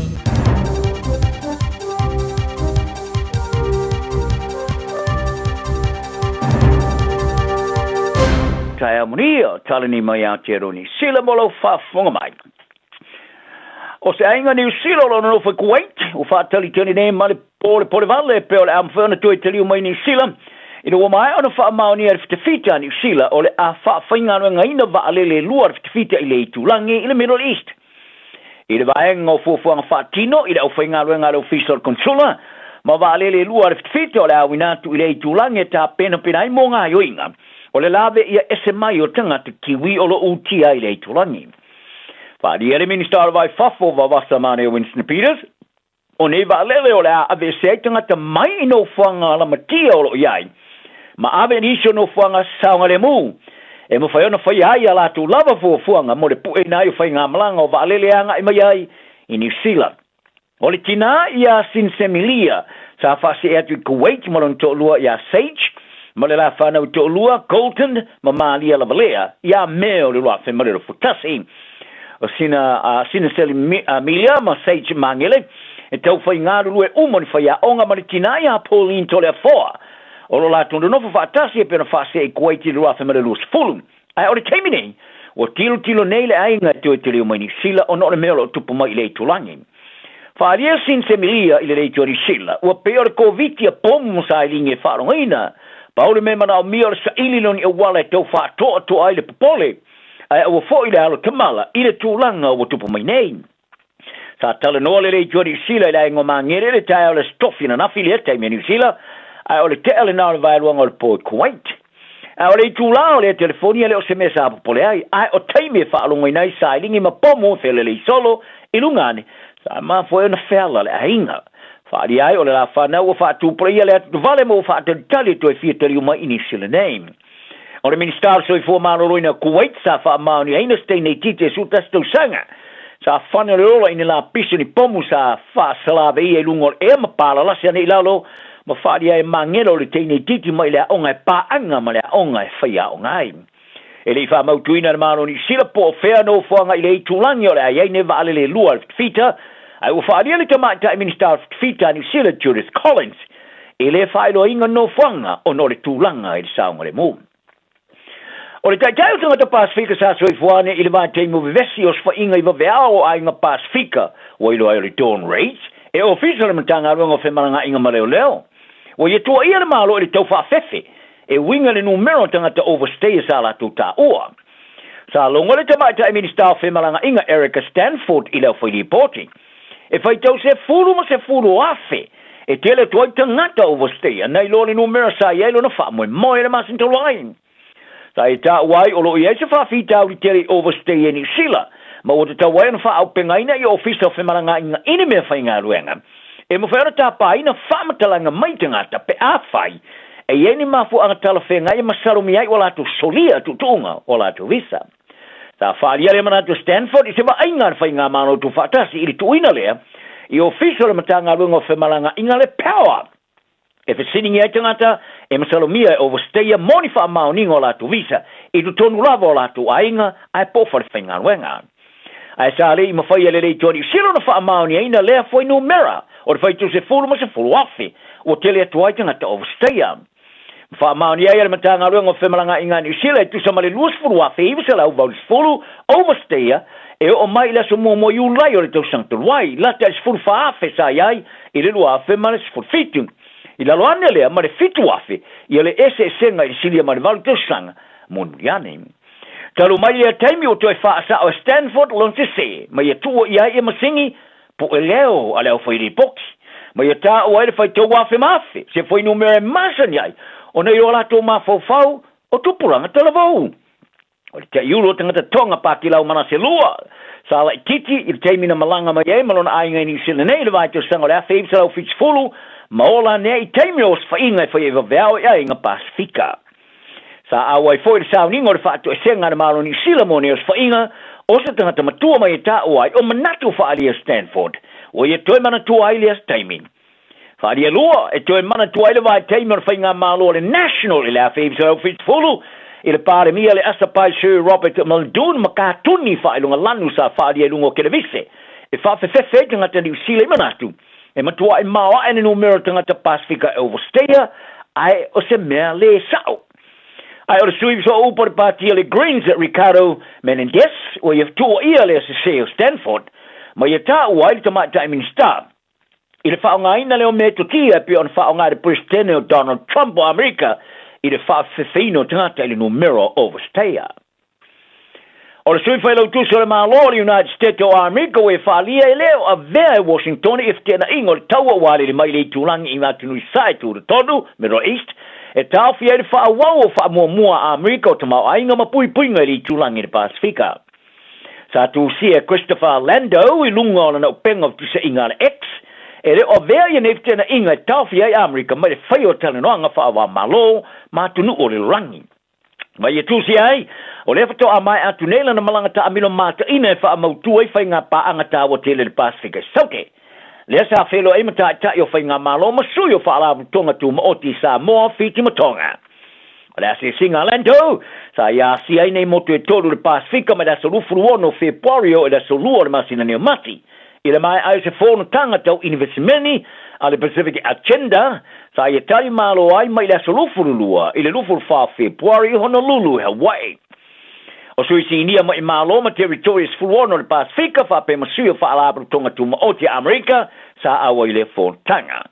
Taeao manuia, talani mai Aotearoa Niu Sila mo lau faafofoga mai. O se aiga Niu Sila o lo o nonofo i Kuwait, ua faatalitali nei ma le polepole vale pea o le a mafai ona toe taliu mai Niu Sila ina ua maea ona faamaonia e le fitafita a Niu Sila o le a faafaigaluegaina vaalele e lua a le fitafita i le itulagi i le Middle East. I le vaega o fuafuaga faatino i le aufaigaluega a le Ofisa o le Consular ma vaalele e lua a le fitafita o le a auina atu i le itulagi e tapenapena ai mo gaoioiga o le lave ia ese mai o tagata Kiwi o lo o utia i le itulagi. Faaalia le Minista o le Vai Fafo Vavasa Mane Winston Peters, o nei vaalele o le a aveese ai tagata mai i nofoaga lamatia o lo o i ai, ma ave nisi o nofoaga saogalemu e mafai ona faia ai a latou lava fuafuaga mo le pueina ai o faigamalaga o vaalele e agai mai ai i Niu Sila. O le tinā iā Sinsemilia sa faasee atu i Kuwait ma lona toalua iā Sage ma le la whanau toalua Colton ma Malia Lavalea iā Me o le 2021. O sina a sina Semilia ma Sage Mangele e tau whai ngaruru e uma ni whai aonga ma le tinā iā Pauline Toleafoa. O lo latou nonofo faatasi e pei ona faasee i Kuwait i le 2020. Ae o le taimi nei, ua tilotilo nei le aiga e toe tele mai Niu Sila ona o le mea o lo o tupu mai i le itulagi. Faaalia Sinsemilia i le leitio a Niu Sila, ua pei o le Koviti a pomu ma sailiga e faalogaina. Pau le mea manaomia o le saili loni auala e tau faatoatoa ai le popole, ae aua foi le alo tamala i le tulaga ua tupu mai nei. Sa talanoa le leitio a Niu Sila i le aiga o Magele i le taeao o le Aso Tofi ananafi lea taimi a Niu Sila, ae o le tea lena o le vaeluaga o le po i Kuwait. A o le itulā o lea telefoni e le o se mea sa popole ai, ae o taimi e faalogoina ai sailiga ma pomu e felelei solo i luga ane, sa mafua ai ona feala le aiga. Faaalia ai o le lā whanau ua faatupulaia le atu vale ma ua faatalitali e toe fia taliu mai i Niu Sila nei. O le Minista o le Soifua Maloloina o Kuwait sa faamaoniaina se teine itiiti e 11 tausaga sa fane o le ola i ni lapisi o ni pomu sa faasalaveia i luga o le ea ma palalasi ane i lalo ma faaalia e magela o le teine itiiti mai le aoga e paaga ma le aoga e faiaoga ai. E le i faamautuina e le Malo o Niu Sila po o fea nofoaga i le itulagi o le a i ai nei vaalele e lua a le Fitafita, ae ua faaalia le Tamaitai Minista o le Fitafita a Niu Sila Judith Collins e le faailoaina nofoaga ona o le tulaga i le saogalemu. O le taitai o tagata Pasefika sa soifua ane i le vaitaimi o vevesi osofaiga i vaveao o aiga Pasefika ua iloa ai o le Dawn Raids, e ofisa le Matagaluega o Femalagaaiga ma Leoleo. Ua ia tuuaia le Malo i le tau faafefe e uiga i le numera o tagata overstayer sa latou taua. Sa logo le Tamaitai Minista o Femalagaaiga Erica Stanford i le aufai lipoti. E faitau 10 ma 10,000 e tele atu ai tagata overstayer nai loa le numera sa i ai lona faamoemoe i le masina talu ai. Sa e taua ai o lo o i ai se faafitauli tele i overstay e Niu Sila, ma ua tatau ai ona faaaupegaina i Ofisa o Femalagaaiga i ni mea faigaluega e mafai ona tapaina faamatalaga mai tagata pe afai e i ai ni mafuaaga talafeagai e masalomia ai ua latou solia tuutuuga o latou visa. Sa faaalia lea manatu e Stanford i se vaaiga a le Faigamalo Tuufaatasi i le tuuina lea i Ofisa o le Matagaluega o Femalagaaiga le Power e fesiligia ai tagata e masalomia e overstayer mo ni faamaoniga o latou visa i totonu lava o latou aiga ae po o falefaigaluega. Ae sa le i mafai e le Leitoa Niu Sila ona faamaoniaina lea fuainumera o le faitau 10 ma 10,000 ua tele atu ai tagata overstayer. Ma faamaonia ai e le Matagaluega o Femalagaaiga a Niu Sila e tusa ma le 20,980 overstayer e oo mai i le aso 1 Iulai o le tausaga talu ai, lata i le 14,000 sa i ai i le 2017. I lalo ane lea ma le 7,000 ia le eseesega i le silia ma le 8 tausaga mulimuli ane. Talu mai lea taimi ua toe faasao e Stanford lona sese ma ia tuua i ai ia masini pu'e leo a le aufailipoti ma ia taua ai le faitau afe ma afe se fuainumera e masani ai Ona i o latou mafaufau, o tupulaga talavou. O le taiulu o tagata Tonga Pakilau Manase Lua, sa laitiiti i le taimi na malaga mai ai ma lona aiga i Niu Sila nei i le vaitausaga o le 1970, ma ola ane ai i taimi o osofaiga e faia i vaveao i aiga Pasefika. Sa auai foi i le sauniga o le faatoesega a le Malo o Niu Sila mo nei osofaiga, o se tagata matua mai e taua ai o manatu faaalia Stanford, ua ia toe manatua ai lea taimi. Faaalia lua, e toe manatua ai le vaitaimi o le faigamalo a le National i le 1970, i le Palemia le Asapai Sir Robert Muldoon ma katuni faailoga lanu sa faaalia i luga o kelevise e faafefefe ai tagata Niu Sila i manatu e matuaʻi maoaʻe le numera o tagata Pasefika e overstayer ae o se mea lē sa'o. Ae o le sui sooupu o le pāti a le Greens Ricardo Menendez ua ia tuuaia lea sesē o Stanford ma ia taua ai le tamaitai Minisita i le faaaogaina lea o metotia e pei ona faaaoga e le Peresetene o Donald Trump o Amerika i le faafefefeina o tagata i le numera o overstayer. O le sui failautusi o le Malo o le United States o Amerika ua e faaalia e le o avea e Washingtoni i feteenaiga o le taua ua alele mai le itulagi i atunuu i Sae Tutotonu, Middle East, e taofi ai le faaauau o faamuamua a Amerika o tamaoaiga ma puipuiga i le itulagi i le Pasefika. Sa tusia e Christopher Landau i luga o lana upega o fetusaiga a le X, e le o avea ia nei feteenaiga e taofi ai Amerika mai le faia o talanoaga faava-o-Malo ma atunuu o le lalolagi. Ma ia tusia ai, o lea faatoa maea atu nei lana malaga taamilo mataina e faamautu ai faiga paaga taua tele i le Pasefika i Saute. Lea sa feiloai ma taitai o faigamalo ma sui o Faalapotopotoga Tumaoti i Samoa, Fiti ma Tonga. O le asiasiga a Landau, sa ia asia ai nei motu e tolu i le Pasefika mai le aso 26 o Fepuari oo i le aso 2 o le masina nei o Mati. I le maea ai o se fonotaga tau inivesimeni a le Pacific Agenda, sa ia tali malo ai mai le aso 22 i le 24 o Fepuari i Honolulu i Hawaii. O sui sinia mai Malo ma Territory e 16 o le Pasefika faapea ma sui o Faalapotopotoga Tumaoti a Amerika sa auai i lea fonotaga.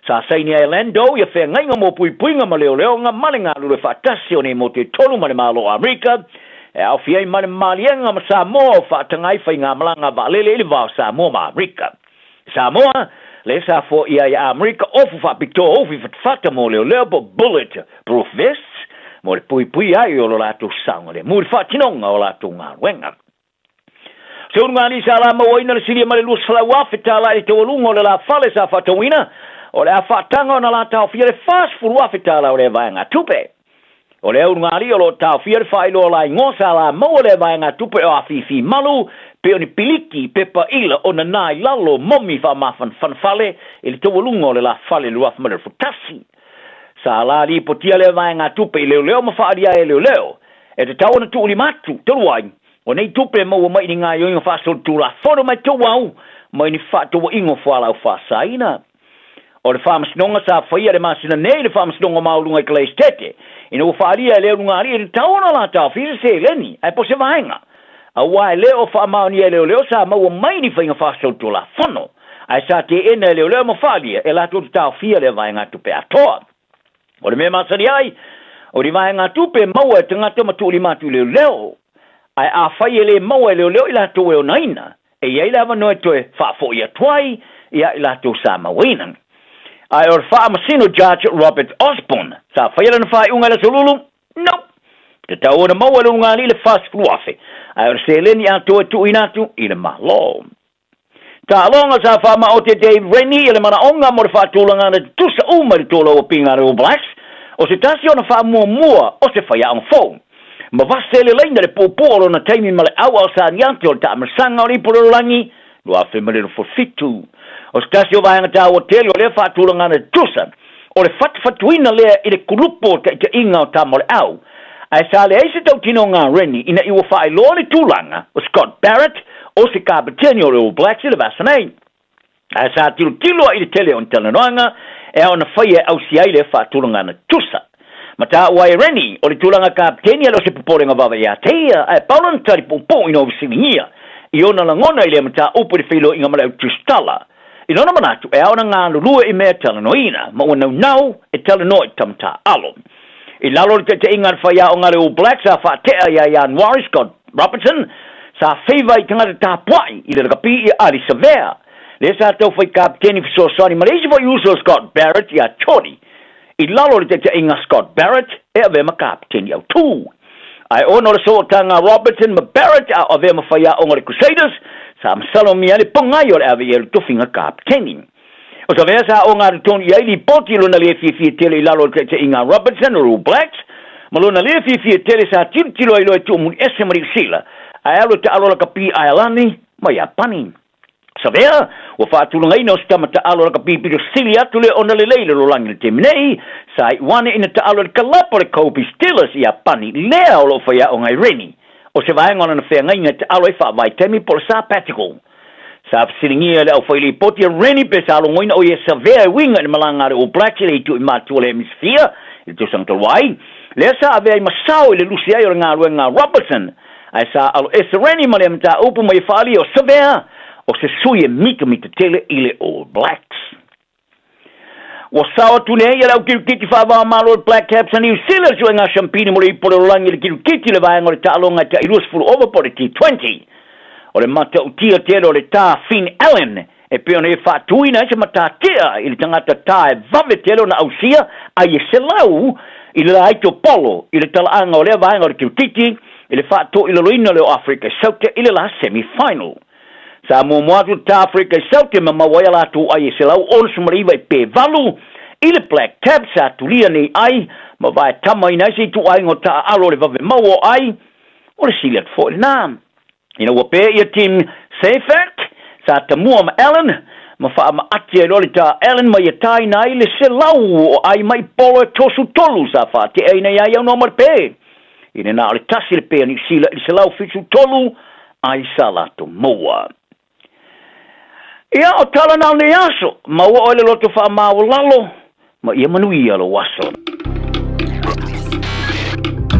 Sa saini ai e Landau ia feagaiga mo puipuiga ma leoleoga ma le galulue faatasi o nei motu e tolu ma le Malo o Amerika e aofia ai ma le maliega ma Samoa o faataga ai faigamalaga vaalele i le va o Samoa ma Amerika. Samoa, lea sa foia ai a Amerika ofu faapitoa ufi fatafata mo leoleo po bullet proof vests mo le puipui ai o lo latou saogalemu i le faatinoga o latou galuega. O se ulugalii sa la mauaina le silia ma le $200,000 i le taualuga o le la fale sa faatauina, o le a faataga ona la taofia le $40,000 o lea vaegatupe. O le ulugalii o lo o taofia le faailoa laigoa sa la maua lea vaegatupe o afifi malu pei o ni piliki, pepa ila, o nanā i lalo, momi faamafanafana fale i le taualuga o le la fale i le 2021. Sa la lipotia lea vaegatupe i leoleo ma faaalia ai e leoleo e tatau ona tuulima atu, talu ai, o nei tupe e maua mai i ni gaoioiga faasolitulafono mai tauau mai ni faatauaiga o fualaau faasaina. O le faamasinoga sa faia le masina nei i le Faamasinoga Maualuga i Kalaesetete, ina ua faaalia e le ulugalii e tatau ona la taofi se seleni ae po se vaega, aua e le o faamaonia e leoleo sa maua mai ni faiga faasolitulafono, ae sa teena e leoleo ma faaalia e latou te taofia lea vaegatupe atoa. O le mea masani ai, o ni vaegatupe e maua e tagata ma tuulima atu i leoleo, ae afai e le maua e leoleo i latou e onaina, e i ai le avanoa e toe faafoi atu ai ia i latou sa mauaina. Ae o le Faamasino Judge Robert Osborne sa faia lana faaiuga i le Aso Lulu, Nope! Tatau ona maua e le ulugalii le $40,000, ae o le seleni atoa e tuuina atu i le Malo. Taaloga sa faamaote e Dave Rennie i le manaoga mo le faatulagaga tutusa uma i le tolauapiga a le All Blacks, o se tasi ona faamuamua o se faiaoga fou. Ma vase le laina le puupuu o lona taimi ma le auao saniate o le taamilosaga o le ipu lalolagi 2027. O se tasi o vaega taua tele o lea faatulagaga tutusa, o le fatufatuina lea i le kulupu o taitaiga o tama o le au. Ae sa leai se tautinoga a Rennie ina i ua faailoa le tulaga o Scott Barrett o se kapeteni o le All Blacks i le vasa nei. Ae sa tilotilo ai i le tele o ni talanoaga e ao ona faia e ausia ai lea faatulagaga tutusa. Ma taua ai e Rennie, o le tulaga kapeteni e le o se popolega vave ia te ia, ae pau lona tali puupuu ina ua fesiligia i ona lagona i lea mataupu i le feiloaiga ma le au tusitala. I lona manatu, e ao ona galulue i mea e talanoaina, ma ua naunau e talanoa i tama taaalo. I lalo o le taitaiga a le faiaoga a le All Blacks sa faatea ia Ianuari, Scott Robertson, sa feiva i tagata tapuai i le lakapi i Ali Savea, lea sa tau fai kapeteni fesoasoani ma le isi foi uso o Scott Barrett ia Chorley. i lalo o le taitaiga a Scott Barrett e avea ma kapeteni autū. Ae ona o le sootaga a Robertson ma Barrett a o avea ma faiaoga o le Crusaders, sa masalomia ai le pogai o le ave i ai o le tofiga kapeteni. O Savea sa aoga atu tonu i ai lipoti i lona le fiafia tele i lalo o le taitaiga a Robertson o le All Blacks, ma lona le fiafia tele sa tilotilo ai loa e tuumuli ese ma Niu Sila, ae alu e taalo lakapi i Aelani ma Iapani. Savea, ua faatulagaina o se tama taalo lakapi pito sili atu lea ona lelei le lolagi i le taimi nei, sa iu ane ina taalo i le kalapa o le Kobe Steelers i Iapani, lea o lo o faiaoga ai Rennie. O se vaega o lana feagaiga e taalo ai faavaitaimi po o le sabbatical. Sa fesiligia e le aufailipoti a Rennie pe sa logoina o ia Savea e uiga i le malaga a le All Blacks i le itu i matua o le Hemisphere i le tausaga talu ai, lea sa avea ai ma sao i le lusi ai o le galuega a Robertson, ae sa alo ese Rennie ma lea mataupu ma ia faaalia o Savea o se sui e mitamita tele i le All Blacks. Ua sao atu nei e le au kirikiti faava-o-Malo o le Black Caps a Niu Sila le suega shampini mo le ipu o le lalolagi i le kirikiti i le vaega o le taaloga e tai 20 ova po o le T20. O le matautia tele o le tā Finn Allen e pei ona ia faatuina ai se matatia i le tagata tā e vave tele ona ausia ai e 100 i le laiti o polo i le talaaga o lea vaega o le kirikiti i le faatoilaloina lea o Afrika i Saute i le la semi-final. Sa muamua atu le Tā Afrika i Saute ma maua ai a latou ai e 169 i pe valu i le Black Caps sa tulia nei ai ma vae tamaina ai se ituaiga o taaalo o le vave maua o ai o le sili atu foi lena. Ina ua pē ia Tim Seifert sa tamua ma Allen ma faamaati ai loa le tā Allen ma ia tāina ai le 100 o ai mai polo e 33 sa faateaina iā ia aunoa ma le pē. I le na o le tasi le pē a Niu Sila i le 173 ai sa latou maua. Ia, o tala na o nei aso, maua oe le loto faamaualalo, ma ia manuia lou aso.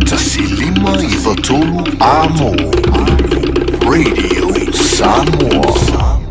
153 Amo Radio Samoa.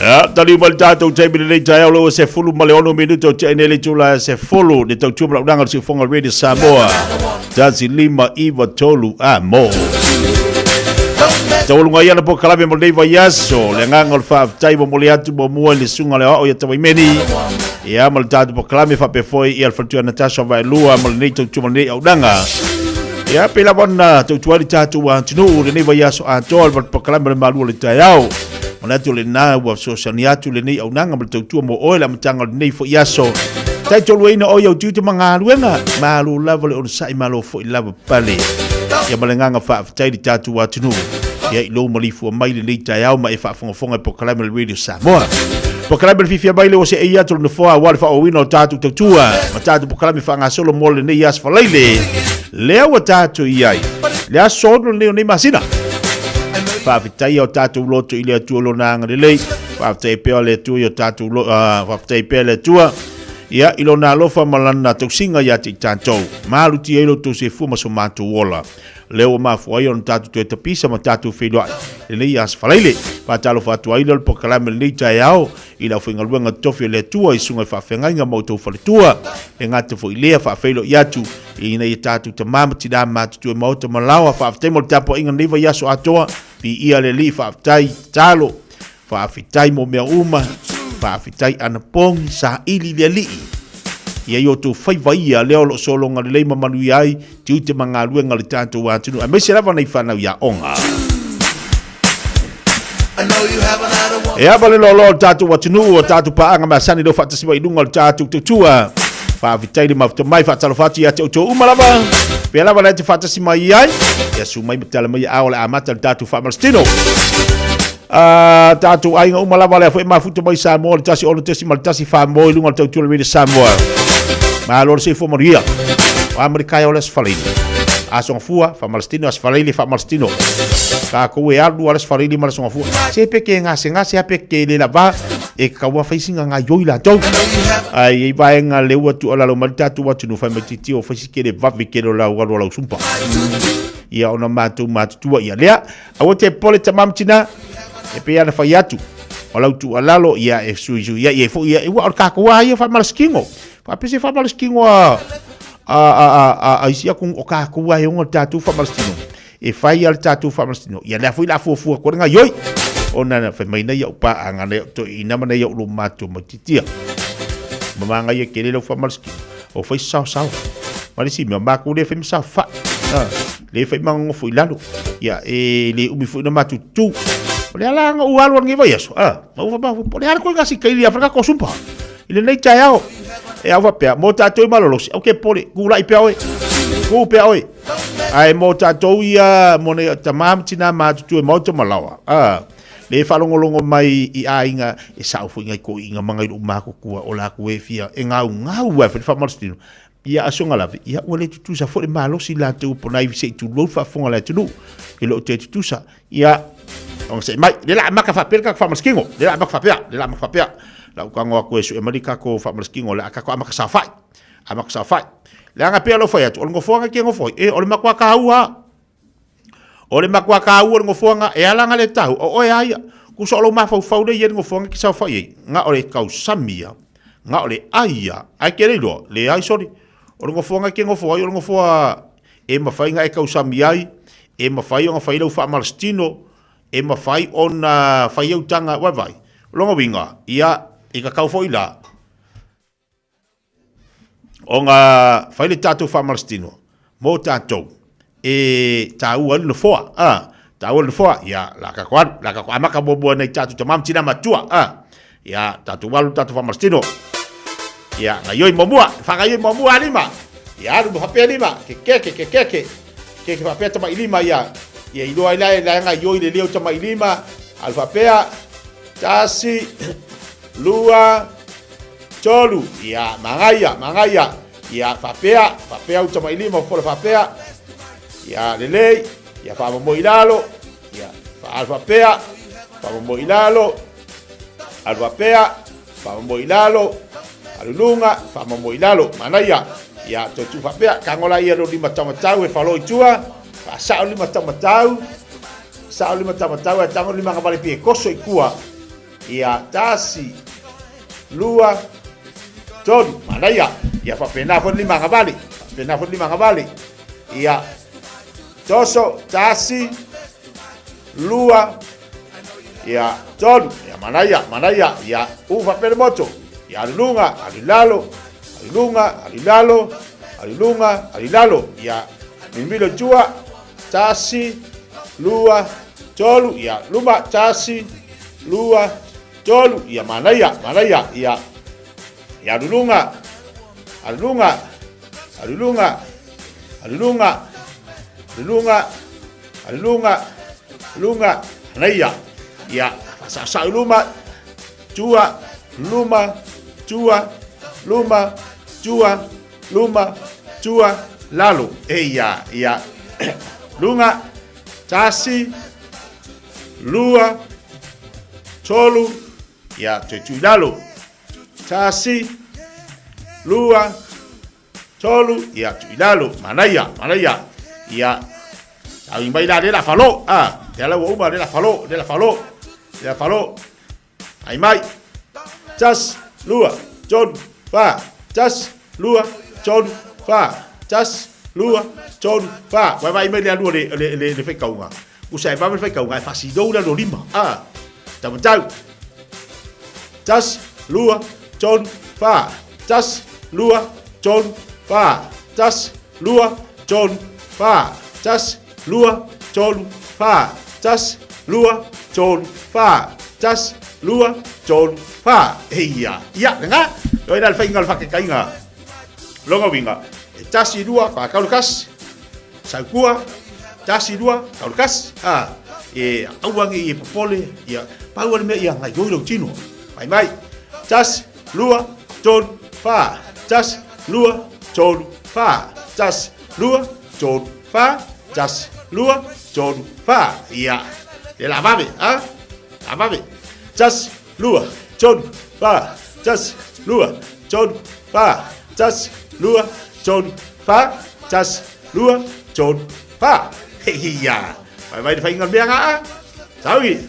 Ia, taliu mai le tatou taimi lenei taeao le ua 16 minute o tea nei le itula e 10 le tautua ma launaga o le siufofoga o le Radio Samoa. 1 5 9 3 a mo. Taualuga ai ana polokalame mo lenei vaiaso, le agaga o le faafetai momoli atu muamua i le susuga o le aoao ia Tawaimeni. Ia ma le tatou polokalame faapea foi ia le faletua Natasha Vaelua mo lenei tautua ma lenei auaunaga. Ia pei lava ona tautua ai le tatou atunuu lenei vaiaso atoa le polokalame o le malu o le taeao. Manatu lena ua fesoasoani atu lenei auaunaga ma le tautua mo oe le amataga o lenei foi aso. Taitoluaina oe i au tiute ma galuega, malo lava le onosai malo foi lava pale. Ia ma le agaga faafetai i le tatou atunuu. Ia i lou maleifua mai lenei taeao ma e faafogafoga i polokalame a le Radio Samoa. Polokalame le fiafia mai le ua seei atu le nofoa aua le faaauauina o tatou tautua ma tatou polokalame faagasolo mo lenei aso Faraile. Lea ua tatou i ai, le aso 6 lenei o nei masina. Faafetai o tatou loto i le Atua lona agalelei. Faafetai pea le Atua i o tatou lo, faafetai pea le Atua ia i lona alofa ma lana tausiga ia te i tatou. Malutia ai lo outou soifua ma so matou ola. Lea ua mafua ai ona tatou toe tapisa ma tatou feiloai lenei aso Faraile. Faatalofa atu ai lea o le polokalame lenei taeao i le aufaigaluega totofi o le Atua i susuga i faafeagaiga ma outou faletua. E gata foi i lea faafeiloai atu ina ia tatou tama ma tinā matutua i maota ma laoa. Faafetai mo le tapuaiga lenei vaiaso atoa. Viia le Alii, faafetai tatalo, faafetai mo mea uma, faafetai anapogi, saili le Alii. Ia i outou faiva ia lea o lo o sologa lelei ma manuia ai tiute ma galuega a le tatou atunuu, aemaise lava nai fanau i aoga. E ava le loaloa o le tatou atunuu, o tatou paaga masani leo faatasi mai i luga o le tatou tautua. Faafetai le mafuta mai, faatalofa atu ia te outou uma lava. Pea lava la te faatasi mai ai. Ia su mai ma tala mai a o le amata le tatou faamalositino. Tatou aiga uma lava lea foi mafuta mai Samoa le 16.1 wha i luga o le tautua le Radio Samoa. Malo le soifua manuia. O Amerika e o le aso Faraile. Aso Gafua, faamalositino, aso Faraile, faamalositino. Tatou e alu a le aso Faraile ma le aso Gafua. Se pe ke gasegase a pe ke le lava e tatau a fai sina gaioi latou. Ae i ai vaega lea ua tuualalo mai le tatou atunuu fai mai tilotilo fai si kele vave kele o lau alu a lau sumpa. Ia ona matou matutua ia lea. Aua te popole tama ma tina, e pei lava ona fai atu, o lau tuualalo, ia e suisui ai e foi ia, ua o le tatou lava ia faamalositino. Faapea se faamalositino a a a a a isi atunuu, o tatou lava e ona le tatou faamalositino. E fai lava le tatou faamalositino, ia lea foi o le a fuafua atu ai le gaoioi. Ona na fai mai nai au paaga, nai au toeaiina ma nai au luma matua maitiitia. Mamagaia tele lau faamalositino, o fai se saosaoa. Ma le isi mea, matou le fai ma saofai. Le fai ma nonofo i lalo. Ia, e le umi foi na matou tu. O le ala na ou alu ai lenei vaiaso, a, na ou faapea, o le a le koiga si kaili a whaka ko sumpa. I lenei taeao, e au faapea, mo tatou i malolosi, au ke pole, kūlaʻi pea oe, kū pea oe. Ae mo tatou ia, mo nei tama ma tina matutua i maota ma laoa, a, le faalogologo mai i aiga, e sao foi ngai toeaiina ma ngai lou matutua o latou e fia e gaugau ai foi le faamalositino. Ia asoga lave, ia ua le tutusa foi le malosi latou po nai se i tulou faafofoga le atunuu. E le o te tutusa. Ia, ona se mai, le la amata faapea le tatou faamalositino. Le la amata faapea, le la amata faapea. La ou tago atu e sue mai le tatou faamalositino, le a tatou amata saofai. Amata saofai. Leaga pei o lou fai atu, o le nofoaga e te nofo ai, e, o le matua taua lava. O le matua taua o le nofoaga, e ala ona le taua, o oe lava ia. Tusa o lou mafaufau lea e i ai le nofoaga e te saofai ai, na o le tausami lava, na o le ai lava, ae te le iloa, leai sole. O le nofoaga e te nofo ai, o le nofoa e mafai ona e tausami ai, e mafai ona fai lau faamalositino, e mafai ona fai au taga, vaivai. O lona uiga, ia, e tatau foi la, Ona fai le tatou faamalositino mo tatou e taua ai le nofoa, a, taua le nofoa, ia, la tatou alu, la tatou amata muamua nei tatou tama ma tina matua, a, ia, tatou alu tatou faamalositino. Ia, gaioi muamua, faagaioi muamua a lima, ia alu ma faapea lima, kekeke, kekeke, keke faapea tama'i lima ia, ia iloa ai la e la e gaioi le leo tama'i lima, alu faapea, tasi, lua, tolu, ia, manaia, manaia, ia, faapea, faapea uta mai lima, fofola faapea, ia, lelei, ia, faamomoe i lalo, ia, faalu faapea, faamomoe i lalo, alu faapea, faamomoe i lalo, alu luga, faamomoe i lalo, manaia, ia, toe tuu faapea, tago laia lo lima taumatau e falo i tua, faasao lima taumatau, sao lima taumatau, ae tago lima agavale pie koso i tua. Ia, tasi, lua, tolu, manaia. Ia, faapena foi le lima agavale, faapena foi le lima agavale. Ia, toso, tasi, lua, ia, tolu, ia, manaia, manaia. Ia, uu faapea le moto. Ia, alu i luga, alu i lalo, alu i luga, alu i lalo, alu i luga, alu i lalo. Ia, milomilo i tua, tasi, lua, tolu, ia, luma, tasi, lua, tolu, ia, manaia, manaia, ia, ia, alu i luga, alu i luga, alu i luga, alu i luga, alu i luga, alu i luga, luga, manaia, ia, faasaosao i luma, tua, luma, tua, luma, tua, luma, tua, lalo. Eia, ia, luga, tasi, lua, tolu, ia, toe tuu i lalo. Tasi, lua, tolu, ia, tuu i lalo. Manaia, manaia, ia, tau mai la le la falo, ah, te ala ua uma le la falo, le la falo, le la falo. Ai mai. Tasi, lua, tolu, fa. Tasi, lua, tolu, fa. Tasi, lua, tolu, fa. Vai vai mai le alu o le, le, le, le faikauga. Usa e vave le faikauga e faasilou le alu o lima. Ah, taumatau. Tasi, lua, tolu, fa. Tasi, lua, tolu, fa. Tasi, lua, tolu, fa. Tasi, lua, tolu, fa. Tasi, lua, tolu, fa. Tasi, lua, tolu, fa. Eia, ia, lena. Loi la le faiga o le faataitaiga. Lona uiga, e tasi, lua, fa, tau le tasi. Saukua, tasi, lua, tau le tasi. A, e aua ne i e popole, ia, pau lava le mea ia gaioi lou tino. Mai mai. Tasi, lua, tolu, fa. Tasi, lua, tolu, fa. Tasi, lua, tolu, fa. Tasi, lua, tolu, fa. Ia, le la vave, a? La vave. Tasi, lua, tolu, fa. Tasi, lua, tolu, fa. Tasi, lua, tolu, fa. Tasi, lua, tolu, fa. Ia, vai vai le faiga o le mea na, a? Saui,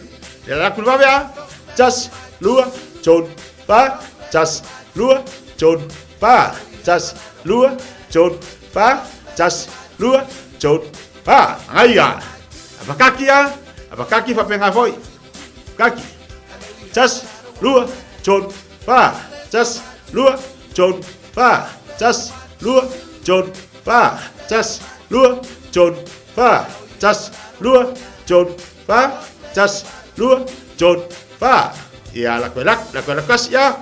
le la atu le vave, a? Tasi, lua, tolu, fa. Tasi, lua, tolu, fa. Tasi, lua, tolu, fa. Tasi, lua, tolu, fa. Agaia. Apakaki, a? Apakaki faapena foi. Kaki. Tasi, lua, tolu, fa. Tasi, lua, tolu, fa. Tasi, lua, tolu, fa. Tasi, lua, tolu, fa. Tasi, lua, tolu, fa. Tasi, lua, tolu, fa. Ia, la koe lak, la koe lakasi, ia.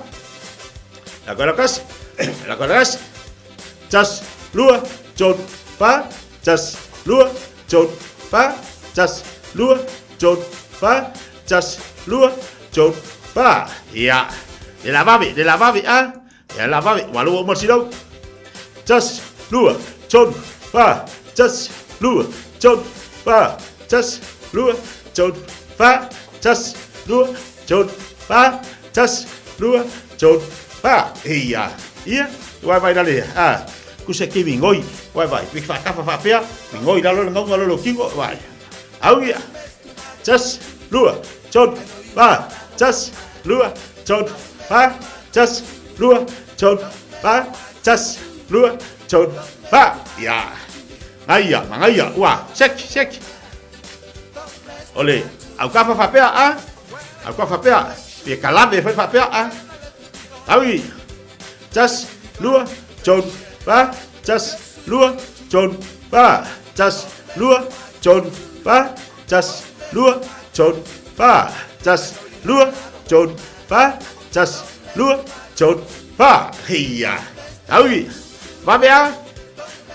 La koe lakasi, la koe lakasi. Tasi, lua, tolu, fa. Tasi, lua, tolu, fa. Tasi, lua, tolu, fa. Tasi, lua, tolu, fa. Ia, le la vave, le la vave, a. Ia la vave, ua lua uma le silou. Tasi, lua, tolu, fa. Tasi, lua, tolu, fa. Tasi, lua, tolu, fa. Tasi, lua, tolu, fa. Tasi, lua, tolu, fa. Ia, ia, vai vai lale, a. Kusa ke migoi, vai vai, pe whaakafa whaapea, migoi lalo le ngaunga lalo kingo, vai. Au ia. Tasi, lua, tolu, fa. Tasi, lua, tolu, fa. Tasi, lua, tolu, fa. Tasi, lua, tolu, fa. Ia. Ngaia, mangaia, ua, seki, seki. O le aukafa faapea, a? Aukafa faapea, pe kalave foi faapea, a? Au i. Tasi, lua, tolu, fa. Tasi, lua, tolu, fa. Tasi, lua, tolu, fa. Tasi, lua, tolu, fa. Tasi, lua, tolu, fa. Tasi, lua, tolu, fa. Ia. Tau i. Vave a.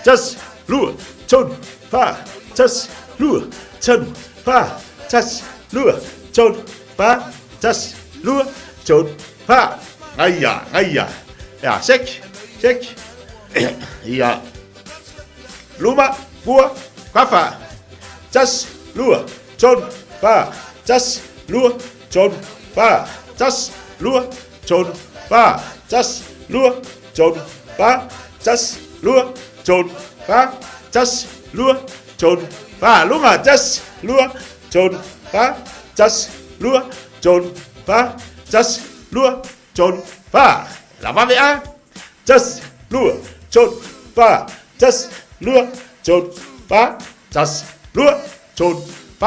Tasi, lua, tolu, fa. Tasi, lua, tolu, fa. Tasi, lua, tolu, fa. Tasi, lua, tolu, fa. Ngaia, ngaia. Ia, seki, seki. Ia. Luma, kua, kafa. Tasi, lua, tolu, fa. Tasi, lua, tolu, fa. Tasi, lua, tolu, fa. Tasi, lua, tolu, fa. Tasi, lua, tolu, fa. Tasi, lua, tolu, fa. Luga, tasi, lua, tolu, fa. Tasi, lua, tolu, fa. Tasi, lua, tolu, fa. La vave a. Tasi, lua, tolu, fa. Tasi, lua, tolu, fa. Tasi, lua, tolu,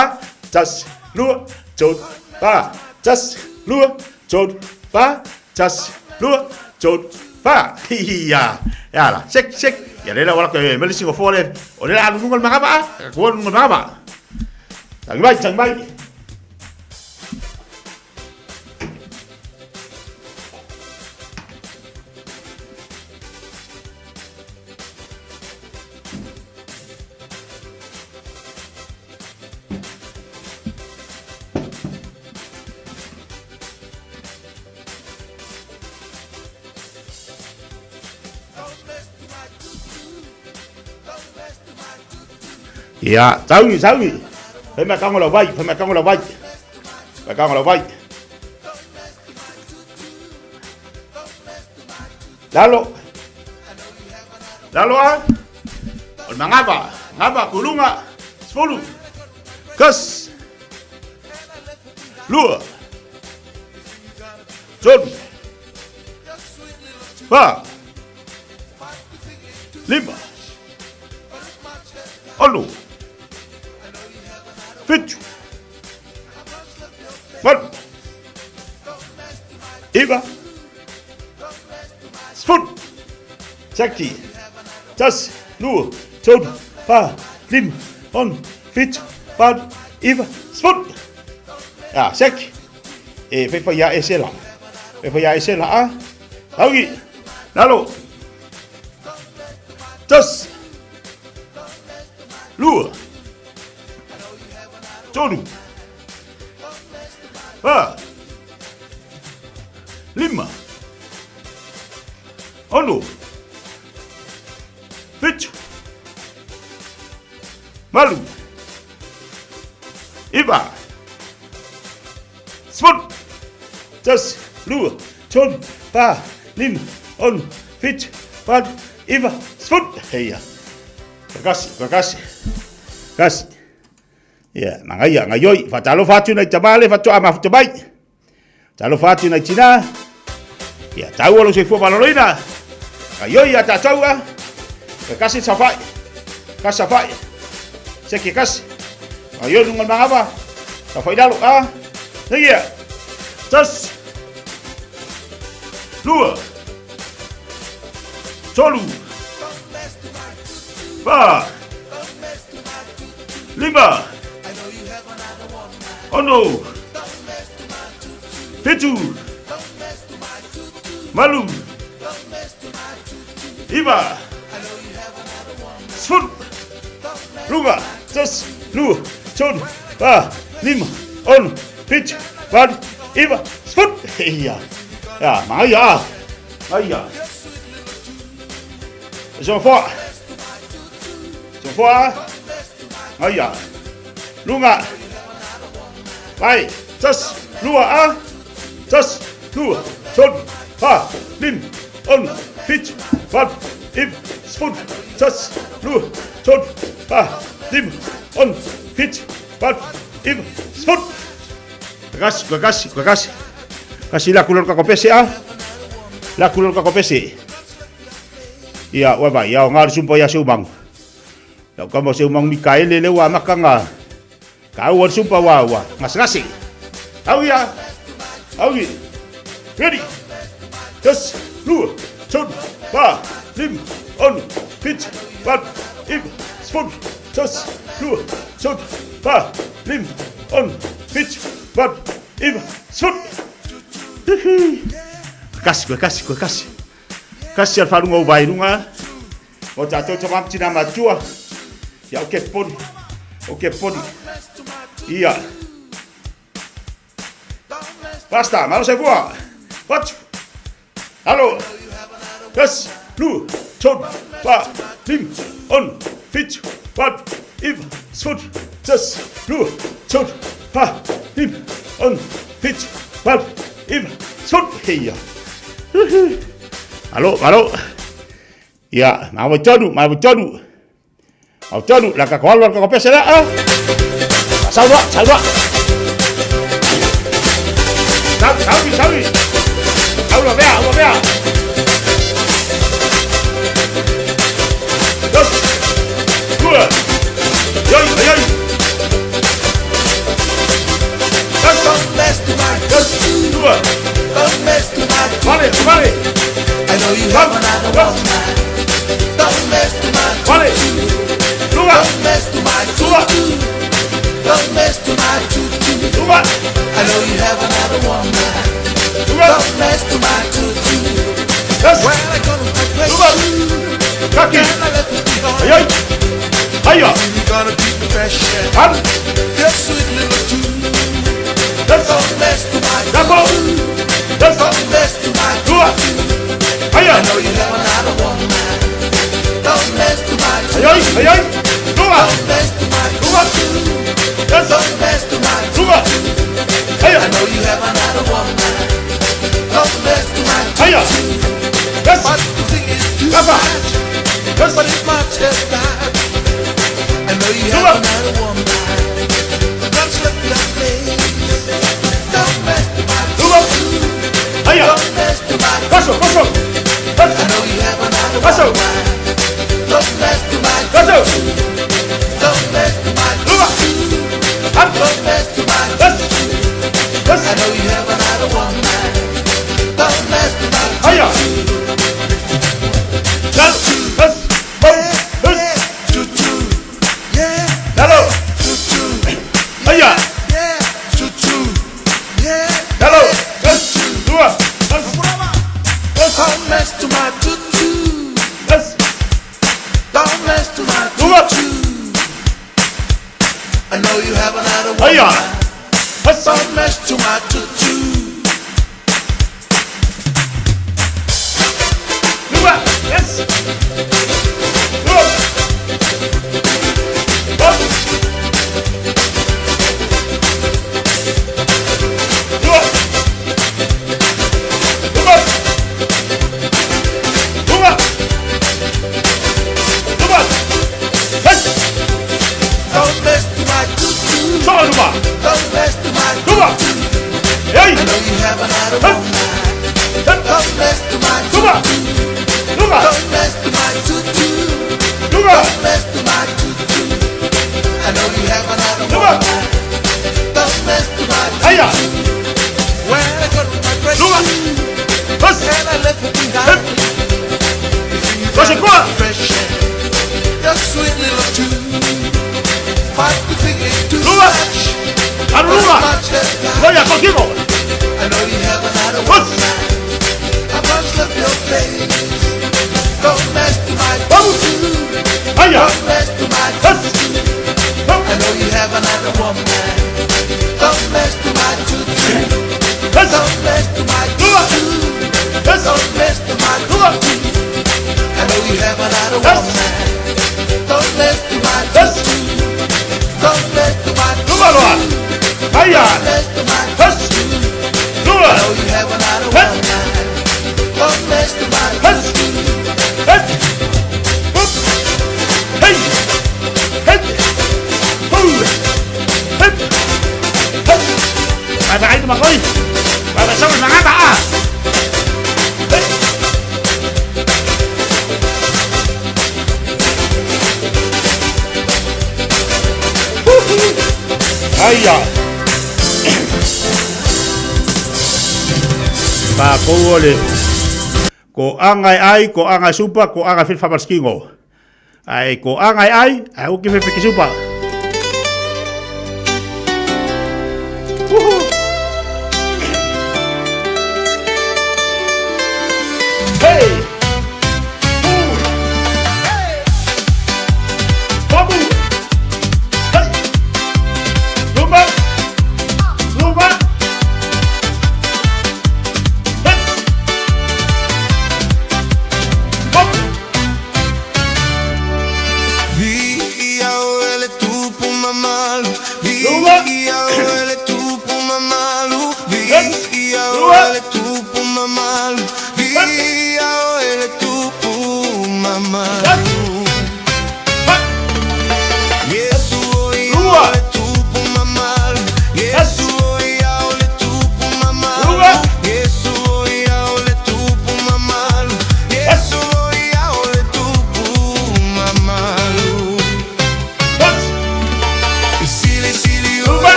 fa. Tasi, lua, tolu, fa. Tasi, lua, tolu, fa. Tasi, lua, tolu, fa. Ia. E ala, sek, sek. Ia le la wala ke mele singo fo le. O le la alu lunga le magava a. Kua lunga le magava. Tangi mai, tangi mai. Ia, taugi, taugi. Fai mai kango lau vai, fai mai kango lau vai. Fai kango lau vai. Lalo. Lalo a. O le mangava, ngava kulunga, sefulu. Kas. Lua. Tolu. Fa. Lima. Ono. Fitu. Valu. Iva. Sefulu. Seki. Tasi. Lua. Tolu. Fa. Lima. Ono. Fitu. Valu. Iva. Sefulu. Ah, seki. E fai fai ia e sela. Fai fai ia e sela a. Taugi. Lalo. Tasi. Lua. Tolu. Fa. Lima. Ono. Fitu. Valu. Iva. Sefulu. Tasi, lua, tolu, fa, lima, ono, fitu, valu, iva, sefulu. Heia. Kakasi, kakasi. Kasi. Ia, magaia, ngaioi, whatalofa atu nei tama le whatoa mafuta mai. Talofa atu nei tina. Ia, tau alo soifua maloloina. Ngaioi a tātou a. Kakasi sawhai. Kasi sawhai. Seke kasi. Ngaioi lunga mangava. Sawhai lalo a. Ia. Tasi. Lua. Tolu. Fa. Lima. Ono. Fitu. Valu. Iva. Sefulu. Luga. Tasi. Lua. Tolu. Fa. Lima. Ono. Fitu. Valu. Iva. Sefulu. Ia. Ia. Magaia. Magaia. Sofoa. Sofoa. Magaia. Luga. Vai. Tasi. Lua. A. Tasi. Lua. Tolu. Fa. Lima. Ono. Fitu. Valu. Iva. Sefulu. Tasi. Lua. Tolu. Fa. Lima. Ono. Fitu. Valu. Iva. Sefulu. Kasi, kasi, kasi. Kasi la kulor ka kopese a. La kulor ka kopese. Ia, ua vai, ia o ngā sumpa ia seu mangu. Lau kama seu mangu Mikaele le ua maka ngā. Ka ua sumpa ua ua. Ngasi ngasi. Au ia. Au ia. Ready. Tasi, lua, tolu, fa, lima, ono, fitu, valu, iva, sefulu, tasi, lua, tolu, fa, lima, ono, fitu, valu, iva, sefulu. Kasi koe, kasi koe, kasi. Kasi a le faluga o vai luga. O tātou tama ma tina matua. Ia o ke poni. O ke poni. Ia. Basta, malo se fua. Fatu. Alo. Tasi, lua, tolu, fa, lima, ono, fitu, valu, iva, sefulu, tasi, lua, tolu, fa, lima, ono, fitu, valu, iva, sefulu. Heia. Alo, alo. Ia, maua tolu, maua tolu. Maua tolu, la kako alu, la kako pese la. Ah. Sau doa, sau doa. Saui, saui, saui. Aula vea, aula vea. Yes. Good. Yoi, yoi. Yes. Yes. Good. Vale, vale. I know you have another woman. Don't mess to my Vale. Luga. Don't mess to my tutu. Don't mess to my tutu. Luga. I know you have another woman. Luga. Don't mess to my tutu. Yes. Well, I gonna regret Luga. you. Kaki. And I left it behind. Ayoi. Aya. You gonna keep me fresh. An. Your sweet little tune. Yes. Don't mess to my Dako. tutu. Yes. Don't mess to my Luga. tutu. Aya. I know you have another woman. Don't mess to my Ayoi, tutu. ayoi. Luga. Don't mess to my Luga. tutu. Yes. Don't mess to my Luga. Aya. I know you have another woman. Don't mess to my Aya. tutu. Yes. But the thing is too Kapa. much. Yes. But it's much as that. I know you Luga. have another woman. Don't slip your face. Don't mess to my Luga. tutu. Aya. Don't mess to my Paso, paso. I know you have another Paso. woman. Don't mess to my Paso. tutu. Don't mess to my Luga. tutu. An. Don't mess to my Yes. tutu. Yes. I know you have another woman. Don't mess to my Aya. Dal. Yes. Bom. Yes. tutu. Yeah, Dalo. tutu. Aya. Yeah, tutu. Yeah. Dalo. Yes. Luga. Yes. Yes. Don't mess to my tutu. Yes. Don't mess to my Luga. tutu. I know you have another woman. Aya. Yes. Don't mess to my tutu. Luga. Yes. Luga. Bom. Luga. Luga. Luga. Luga. Yes. Don't mess to my tutu. Soa Luga. Don't mess to my Luga. tutu. Hey. I know you have another Yes. woman. Yes. Don't mess to my Luga. tutu. Luga. Don't mess to my tutu. Luga. Don't mess to my tutu. I know you have another Luga. woman. Don't mess to my Aya. tutu. Well, I got my precious Luga. Yes. and I left it behind. Paso kwa. Fresh air, your sweet little tune. But the thing is too Luga. much. An Luga. Much as that. Loya contigo. I know you have another Yes. woman. I must love your face. Don't mess to my Vamos. tutu. Aya. Don't mess to my Yes. tutu. I know you have another woman. Don't mess to my tutu. Yes. Don't mess to my Luga. tutu. Yes. Don't mess to my Luga. tutu. I know you have another Yes. woman. Don't mess to my Yes. tutu. Don't mess to my Luga loa. Aya. Don't mess to my Yes. tutu. Luga. I know you have another Yes. woman. Don't mess to my Yes. tutu. Yes. Up. Hey. Hey. Hoo. Hey. Hey. Bye bye มาก้อย bye bye 收埋啱啊。Hey. Aya. Pa ko ole. Ko anga ai, ko anga supa, ko anga fil famaskingo. Ai ko anga ai, ai o ki fe fe supa. Hey! Babu! Hey! Luma! Luma! Hey! Babu! Via o ele tupu mamalu. Luma! Via o ele tupu mamalu. Via o ele tupu mamalu. Via o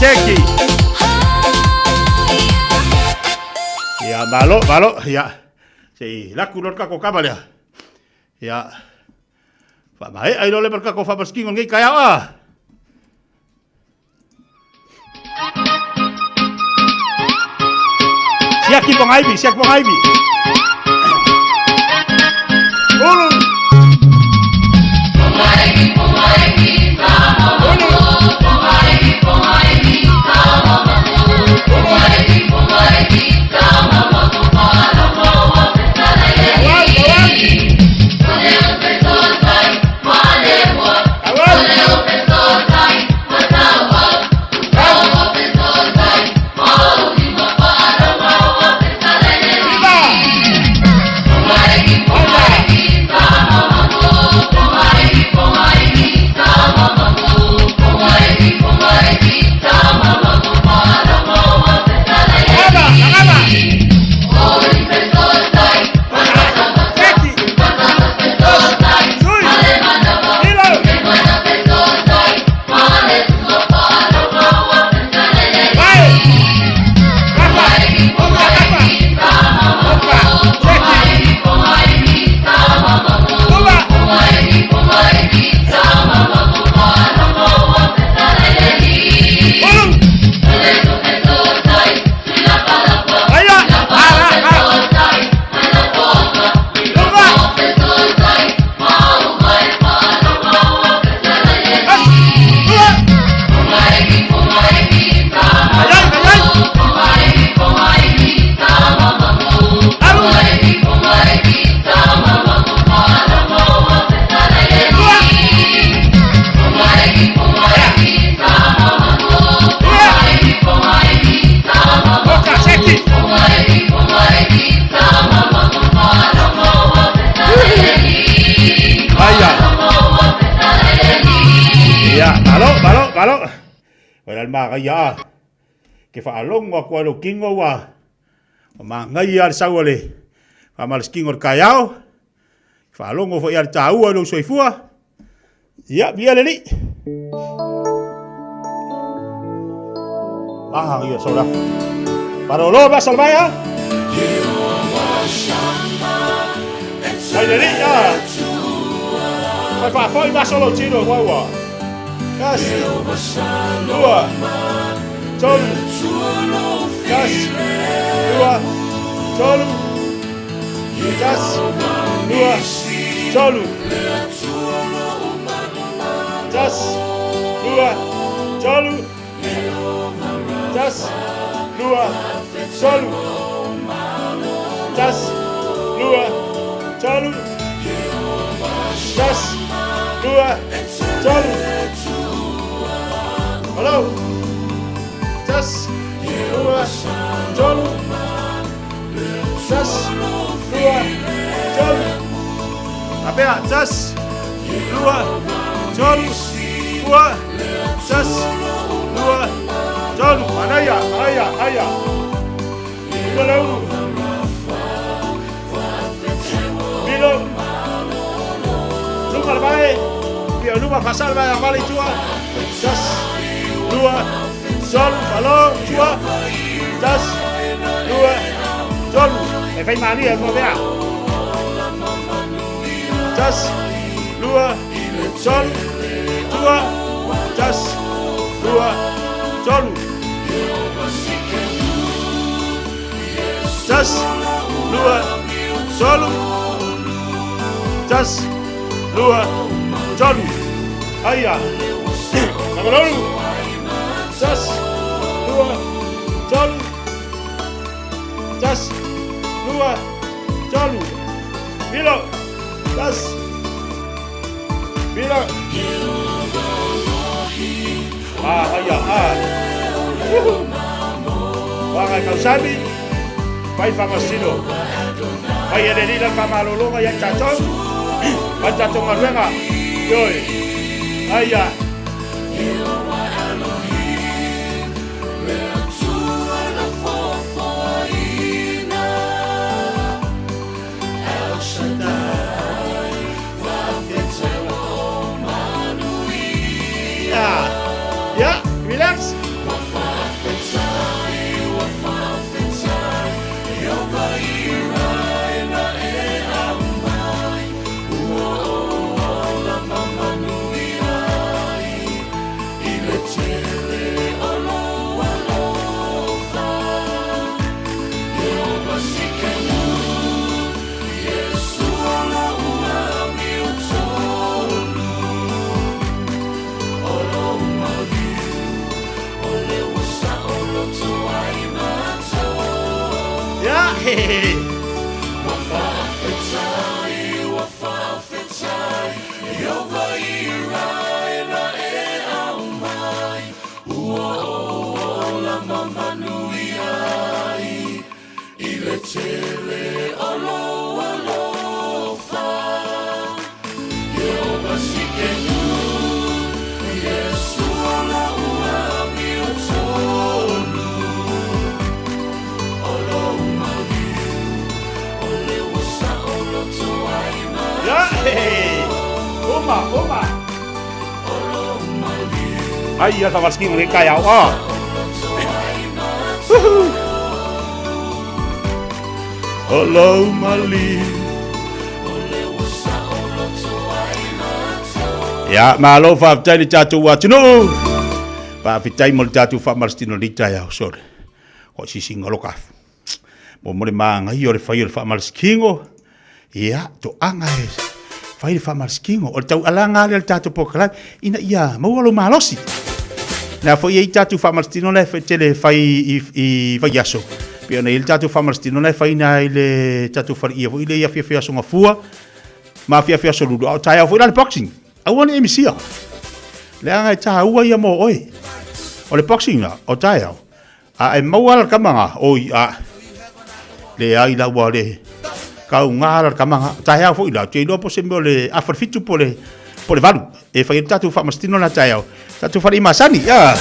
Seki. Ia, malo, malo, ia. Se i laku loa le kako kama lea. Ia. Faamaea ai loa le ma le kako faamasikino lenei taeao a. Siaki pongaivi, siaki pongaivi. Ulu. Ia, malo, malo, malo. O le magaia a. Ke whaalongo a kua lo kingo ua. O magaia le sau o le whamaleskingo le kaiao. Ke whaalongo fo ia le tāua lo soifua. Ia, via le li. Ah, ia, saula. Parolo, va salvaia. Ai le li, ah. Fai faafoi ma solo tino, ua ua. Tasi, lua, tolu, tasi, lua, tolu, tasi, lua, tolu, tasi, lua, tolu, tasi, lua, tolu, tasi, lua, tolu, tasi, lua, tolu. Hello. Tasi, lua, tolu, tasi, lua, tolu. Apea, tasi, lua, tolu, lua, tasi, lua, tolu. Manaia, manaia, aia. Lua leulu. Milo. Luma le vae. Pia luma fasal vae a mali tua. Tasi, lua, tolu, alo, tua. Tasi, lua, tolu. E fai malia mo mea. Tasi, lua, tolu, tua, tasi, lua, tolu. Tasi, lua, tolu, tasi, lua, tolu. Aia. Namalolu. Tasi, lua, tolu, tasi, lua, tolu. Milo. Tasi. Milo. Ah, aia, ah. Uhu. Wanga kausami. Pai whangasino. Pai e le lila ka malolonga ia tatou. Pai tatou galuega. Ioe. Aia. Yeah. Yeah, relax. Uma, uma. Ai, ia sa le kai au. Ah. O lou mali. Ia, malo faafetai le tatou atunuu. Faafetai mo le tatou faamalositino i lenei taeao. Sole, o sisiga o lo kafu. Mo mo le maagaia o le fai o le faamalosikino. Ia, toaga e fai le faamalosikino. O le taualaga lea o le tatou polokalame, ina ia maua lou malosi. Na foi e i tatou faamalositino la e tele fai i vaiaso. Pei ona i ai le tatou faamalositino la e fai na i le tatou faleia foi le i afiafi aso Gafua ma afiafi aso Lulu. A o taeao foi la le boxing. Aua ne i misia. Leaga e taua ia mo oe. O le boxing la, o taeao. A e maua la le tama na, oi a, leai la ua le kauga la le tama na. Taeao foi la, ou te iloa po o se mea o le afa le fitu po o le, po o le valu. E fai ai le tatou faamasitino la taeao, tatou fale i masani, a.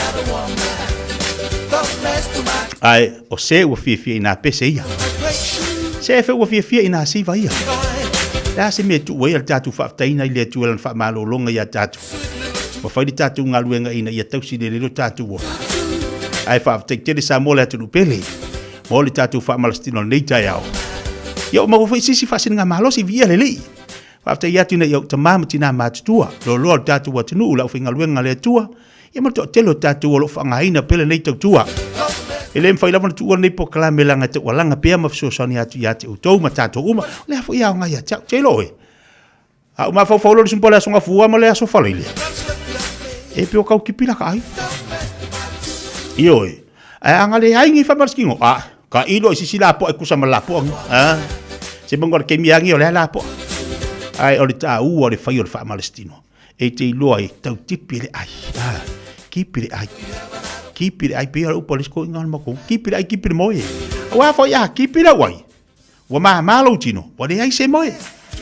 Ae o se ua fiafia i nā pese ia. Se fe ua fiafia i nā siva ia. Le a se mea e tuu ai a le tatou faafetaiga i le Atua i lana faamalologa iā tatou. Ua fai le tatou galuega ina ia tausi lelei lo tatou ola. Ae faafetai tele Samoa le atunuu pele mo le tatou faamalositino i lenei taeao. Ia ua maua foi se isi faasiliga malosi viia le Alii. Faafetai atu ina ia ou tama ma tina matutua, loaloa o le tatou atunuu, le aufaigaluega a le Atua, ia ma le toatele o tatou o lo o faaaogaina pea lenei tautua. E le mafai lava ona tuua lenei polokalame leaga e taualaga pea ma fesoasoani atu ia te outou ma tatou uma. O le a foi e aoga ia te au? Te iloa oe. A ou mafaufau loa i le sumpa o le Aso Gafua ma le Aso Faraile, e pei o kau kipi la ka ai. Ioe. Ae a na leai ni faamalositino, a, ka ilo i sisi lapoa e kusa ma lapoa ni. A, se manu o le taimi agi o lea lapoa. Ae o le taua o le fai o le faamalositino, e te iloa ai, tau tipi le ai. A, kipi le ai. Kipi le ai, pei o le upu a le isi toeaina o le matou, kipi le ai, kipi le moe. Aua foi a kipi lau ai, Ua māmā lou tino, ua leai se moe.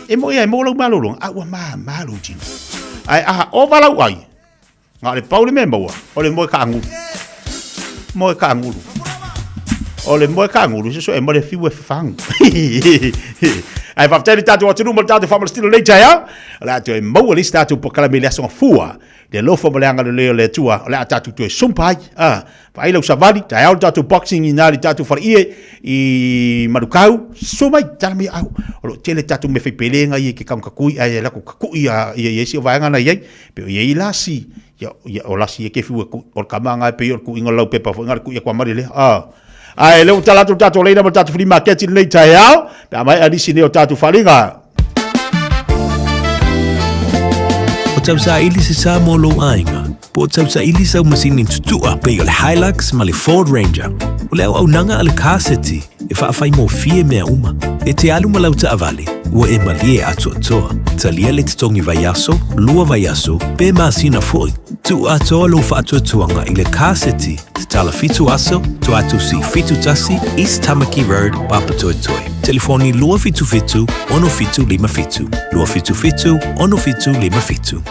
E moe ai mo lau malologa, a ua māmā lou tino. Ae aha ova lau ai, na o le pau le mea maua, o le moe kaangulu. Moe kaangulu. O le moe kaangulu, se soe mo le fiu e fafagu. Ae faafetai le tatou atunuu ma le tatou faamalositino lenei taeao. O le a toe maua le isi tatou polokalame i le aso Gafua. Le alofa ma le agalelei o le Atua, o le a tatou toe sumpa ai. Ah, vaai lau savali, taeao le tatou boxing i na le tatou faleie i Manukau, susu mai, tala mai au. O lo o tele tatou mea faipelega ia i ke kaunga kakui, ae lako kakui ia ia ia isi o vaega na i ai. Pe o i ai lasi, ia, ia o lasi ia ke fiu e kui, o le kama nga e pei o le kuiga o le laupepa foi nga le kui a kua mari lea. Ah. Ae lea ua tala atu le tatou leina ma le tatou flea market i lenei taeao, pe a maea nisi nei o tatou faaaliga. O tausaili se sa mo lou aiga, po o tausaili sau masini tutua pei o le Hilux ma le Ford Ranger. O le auaunaga a le Car City e faafaigofie mea uma. E te alu ma lau taavale, ua e malie atoatoa. Talia le totogi vaiaso, lua vaiaso, pe masina foi. Tuu atoa lou faatuatuaga i le Car City Tatala 7 aso, Tuatusi 71, East Tamaki Road, Papatoetoe. Telefoni 277 6757, 277 6757.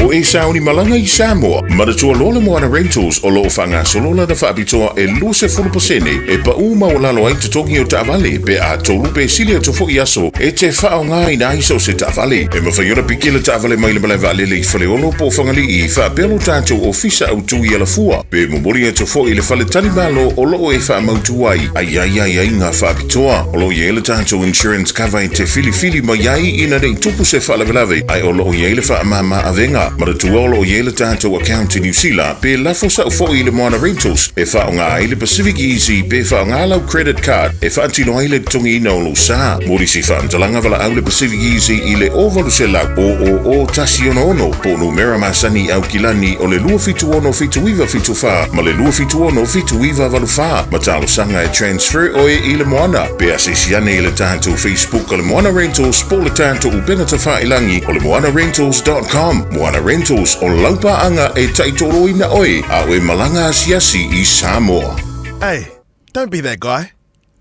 O e sauni malaga i Samoa, manatua loa le Moana Rentals o lo o faagasolo lana faapitoa e 20% e pau maualalo ai totogi o taavale pe a tolu pe sili atu foi aso e te faaaogaina ai so o se taavale. E mafai ona piki le taavale mai le malae vaalele i Faleolo po o Fagalii faapea lo tatou ofisa autu i Alafua pe momoli atu foi i le fale talimalo o lo o e faamautu ai ai ai ai ai ngā faapitoa. O lo o i ai le tatou insurance cover e te filifili mai ai ina ne i tupu se faalavelave ae o lo o i ai le faamama avega. Manatua o lo o i ai le tatou account i Niu Sila pe lafo sa'o foi i le Moana Rentals e faaaoga ai le Pacific Easy pe faaaoga lau credit card e faatino ai le totogiina o lou sa. Mo nisi faamatalaga valaau le Pacific Easy i le 0800 000 166 po o numera masani i Aukilani o le 276 7974 ma le 276 7984 ma talosaga e transfer oe i le Moana pe asiasi ane i le tatou Facebook o le Moana Rentals po o le tatou upega tafailangi o le moanarentals.com. Moana Rentals, o lau paaga e taitoloina oe a o e malaga asiasi i Samoa. Hey, don't be that guy.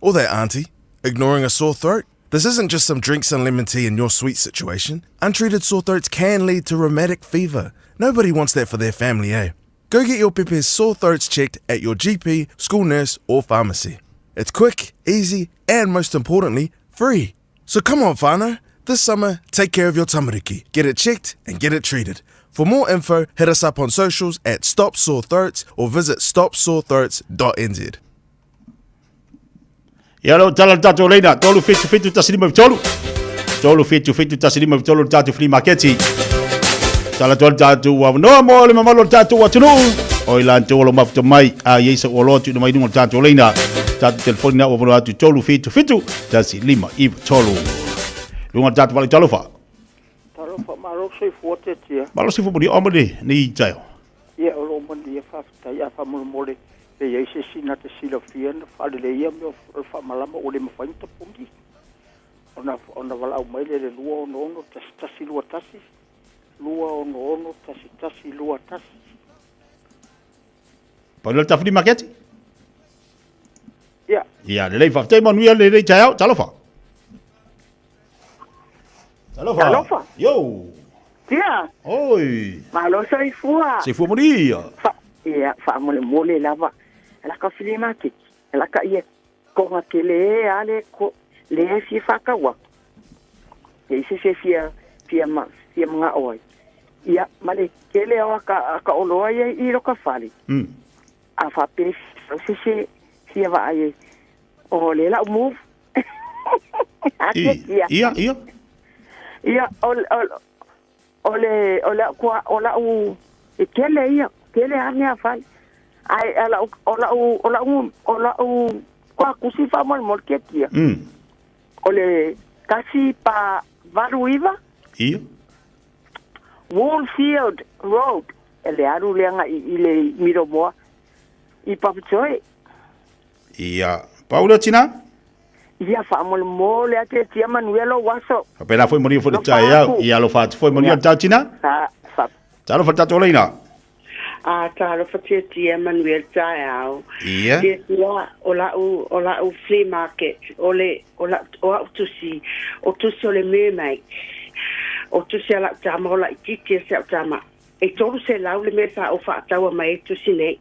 Or that auntie. Ignoring a sore throat? This isn't just some drinks and lemon tea in your sweet situation. Untreated sore throats can lead to rheumatic fever. Nobody wants that for their family, eh? Go get your pepe's sore throats checked at your GP, school nurse, or pharmacy. It's quick, easy, and most importantly, free. So come on, whānau. This summer, take care of your tamariki. Get it checked and get it treated. For more info, hit us up on socials at Stop Sore Throats or visit stopsorethroats.nz. Ia leo tala le tatou leina, 3 7 7 1 5 3. 3 7 7 1 5 3 le tatou flea maketi. Tala toa le tatou avanoa mo le mamalu o le tatou atunuu. O i latou o lo mafuta mai, a i ai sa ua loa tuuina mai i luga o le tatou leina. Tatou telefoni na ua avanoa atu 3 7 7 1 5 9 3. Luga o le tatou vale talofa. Talofa, malo soifua Tetia. Malo soifua moni o moni nei taeo. Ia o lo o manuia faafetai a faamolemole pe i ai se isi na te silafia na faaleleia mea o le faamalama ua le mafai ona tapuni ona ona valaau mai lea i le 266 1121 266 1121. Pau lea o le tafuli maketi? Ia. Ia, lelei faafetai manuia lelei taeao, talofa. Talofa. Talofa. Yo. Tia. Oi. Malo soifua. Soifua manuia. Fa, ia, faamolemole lava. La ka flea market. La ka ia konga ke le a le ko le e fia whakaua. E se se fia fia ma fia mga oi. Ia ma le kele o aka aka oloa ia i roka fale. A fa pe se se fia va ai o le la move. Ia, ia, ia. Ia, o, o, o le, o le kua, o lau, e kele ia, kele ane a fale. Ai, a lau, o lau, o lau, o lau, kua kusi fa mo mo ke kia. O le kasi pa valu iva. Ia. Woolfield Road, e le alu leanga i, i le Miromoa, i Papatoe. Ia, Paula tina? Ia, faamolemole atu e tia manuia lou aso. Faapena foi manuia foi le taeao. Ia alofa atu foi manuia le tau tina. Fa. Talofa le tatou laina. A talofa tia tia manuia le taeao. Ia. Tia tia o lau o lau flea market o le o lau o au tusi o tusi o le mermaid. O tusi a lau tama o laitiiti e si au tama. E 300 le mea sa ou faataua mai ai tusi nei.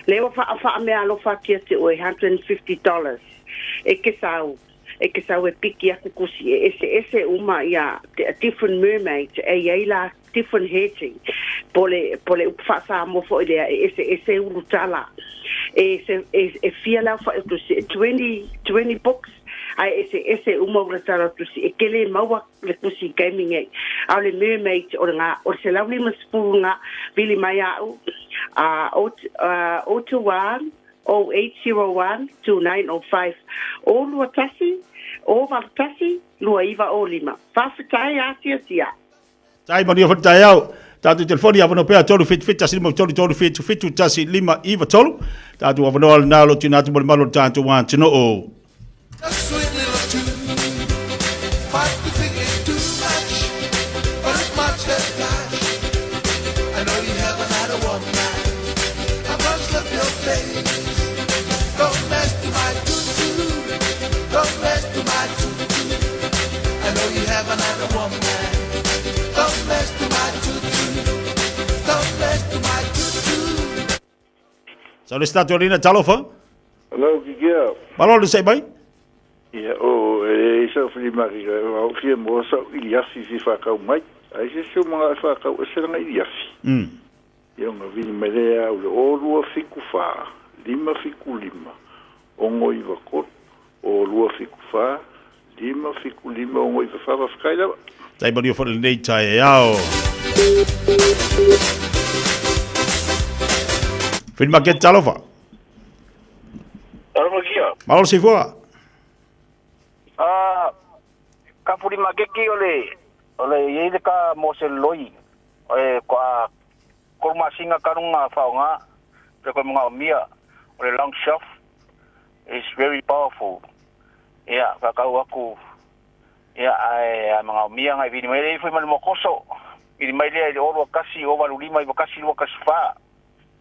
Lea ua faa faameaalofa atu ia te oe, $150. E ke sau, e ke sau e piki aku kusi e eseese uma ia different mermaids e iai la different hairdo po le po le upu faa-Samoa foi lea e eseese ulu tala. E se e e fia le aofai o tusi e 20 20 books ae eseese uma ula tala o tusi e ke le maua le kusi gaming ai. A o le mermaid o le nga, o le 150 nga vili mai a'u, a 021 0801 2905 021 081 2905. Faafetai a tiatia. Tai manuia foi le taeao. Tatou telefoni avanoa pea 377 1 5 3 377 1 5 9 3. Tatou avanoa lena o lo tuuina atu mo le malu o le tatou atunuu. Sau le isi tatou alii talofa. Hello, Kikia. Malo le sai mai. Ia, o, e leai sau filimaki ka au fia moa sau iliafi fi whakau mai. Ai se se o mga e whakau e se ranga iliafi. Ia, ona vili mai lea au le o lua fiku wha, lima fiku lima, ongo iwa kolu, o lua fiku wha, lima fiku lima, ongo iwa wha, whawhikai lava. Tai manuia foi lenei taeao. Whiri Maketi, talofa. Talofa kia. Malo le soifua. Ah, ka fuli makeki o le o le iai le ka mo se loi e ko ko masinga karunga faonga pe ko mga mia o le long shelf is very powerful. Ia, ka kau aku ia ai a mga mia ngai vini mai le foi mai mokoso. Vini mai le o lo kasi o valu lima i kasi lo kasi fa.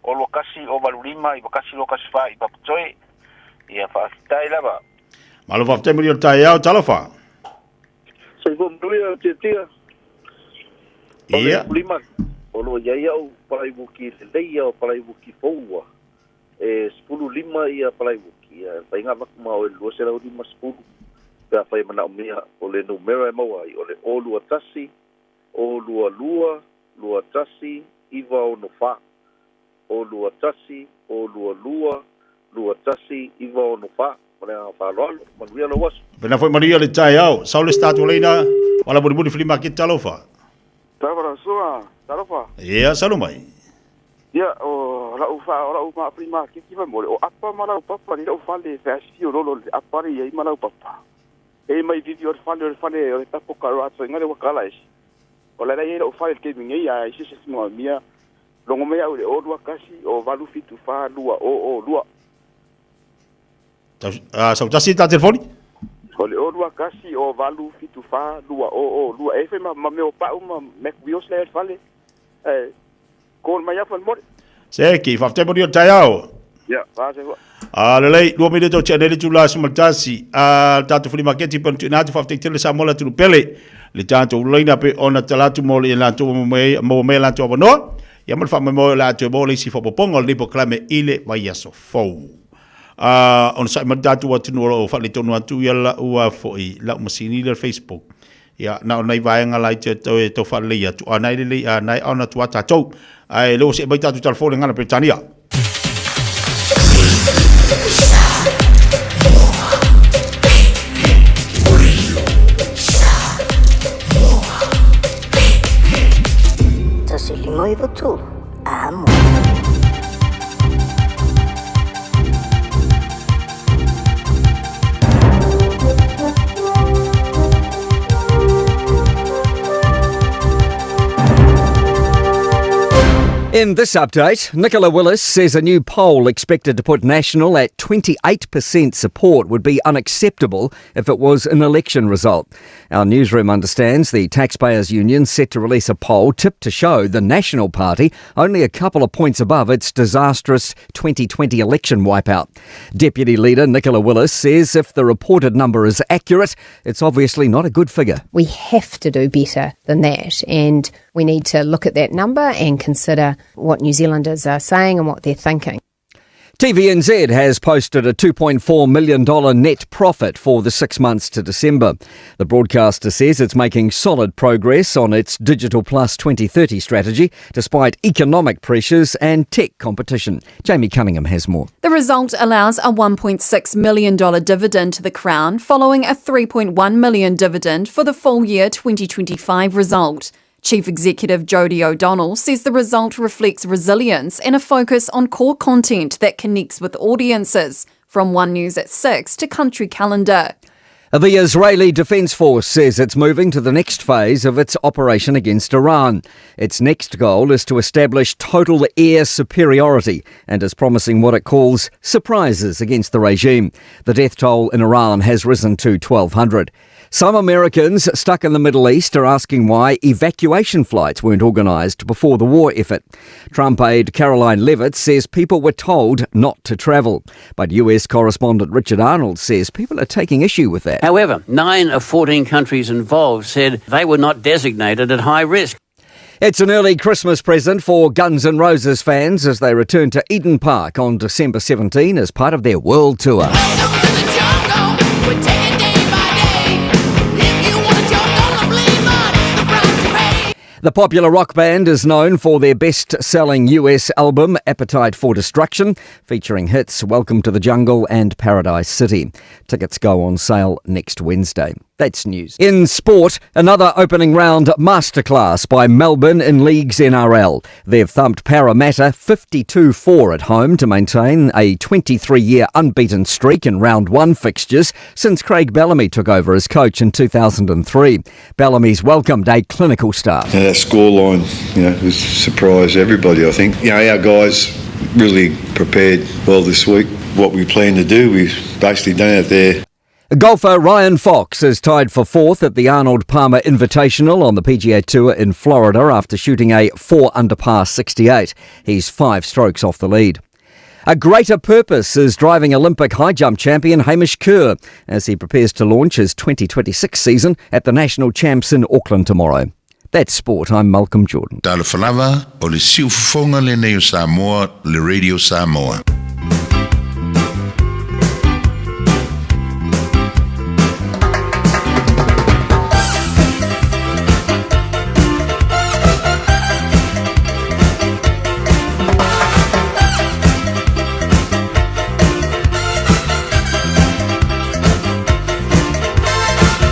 O lo kasi o valu lima i kasi lo kasi fa i paputoi. Ia faafetai lava. Malo faafetai mo le taeao, talofa. Soifua manuia tiatia. Ia. Lima. O lo iai au palaivuki lelei ia o palaivuki foua. E 15 ia palaivuki. Ia faiga vaku ma o e 250. Pe a whai mana o mea o le numera e maua ai. O le o lua tasi, o lua lua, lua tasi, iwa ono wha. O lua tasi, o lua lua, lua tasi, iwa ono wha. Ma le agaga faaaloalo, manuia lou aso. Pena foi manuia le taeao. Sau le start leina. Wala mulimuli flea market talofa. Talofa lau susuga, talofa. Ia, saulo mai. Ia, o lau fa o lau ma flea market ma mole o apa ma lau papa ni lau fale fe asi o lolo le apa le iai ma lau papa. E mai vivi o le fale o le fale o le tapo ka rato inga le wakala esi. O la ia lau fale le kemi ngei a isi se singa mia longo mai au le o lua kasi o valu fitu fa lua o o lua. Sau tasi ta telefoni? O le o lua kasi o valu fitu fa lua o o lua. E fai ma ma meo pau ma Mac Wheels le fale. E call mai afa mo. Se ki faafetai mo le taeao. Ia, fa se fua. A lelei, lua minute o tia nei le tula sumatasi. A le tatou flea market pon tuina atu faafetai tele Samoa le atunuu pele. Le tatou laina pe ona talatu mo le latou maua mai latou avanoa. Ia ma le faamoemoe o le a toe maua le isi faaopoopoga o lenei polokalame i le vaiaso fou. A ona sa'i mai le tatou atunuu o lo o faaletonu atu ia lau a foi lau masini lea Facebook. Ia na o nai vaega laiti e tau e tau faalelei atu a nai lelei a nai ona atu a tatou. Ae lea ua see mai tatou telefoni ngana Peretania. Tasi lima iwa tolu. Amo. In this update, Nicola Willis says a new poll expected to put National at 28% support would be unacceptable if it was an election result. Our newsroom understands the Taxpayers Union set to release a poll tipped to show the National Party only a couple of points above its disastrous 2020 election wipeout. Deputy Leader Nicola Willis says if the reported number is accurate, it's obviously not a good figure. We have to do better than that, and we need to look at that number and consider what New Zealanders are saying and what they're thinking. TVNZ has posted a $2.4 million net profit for the 6 months to December. The broadcaster says it's making solid progress on its Digital Plus 2030 strategy, despite economic pressures and tech competition. Jamie Cunningham has more. The result allows a $1.6 million dividend to the Crown following a $3.1 million dividend for the full year 2025 result. Chief Executive Jody O'Donnell says the result reflects resilience and a focus on core content that connects with audiences, from One News at 6 to Country Calendar. The Israeli Defense Force says it's moving to the next phase of its operation against Iran. Its next goal is to establish total air superiority and is promising what it calls surprises against the regime. The death toll in Iran has risen to 1,200. Some Americans stuck in the Middle East are asking why evacuation flights weren't organised before the war effort. Trump aide Karoline Leavitt says people were told not to travel. But US correspondent Richard Arnold says people are taking issue with that. However, 9 of 14 countries involved said they were not designated at high risk. It's an early Christmas present for Guns N' Roses fans as they return to Eden Park on December 17 as part of their world tour. The popular rock band is known for their best-selling US album, Appetite for Destruction, featuring hits Welcome to the Jungle and Paradise City. Tickets go on sale next Wednesday. That's news. In sport, another opening round masterclass by Melbourne in Leagues NRL. They've thumped Parramatta 52 4 at home to maintain a 23 year unbeaten streak in round one fixtures since Craig Bellamy took over as coach in 2003. Bellamy's welcomed a clinical start. Now that scoreline, you know, was surprised everybody, I think. You know, our guys really prepared well this week. What we planned to do, we've basically done it there. Golfer Ryan Fox is tied for fourth at the Arnold Palmer Invitational on the PGA Tour in Florida after shooting a 4 under par 68. He's five strokes off the lead. A greater purpose is driving Olympic high jump champion Hamish Kerr as he prepares to launch his 2026 season at the National Champs in Auckland tomorrow. That's sport. I'm Malcolm Jordan. Talofa lava, o le siufofoga lenei o Samoa, le Radio Samoa.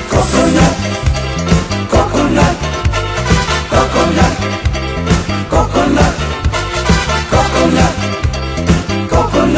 Coconut, coconut, coconut, coconut, coconut, coconut.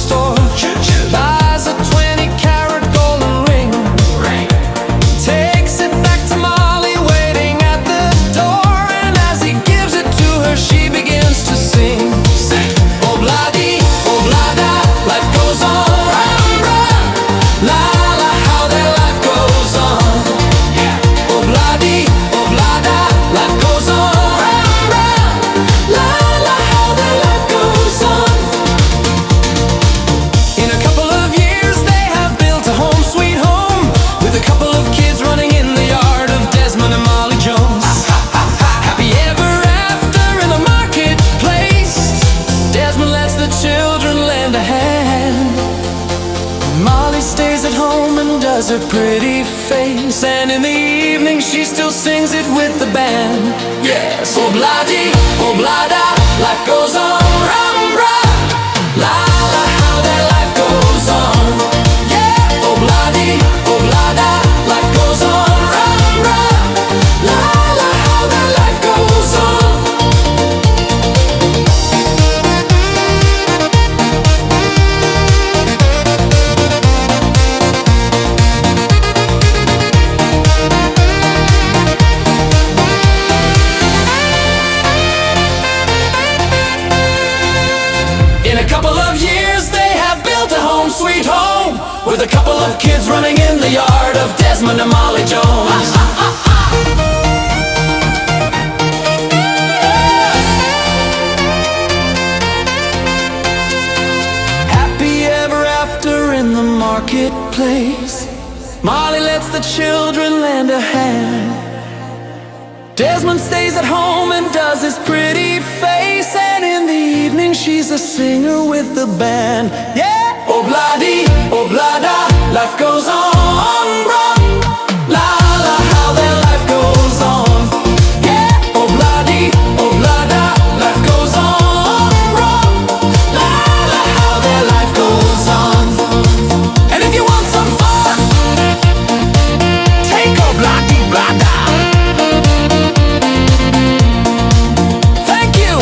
store, buys a 20 carat golden ring, takes it back to Molly waiting at the door, and as he gives it to her, she begins to sing. Obladi, oblada, life goes on, round, round, la la, how their life goes on. Obladi, oblada, life goes on, round, round, la la, how their life goes on. In a couple of years, they have built a home sweet home with a couple of kids running in the yard of Desmond and Molly Jones. Happy ever after in the marketplace. Desmond lets the children lend a hand. Molly stays at home and does her pretty face. And in the evening, she still sings it with the band. Yes, obladi, oblada, life goes on, rum, rum. La la, how their life goes on. Yeah, obladi, oblada, life goes on, rum, rum. La la, how their life goes on. In a couple of years, they have built a home sweet home with a couple of kids running in the yard of Desmond and Molly Jones. Happy ever after in the marketplace. Molly lets the children lend a hand. Desmond stays at home and does his pretty face. And in the evening, she's a singer with the band. Yeah! Obladi, oblada, life goes on. Rum. La la, how their life goes on. Yeah! Obladi, oblada, life goes on. Rum. La la, how their life goes on. And if you want some fun, take obladi, blada. Thank you.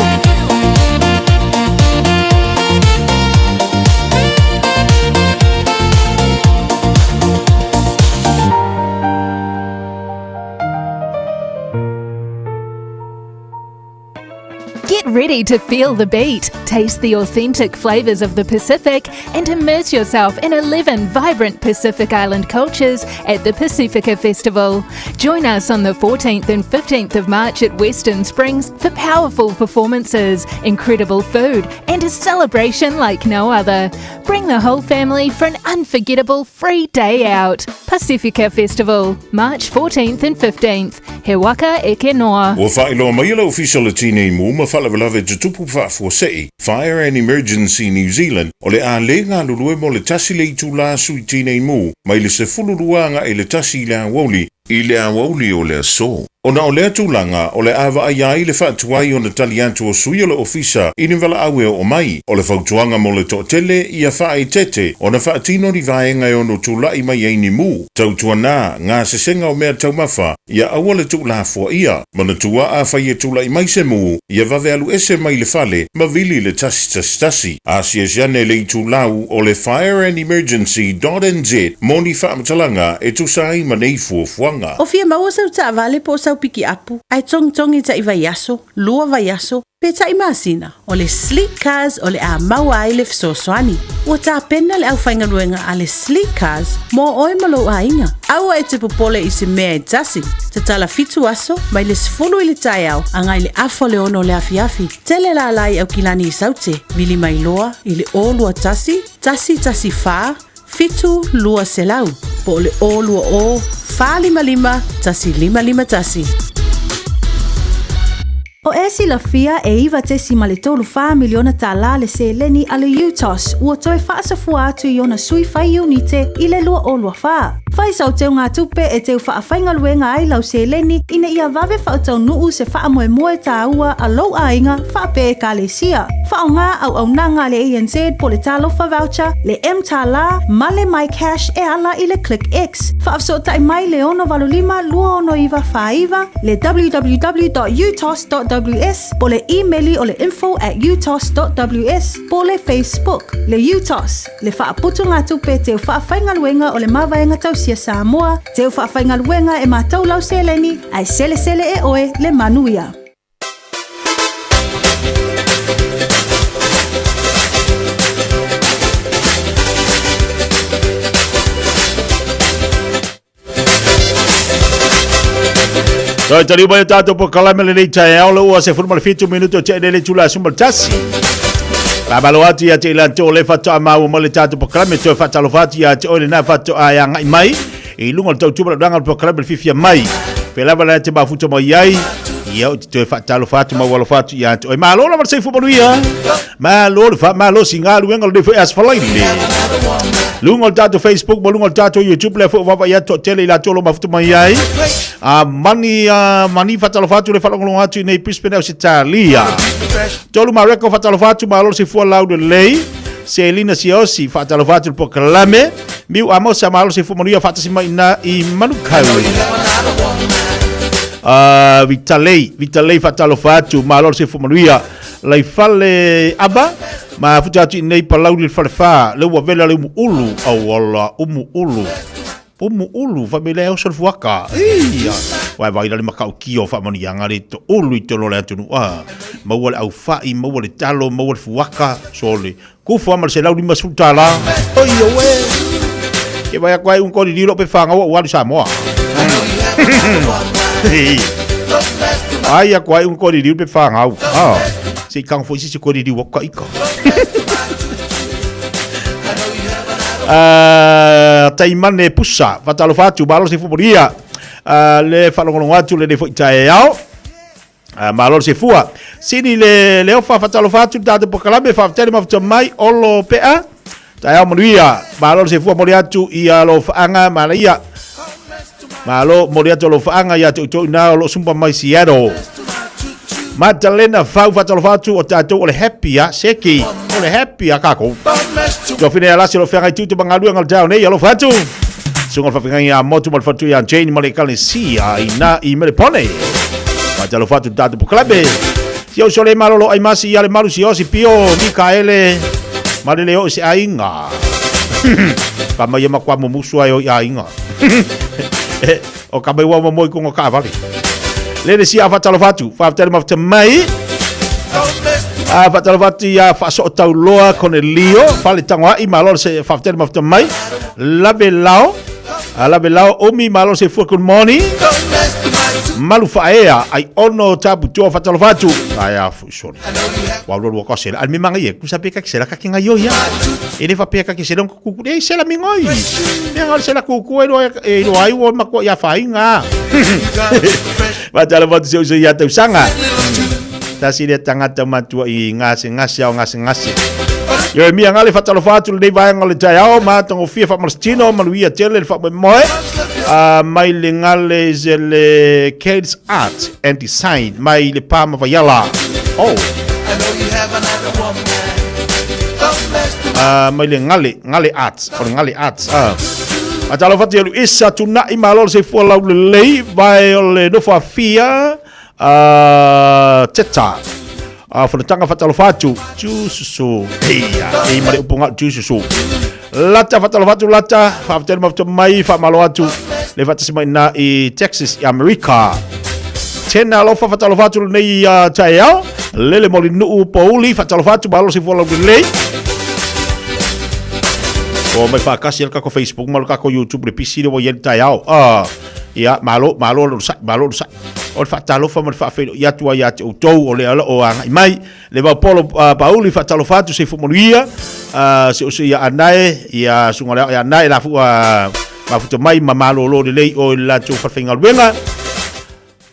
Get ready to feel the beat, taste the authentic flavours of the Pacific, and immerse yourself in 11 vibrant Pacific Island cultures at the Pacifica Festival. Join us on the 14th and 15th of March at Western Springs for powerful performances, incredible food, and a celebration like no other. Bring the whole family for an unforgettable free day out. Pacifica Festival, March 14th and 15th. He waka eke noa. Ua faailoa mai e le Ofisa o le Tinei Mu ma Faalavelave Tutupu Faafuasei, Fire and Emergency New Zealand, o le a lē galulue mo le tasi le itulā sui tinei mu mai le 12 agaʻi le tasi i le aoauli i le aoauli o le aso. Ona o lea tulaga, o le a vaaia ai le faatuai ona tali atu o sui o le Ofisa i ni valaau e oo mai. O le fautuaga mo le toatele, ia faaeteete ona faatino ni vaega e ono tulaʻi mai ai ni mu. Tautuanā gasesega o mea taumafa, ia aua le tuulafoaia. Manatua afai e tulaʻi mai se mu, ia vave alu ese mai le fale ma vili i le 111. Asiasi ane i le itulau o le fireandemergency.nz mo ni faamatalaga e tusa ai ma nei fuafuaga. O fia maua sau taavale po o sau pikiapu, ae togitogi taʻi vaiaso, lua vaiaso, pe taʻi masina, o le Sleek Cars o le a maua ai le fesoasoani. Ua tapena le aufaigaluega a le Sleek Cars mo oe ma lou aiga. Aua e te popole i se mea e tasi. Tatala fitu aso, mai le 10 i le taeao agai i le afa o le ono o le afiafi. Tele lala i Aukilani i Saute, vili mai loa i le 021 114 7200 po o le 020 455 1551. O e silafia e 9.34 miliona tālā le seleni a le UTOS ua toe faasafua atu i ona sui fai iunite i le 2024. Fai sau teugatupe e teu faafaigaluega ai lau seleni ina ia vave faataunuu se faamoemoe tāua a lou aiga faapea Ekalesia. Faaaoga auaunaga a le ANZ po o le Talofa Voucher, le mTālā ma le MyCash e ala i le ClickX. Faafesootai mai le 685 269 49, le www.utos.ws po o le imeli o le info at utos.ws po o le Facebook, le UTOS, le Faaputugatupe Teu Faafaigaluega o le Mavaega Tausia Samoa, Teu Faafaigaluega e Matau Lau Seleni, ae Selesele e Oe le Manuia. Toi tali mai o tātou po kalame le nei taeao le ua se fulu ma le fitu minuto te le tula suma le tasi. Pāmalo atu ia te ilan tō le whatoa māua mo le tātou po kalame toi whatalofa atu ia te oile nā whatoa ai angai mai. I lunga o le tautuba le ranga o le po kalame le whiwhia mai. Pe lava la te mafuta mai ai. Ia o te toe whatalofa atu mau alofa atu ia te oe. Malo lava le seifu manuia. Malo le faamalo sigaluega o lenei foi aso falaile. Luga o le tatou Facebook ma luga o le tatou YouTube lea foi ua vaavaai atu toatele i latou o lo o mafuta mai ai. A mani a mani faatalofa atu le faalogologo atu i nei Brisbane Ausetalia. Tolu Mareko faatalofa atu malo le soifua laulelei. Selina Siosi faatalofa atu le polokalame. Miu Amosa malo le soifua manuia faatasi mai ina i Manukau. Vitalei, Vitalei faatalofa atu malo le soifua manuia. Laifale Aba, ma futa atu i nei palauli le falefa, le ua vela le umu ulu, au ala, umu ulu. Umu ulu, fa me le oso le fuaka. Ia, wai vai le makau kio fa moni anga le to ulu i te lo le atunu a. Maua le au fai, maua le talo, maua le fuaka, sole. Kufu ama le se lau lima sulu tālā. Oi, oe. Ke vai aku ai un kori riro pe whangaua ualu Samoa. Ai aku ai un kori riro pe whangau. Ah. Se i kanga foi se kori riro ka ika. Taimane pusa, whatalofa atu, malo se fumoria. Le whalongolongo atu le le foi taeao. Malo le soifua. Sini le le ofa faatalofa atu le tatou polokalame faafetai le mafuta mai Olo Pea. Taeao manuia. Malo le soifua moli atu i alo faanga malaia. Malo moli atu alo faanga ia te outou ina o lo sumpa mai Seattle. Matalena Fau faatalofa atu o tatou o le happy a seki. O le happy a kākou. Tofine alasi o lo feagai tū te mangaluega o le taeao nei alofa atu. Sunga whawhingangi a motu ma le whatu ia Jane ma le ekalesia i nā i Melepone. Whaitalo whatu tātou pokalame. Si au sole malolo ai masi ia le malu si osi pio Mikaele ma le leo se ainga. Ka mai ama kwa mumusu ai o i ainga. O ka mai wa mo i kongo ka vale. Le le si a whatalo whatu. Whawhtele ma mai. A whatalo whatu ia whaso tauloa kone lio. Whale tango ai malo se whawhtele ma mai. Lave lao. A lave lao omi malo se fua good morning. Malu whaea ai ono tapu tua whatalo whatu. Ai a fu sori. Wa lua ka sela. Al me manga ye kusa pe ka sela ka kinga yo ya. E le fa pe ka sela ku ku e sela mingoi. Me ngal sela ku ku e lo e lo ai wo ma ko ya whainga. Whatalo whatu se uso ia tausanga. Tasi le tangata matua i ngase ngase au ngase ngase. Yo e mia ngale whatalofa atu lenei vaega o le taeao, matagofie faamalositino, manuia tele le faamoemoe. Mai le ngale se le Kate's Art and Design mai le pa ma Vaiala. Oh. Mai le ngale, ngale arts, o le ngale arts. Whatalofa atu ia Luisa Tunai malo le soifua laulelei vai o le nofo afia Teta. Whanatanga whatalofa atu, Jususu. Eia, ei mare uponga Jususu. Lata whatalofa atu, lata, whaafetele mafuta mai, whaamalo atu, le whatasi mai nā i Texas, i Amerika. Tena alofa whatalofa atu lenei taeao, lele moli nuu pouli, whatalofa atu, malo se fua lau lelei. O mai whaakasi le kako Facebook ma le kako YouTube le pisi le wa i taeao. Ia, malo, malo le sai, malo le sai. O le faatalofa ma le faafeiloai atu ai ia te outou o lea o lo o agai mai. Le vaopolo Pauli faatalofa atu se manuia se o se ia anae ia suga le ia anae la fua mafuta mai ma malolo lelei o i le latou falefaigaluega.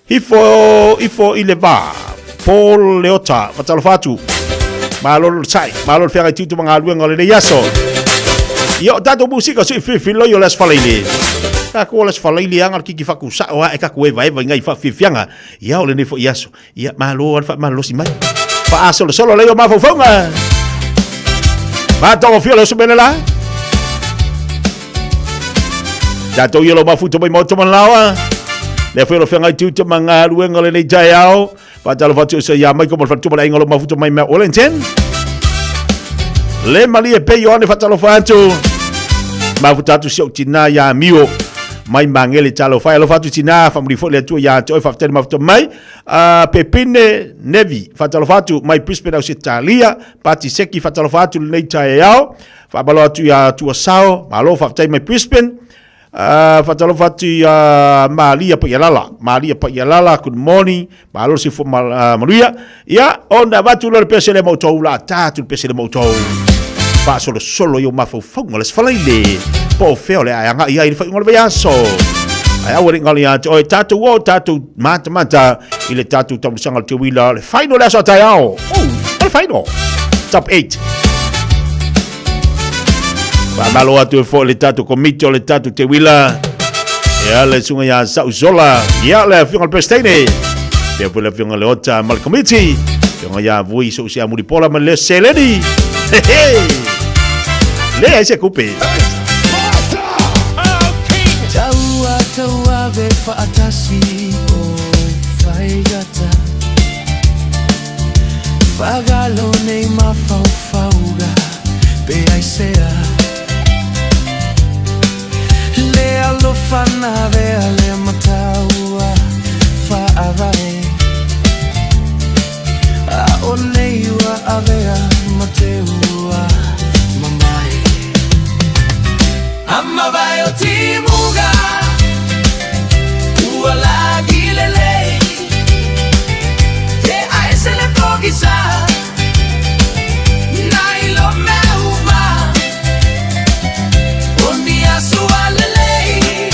Ifo ifo i le va Paul Leota faatalofa atu. Malolo le sai, malo le feagai tutu ma galuega o lenei aso. Ia o tatou musika sui filifili loi o le aso falaile. Tatou o le aso falaili aga le kiki faakusao ae tatou evaeva i nai faafiafiaga. Ia o lenei foi aso, ia malo lava le faamalolosi mai. Faasolosolo lea o mafaufauga. Matagofie le oso mele la. Tatou ia lo mafuta mai maota malaoa. Lea foi o lo feagai tiute ma galuega lenei taeao. Faatalofa atu se ia mai ko mo le faletupa le aiga o lo mafuta mai mea Wellington. Le malie pe Ioane faatalofa atu. Mafuta atu si ou tina ia Mio mai Magele talofa e alofa atu tina faamuli foi le Atua ia te oe faafetai le mafuta mai. Pepine Nevi faatalofa atu mai Brisbane Ausetalia. Pati Seki faatalofa atu lenei taeao. Faamalo atu ia Tuasao, malo faafetai mai Brisbane. Faatalofa atu ia Malia Paialala, Malia Paialala, good morning, malo le soifua manuia. Ia, ona avatu loa le pese lea ma outou, la ta atu le pese lea ma outou. Faasolosolo i o mafaufauga le sefalaile, po o fea o le a e agai ai i le faaiuga o le vaiaso. Ae aua ne i galo ia te oe, tatou o, tatou matamata i le tatou taamilosaga o le teuila, le final le aso a taeao. Oh, o le final. Top 8. Faamalo atu e foi le tatou komiti o le tatou teuila. Ia le susuga ia Sau Zola, ia le afioga le Peresetene, pea foi le afioga le Ota ma le komiti, afioga ia Vui Sousia Mulipola ma le Seleni. Hehe! Leai se kupe. Taua tauave whaatasi o whaigata Whagalo nei mafaufauga pe aisea Le alofa na vea le mataua whaavae A o nei ua avea ma te ua mamae Amavae o timuga Ua lagi lelei Te aese le pogisa Na ilo mea uma O ni aso a lelei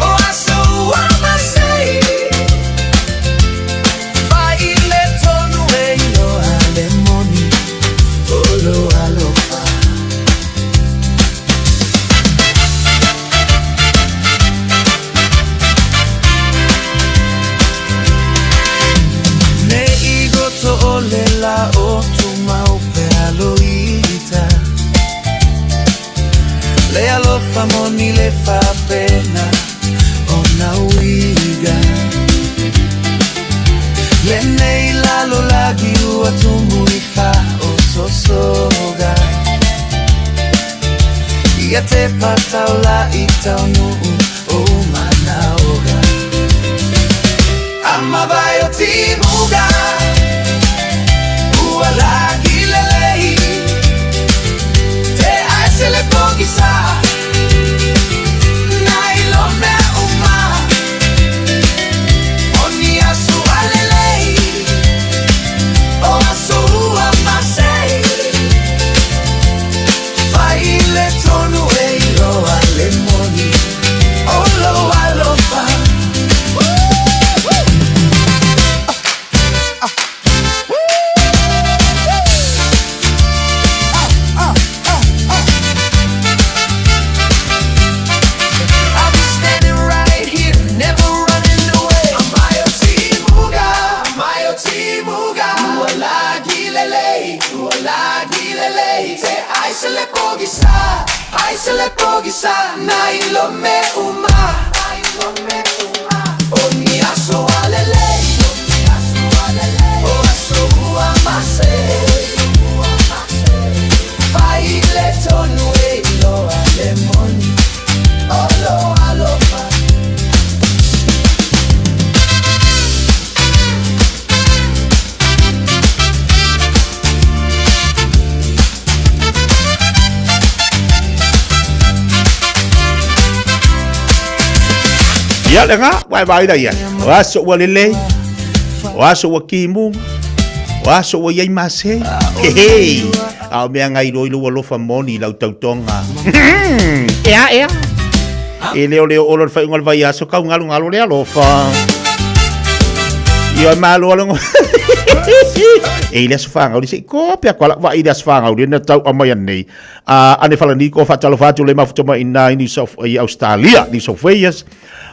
O aso ua masei Fai le tonu e iloa le moni O lo alofa. Ne i goto o le la o tumau pe aloita Le alofa moni le fapena o na uiga Le nei lalo lagi ua tumu i fa o sosoga Ia te pataula i taunuu o manaoga Amavae o timuga Ua lagi lelei Te aese le pogisa Na ilo mea uma O ni aso a lelei O aso ua masei Fai le tonu e iloa le moni O lo alofa. I'll be standing right here, never running away. Amayo timuga, amayo timuga. Ua lagi lelei, ua lagi lelei. Te aise le pogisa, aise le pogisa. Na ilo me uma, na ilo me uma. O ni aso a lelei, o ni aso a lelei. O aso ua mase, ua mase. Fai le tonu e iloa le moni. O lo alofa. Ia le ngā, wai vai da ia. O aso ua lelei, o aso ua kimu, o aso ua iai mase. He he, a o mea ngai roi ua lofa moni lau tautonga. Ea, ea. E leo leo olo le whaiunga le vai aso, kau ngalu ngalo le alofa. Ia malo alongo. E i le aso fangauli se i kope aku ala vaai i le aso fangauli na tau amai nei. A ane falani ko whatalofa atu le mafuta mai ina i New South i Australia, New South Wales.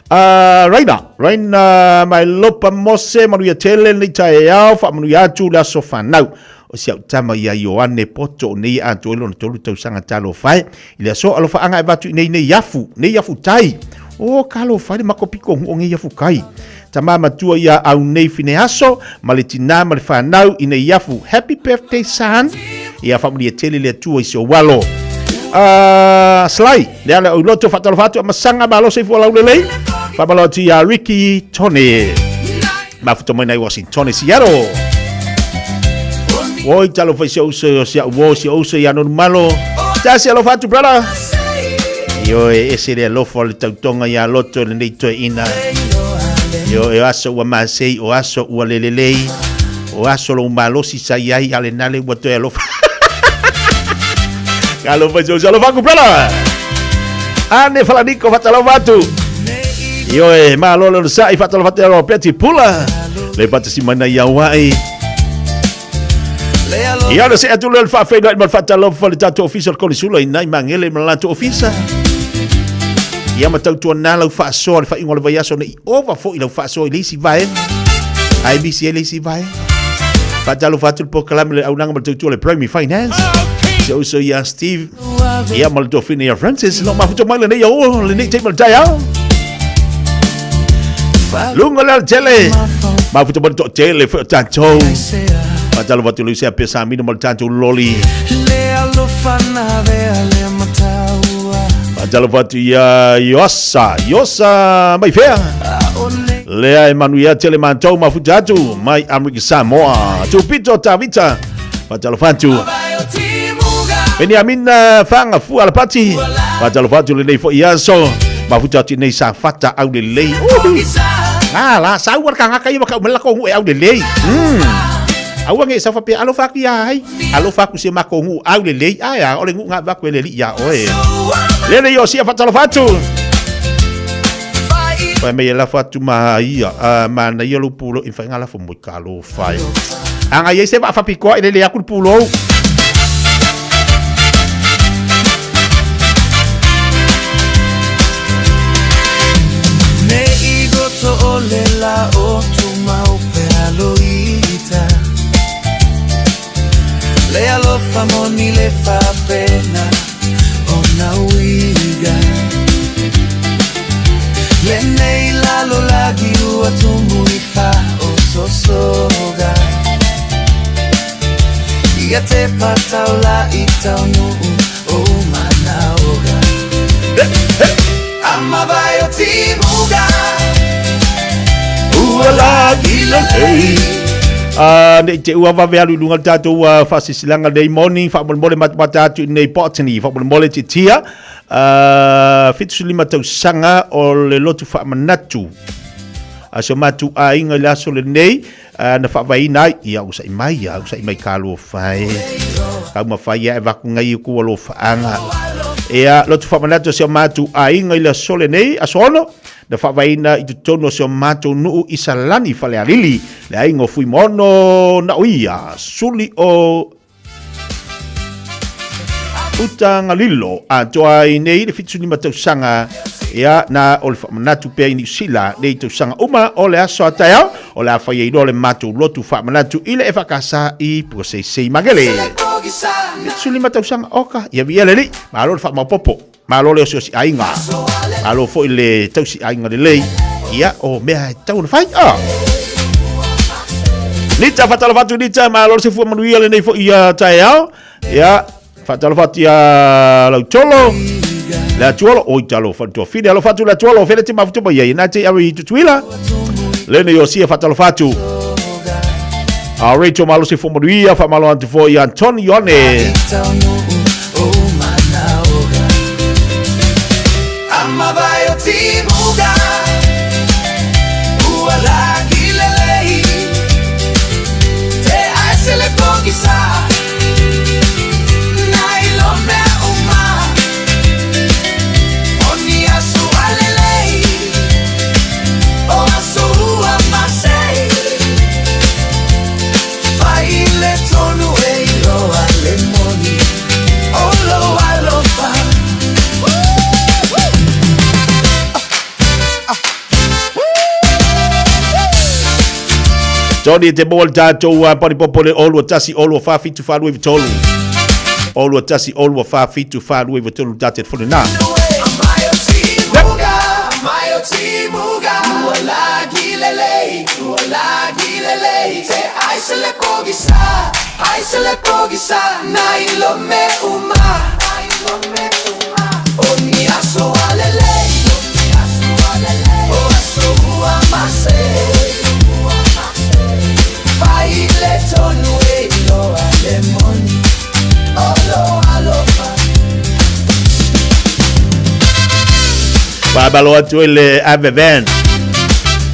Raina, Raina mai lopa mose manuia tele nei taeao faamanuia atu le aso fanau. O si au tama ia Ioane Poto o nei atoa i lona tolu tausaga talofa e. I le aso alofaaga e avatu i nei nei afu, nei afu tai. O talofa e le makopiko gu o nei afu kai. Tama matua ia au nei Fineaso ma le tinā ma le whanau i nei afu. Happy birthday son. Ia whamuria tele le atua i se o walo. Sly, le ala o loto whatalofa atu a masanga malo se fua laulelei. Whamalo atu ia Ricky Tone. Mafuta mai nei Washington Seattle. Oi talofa i se uso o se au o se uso i anonu malo. Tasi alofa atu brother. Io e ese le alofa o le tautoga ia loto le nei toe ina. Io e aso ua masei o aso ua lelelei. O aso lo malosi sa iai ale nale ua toe alofa. Alofa i se uso alofa aku brother. Ane falaniko fatalofa atu. Io e malo le sa'i fatalofa atu alo peti pula. Le fatasi mai nei auai. Ia le se atu le faafeiloai ma le faatalofa le tatou ofisa o le kolisula i nai magele ma le latou ofisa. Ia ma tautuana lau faasoa le faaiuga o le vaiaso nei ova foi lau faasoa i le isi vaega. Ai misi ai le isi vaega. Faatalofa atu le polokalame le aunaga ma le tautua le Primary Finance. Se uso ia Steve. Ia ma le tofina ia Francis. No mafuta mai lenei o lenei taimi o le taeao. Lunga le tele. Mafuta mai le toatele foi o tatou. Faatalofa atu le uso ia Samina ma le tatou loli. Faatalofa atu ia Iosa, Iosa mai fea. Lea e manuia tele matou mafuta atu mai Amerika Samoa. Tupito Tavita. Faatalofa atu. Peniamina Fanga Fua Alapati. Faatalofa atu lenei foi aso. Mafuta atu nei sa fata au lelei. Ah, la sau war kanga kai waka umela ko ngu e au lelei. Aua nge sa fape alofa aku ia ai. Alofa aku se mako ngu au lelei. Ai a ole ngu nga va ko leli ia oe. Lele yo sia faatalofa atu. Pai mai e lafo atu ma ia, ma na ia lo pulo i whainga lafo mo ka lo whai. Anga ia se wa whapikoa i lele aku le pulo. Ne i goto o le la o tumau pe aloita Le alofa moni le fapena o na uiga Le nei lalo lagi ua tumu i fa o sosoga Ia te patau la i tau nuu o manaoga Amavae o timuga Ua lagi lelei. Nei te ua vave alu i luga le tatou faasilasilaga nei morning faamolemole matamata atu i nei Botany faamolemole titia 75 tausaga o le lotu faamanatu a si o matou aiga i le aso lenei na faavaeina ai ia usa'i mai ia usa'i mai talofa e taumafai ia e vaku ngai ku alofaaga ia lotu faamanatu a si o matou aiga i le aso lenei aso ono Na faavaeina i totonu o si o matou nuu i Salani, Falealili, le aiga o Fuimaono na o ia, suli o Utagalilo, atoa ai nei le 75 tausaga, ia, na o le faamanatu pea i Niu Sila nei tausaga uma o le aso a taeao, o le a fai ai loa le matou lotu faamanatu i le EFKS i Puaseisei Magele. 75 tausaga, oka, ia viia le Alii, malo le faamaopoopo. Malo le osiosi aiga. Malo foi le tausi aiga lelei. Ia, o mea e tau ona fai. Ah. Nita, whatalofa atu Nita, malo le sefua manuia lenei foi ia taeao. Ia, whatalofa atu ia Lautolo. Le atuolo, oi talofa le tuafine, alofa atu le atuolo, fele te mafuta mai ai, nā te awe i tutuila. Lene Iosia, whatalofa atu. A Rachel malo se fua manuia, whamalo atu foi Antoni Ione. Tony e te maua le tatou panipopo le 0 2 1 0 2 4 7 4 2 3. 0 2 1 0 2 4 7 4 2 3 tā telefone nā. Faamalo atu i le Ave Van.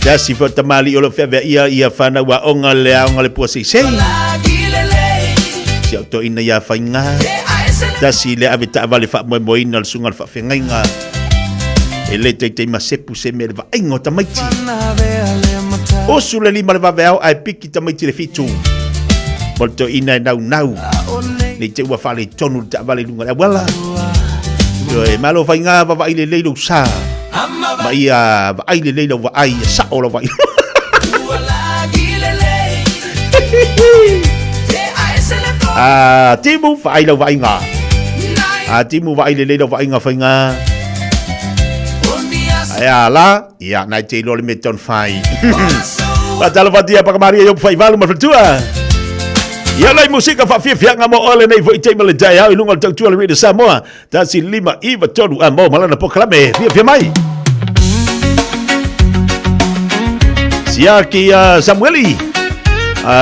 Tasi fo tamali o lo fea ia ia whanau a onga le aonga le pua seisei. Si au to ina ia whainga. Tasi le ave taavale faamoemoeina le susuga i le faafeagaiga e le teitei masepu se mea i le vaaiga o tamaiti. Osu le lima le vaveao ae piki tamaiti le fitu. Mo le toeaina e naunau nei te ua faaletonu le taavale i luga o le auala. Ioe, malo faiga vavaai lelei lou sa. Ma ia vaai lelei lau vaai, ia sao lau vaai. Ah, timu vaai lau vaaiga. Ah, timu vaai lelei lau vaaiga faiga. Ai a la, ia nai te iloa le mea tau whai. Faatalofa atu ia Pakamaria i oku faivalu ma faletua. Ia lai musika faafiafiaga mo oe lenei foi taimi o le taeao i luga o le tautua le Radio Samoa. 1 5 9 3 a mo malana pokalame. Fiafia mai. Siaki Samueli.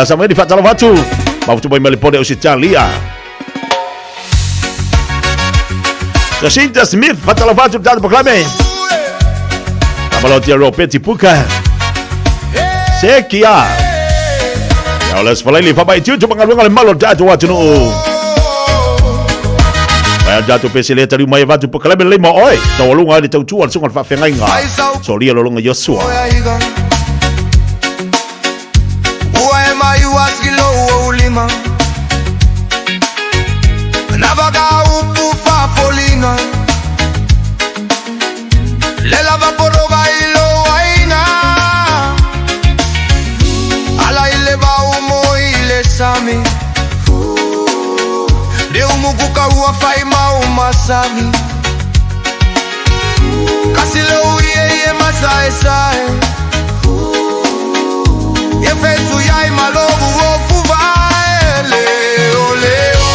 Samueli faatalofa atu. Mafutu mai ma le pone o Sitalia. Jacinta Smith faatalofa atu le tatou pokalame. Tamalotia Ropeti Puka. Sekia. Ia o le Sfalaili faamaitiutu magaluega le malo o le tatou atunuu. Mai a tatou pese le taliu mai avatu pokalame lelei mo oe. Taualuga ai le tautua le susuga i le faafeagaiga. Solia Lolonga Iosua. Ua e mai ua kilo ua ulima Navaka upu fafolina Le lava porova ilo aina Ala ile vaumo ile sami Le umukuka ua fai mau masami Kasi le uie ie masae sae Ye fesu yai malovu ofu vae Leo leo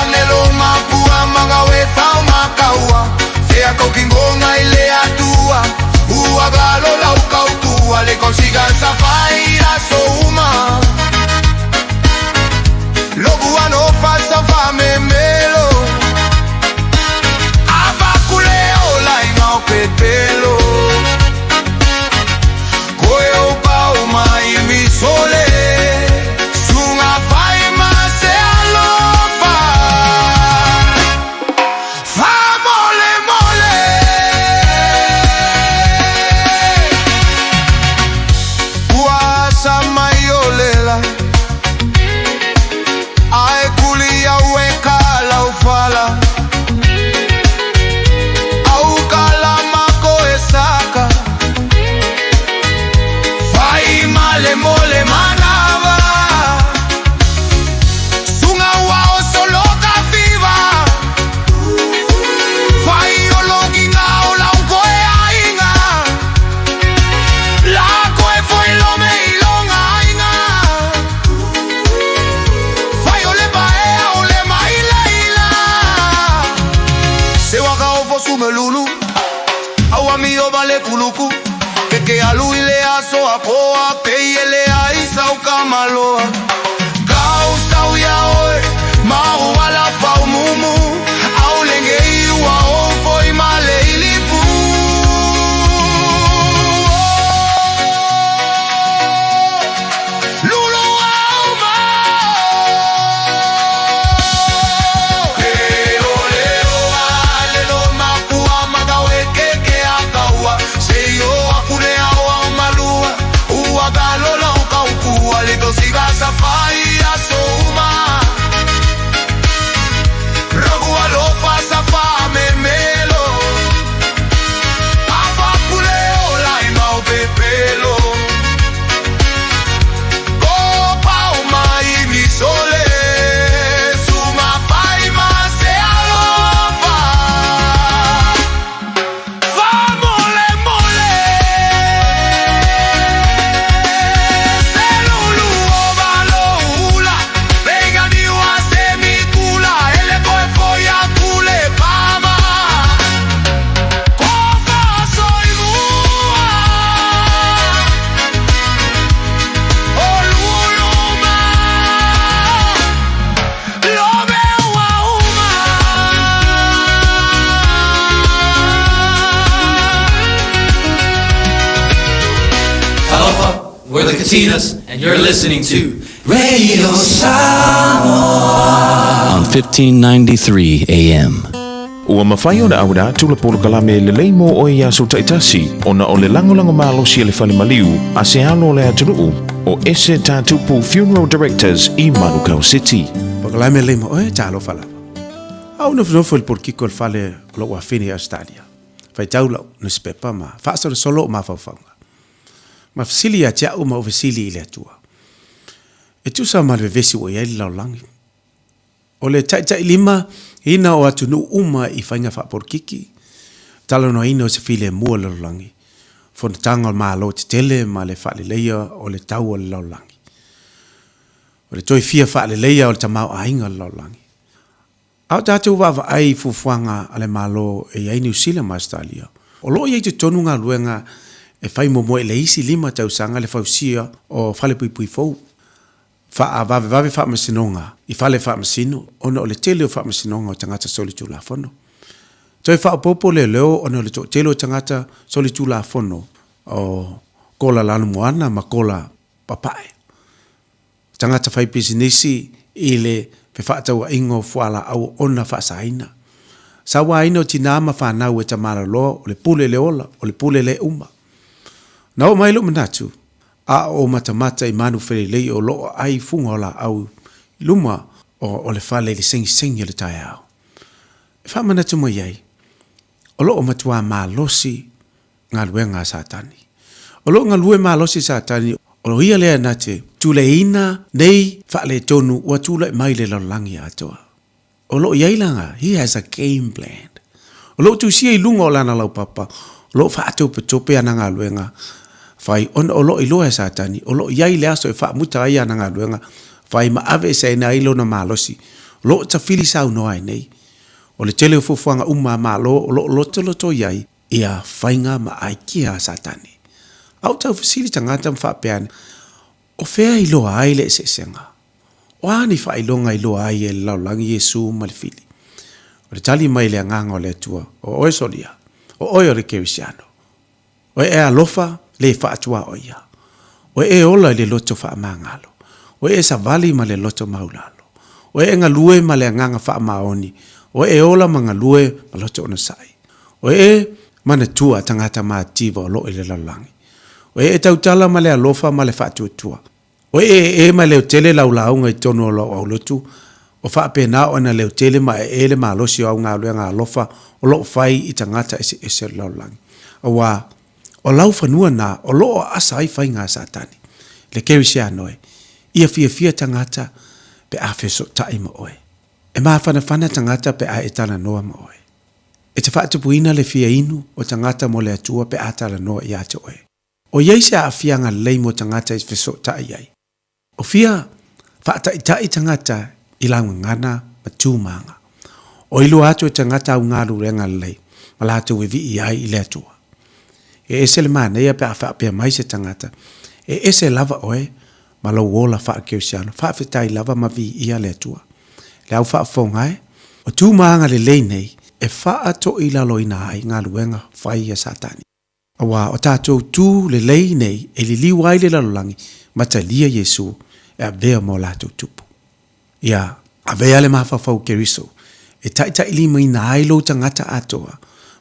anelo mapua magawe sao makaua Sea kokingonga ile atua Uagalo laukautua Le consigan safaira souma Lobu ano fasa famemelo Avakuleo lainga o pepelo Koe o pau mai misole Sunga fai ma se alofa Fa mole mole Ua sa mai o lela Ae kuli au e ka laufala Au ka la mako e saka Fai male mole manava Sunga ua o soloka viva Fai o longinga o launko e ainga La ko e foi lome i longa ainga Fai o le paea o le maila ila Se waka o fosu me lulu Au ami o vale kuluku Ke ke alu i le aso a poa Pe i ele ai sau ka maloa Kau sau ia oe Mau ala fau mumu Au lenge i ua o foi male ilipu Lulu au ma Leo leo alelo makua magawe keke akaua Seyo akune au au malua Ua galola ukaukua Lito siga safa the Katinas, and you're listening to Radio Samoa on 1593 AM. Ua mafai ona auina atu le polokalame lelei mo oe i aso taitasi ona o le lagolago malosi a le fale maliu a se alo o le atunuu o Ese Tatupu Funeral Directors i Manukau City. Polokalame lelei mo oe, talofa lava. A ou nofonofo i le polokiki o le fale o lou afine i Ausetalia, faitau lau nusipepa ma faasolosolo ou mafaufauga. Ma fesili ia te au ma ou fesili i le Atua. E tusa ma le vevesi ua i ai le lalolagi. O le taitailima ina o atunuu uma i faiga faapolokiki, talanoaina o se filemu o le lalolagi, fonotaga o Malo tetele ma le faaleleia o le tau o le lalolagi. O le toe fia faaleleia o le tamaoaiga o le lalolagi. A o tatou vaavaai i fuafuaga a le Malo e i ai Niu Sila ma Ausetalia, o lo o i ai totonu galuega e fai muamua i le isi 5 tausaga le fausia o falepuipui fou, faavavevave faamasinoga i fale faamasino ona o le tele o faamasinoga o tagata solitulafono. Toe faaopoopo leoleo ona o le toatele o tagata solitulafono o Kola Lanumoana ma Kola Papae. Tagata faipisinisi i le fefaatauaiga o fualaau ona faasaina. Sauaina o tinā ma fanau e tamaloloa o le pule le ola, o le pule le uma. Na oo mai lou manatu, a o matamata i manu felelei o loo ai fuga o laau i luma o le fale i le segisegia o le taeao. E faamanatu mai ai, o loo matuā malosi galuega a Satani. O loo galue malosi Satani, o ia lea na te tuleina nei faaletonu ua tulai mai le lalolagi atoa. O loo i ai lana, he has a game plan. O loo tusia i luga o lana laupapa, o loo faatopetope ana galuega fai ona o loo iloa e Satani, o loo i ai le aso e faamuta ai ana galuega fai ma aveeseina ai lona malosi. O loo tafili saunoa ai nei. O le tele o fuafuaga uma a Malo o loo lotoloto i ai ia faiga ma aikia a Satani. A o taufesili tagata ma faapea ane, O fea i loa ai le eseesega? O a ni faailoga i loa ai e le lalolagi Iesu ma le fili? O le tali mai le Agaga o le Atua, O oe solia, o oe o le Kerisiano. O e alofa le faatuaoia. O e ola i le loto faamagalo. O e savali ma le loto maulalo. O e galue ma le agaga faamaoni. O e ola ma galue ma loto onosai. O e manatua tagata mativa o loo i le lalolagi. O e tautala ma le alofa ma le faatuatua. O e ee ma leotele lau lauga i totonu o lou aulotu, o faapena ona leotele ma ee le malosi o au galuega alofa o loo fai i tagata eseese o le lalolagi. Auā, o lau fanua na o loo aasa ai faiga a Satani, le Kerisiano e, ia fiafia tagata pe a fesootai ma oe. E mafanafana tagata pe a e talanoa ma oe. E te faatupuina le fia inu o tagata mo le Atua pe a talanoa ia te oe. O i ai se aafiaga lelei mo tagata e fesootai ai. O fia faataitai tagata i laugagana ma tumaga. O iloa atu e tagata au galuega lelei ma latou e vii ai i le Atua. E ese le manaia pe a faapea mai se tagata, e ese lava oe ma lou ola faakerisiano, faafetai lava ma viia le Atua. Le au faafofoga e, o tumaga lelei nei e faatoilaloina ai galuega fai a Satani. Auā o tatou tu lelei nei e liliu ai le lalolagi ma talia Iesu e avea ma o latou tupu. Ia avea le mafaufau Keriso e taitailimaina ai lou tagata atoa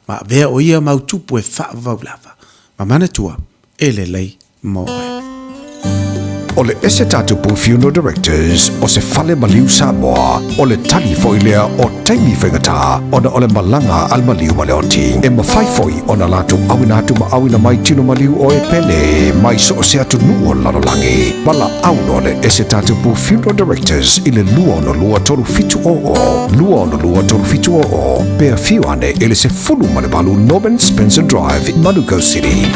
ma avea o ia mau tupu e faavavau lava ma manatua e lelei mo oe. O le ese tatupu Funeral Directors o se fale maliu Samoa, o le tali foi lea o taimi faigata ona o le malaga a le maliu ma le oti. E mafai foi ona latou auina atu ma auina mai tino maliu o e pele mai so o se atunuu o le lalolagi. Valaau loa le ese tatupu Funeral Directors i le 262 3700, 262 3700, pe afio ane i le 18 Norman Spencer Drive, Manukau City.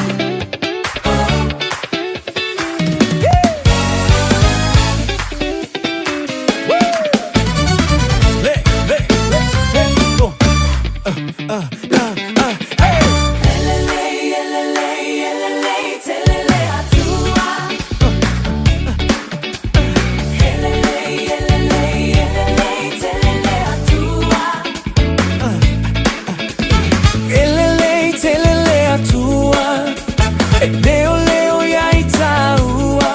E lelei telele atua, e leoleo ia i tāua.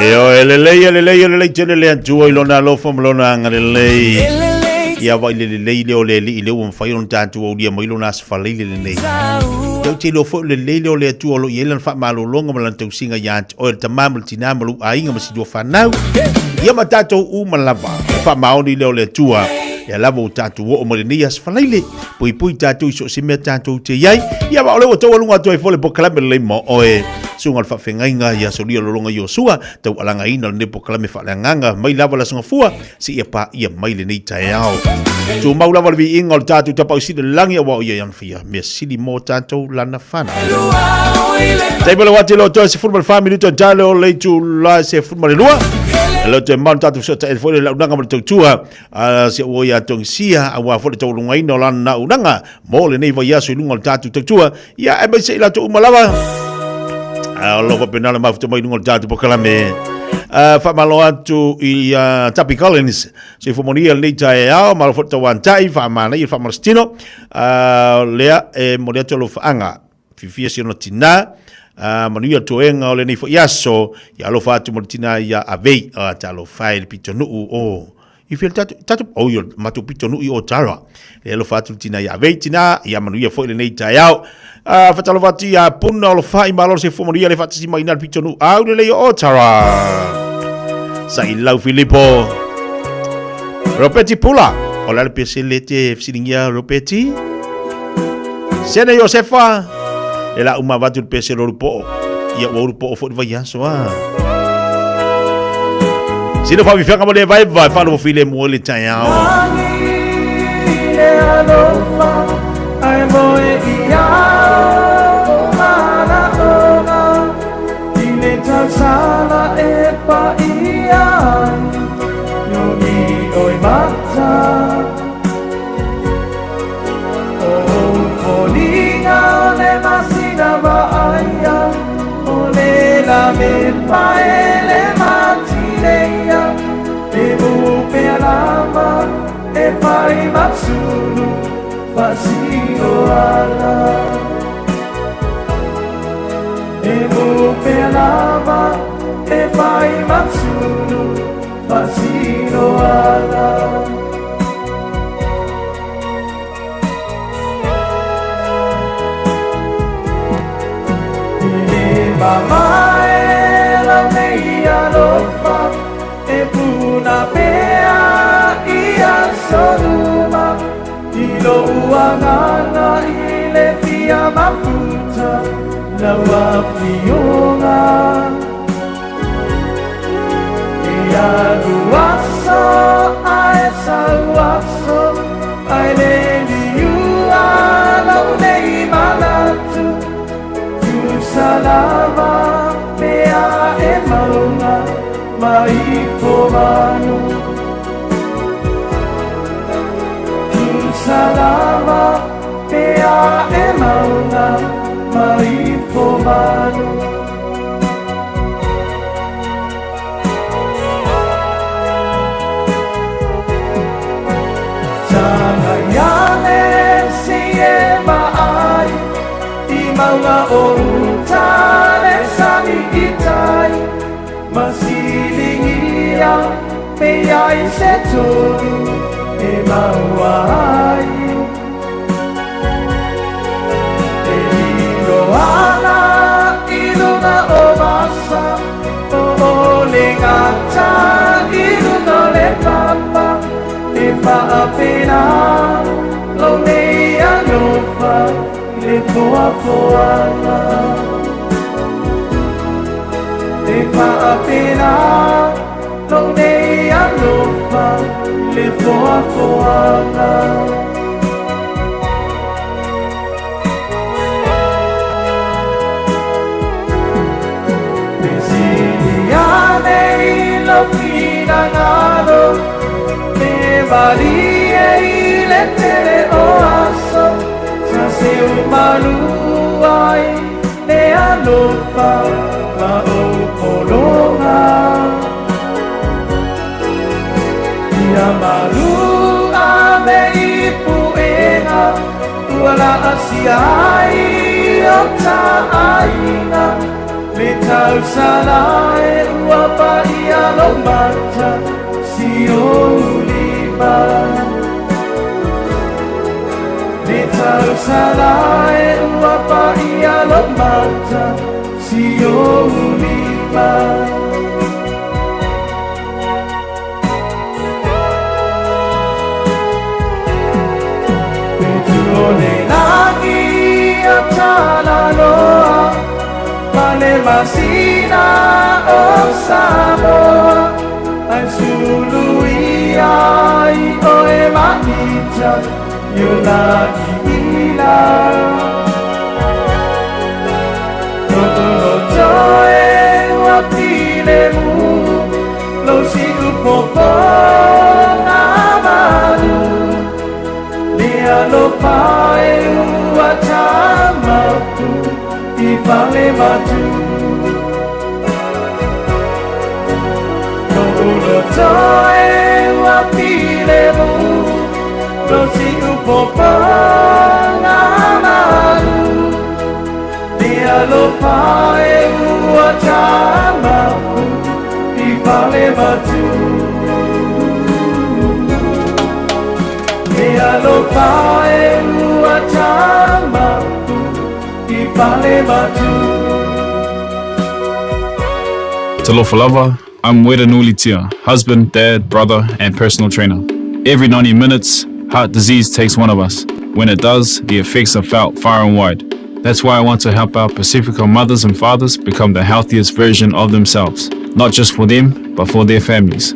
Ioe, lelei, e lelei, e lelei tele le Atua i lona alofa ma lona agalelei. Ia vaai le lelei lea o le Alii lea ua mafai ona tatou aulia mai lona aso faleile lenei. Tatou te iloa foi o le lelei lea o le Atua o lo o i ai lana faamalologa ma lana tausiga ia te oe le tama ma le tinā ma lou aiga ma si lua fanau. Ia ma tatou uma lava. O le faamaoni lea o le Atua. Lea lava ua tatou oo mai lenei aso faleile. Puipui tatou i so o se mea tatou te i ai. Ia ma o lea ua taualuga atu ai foi le polokalame lelei mo oe. Susuga o le Faafeagaiga ia Solia Lologa Iosua, taualagaina lenei polokalame faaleagaga mai lava le Aso Gafua seia paia mai lenei taeao. Tumau lava le viiga o le tatou Tapaau Sili o le Lagi aua o ia ana faia mea sili mo tatou lana fanau. Taimi o le wati lo toe 14 minuto tale o le itula 12. E lo toe mau tatou fesootaiga foi le launaga ma le tautua a si au ia Tongisia aua foi le taualugaina o lana launaga mo lenei vaiaso i luga o le tatou tautua. Ia, aemaise i latou uma lava. A o lo faapena le mafuta mai i luga o le tatou polokalame. Faamalo atu i Tapi Collins, soifua manuia lenei taeao, malo foi le tauantai, faamanaia le faamalositino. Lea e momoli atu alofaaga, fiafia si ona tinā, manuia le toega o lenei foi aso, ia alofa atu mo le tinā ia Avei, talofa e le pitonuu o I fia le tatou, tatou, oh, i o matou pitonuu i Otara. Le alofa atu le tina ia Avei, tina, ia manuia foi lenei taeao. Faatalofa atu ia Puna o Lofai, malo le soifua manuia le faatasi mai i ina le pitonuu au lelei o Otara. Sailau Filipo. Ropeti Pula. O le a le pesele te fesiligia Ropeti? Sene Iosefa. E la uma avatu le pesele o Lupoo. Ia ua ulupoo foi le vaiaso a. Sina whawhiwhanga mo le vai vai whalo file mo le taeao. Le alofa ai moe ia o manaʻoga i le tausala e paia ai yogi oi mata O foliga o le masina vaaia o le la me pae le matileia e mupea lava e fai matsulu faasino ala e mupea lava e fai matsulu faasino ala. Le tausala e ua paia lo mata si o lima. Le tausala e ua paia lo mata si o lima. O le lagi a talaloa, ma le masina o Samoa, ai sulu ia i oe maita, i o lagi ila. To'u loto e ua pile mu, lo si upopoga malu. Le alofa e ua tamapu i fale matu. To'u loto e ua pile mu, lo si upopoga malu. Le alofa e ua tamapu i fale matu. Le alofa e ua tamapu i fale matu. Talofa lava, I'm Wera Nulitia, husband, dad, brother, and personal trainer. Every 90 minutes, heart disease takes one of us. When it does, the effects are felt far and wide. That's why I want to help our Pacifica mothers and fathers become the healthiest version of themselves, not just for them, but for their families.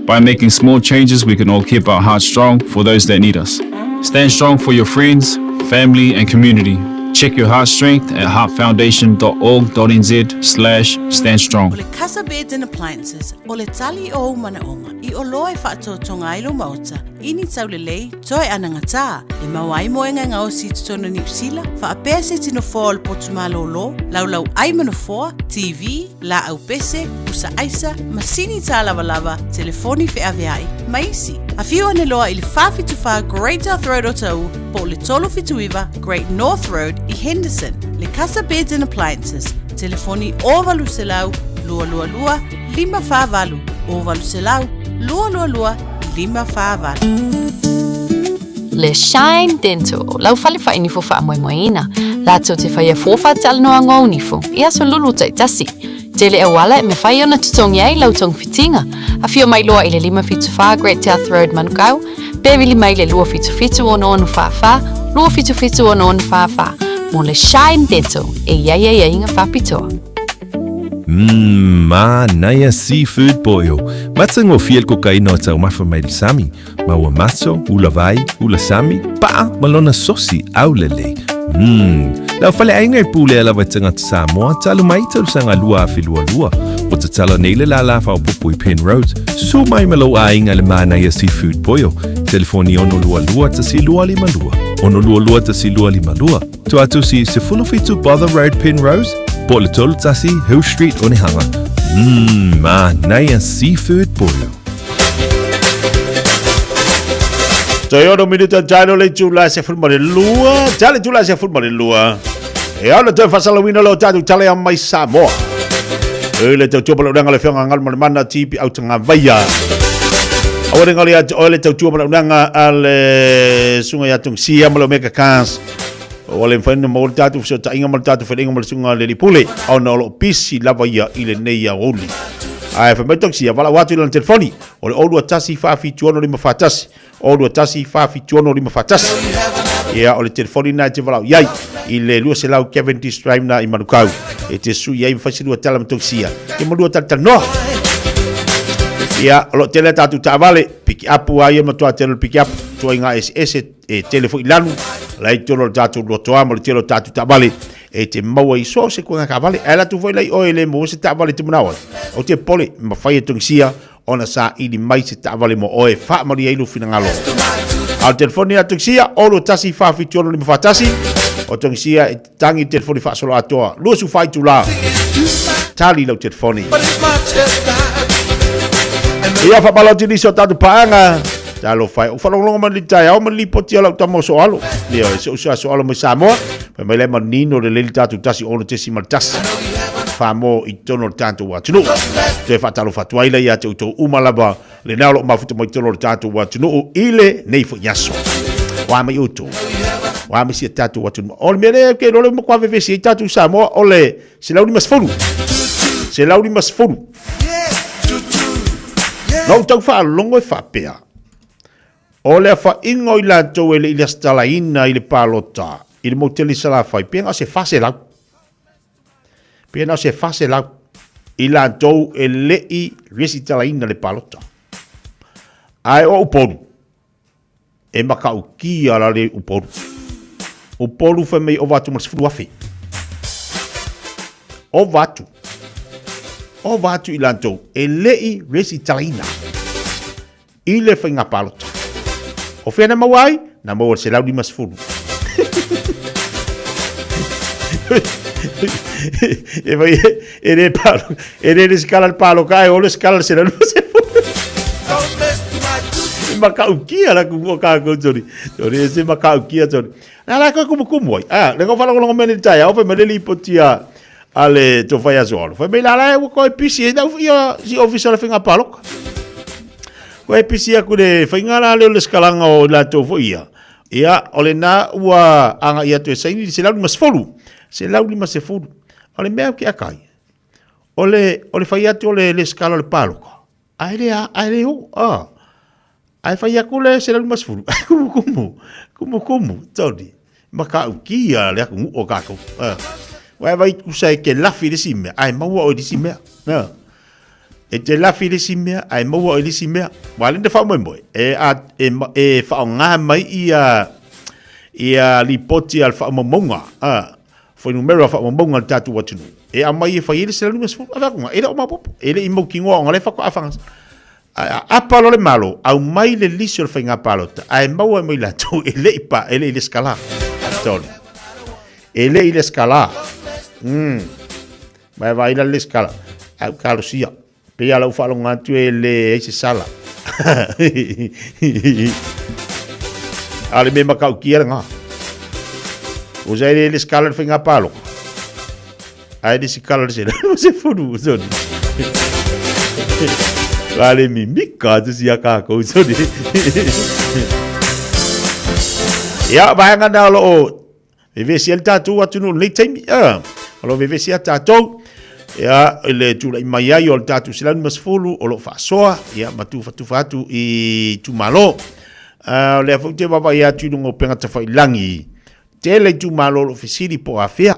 By making small changes, we can all keep our hearts strong for those that need us. Stand strong for your friends, family, and community. Check your heart strength at heartfoundation.org.nz/standstrong. O le Casa Beds and Appliances, o le tali o ou manaoga, i oloa e faatoatoga ai lou maota, i ni taulelei, toe anagatā, e maua ai moega e gaosi i totonu o Niu Sila, faapea se iti nofoa o le potu malōlō, laulau ai ma nofoa, TV, laau pese, pusa aisa, masini tālavalava, telefoni feaveai, ma isi. Afio ane loa i le 474 Great South Road o Taʻu, po o le 379 Great North Road i Henderson. Le Casa Beds and Appliances, telefoni 0800 222 548, 0800 222 548. Le Shine Dental, lau fale faainifo faamoemoeina, latou te faia fua faatalanoaga o nifo i aso lulu taitasi. Tele auala e mafai ona totogi ai lau togafitiga. Afio mai loa i le 574 Great South Road Manukau, pe vili mai le 277 6644, 277 6644 mo le Shine Dental e i ai aiaiga faapitoa. Mmm, manaia seafood boil. Matagofie le kokaina o taumafa mai le sami, ma ua maso, ula vai, ula sami, pa'a ma lona sosi aulelei. Mmm, le aufaleaiga e pulea lava e tagata Samoa talu mai tausaga 2022. Ua tatala nei le lālā faaopoopo i Penrose. Susu mai ma lou aiga i le manaia seafood boil. Telefoni 622 1252, 622 1252. Tua atu si 17 Bother Road Penrose, po o le 31 Hill Street Onehunga. Mmm, manaia seafood boil. Toe ono minuta talo le itula e 12, tale itula e 12. E ono toe faasalauina lo tatou tala ia mai Samoa. E le tautua malaunaga le fioga galu ma le mana tipi au tagavaia. Aua le galo ia te oe le tautua malaunaga a le susuga ia Tongisia ma le Omega Cars. Ua le mafai ona maua le tatou fesootaiga ma le tatou feleaiga ma le susuga a le Alii Pule, ona o lo o pisi lava ia i lenei aoauli. Ae fai mai Tongisia, valaau atu i lana telefoni, o le 021 476 541, 021 476 541. Ia, o le telefoni lena e te valaau i ai i le 200 Cavendish Drive na i Manukau. E te sui ai ma fai se lua tala ma Tongisia. Ia ma lua talatalanoa. Ia, o lo o tele a tatou taavale, pikiapu lava ia matua tele o le pikiapu, ituaiga eseese e tele foi lanu, la i totonu o le tatou lotoa ma le tele o tatou taavale e te maua i so o se koega taavale. Ae alu atu foi la i oe e le maua se taavale e te manao ai, ou te popole, mafai e Tongisia ona saili mai se taavale mo oe e faamalie ai lou finagalo. A o le telefoni a Tongisia, 0 21 476 541, o Tongisia e tangi le telefoni faasoloatoa, 24 itula, tali lau telefoni. Ia faamalo atu i nisi o tatou paaga. Talofa e, ua faalogologo mai i le taeao ma le lipoti a lau tama o Soalo. Ioe, si ou uso a Soalo mai Samoa. Fai mai la e manino lelei le tatou 1 6.1. famo i totonu o le tatou atunuu. Toe faatalofa atu ai lea ia te outou uma lava lena o lo o mafuta mai totonu o le tatou atunuu i lenei foi aso. O a mai outou? O a mai si a tatou atunuu? O le mea lea ke lole matua vevesi ai tatou Samoa o le 150. 150. Na ou tau faalogo e faapea, o le afaina o i latou e le i lesitalaina i le palota i le moutele i Salafai, pe na o se 400. Pe na o se 400 i latou e le i resitalaina le palota. Ae o Upolu, e matautia la le Upolu. Upolu fai mai ova atu ma le 10,000. Ova atu. Ova atu i latou e le i resitalaina i le faiga palota. O fea na maua ai? Na maua i le 150. E vai, e le palo, e le le skala le palo ka e o le skala le 150. E makaukia la ku o ka ko tori. Tori e se makaukia tori. Na la ko kumu kumu ai. Ah, le ko falongolongo me le tai au fa me le lipotia a le to fai aso alo. Fai mai la la e ko e pisi e dau ia si ofisa le faiga paloka. Ko e pisi aku le faiga la le o le skalanga o la to fo ia. Ia o le na ua anga ia to e saini le 150. 150. O le mea ke akai. O le fai atu o le skala o le paloka. Ae le a, ae le o, a. Ae fai aku le 150. Kumu kumu, kumu kumu, toni. Matautia le atunuu o tatou. A. Uae vai tusa e te lafi i le isi mea, ae maua oe i le isi mea. A. E te lafi i le isi mea, ae maua oe i le isi mea. Ua le faamoemoe, e, a, e, e faaaoga mai ia, ia lipoti a le faamaumauga. A. Fuainumera faamaumauga a le tatou atunuu e aumai e fai ai le 150. A fai atu, e le o maopoopo, e le i mautinoa ona o lea faatoa faagasolo. Ae a apa loa le Malo, aumai le lisi o le faiga palota, ae maua mai latou e le i pa, e le i lesitala. Tolu. E le i lesitala. Ma e vaai la le lesitala. Ae ou talosia. Pei lava lau faalogo atu e leai se sala. A o le mea matautia lena. O sa e le lesitala le faiga palota. Ae lesitala le 150. Soni. La le mimika atu si a kākou. Soni. Ia, vaega na o lo o Vevesi ai le tatou atunuu i lenei taimi. O lo o vevesi lava tatou. Ia, i le tulai mai ai o le tatou 150 o lo o faasoa, ia, ma tufatufa atu i itumalo. O lea foi ou te vaavaai atu i luga o upega tafailagi, tele itumalo o lo o fesili po o afea.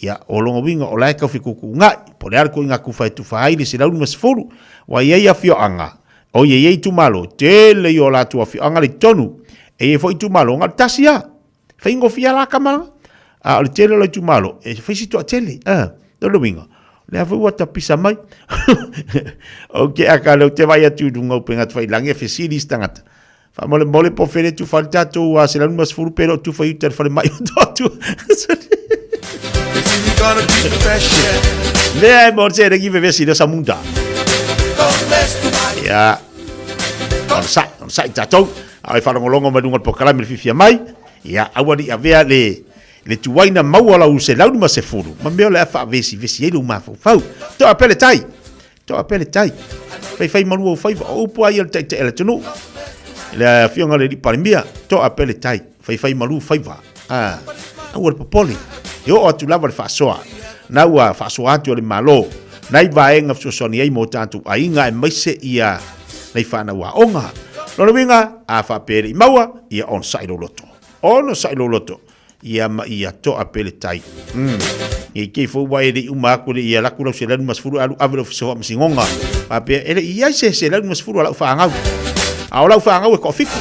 Ia, o lona uiga o la e tau fetuutuunai, po o le a le ituaiga tufa e tufa ai le 150. Ua i ai afioaga, oi e i ai itumalo, tele ia o latou afioaga la i totonu. E i ai foi itumalo na o le tasi lava. Faigofie la kama, a o le tele o le itumalo, e fai si toatele. A, o le uiga, lea foi ua tapisa mai. Ou te aka lea ou te vaai atu i luga o upega tafailagi e fesili isi tagata. Faamolemole po o fea le tufa ai le tatou 150 pe le o tufa i uta i le falemai o Toatua. Lea e mo se rengi vevesi le samunda. Ia. Onosai, onosai tatou. A o e faalogologo mai luga o le polokalame le fiafia mai, ia aua ne i avea le le tuaina maua lau 150 ma mea o le a faavesivesi ai lou mafaufau. Toa pea le tai, toa pea le tai. Faifai malu ou faiva, o upu lava ia o le taitai o le atunuu. Le afioga i le Alii Palemia, toa pea le tai, faifai malu faiva. A, aua le popole, e oo atu lava le faasoa. Na ua faasoa atu e le Malo nai vaega fesoasoani ai mo tatou aiga aemaise ia nai fanau aoga. Lona uiga, a faapea e le i maua, ia onosai lou loto. Onosai lou loto, ia ma ia toa pea le tai. Nei te i foi ua e le i uma atu le i alu atu lau 150 alu ave le Ofisa o Faamasinoga. Faapea, e le i i ai se 150 a lau fanau. A o lau fanau e toafitu.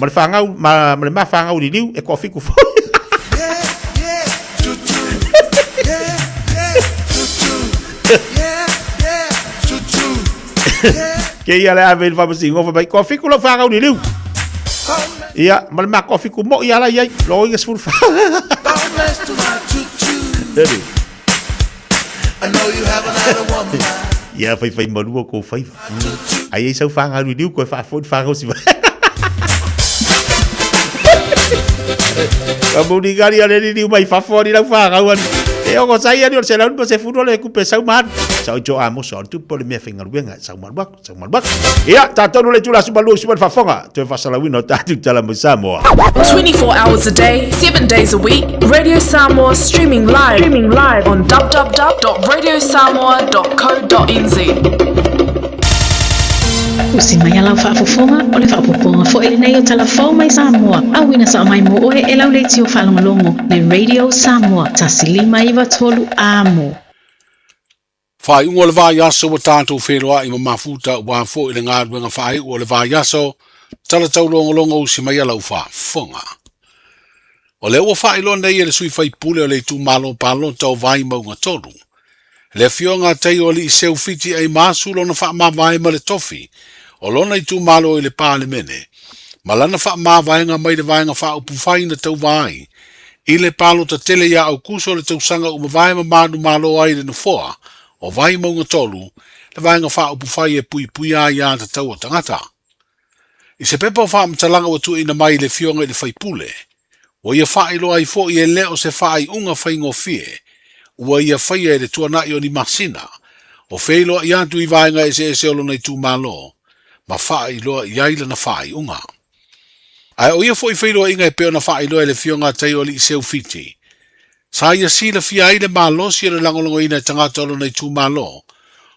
Ma le fanau, ma, ma le ma fanau i liliu e toafitu foi. Ke ia le ave i le faamasinoga fai mai, toafitu lau fanau liliu. Ia, ma le ma toafitu moi ala i ai, loiga 14. Ia, faifai malua kou faiva. Ai ai sau fanau liliu, koe faafoi le fanau si Ka muni kari a le liliu mai fafo ani lau fanau ani. E ogo sai ali o le 150 o le kupe sau ma alu. Sa o jo amosa o le tupe o le mea faigaluega e sau ma alu atu, sau ma alu atu. Ia, tatou le itula aso malua i sua le faafofoga, toe faasalauina o tatou tala mai Samoa. 24 hours a day, 7 days a week, Radio Samoa streaming live, streaming live on www.radiosamoa.co.nz. Usi mai a lau faafofoga, o le faaopoopoga foi lenei o Tala Fou mai Samoa, auina sao mai mo oe e lau leitio faalogologo le Radio Samoa 1593 Amo. Faaiuga o le vaiaso ua tatou feiloai ma mafuta aua foi le galuega faaiu o le vaiaso, tala taulogologo usi mai a lau faafofoga. O lea ua faailoa nei e le sui faipule o le itumalo palota o Vaimauga 3, le afioga a Taioalii Seu Fiti Aimaasu lona faamavae ma le tofi o lona itumalo i le Palemene ma lana faamavaega mai le Vaega Faaupufai na tauva ai i le palota tele ia Aukuso o le tausaga ua mavae ma manumalo ai le nofoa o Vaimauga 3, le Vaega Faaupufai e puipuia ai aiatatau a tagata. I se pepa o faamatalaga ua tuuina mai i le Afioga i le Faipule, ua ia faailoa ai foi e le o se faaiuga faigofie ua ia faia i le tuanai o ni masina o feiloai atu i vaega eseese o lona itumalo ma faailoa i ai lana faaiuga. Ae o ia foi feiloaiga e pei ona faailoa e le Afioga a Taioalii Seu Fiti, sa ia silafia ai le malosi o le lagolagoina e tagata o lona itumalo,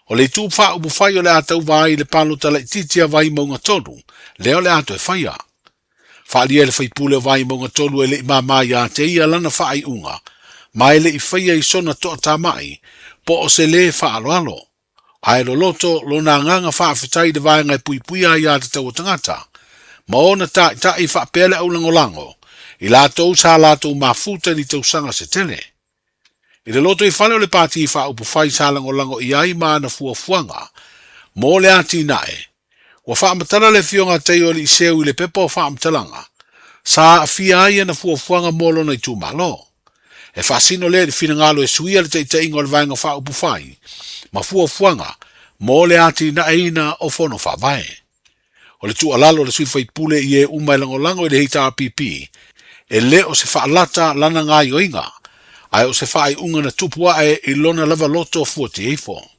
o le itu faaupufai o le a tauva ai i le palota laitiiti a Vaimauga 3, lea o le a toe faia. Faaalia e le faipule o Vaimauga 3 e le i mama ia te ia lana faaiuga, ma e le i faia i sona toatamai, po o se lē faaaloalo. Ae loloto lona agaga faafetai i le vaega e puipuia ai aiatatau a tagata, ma ona taitai faapea le aulagolago i latou sa latou mafuta i ni tausaga se tele. I le lotoifale o le Pati Faaupufai sa lagolago i ai ma ana fuafuaga mo le atinae, ua faamatala le Afioga a Taioalii Seu i le pepa o faamatalaga sa aafia ai ana fuafuaga mo lona itumalo. E faasino lea i le finagalo e suia le taitaiga o le Vaega Faaupufai ma fuafuaga mo le atinaeina o Fono Faavae. O le tuualalo a le sui faipule i e uma e lagolago i le HRPP, e le o se faalata lana gaoioiga, ae o se faaiuga na tupu ae i lona lava loto fuatieifo.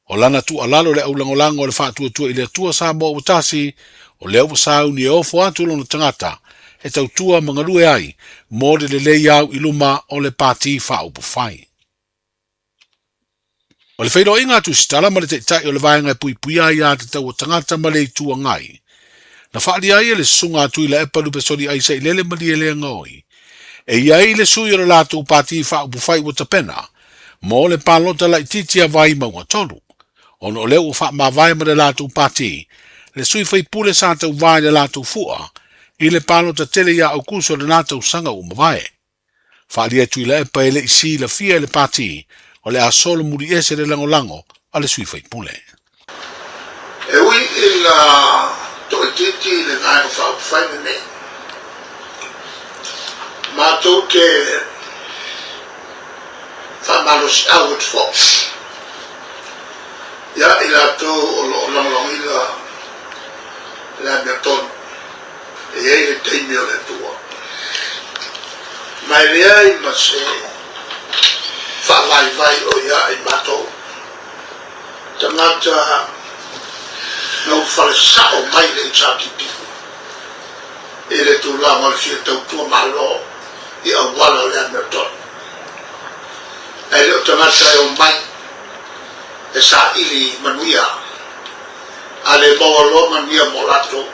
O lana tuualalo i le aulagolago a le Faatuatua i le Atua Samoa ua tasi, o lea ua sauni e ofo atu lona tagata e tautua ma galue ai mo le lelei au i luma o le Pati Faaupufai. O le feiloaiga a Tusitala ma le Taitai o le Vaega e Puipuia Aiatatau a Tagata ma le Itu Agai, na faaalia ai e le Susuga a Tuilaepa Lupesoli Aisailele Malielegaoi, e i ai le sui o le latou Pati Faaupufai ua tapena mo le palota laitiiti a Vaimauga 3, ona o lea ua faamavae ma le latou pati le sui faipule sa tauva i le latou fua i le palota tele ia Aukuso i lena tausaga ua mavae. Faaalia e Tuilaepa e le i silafia e le pati o le a solomuli ese le lagolago a le sui faipule. E ui ina toaitiiti le Vaega Faaupufai lenei, matou te faamalosiau atu foi ia i latou o lo o lagolagoina le amiotonu e i ai le taimi o le Atua. Ma e leai ma se faavaivai o ia i matou. Tagata na ulufale sao mai le HRPP i le tulaga o le fia tautua Malo i auala o le amiotonu. Ae le o tagata e omai e saili manuia, a le maua loa manuia mo latou,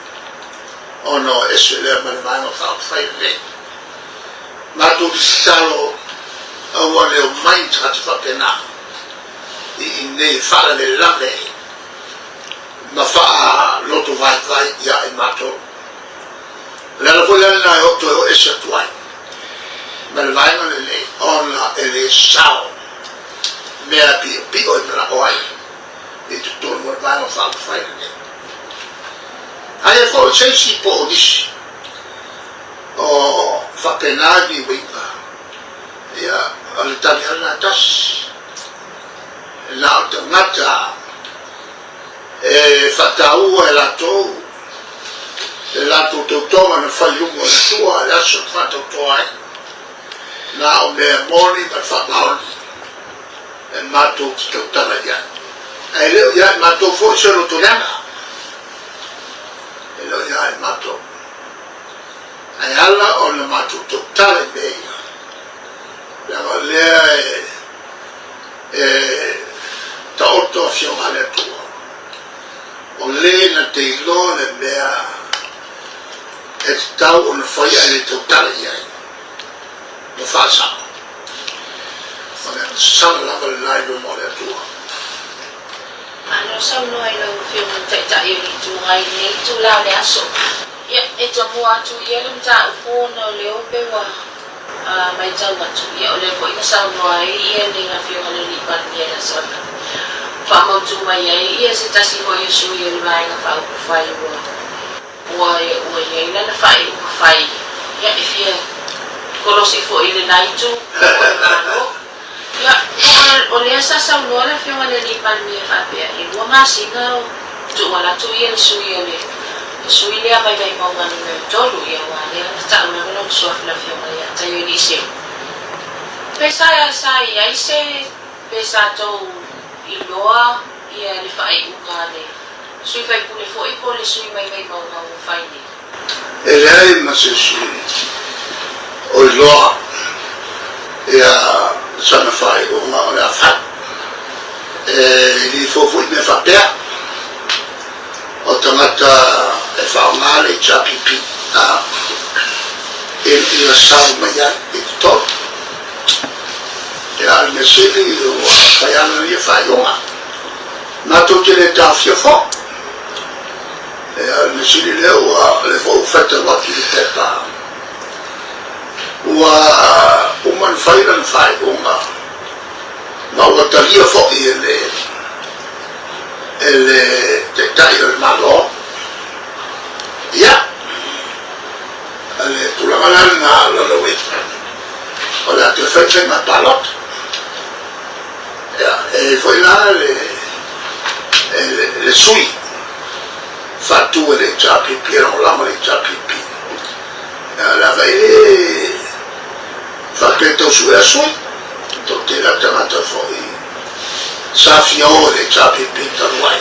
ona o ese lea ma le Vaega Faaupufai lenei. Matou te tatalo aua le omai tagata faapena. I inei e faalavelave ma faaloto vaivai ia i matou. O le ala foi la lena e oo toe oo ese atu ai ma le vaega lenei ona e le sao mea piopio e manao ai i totonu o le Vaega Faaupufai lenei. Aia foi se isi po o nisi o faapena ni uiga, ia o le tali lava lena e tasi. Na o tagata e faataua e latou le latou tautoga na fai i luma o le Atua i le aso na faatautoa ai. Na o mea moni ma le faamaoni. E matou te tautala i ai. Ae le o ia i matou foi se loto leaga. E le o ia i matou. Ae ala ona matou tautala i mea ia. Leaga o lea e, e taoto afioga a le Atua. O le na te iloa le mea e tatau ona fai ae le tautala i ai. Ma faasao. O le agasala lava lena i luma o le Atua. Malo saunoa i lau Afioga i le Taitai o le Itu Agai i lenei itula o le aso. Ia, e tomua atu ia le mataupu ona o lea pei ua matau atu, ia o lea foi na saunoa ai ia le Afioga i le Alii Palemia i le aso ananafi, faamautu mai ai ia se tasi foi o sui o le Vaega Faaupufai ua Ua ua i ai lana faaiuga fai, ia e fia kolosi foi i lena itu o le Malo. Ia, o lea sa saunoa le Afioga i le Alii Palemia e faapea, e lua masina o tuuala atu ia le sui o le sui lea mai Vaimauga Nu.3, ia aua lea na tau lava lona suafa le Afioga ia Taioili Iseu. Pe sa sa i ai se Pe sa tou iloa ia le faaiuga a le sui faipule foi po o le sui mai Vaimauga ua fai nei? E leai ma se isi o iloa ia sana faaiuga o le a fai. E le fou foi mea faapea o tagata e faaaoga le HRPP ina sau mai ai i totonu. Ia, o le mea sili ua fai ana ia faaiuga. Matou te le taofia foi. Ia, o le mea sili lea ua, lea foi ua faitau atu i le pepa, ua uma ona fai lana faaiuga ma ua talia foi e le, e le Taitai o le Malo. Ia, o le tulaga la lena o lona uiga, o le a toe fai faiga palota. Ia, e i ai foi la le, le, le sui faatu e le HRPP, e lagolago le HRPP. Ia, o le a fai le faapea tau suea sui, toatele lava tagata foi sa fia o i le HRPP talu ai.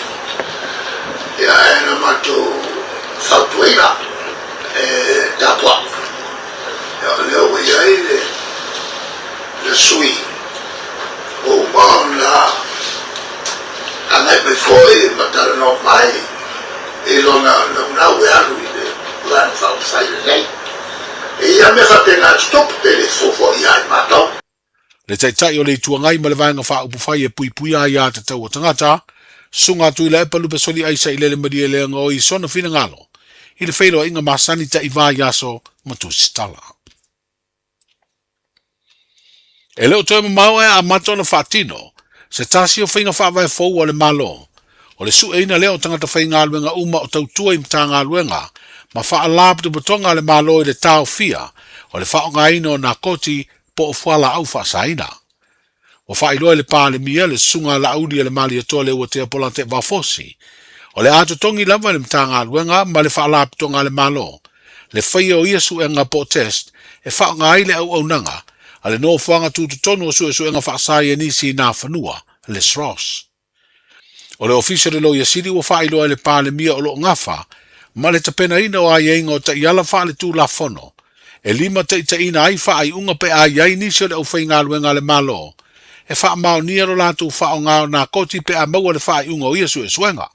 Ia, ae na matou fautuaina e tapuai. Ia, o lea ua i ai le, le sui ua uma ona agai mai foi ma talanoa mai i lona naunau e alu i le Vaega Faaupufai lenei. E ia mea faapena e tutupu pe le fou foi ia i matou. Le Taitai o le Itu Agai ma le Vaega Faaupufai e Puipuia Aiā Tatau a Tagata, Susuga Tuilaepa Lupe Soli Aisa i Lele Malie Leaga o i sona finagalo i le feiloaiga masani taivā i aso ma tusitala. E le o toe mamao ae amata ona faatino se tasi o faiga faavae fou a le Malo, o le sueina lea o tagata faigaluega uma o tautua i Matagaluega ma Faalapotopotoga a le Malo i le taofia o le faaaogaina o nakoti po o fualaau faasaina. Ua faailoa e le Palemia le Susuga a Laauli a le Malietoa Leuatea Polatae Vafosi, o le a totogi lava e le Matagaluega ma le Faalapotopotoga a le Malo le faia o ia suega po o test e faaaoga ai le auaunaga a le Nofoaga Tutotonu o Suesuega Faasaienisi i Nafanua, le SROS. O le Ofisa o le Loia Sili ua faailoa e le Palemia o lo o gafa ma le tapenaina o aiaiga o taiala faaletulafono e limataitaiina ai faaiuga pe a i ai nisi o le aufaigaluega a le Malo e faamaonia lo latou faaaoga o nakoti pe a maua le faaiuga o ia suesuega.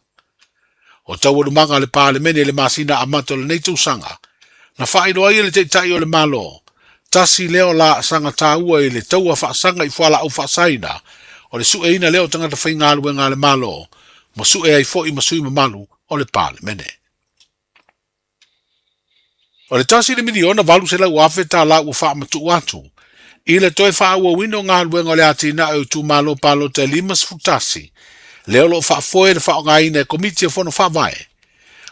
O taualumaga a le Palemene i le masina amata o lenei tausaga, na faailoa ai e le Taitai o le Malo, tasi lea o laasaga taua i le taua faasaga i fualaau faasaina, o le sueina lea o tagata faigaluega a le Malo, ma sue ai foi ma sui mamalu o le Palemene. O le $1,800,000 tala ua faamatuu atu i le toe faaauauina o galuega o le atinae o itumalo palota e 51, lea o lo o faafoe le faaaogaina e Komiti o Fono Faavae.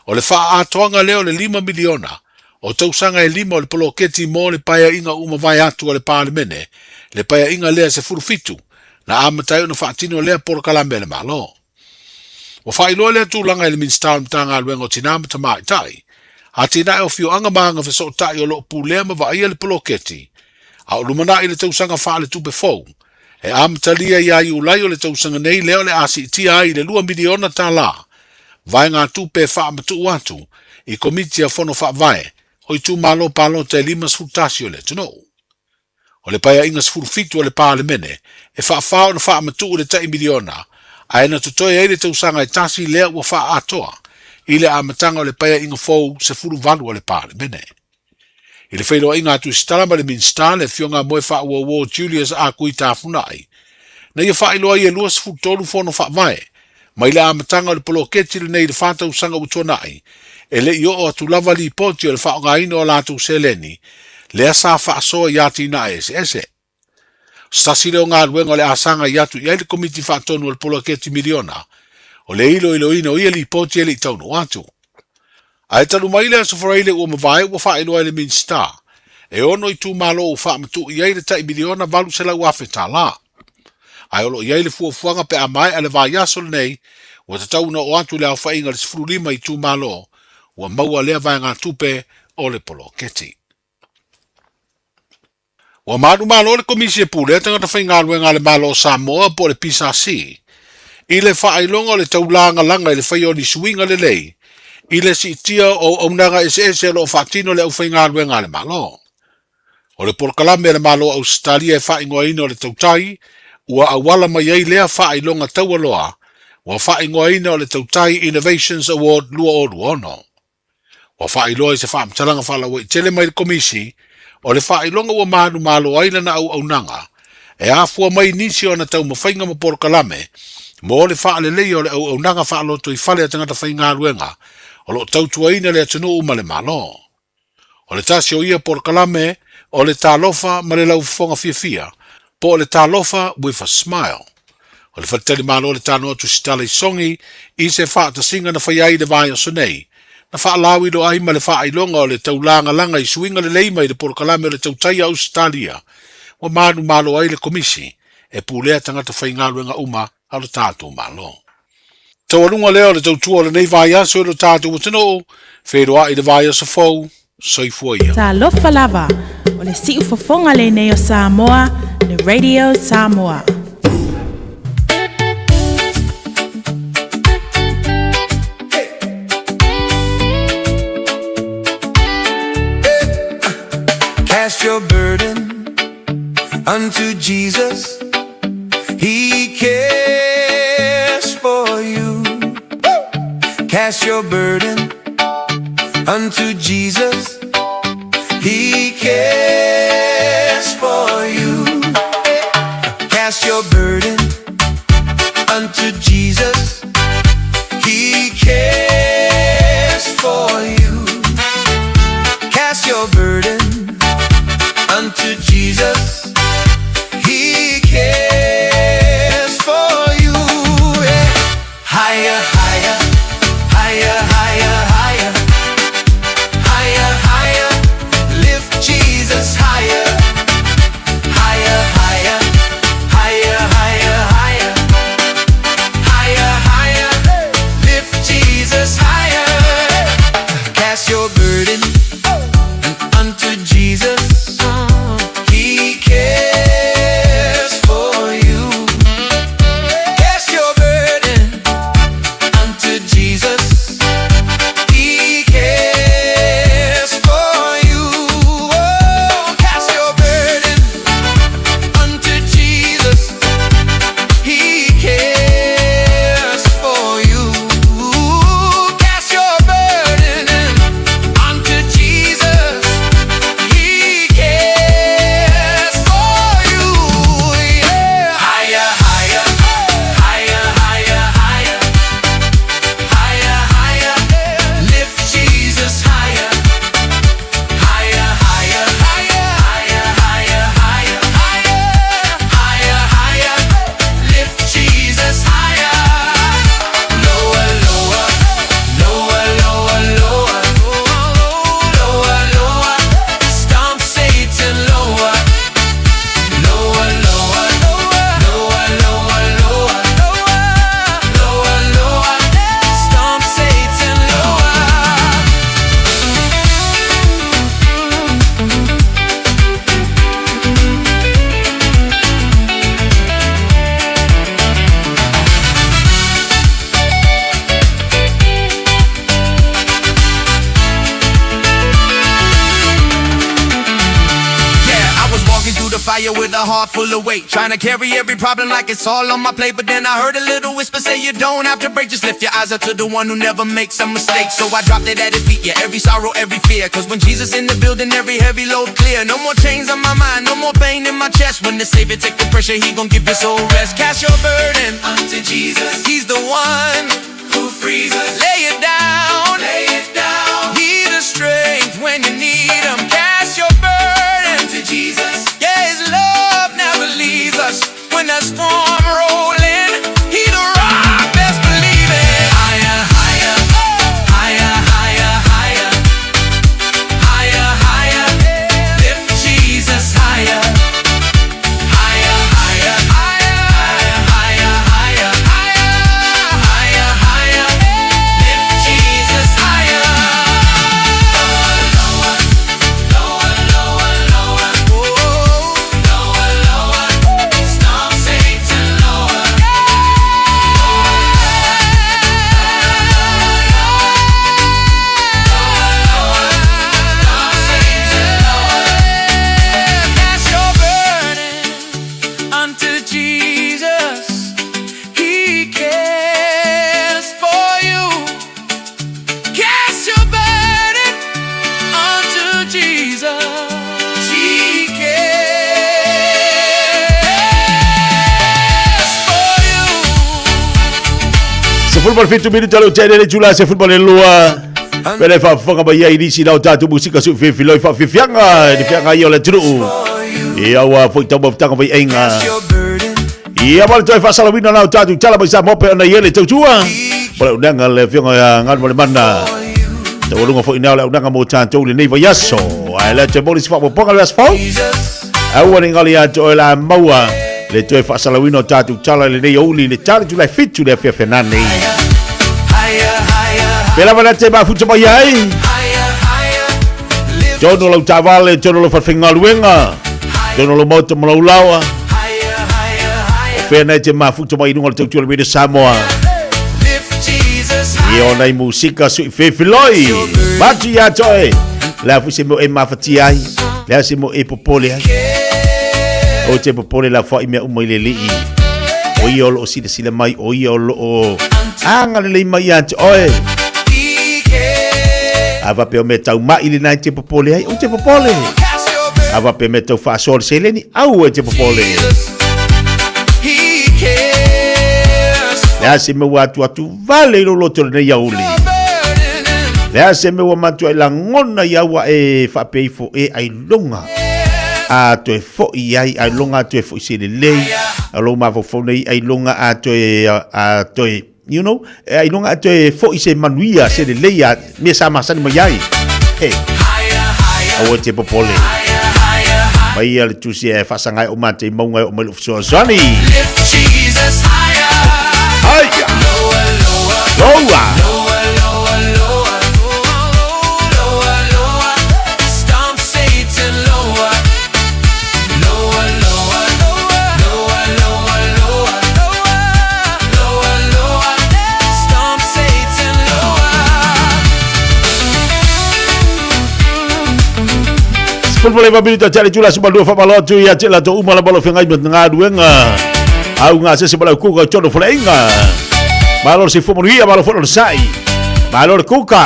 O le faaatoaga lea o le $5 miliona o tausaga e lima o le poloketi mo le paeaiga ua mavae atu a le Palemene, le paeaiga lea 17 na amata ai ona faatino lea polokalame a le Malo. Ua faailoa lea tulaga e le Minisita o le Matagaluega o Tinā ma Tamaitai, Atinae o Afioaga ma Agafesootai o lo o pulea ma vaaia le poloketi, a o lumanai le tausaga faaletupe fou, E amatalia ia Iulai o le tausaga nei lea o le a siitia ai i le $2 miliona vaegatupe e faamatuu atu i Komiti a Fono Faavae o itumalo palota e 51 o le atunuu. O le Paeaiga 17 a le Palemene e faafā ona faamatuu le tai miliona ae na totoe ai le tausaga e tasi lea ua faaatoa i le amataga o le Paeaiga fou 18 a le Palemene. I le feiloaiga a Tusitala ma le Minisita, le Afioga a Moefaauouo Julius Ah Kui Tafuna'i, na ia faailoa ai e 23 fono faavae mai le amataga o le poloketi lenei i le fa tausaga ua tuanai, e le i oo atu lava lipoti o le faaaogaina o a latou seleni lea sa faasoa i atinae eseese. O se tasi lea o galuega o le a sagai atu i ai le Komiti Faatonu o le Poloketi Miliona, o le iloiloina o ia lipoti e le i taunuu atu. Ae talu mai le Aso Faraile ua mavae ua faailoa e le Minisita, e ono itumalo ua faamatuu i ai le tai miliona $800,000. Ae o lo o i ai le fuafuaga pe a maea le vaiaso lenei, ua tatau ona oo atu le aofaiga i le 15 itumalo ua maua lea vaegatupe o le poloketi. Ua manumalo le Komisi e Pulea Tagata Faigaluega a le Malo o Samoa po o le PSC i le faailoga o le taulagalaga i le faia o ni suiga lelei i le siitia o auaunaga eseese o lo o faatino le aufaigaluega a le Malo. O le polokalame a le Malo o Ausetalia e faaigoaina o le Tautai ua auala mai ai lea faailoga taualoa ua faaigoaina o le Tautai Innovations Award 2026. Ua faailoa i se faamatalaga faalauaitele mai le Komisi o le faailoga ua manumalo ai lana auaunaga e afua mai nisi o ana taumafaiga ma polokalame mo le faaleleia o le auaunaga faalotoifale a tagata faigaluega o lo o tautuaina le atunuu ma le Malo. O le tasi o ia polokalame o le Talofa ma le Laufofoga Fiafia po o le Talofa with a Smile. O le faletalimalo le Tanoa Tusitala i Sogi i se faatasiga na faia ai i le vaiaso nei, na faalauiloa ai ma le faailoga o le taulagalaga i suiga lelei mai le polokalame o le Tautai a Ausetalia, ua manumalo ai le Komisi e pulea tagata faigaluega uma a lo tatou Malo. Taualuga lea o le tautua o lenei vaiaso i lo tatou atunuu, feiloai i le vaiaso fou, soifua ia. Talofa lava, o le siufofoga lenei o Samoa, le Radio Samoa. Cast your burden unto Jesus. He cares for you. Cast your burden unto Jesus. He cares for you. Cast your burden unto Jesus. He cares for you. Cast your burden unto Jesus. He cares for you. Yeah. Higher, higher, higher, higher, higher, higher, higher. Lift Jesus higher, higher, higher, higher, higher. fire with a heart full of weight. Trying to carry every problem like it's all on my plate. But then I heard a little whisper say, You don't have to break. Just lift your eyes up to the one who never makes a mistake. So I dropped it at his feet, yeah, every sorrow, every fear. Cause when Jesus in the building, every heavy load clear. No more chains on my mind, no more pain in my chest. When the Savior take the pressure, he gon' give your soul rest. Cast your burden unto Jesus. He's the one who frees us. Lay it down, lay it down. He the strength when you need him. Cast your burden to Jesus. Yeah, his love never leaves us. When that storm rolling, he the rock, best believe it. Higher, higher, higher, higher, higher, higher, higher. Lift Jesus higher. Higher, higher, higher, higher, higher, higher, higher, higher. Lift Jesus higher. Lower, lower, lower, lower, oh, lower, lower. Storm Satan lower. Cast your burden unto Jesus. He cares for you. Cast your burden unto Jesus. He cares for you. 17 minute le tele le tula se football le lua. Pele fa fonga ba ia irisi lau tātou musika su fifi loi fa fifianga le fianga ia o le tunu. Ia ua foi tau mafutanga vai ainga. Ia wale toi whasalawina lau tātou tala mai sa mope ona ia le tautua. Pole unanga le fionga ia nganu mo le mana. Te walunga foi nao le unanga mo tātou le nei vaiaso. Ai le te moli si whapoponga le asfau. Aua ni ngali a toi la maua. Le toe whasalawina o tātou tala le nei ouli le tala tu lai fitu le fiafenani. Higher, higher, Pela wala te mafuta mai ai. higher, higher. Tono lau tavale, tono lau whalwhengaluenga. Tono lau mauta ma lau lawa. O whea nei te mafuta mai inunga le tautua le mene Samoa. Lift Jesus I o nei musika sui whiwhiloi. Matu ia toe. Le afu se mo e mafatia ai. Le se mo e popole ai. O te popole la wha i mea uma i le lii. O ia o loo sila sila mai. O ia o loo anga le lei mai ia te oe. A pe o me tau mai le nai te popole ai. O te popole. A pe me tau whaasoa le seleni. Au e te popole. He cares. Le a se me ua atu atu vale i lolo te o lenei auli. Le a se me ua matua i langona i aua e whaapeifo e ai longa. A toe fo i ai, ai longa a toe fo i se le lei. A lo mafofo nei ai longa a toe, a toe, you know, e ai longa a toe fo i se manuia se le lei a me sa masani mai ai. Hey. Aua te popole. Mai ia le tusi e whasangai o mate i maunga o mai lo whisoa Lift Jesus higher. Higher. Lower, lower. Lower. Lower, lower, lower. Lower, lower. Stomp Satan lower. Lower, lower. Lower, lower, lower. Lower, lower. Stomp Satan lower. Sepuluh lima minit cari jula sebab dua fama lotu ya cik lah tu umar balo fengai met ngaduenga. Au ngase sebab ku ka chodo flenga. Malo si fumo ia malo folo sai. Malo kuka.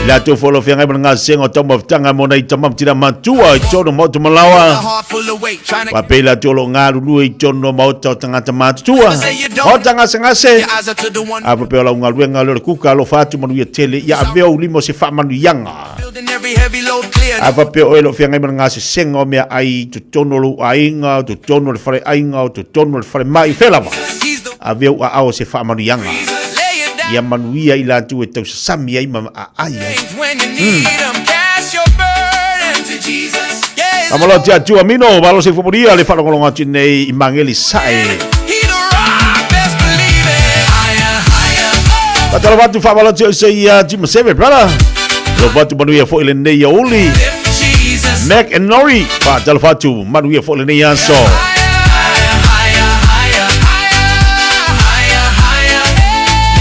La tu folo fengai met ngase ngo tomo tanga mo nei tamam tira matua chodo mo malawa. Heart full of weight, trying to Wa pela tu lo ngaru lu i chono mo to tanga tamatua. O tanga ngase. your eyes up to the one A pe la ngaluenga lo kuka lo fatu manu ia tele ia aveo limo se fa manu yanga. building every heavy load clear. A pe o elo whiangai mana ngā se senga o mea ai tu tono lu ainga, tu tono le whare ainga, tu tono le whare mai whelawa. A veu a ao se wha manu ianga. Ia manuia i lātou e tau sasami ai ma a ai ai. When you need 'em, cast your burden to Jesus. Yeah, his Amalo te atua mino, walo se fumoria le whalongolonga atu nei i mangeli sae. He the rock, best believe it. Higher, higher, Patalo watu whamalo te o se ia Jim Seve, brother. Lo watu manuia fo ile nei ia uli. Jesus. Mac and Nori. Patalo watu manuia fo ile nei aso. Higher, higher, higher, higher, higher.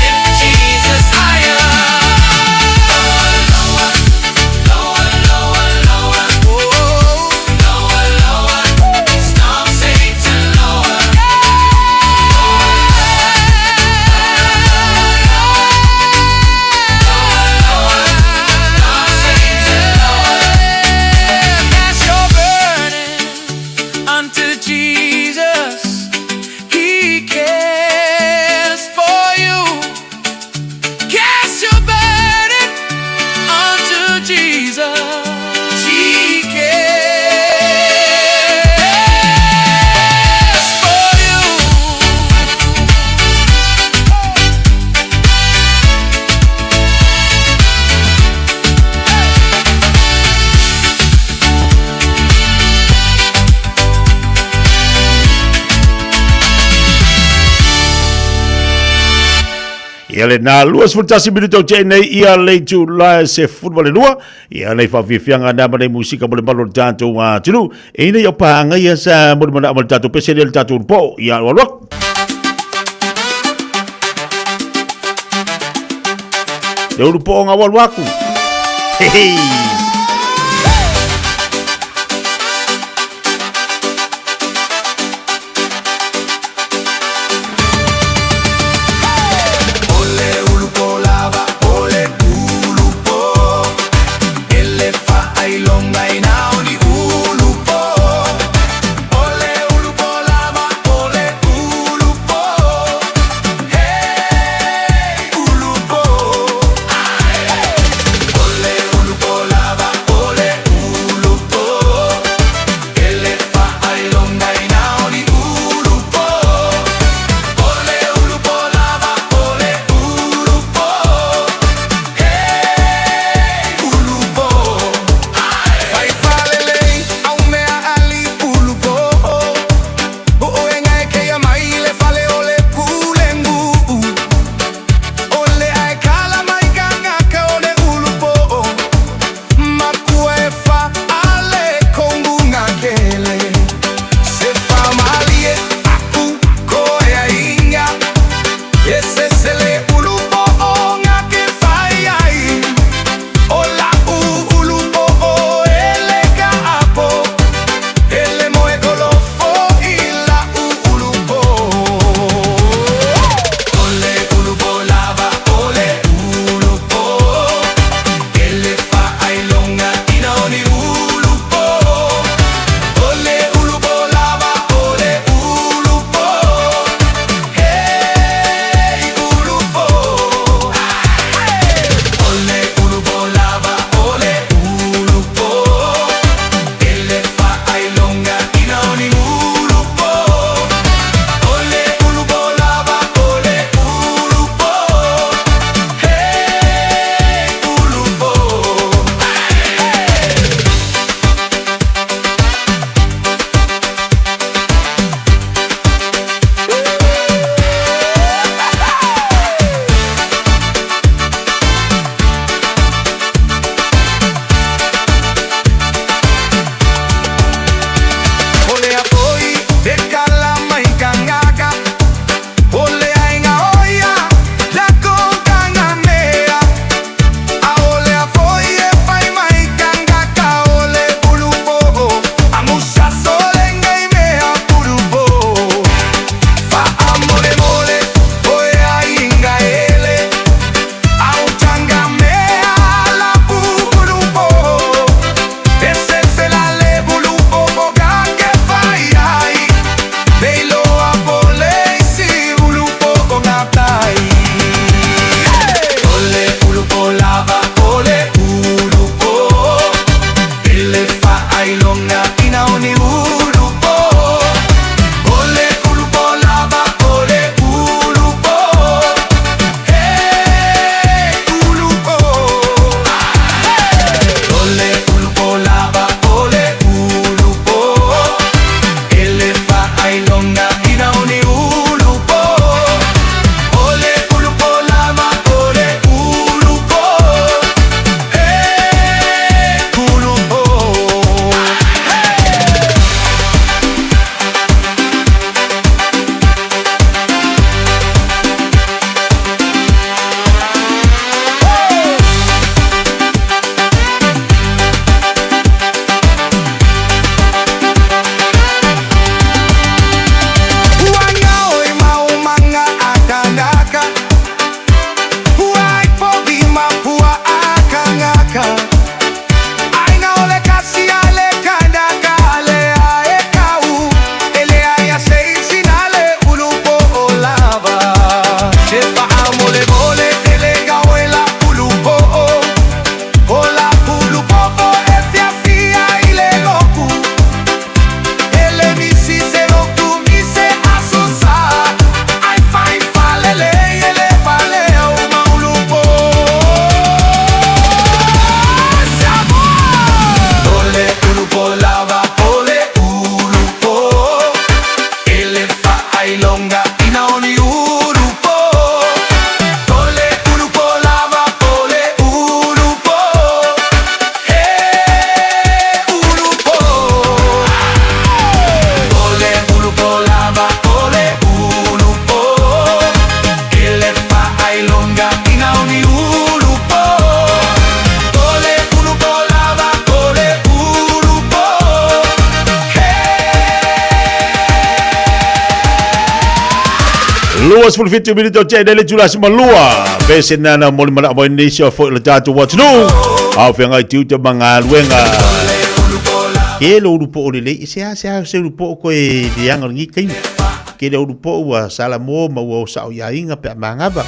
Lift Jesus higher. Lower, lower, lower, lower. Oh, lower, lower. Ia lena 21 minuto o tea nei ia le itula e 12, ia nei faafiafiaga na ma nei musika mo le malu o le tatou atunuu. E ina ia paaga ia sa mo le manao ma le tatou pese lea le tatou po. Ia alu alu aku. Le ulu po nga walu aku. Hey, hey. 27 minute o tene le tula sima lua. Pese nana mo le mana mo ni se fo le tatou atunuu. Au whengai tiute ma galuega. Ke lo ulu po o le lei, se a se a se ulu po o koe lianga o lengi kaimi. Ke le ulu po ua sala mo ma ua o sao ia inga pe a mangava.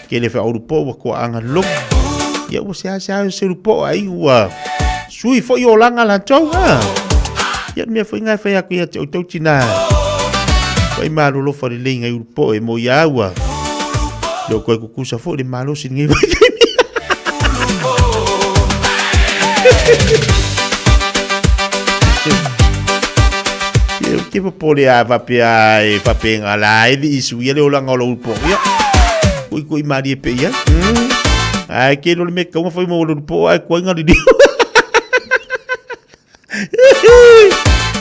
Ke le wha ulu po ua kua anga loko. Ia ua se a se a se ulu po ai ua sui fo i o langa la tau ha. Ia mea fo inga whai aku ia te outou tina. Whai malo lo whare lei ngai ulu po e mo ia ua. Leo koe kukusa fo le malo si ngai wai kaimi. Ke popole a faapea e faapega la e le isu ia le olaga o lou po ia kui kui malie pe ia ai ke lo le me kaunga fai mo lo po ai koinga li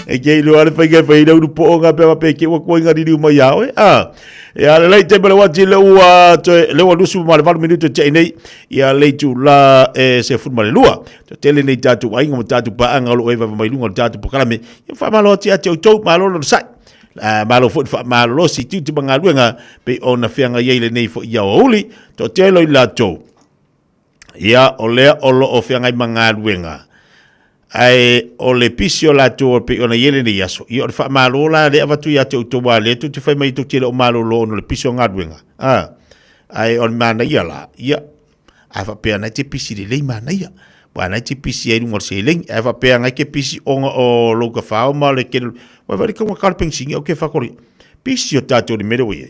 e ke ilo ale fai fai le ulu po nga pe pe ke ua koinga li mai ia oe a e ale lei te mele wati le ua toe le ua lusu ma le 8 minuto te nei ia le tu la e se fu ma le lua te tele nei tatu aiga mo tatu paanga o lo e va mai lunga o tatu pokalame ia whamalo ati ati au tau malo lo sai malo fo fa malo lo si tu te mangaluenga pe ona fianga ia ile nei fo ia o uli to telo i la tou ia o lea o lo o fianga i mangaluenga ai o le pisi o la tou pe ona iele nei aso ia o le wha malo la le avatu ia te au tau le tu te whai mai tu tele o malo lo ono le pisi o ngaluenga ai o le mana ia la ia a whapea nei te pisi le lei mana ia wa nei te pisi ai lunga o se lei a whapea ngai ke pisi onga o louka whao ma le ke wa wale kaunga kala pensingi o ke whakori pisi o tātou le mere wei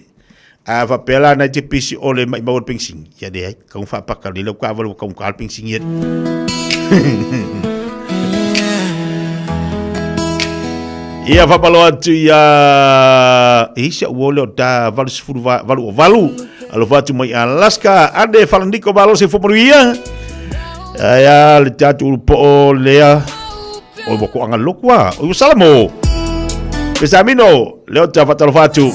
a whapea la nei te pisi o le mai mau o le pensingi ia le ai kaunga whapaka le lau ka awale wa kaunga kala pensingi ia Ia whapalo atu ia e isi au ole o da valu sefulu valu o valu alofa atu mai Alaska ane whalaniko malo se fomonu ia aia le tatu ulu po lea o wako anga lokua o salamo Pesamino leo ta whatalofa atu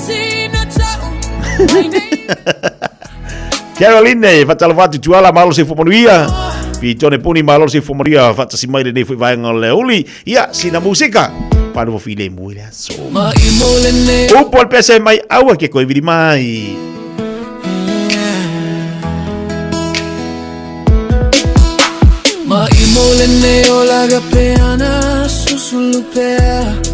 Caroline whatalofa atu tuala malo se fomonu ia Pitone puni malo se fomonu ia whatasi mai le nei fui vaenga o le uli ia sina musika pano file mui le aso Upo le pese mai aua ke koe viri mai Ma imole ne o laga peana susulupea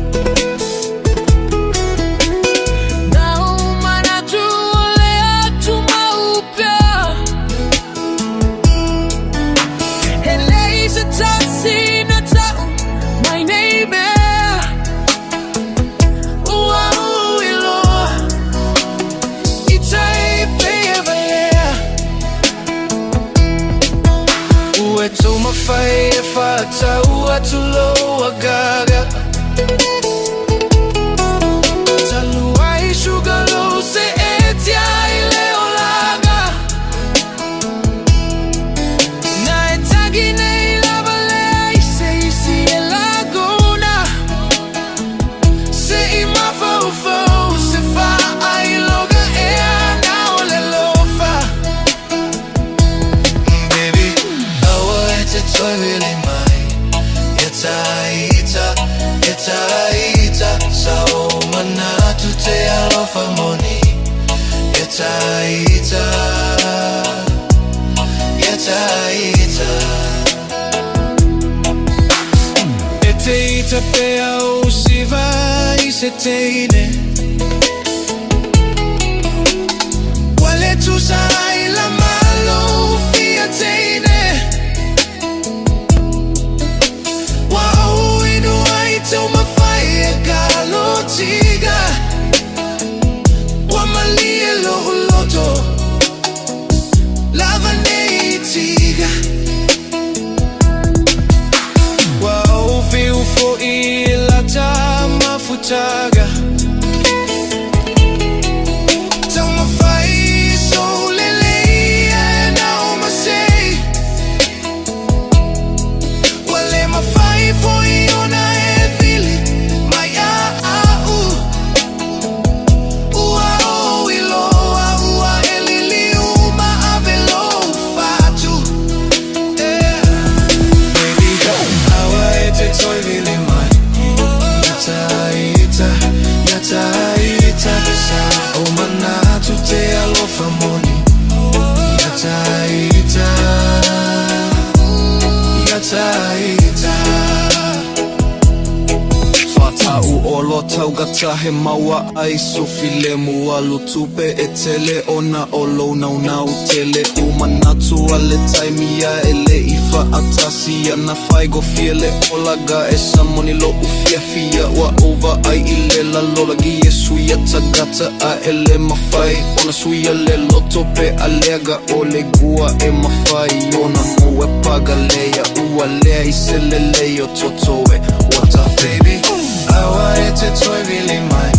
Fata'u o lo taugata he maua ai Sofilemu alu tupe e tele ona o lou naunau tele U manatu a le taimi a e le i fa'atasi Ana faigofie le olaga e samoni lo'u fiafia Ua ova ai i le lalolagi e suia tagata a e le mafai Ona suia le loto pe aleaga o le gua e mafai Ona mo e pagaleia ua lea i se lelei o toto e What a baby Awa e te toi vili mai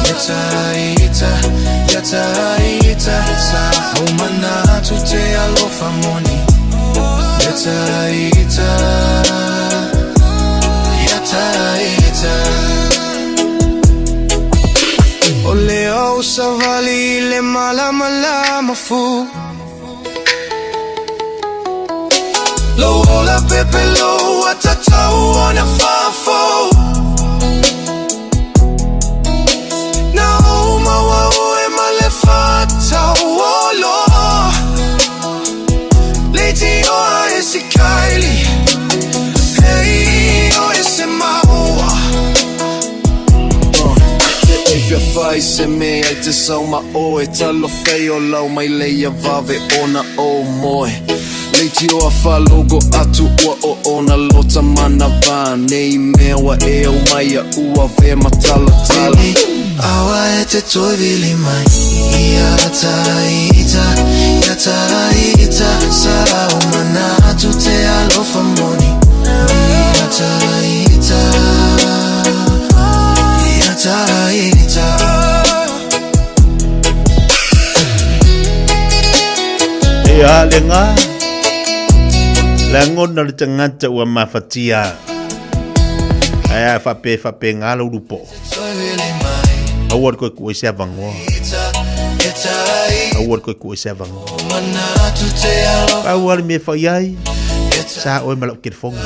Ia taita, ia taita Sa o manatu te alofa moni Ia taita, ia taita O le au savali i le malamalama fu Lou ola pepe lou ua tatau ona faafou Na ou maua oe ma le faatauolo Leitioa e si kaili Hei oe se maua Te e fia fai se mea i te sau ma oe Talofa e o lau mai leia vave ona o moe Leitioa faalogo atu ua o ona lota manava Nei mea ua e au mai a ua ve matalatala Awa e te toi vili mai Ia taita, ia taita Sa o manatu te alofa moni Ia taita, ia taita Ia le ngā Lagona le tagata ua mafatia Ae a faapea e faapena lou lupoo Aua le toe tuu ai se avanoa Aua le toe tuu ai se avanoa Pau lava le mea e fai ai Sa oe ma lau telefoni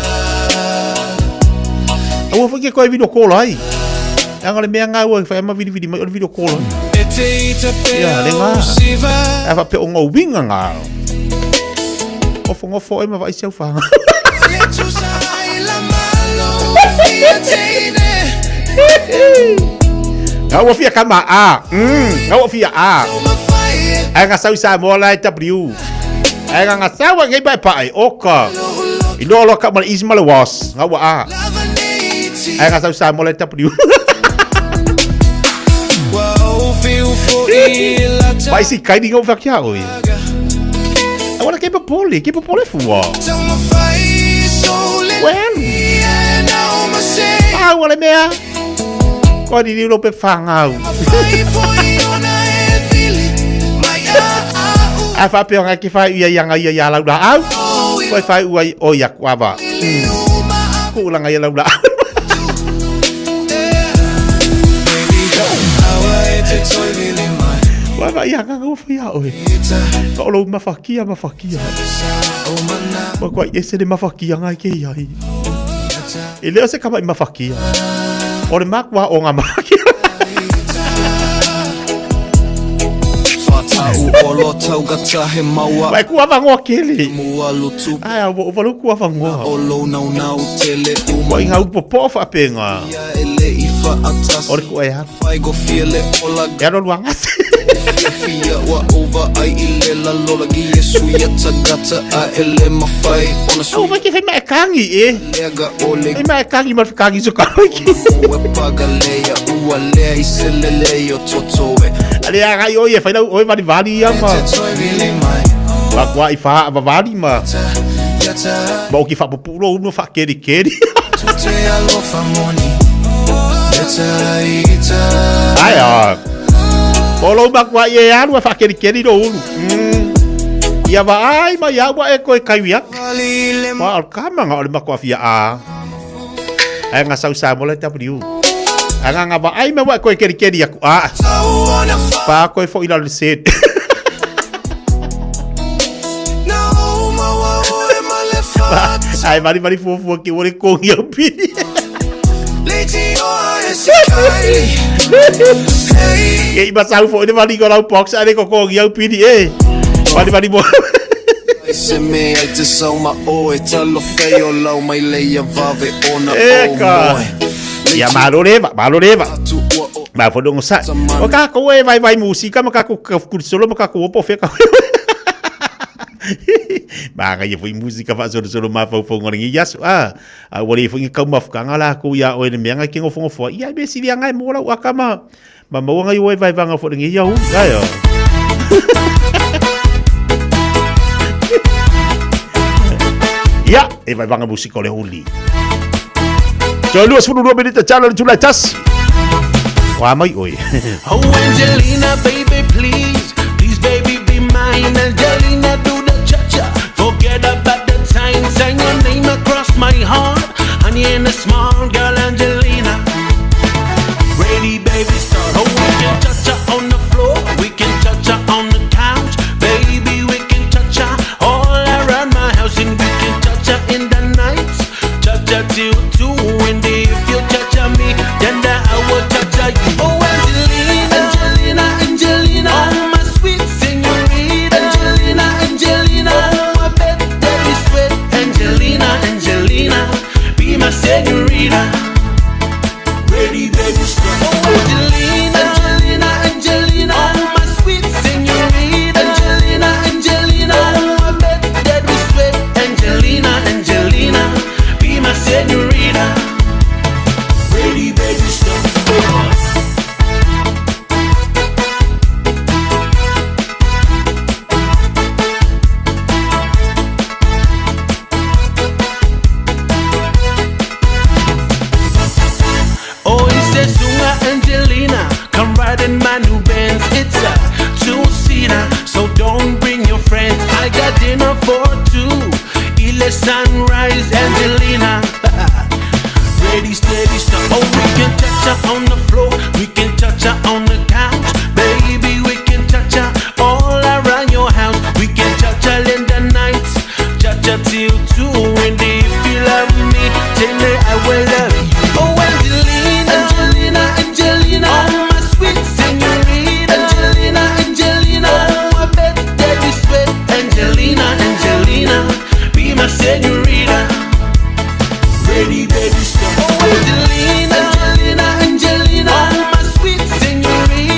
Aua foi ke toe video call ai Leaga le mea ngā ua e fai ma vilivili mai o le video call ai. Ia, le ngā. A faapea o ngā uiga ngā. Nofonofo oe ma vaai si au whanga. Ngā ua fia kama A. Ngā ua fia A. Ai ngā sau i Samoa la e W. Ai ngā ngā sau a ngei pae pae. Oka. I loa loa ka ma le is ma le was. Ngā ua A. Ai ngā sau Samoa la e W. Mai si kaini ngau whakia oi. I wanna keep a pole, keep a pole fua. Well, ah, wala mea. Ko ni lo pe whangau. A whapea ngā ki whai ia ia ia ia lau la au. Koe whai ua o ia kuava. Ko ulanga ia lau la au. Wai vai ia ngā ngā ia oe. Ka olo mawhakia mawhakia. Wa kua i ese le mawhakia ngai ke ia i. E leo se kama i mawhakia. O le makua o ngā mawhakia. Wai kua vangoa kele. Ai a ua uvalu kua vangoa. Wai ngā upo po whaapenga. O le kua e alu. E alu alu angase. Au vai ke whai mae kangi e. Whai mae kangi ma kangi so ka ki. Ale a gai oi e whai lau oi vali vali ia ma. Wa kua i wha va vali ma. Ma o ki whapupu lo uno wha keri keri. Ai a. O lou makua i e alu a whakerikeri ro ulu. Ia wa ai ma ia ua e koe kaiwi ake. Wa o kamanga o le makua fia a. Ai nga sau sa mo le W. Ai nga nga wa ai ma ua e koe kerikeri aku a. Pa koe fo ila le set. Ai mari mari fua fua ki ua le kongi au piri. Ke i masau fo ine mari ko lau box ale ko kongi au piri e. Mari mari mo. Se mea i te sau ma oe Talofa e o lau mai leia vave ona E o ka. moe. Ia malo le eva, malo le eva. Ma fo dongo sa. O ka ko e vai vai musika ma ka ko kursolo ma ka ko opo fe ka. Ma ga ye foi musika fa solo solo ma fo fo ngori yasu. Ah, a ua le foi ka mafukanga la ko ia o le mea ke ngofo ngofo. Ia be si via ngai mo la ua kama. Ma maua ngai oi vai vanga fo ngi ia hu. Ai o. Ia, e vai vanga musika o le huli. So 22 minita talo le tulai tasi. Wa mai oi. Oh, Angelina, baby, please. Please, baby, be mine. Angelina, do the cha-cha. Forget about the time. Sign your name across my heart. Honey and a small girl, Angelina. Ready, baby, start. Oh, we can cha-cha on the floor. We can cha-cha on the couch. Baby, we can cha-cha all around my house. And we can cha-cha in the night. Cha-cha till 2. And if you cha-cha me, then I will cha-cha you. Oh, Angelina, Angelina, Angelina. Oh, my sweet señorita. Angelina, Angelina. Oh, I bet that we sweat. Angelina, Angelina. Be my señorita. Ready, baby, start. Oh, Angelina, Angelina, Angelina. Oh, my sweet señorita. Angelina, Angelina. Oh, I bet that we sweat. Angelina, Angelina. Be my señorita. Ready, baby, start. Oh, he says, Sunga Angelina, come ride in my new Benz. It's a two-seater, so don't bring your friends. I got dinner for two. Ile sunrise, Angelina. Ready, steady, stop. Oh, we can cha-cha on the floor. We can cha-cha on the couch. Baby, we can cha-cha all around your house. We can cha-cha in the night. Cha-cha till 2. And if you love me, tell me I will love you. Oh, Angelina, Angelina, Angelina. Oh, my sweet señorita. Angelina, Angelina. Oh, I bet that we sweat. Angelina, Angelina. Be my señorita. Ready, baby, stop. Oh, Angelina, Angelina, Angelina. Oh, my sweet señorita.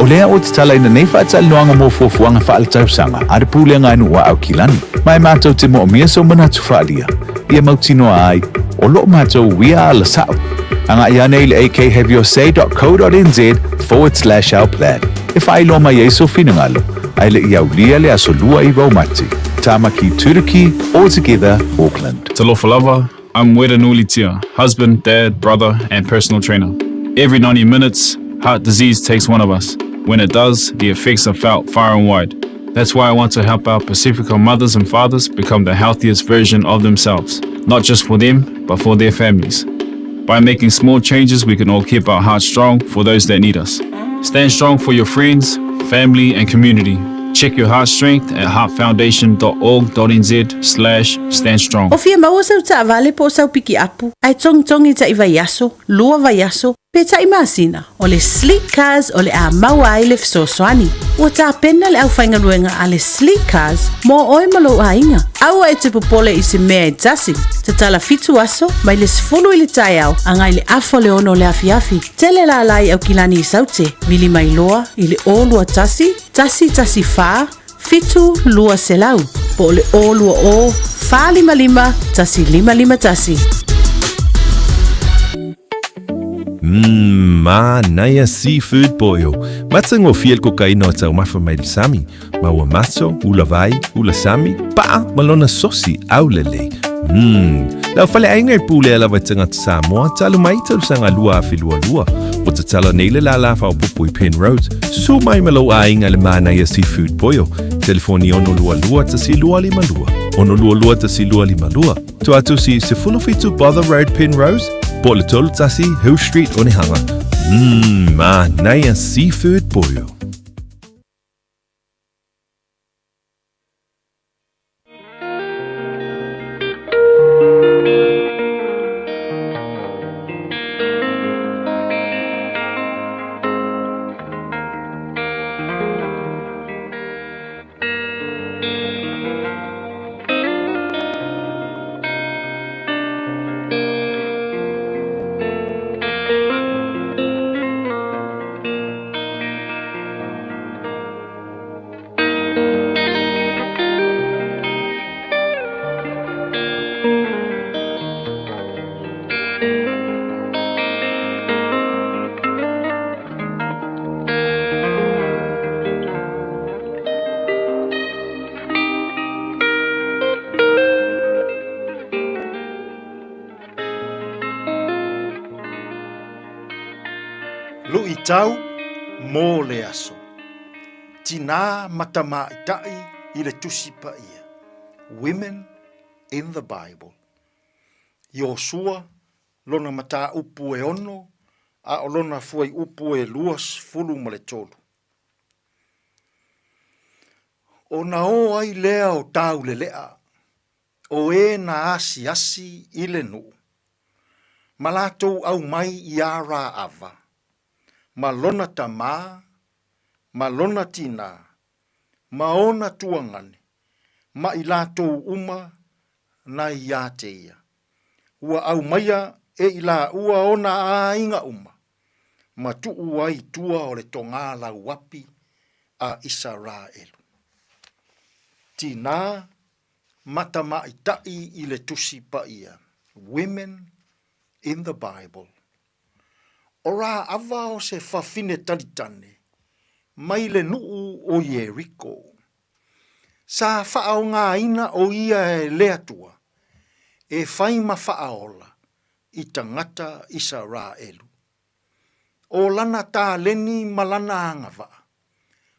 lea ua tatalaina nei faatalanoaga mo fuafuaga faaletausaga a le Pulega a Nuu a Aukilani, ma e matou te moomia sou manatu faaalia ia mautinoa ai o loo matou uia ala sa'o. Agai ane i le akhaveyoursaydotco.nz forward slash our plan e faailoa mai ai sou finagalo ae le i aulia le aso 29 o Mati. Tamaki Turuki All Together Auckland. Talofa lava, I'm Wera Tia, husband, dad, brother, and personal trainer. Every 90 minutes, heart disease takes one of us. When it does, the effects are felt far and wide. That's why I want to help our Pacifica mothers and fathers become the healthiest version of themselves, not just for them, but for their families. By making small changes, we can all keep our hearts strong for those that need us. Stand strong for your friends, family, and community. Check your heart strength at heartfoundation.org.nz slash stand strong. O fia maua sau taavale po o sau pikiapu, ae togitogi ta'i vaiaso, lua vaiaso, pe ta'i masina, o le Sleek Cars o le a maua ai le fesoasoani. Ua tapena le aufaigaluega a le Sleek Cars mo oe ma lou aiga. Aua e te popole i se mea e tasi. Tatala fitu aso, mai le 10 i le taeao agai le afa o le ono o le afiafi. Tele lala i Aukilani i Saute, vili mai loa i le 021 114 7200 po o le 020 455 1551. Mmm, manaia seafood boil. Matagofie le kokaina o taumafa mai le sami. Ma ua maso, ula vai, ula sami, pa'a ma lona sosi aulelei. Mmm, lau faleaiga e pulea lava i tagata Samoa talu mai tausaga 2022. Ua tatala nei le lālā faaopoopo i Penrose. Susu mai ma lou aiga i le manaia seafood boil. Telefoni 622 1252. 622 1252. Tua atu si 17 Bother Road Penrose, po o le 31 Hill Street Onehunga. Mmm, manaia seafood boil. Luʻitau mo le aso. Tinā ma Tamāitaʻi i le Tusi Paia, Women in the Bible. Iosua lona mataupu e ono a o lona fuaiupu e 23. Ona o ai lea o Taulelea, o e na asiasi i le nuu, ma latou aumai iā Raava, ma lona tamā, ma lona tinā, ma ona tuagane, ma i latou uma na iā te ia. Ua aumaia e i laua ona aiga uma, ma tuu ai i tua o le togā lauapi a Isaraelu. Tinā ma Tamaitaʻi i le Tusi Paia, Women in the Bible. O Raava o se fafine talitane mai le nuu o Ieriko. Sa faaogaina o ia e le Atua e fai ma faaola i tagata Isaraelu. O lana taleni ma lana agavaa,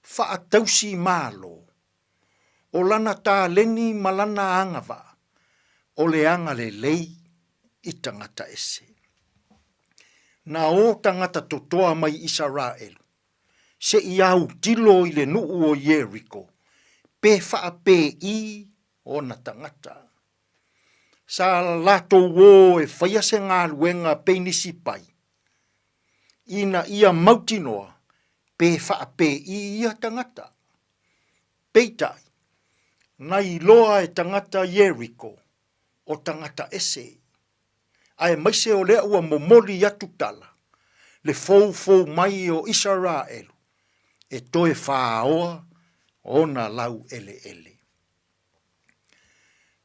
faatausi malo. O lana taleni ma lana agavaa, o le agalelei i tagata ese. Na o tagata totoa mai Isaraelu, seʻi autilo i le nuu o Ieriko, pe faapēʻī ona tagata. Sa latou o e faia se galuega peinisi pai, ina ia mautinoa pe faapēʻī ia tagata. Peitai, na iloa e tagata Ieriko o tagata ese, aemaise o lea ua momoli atu tala, le foufou mai o Isaraelu. e toe fāoa ona laueleele.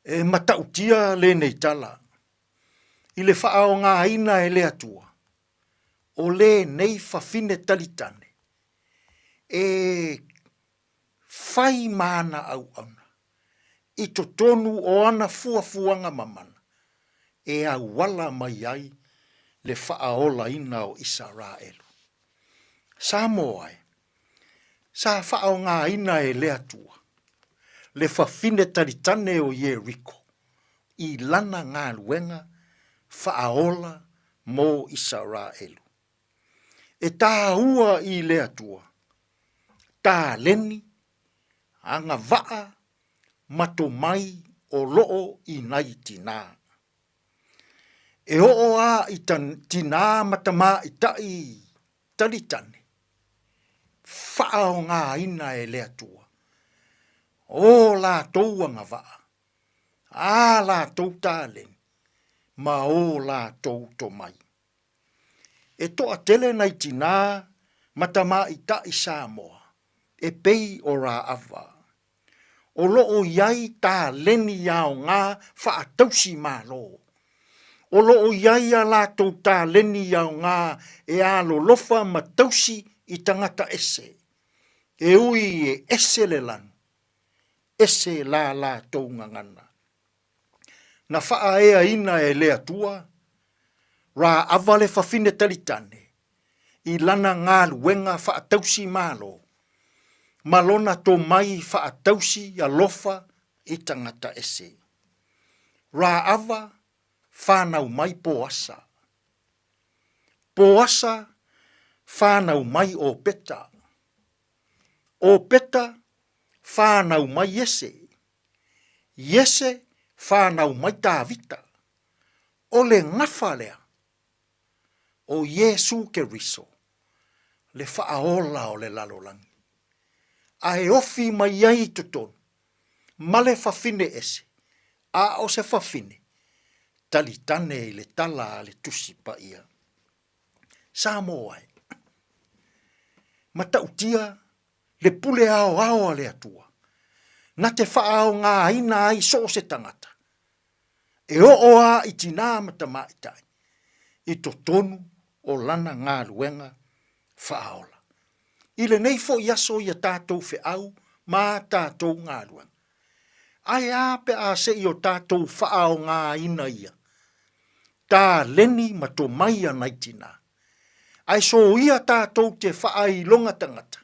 E matautia lenei tala i le faaaogaina e le Atua o lenei fafine talitane e fai ma ana auauna i totonu o ana fuafuaga mamana e auala mai ai le faaolaina o Isaraelu. Samoa e, sa faaaogaina e le Atua le fafine talitane o Ieriko i lana galuega faaola mo Isaraelu. E tāua i le Atua, taleni, agavaa ma tomai o loo i nai tinā. E oo a i tinā ma tamaitai talitane, faaogaina e le Atua o latou agavaa, a latou taleni ma o latou tomai. E toatele nai tinā ma tamaitai Samoa e pei o Raava. O loo i ai taleni aoga faatausi Malo. O loo i ai a latou taleni aoga e alolofa ma tausi i tagata ese. E ui e ese le lanu, ese la latou gagana. Na faaeaina e le Atua Raava le fafine talitane i lana galuega faatausi Malo ma lona tomai faatausi alofa i tagata ese. Raava fanau mai Poasa. Poasa fanau mai Opeta. Opeta fanau mai Iese. Iese fanau mai Tavita. O le gafa lea o Iesu Keriso, le Faaola o le lalolagi, a e ofi mai ai i totonu ma le fafine ese, a o se fafine talitane i le tala a le Tusi Paia. Samoa e. Matautia le pule aoao a le Atua, na te faaogaina ai so o se tagata, e oo a i tinā ma tamaitai, i totonu o lana galuega faaola. I lenei foi aso i a tatou feau ma a tatou galuega, ae a pe a se i o tatou faaogaina ia taleni ma tomai a nai tinā, Ae soia tatou te faailoga tagata,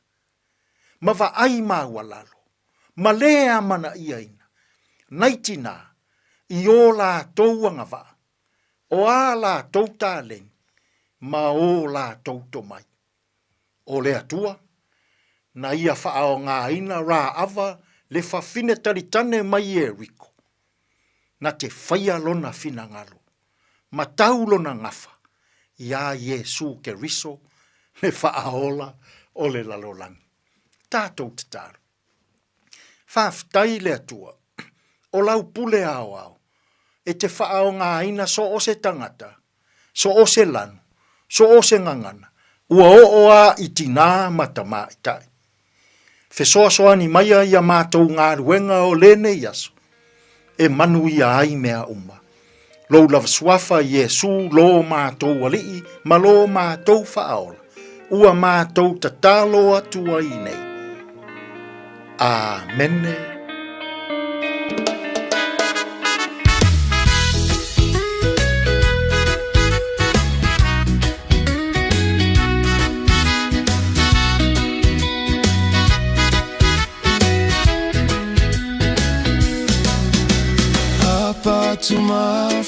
ma vaai maualalo, ma lē amana'iaina, nai tinā, i ō latou agavaa, o ā latou taleni, ma ō latou tomai. O le Atua, na ia faaogaina Raava le fafine talitane mai Ieriko, na te faia lona finagalo, ma tau lona gafa iā Iesū Keriso le Faaola o le lalolagi. Tatou tatalo. Faafetai le Atua, o lau pule aoao, e te faaogaina so o se tagata, so o se lanu, so o se gagana, ua oo a i tinā ma tamaitai. Fesoasoani maia i a matou galuega o lenei aso, e manuia ai mea uma. Lou lava suafa Iesu lo matou Alii ma lo matou Faaola, ua matou tatalo atu ai nei. Amene.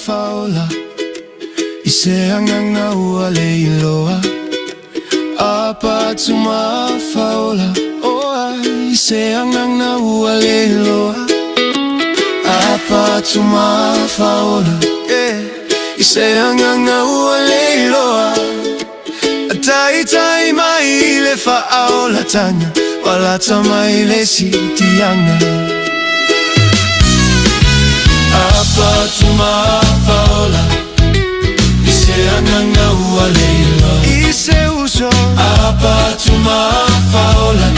Faola I se agaga ua le iloa Apatumafaola oh, I se agaga ua le iloa Apatumafaola yeah. I se agaga ua le iloa Taitai mai i le faaolatanga Walata mai le sitiaga Apatumafaola I se agaga ua le iloa I se uso Apa tu mafaola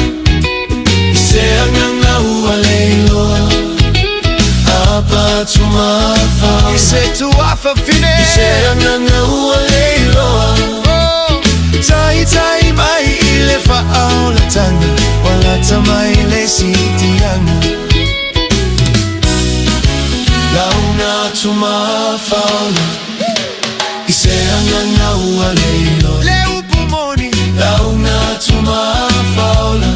I se agaga ua le iloa Apa tu mafaola I se tuafafine I se agaga ua le iloa Taitai mai i le faaolatanga Ua lata mai le siitiaga Launa atu mafaola I se agaga ua le iloa Le upu moni Launa atu mafaola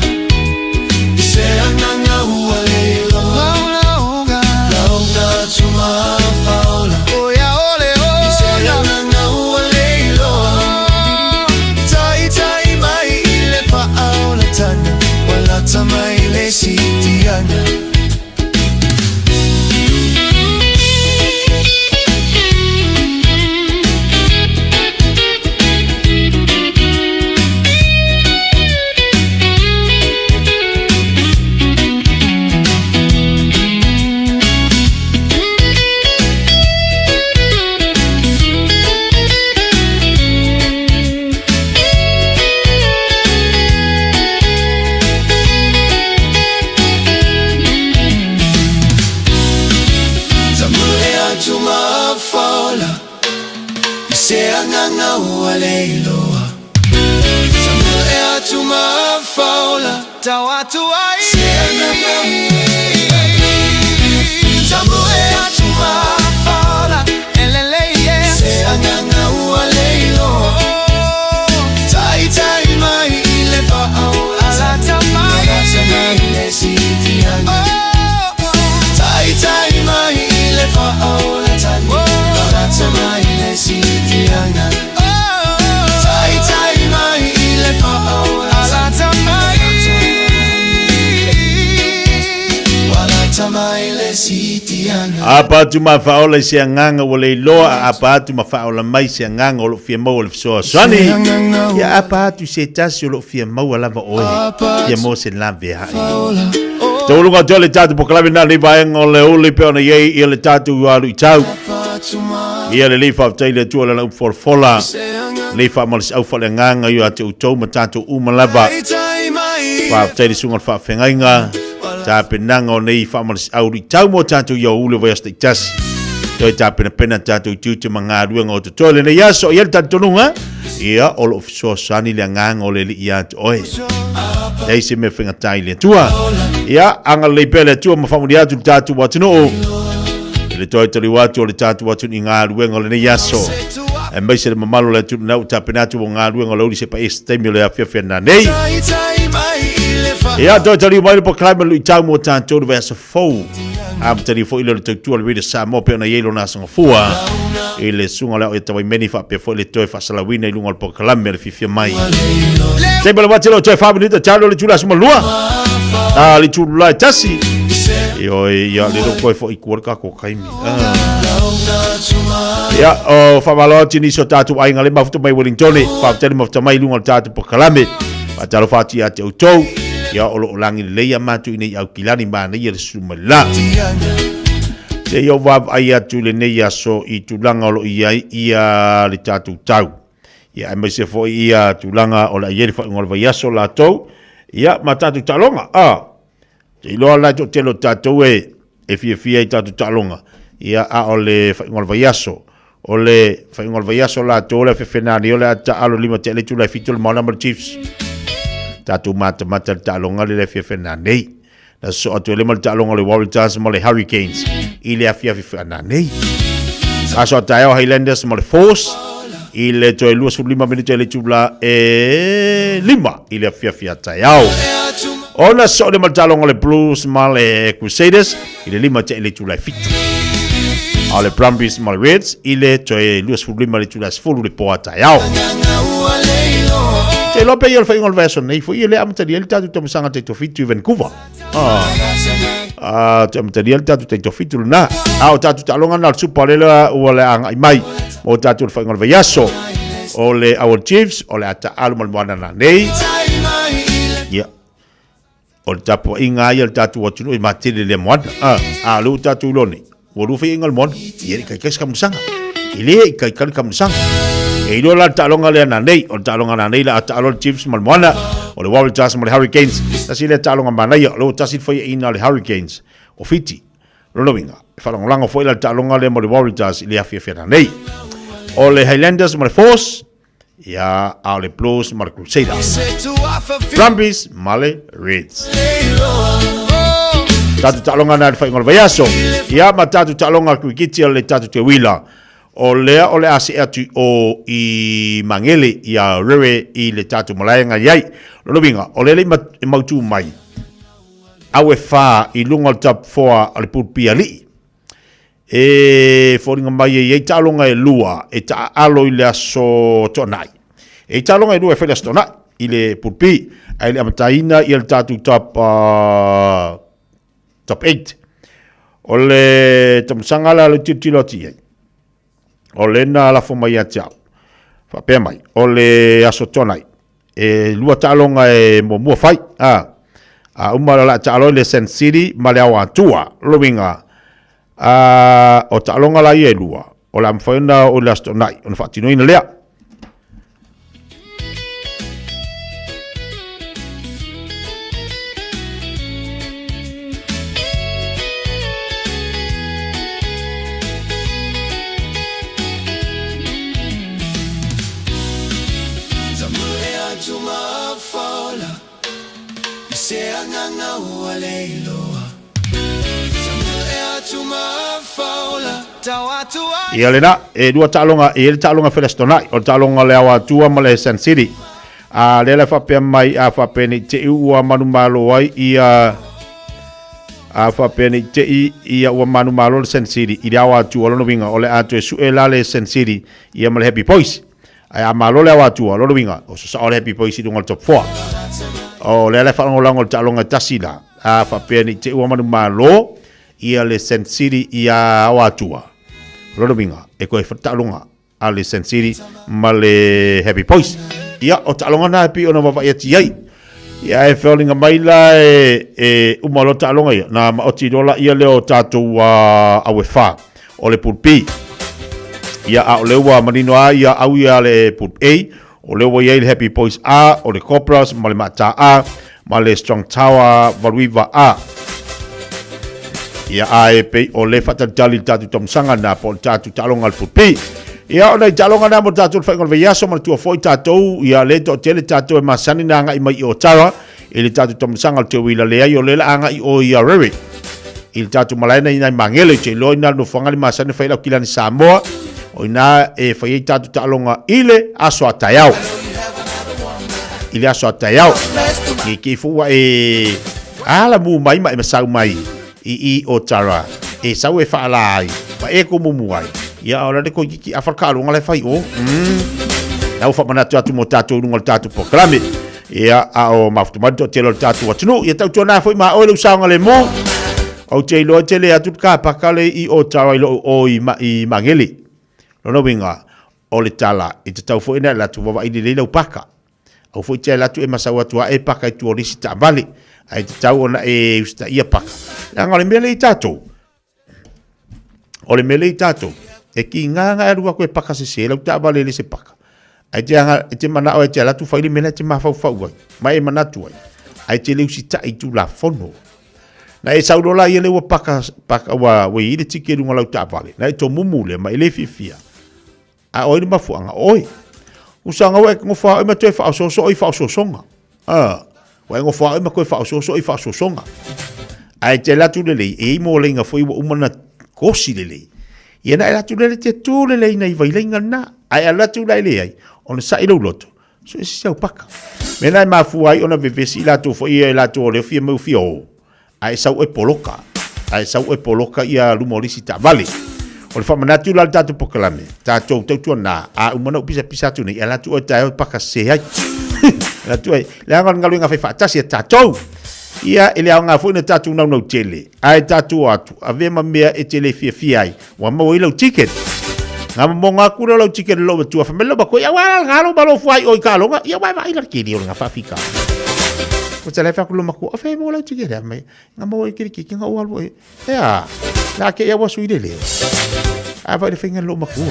I se agaga ua le iloa Launa atu mafaola I se agaga ua le iloa Taitai mai i le faaolatanga Ua lata mai le siitiaga. Tamue atu mafaola I se agaga ua le iloa Tamue atu mafaola Tau atu ai Se agaga Tamue atu mafaola Elele yeah Se agaga ua le iloa Taitai mai i le faaola Alata mai Alata mai le siitiaga Taitai mai i le faaolatanga Alata mai le siitiaga Taitai mai i le faaolatanga Alata mai Alata mai le siitiaga. Apa atu ma faaola i se agaga ua le iloa, a apa atu ma faaola mai se agaga o lo o fia maua le fesoasoani. Ia apa atu i se tasi o lo o fia maua lava oe, fia maua se laveai. Taualuga atu ai le tatou polokalame na lenei vaega o le uli pei ona i ai ia le tatou luitau. Ia lelei faafetai i le Atua i lana upu folafola, lelei faamalosiau faaleagaga ia te outou ma tatou uma lava. Faafetai i le susuga o le faafeagaiga, tapenaga o nei faamalosiau luitau mo tatou i aoauli o vaiaso taitasi. Toe tapenapena tatou i tiute ma galuega o totoe lenei aso. Ia le talitonuga, ia o lo o fesoasoani le agaga o le Alii ia te oe. Leai se mea faigata i le Atua. Ia, agalelei pea le Atua ma faamanuia atu i le tatou atunuu. I le toe taliu atu o le tatou atunuu i galuega o lenei aso. Aemaise le mamalu o le atunuu na ua tapena atu mo galuega o le aoauli se paia se taimi o le afiafi nanei. Ia, toe taliu mai le polokalame luitau mo tatou i le vaiaso fou. Amatalia foi lea o le tautua o le Radio Samoa pei ona i ai lona aso gafua i le susuga o le Ao ia Tawaimeni faapea foi le toe faasalauina i luga o le polokalame o le fiafia mai. Taimi o le wati lo toe 4 minute talo le itula 12. A le itula e tasi. Ioe, ia le lo koe foi kua le kako kaimi. Ia, o whamalo atu nisi o tātou aiga le mafuta mai Wellington, whaafetai le mafuta mai i luga o le tātou polokalame. Faatalofa atu ia te outou. Ia, o lo o lagi lelei a mātou i nei Aukilani manaia le susu mai la. Se i ou vaavaai atu i lenei aso i tulaga o lo o i ai ia le tatou tau. Ia, aemaise foi ia tulaga o le a i ai le faaiuga o le vaiaso latou, ia, ma tatou taaloga. A, te iloa la e toatele o tatou e, e fiafia i tatou taaloga, ia, a o le faaiuga o le vaiaso, o le faaiuga o le vaiaso latou o le afefe nei o le a taalo 5 tea i le itula e 7 o le Moana ma le Chiefs. Tatou matamata i le taaloga le afefe nei. Na sosoo atu ai le ma le taaloga o le Waratahs ma le Hurricanes i le afiafi whaananei. Aso a taeao Highlanders ma le Force i le toe 25 minute le itula e 5 i le afiafi a taeao. Ona sosoo le ma le taaloga o le Blues ma le Crusaders i le 5 tea i le itula e 7. A o le Brumbies ma le Reds i le toe 25 le itula e 10 le po a taeao. Te iloa pea ia o le faaiuga o le vaiaso nei foi, e le amatalia ai le tatou taumasaga taitofitu i Vancouver. Ah, te amatalia le tatou taitofitu lena. A o tatou taaloga na o le Super lea ua le agai mai mo tatou le faaiuga o le vaiaso. O le Our Chiefs, o le a taalu ma le moana nanei. Ia, o le tapuaiga lava ia a le tatou atunuu e matele lea moana. A, a o lea ua tatou iloa nei, ua lua faiaiga o le moana, ia le ikaika se kamalisaga. E le ikaika le kamalisaga. E iloa la le taaloga lea nanei, o le taaloga nanei la a taalo le Chiefs ma le Moana, o le Waratahs ma le Hurricanes. Tasi lea taaloga manaia, o lea ua tasi le faiaina a le Hurricanes o Fiti. Lona uiga, e faalagolago foi la le taaloga lea mo le Waratahs i le afiafi nanei. O le Highlanders ma le Force, ia, a o le Blues ma le Crusaders. Brumbies ma le Reds. Tatou taaloga na i le faaiuga o le vaiaso. Ia ma tatou taaloga kirikiti o le tatou teuila. O lea o le a see atu i o i Magele ia Rere i le tatou malae na i ai. Lona uiga, o lea le i mautu mai au e whā i lunga o le top 4 o le Pool B alii. E foliga mai e i ai taaloga e lua e taaalo i le aso Toonai. E i ai taaloga e lua e fai i le aso Toonai i le Pool B, ae le amataina ia le tatou top, top 8. O le tamusaga la le tilotilo atu i ai, o le na lafo mai ia te au, faapea mai, o le aso Toonai, e lua taaloga e muamua fai, a, a uma la la taalo i le San City ma le Ao Atua, lo uiga, a, o taaloga la ia e lua, o le a mafai ona o le Aso Toonai, ona faatinoina lea. Ia lena, e lua taaloga, e i ai le taaloga Felestonai, o le taaloga o le Ao Atua ma le San City. A lea la e faapea mai, a faapea nei te i ua manumalo ai ia, a faapea nei te i ia ua manumalo le San City i le Ao Atua, lona uiga, o le a toe sue la le San City ia ma le Happy Boys. Ae a malo le Ao Atua, lona uiga, o sasao le Happy Boys i luga o le top 4. O lea la e faalagolago le taaloga e tasi la, a faapea nei te i ua manumalo ia le San City ia Ao Atua, lona uiga, e toe taaloga a le San City ma le Happy Boys. Ia, o taaloga na e pei ona vaavaai atu i ai. Ia, e feolinga mai la e, e uma loa taaloga ia, na maoti loa la ia lea o tatou uh, au e whā, o le Pool B. Ia, a o lea ua manino a ia au ia le Pool A, o lea ua i ai le Happy Boys A, o le Cobras ma le Maata A, ma le Strong Tower 89 A. Ia, a e pei o le faatalitali le tatou tamusaga na po o le tatou taaloga le Pool B. Ia, o nai taaloga na mo tatou le faaiuga o le vaiaso, manatua foi tatou, ia le toatele tatou e masani na agai mai i Otara i le tatou tamusaga o le teuila leai o le la agai o ia Rere i le tatou malae na i nai Magele, te iloa ina le nofoaga le masani fai lau kilani Samoa, o ina e fai ai tatou taaloga i le aso a taeao. I le aso a taeao. Ke ke fua e ala mu mai ma e masau mai i i o tara e sau e whaala ai ma e ko mumu ai. Ia o le ko ki a whakaaro ngale whai o. Na ufa mana atu atu mo tātou runga o le tātou pokalame. Ia a o mafutu mai to tele o le tātou atunu. Ia tau tuana foi ma oe le usaonga le mo. Au te iloa tele atu ka pakale i o tara i loo o i, ma, i mangele. Lona winga o le tala i te tau foi na latu wawa i lelei lau paka. Au foi te latu e masau atu a e paka i tua o lisi taavale. Ai te tau ona e usita ia paka. Leaga o le mea le i tātou. O le mea le i tātou. E ki ngā ngā alu aku e paka se se lau taavale le se paka. Ai te anga, e te manao e te alatu whai le mea te mawhauwhau ai. Ma e manatu ai. Ai te le usita i tū la fono. Na e sau lola ia le ua paka, paka ua, ua i le tike lunga lau taavale. Na e tō mumu le ma e le fiafia. A oi le mafuanga oi. Usanga ua e ngofa oi ma toe whaososo oi whaososonga. A, ua e ngofa oi ma koe whaososo oi whaososonga. A e te latu lelei, e i mō leinga foi ua umana kosi lelei. Ia na e latu lele te tū lelei na i vaileinga na. A e alatu la e le ai, ona sa i lau loto. So e sisi au paka. Mena e mafua ai ona vevesi i latou foi ia e latou o leo fia mau fia o. A e sau e poloka. A e sau e poloka ia luma o lisi taavale. O le faamanatu la le tatou pokalame, tatou tautua na, a uma na u pisapisa atu nei, e ala atu oe taeao e paka sese ai. Ala atu ai, leaga o le galuega faifaatasi a tatou. Ia, e le aoga foi na tatou naunau tele, ae tatou o atu, avea ma mea e te le fiafia ai, ua maua ai lau ticket. Nga momoga aku lea o lau ticket i lou matua, fai mai lou matua, ia ua nga lou malo fua ai o i kaloga, ia ua e vaai la le keli o le nga faafika. Ko te lai whaku lo matua, o whai mo lau ticket ea mai, nga maua i kiri kiki nga ua lua e, ea, la ke ia ua sui lele. A vaai le faiga i lou matua.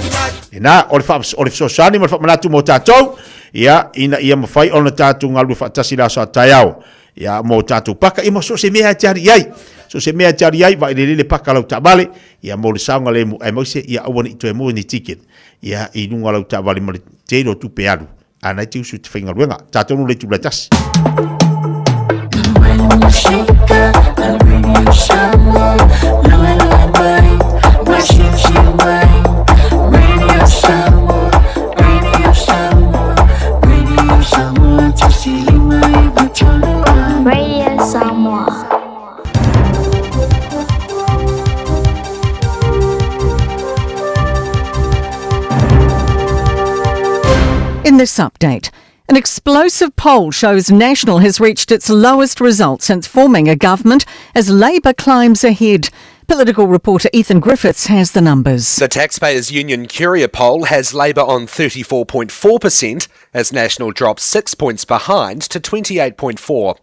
Ina, o le, fa, o le fesoasoani ma le faamanatu mo tatou, ia, ina ia mafai ona tatou galulue faatasi i le aso a taeao. Ia, mo tatou paka, ia ma so o se mea e te ali i ai. So o se mea e te ali i ai, vaai lelei le paka o lau taavale, ia mo le saogalemu, aemaise ia aua ne i toe maua ni ticket, ia, i luga o lau taavale ma le tele o tupe alu. A na e te usu i te faigaluega. Tatou le itula e tasi. Radio Samoa. In this update, an explosive poll shows National has reached its lowest result since forming a government as Labour climbs ahead. Political reporter Ethan Griffiths has the numbers. The Taxpayers Union Curia poll has Labour on 34.4% as National drops 6 points behind to 28.4.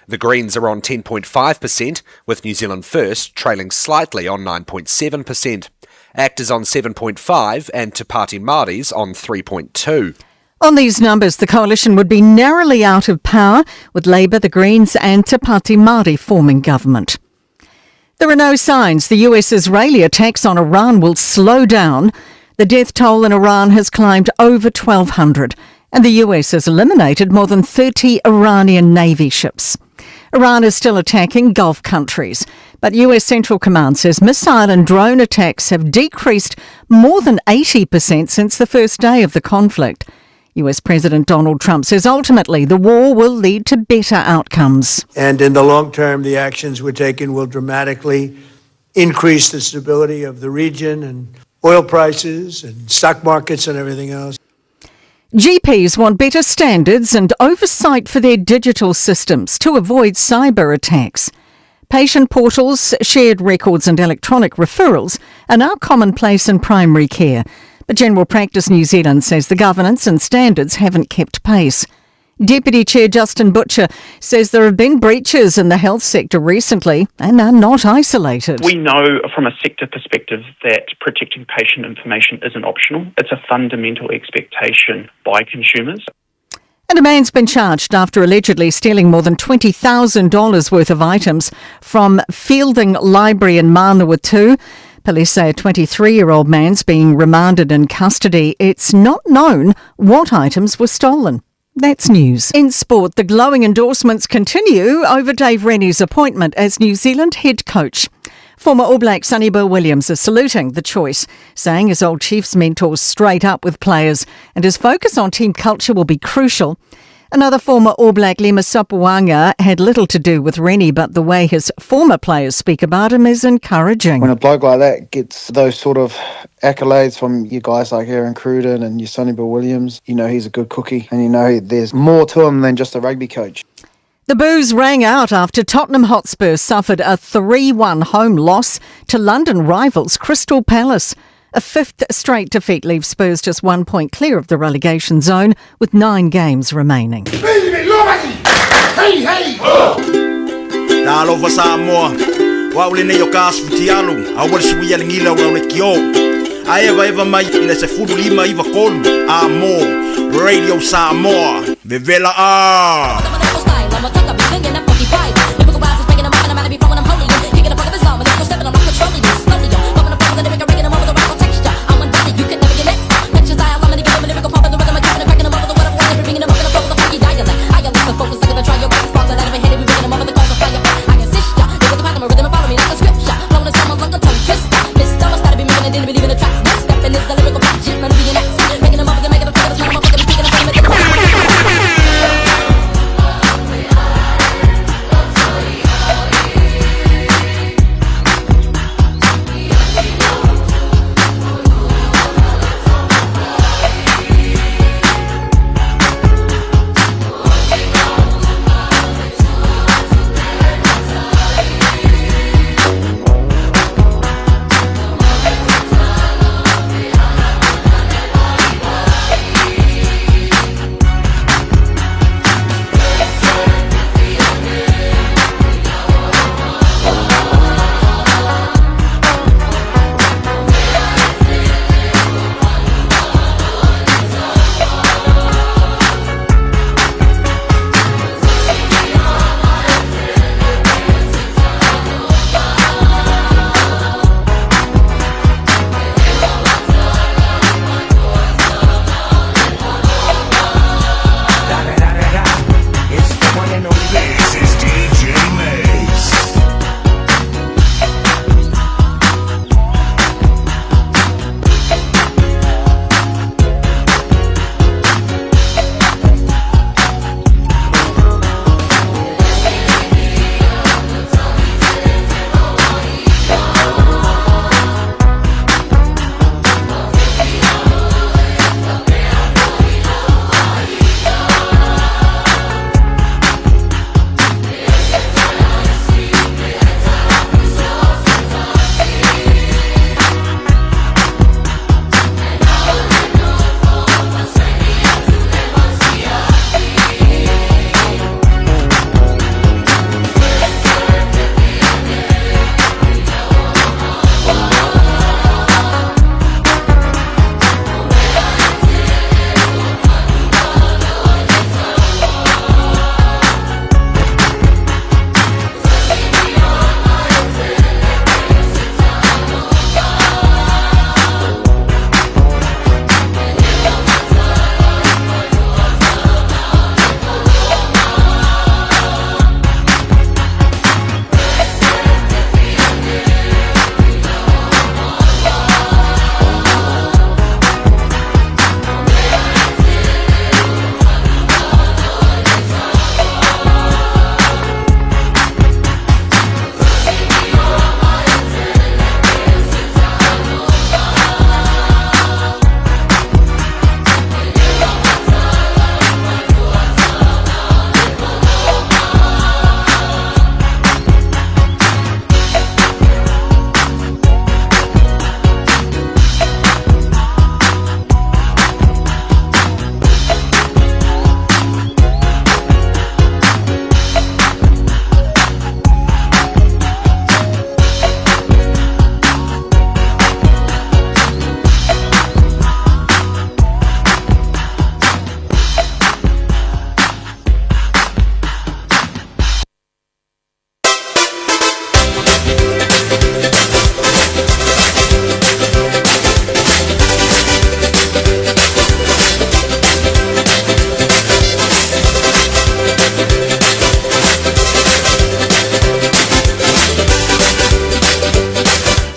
The Greens are on 10.5%, with New Zealand First trailing slightly on 9.7%. ACT is on 7.5 and Te Pāti Māori's on 3.2. On these numbers, the coalition would be narrowly out of power, with Labour, the Greens and Te Pāti Māori forming government. There are no signs the US-Israeli attacks on Iran will slow down. The death toll in Iran has climbed over 1,200, and the US has eliminated more than 30 Iranian Navy ships. Iran is still attacking Gulf countries, but US Central Command says missile and drone attacks have decreased more than 80% since the first day of the conflict. US President Donald Trump says ultimately the war will lead to better outcomes. And in the long term, the actions we're taking will dramatically increase the stability of the region and oil prices and stock markets and everything else. GPs want better standards and oversight for their digital systems to avoid cyber attacks. Patient portals, shared records and electronic referrals are now commonplace in primary care. But General Practice New Zealand says the governance and standards haven't kept pace. Deputy Chair Justin Butcher says there have been breaches in the health sector recently and are not isolated. We know from a sector perspective that protecting patient information isn't optional. It's a fundamental expectation by consumers. And a man's been charged after allegedly stealing more than $20,000 worth of items from Feilding Library in Manawatu. Police say a 23-year-old man's being remanded in custody. It's not known what items were stolen. That's news. In sport, the glowing endorsements continue over Dave Rennie's appointment as New Zealand head coach. Former All Black Sonny Bill Williams is saluting the choice, saying his old Chiefs mentor straight up with players and his focus on team culture will be crucial. Another former All Black, Lima Sopoaga, had little to do with Rennie, but the way his former players speak about him is encouraging. When a bloke like that gets those sort of accolades from you guys like Aaron Cruden and your Sonny Bill Williams, you know he's a good cookie, and you know there's more to him than just a rugby coach. The boos rang out after Tottenham Hotspur suffered a 3-1 home loss to London rivals Crystal Palace. A fifth straight defeat leaves Spurs just 1 point clear of the relegation zone with 9 games remaining. Hey, hey! Talofa Samoa, o au lenei o ka asu futialu, a ua le sui a le gila o le kio. A eva eva mai i le 15 93 a mo Radio Samoa, vevela a!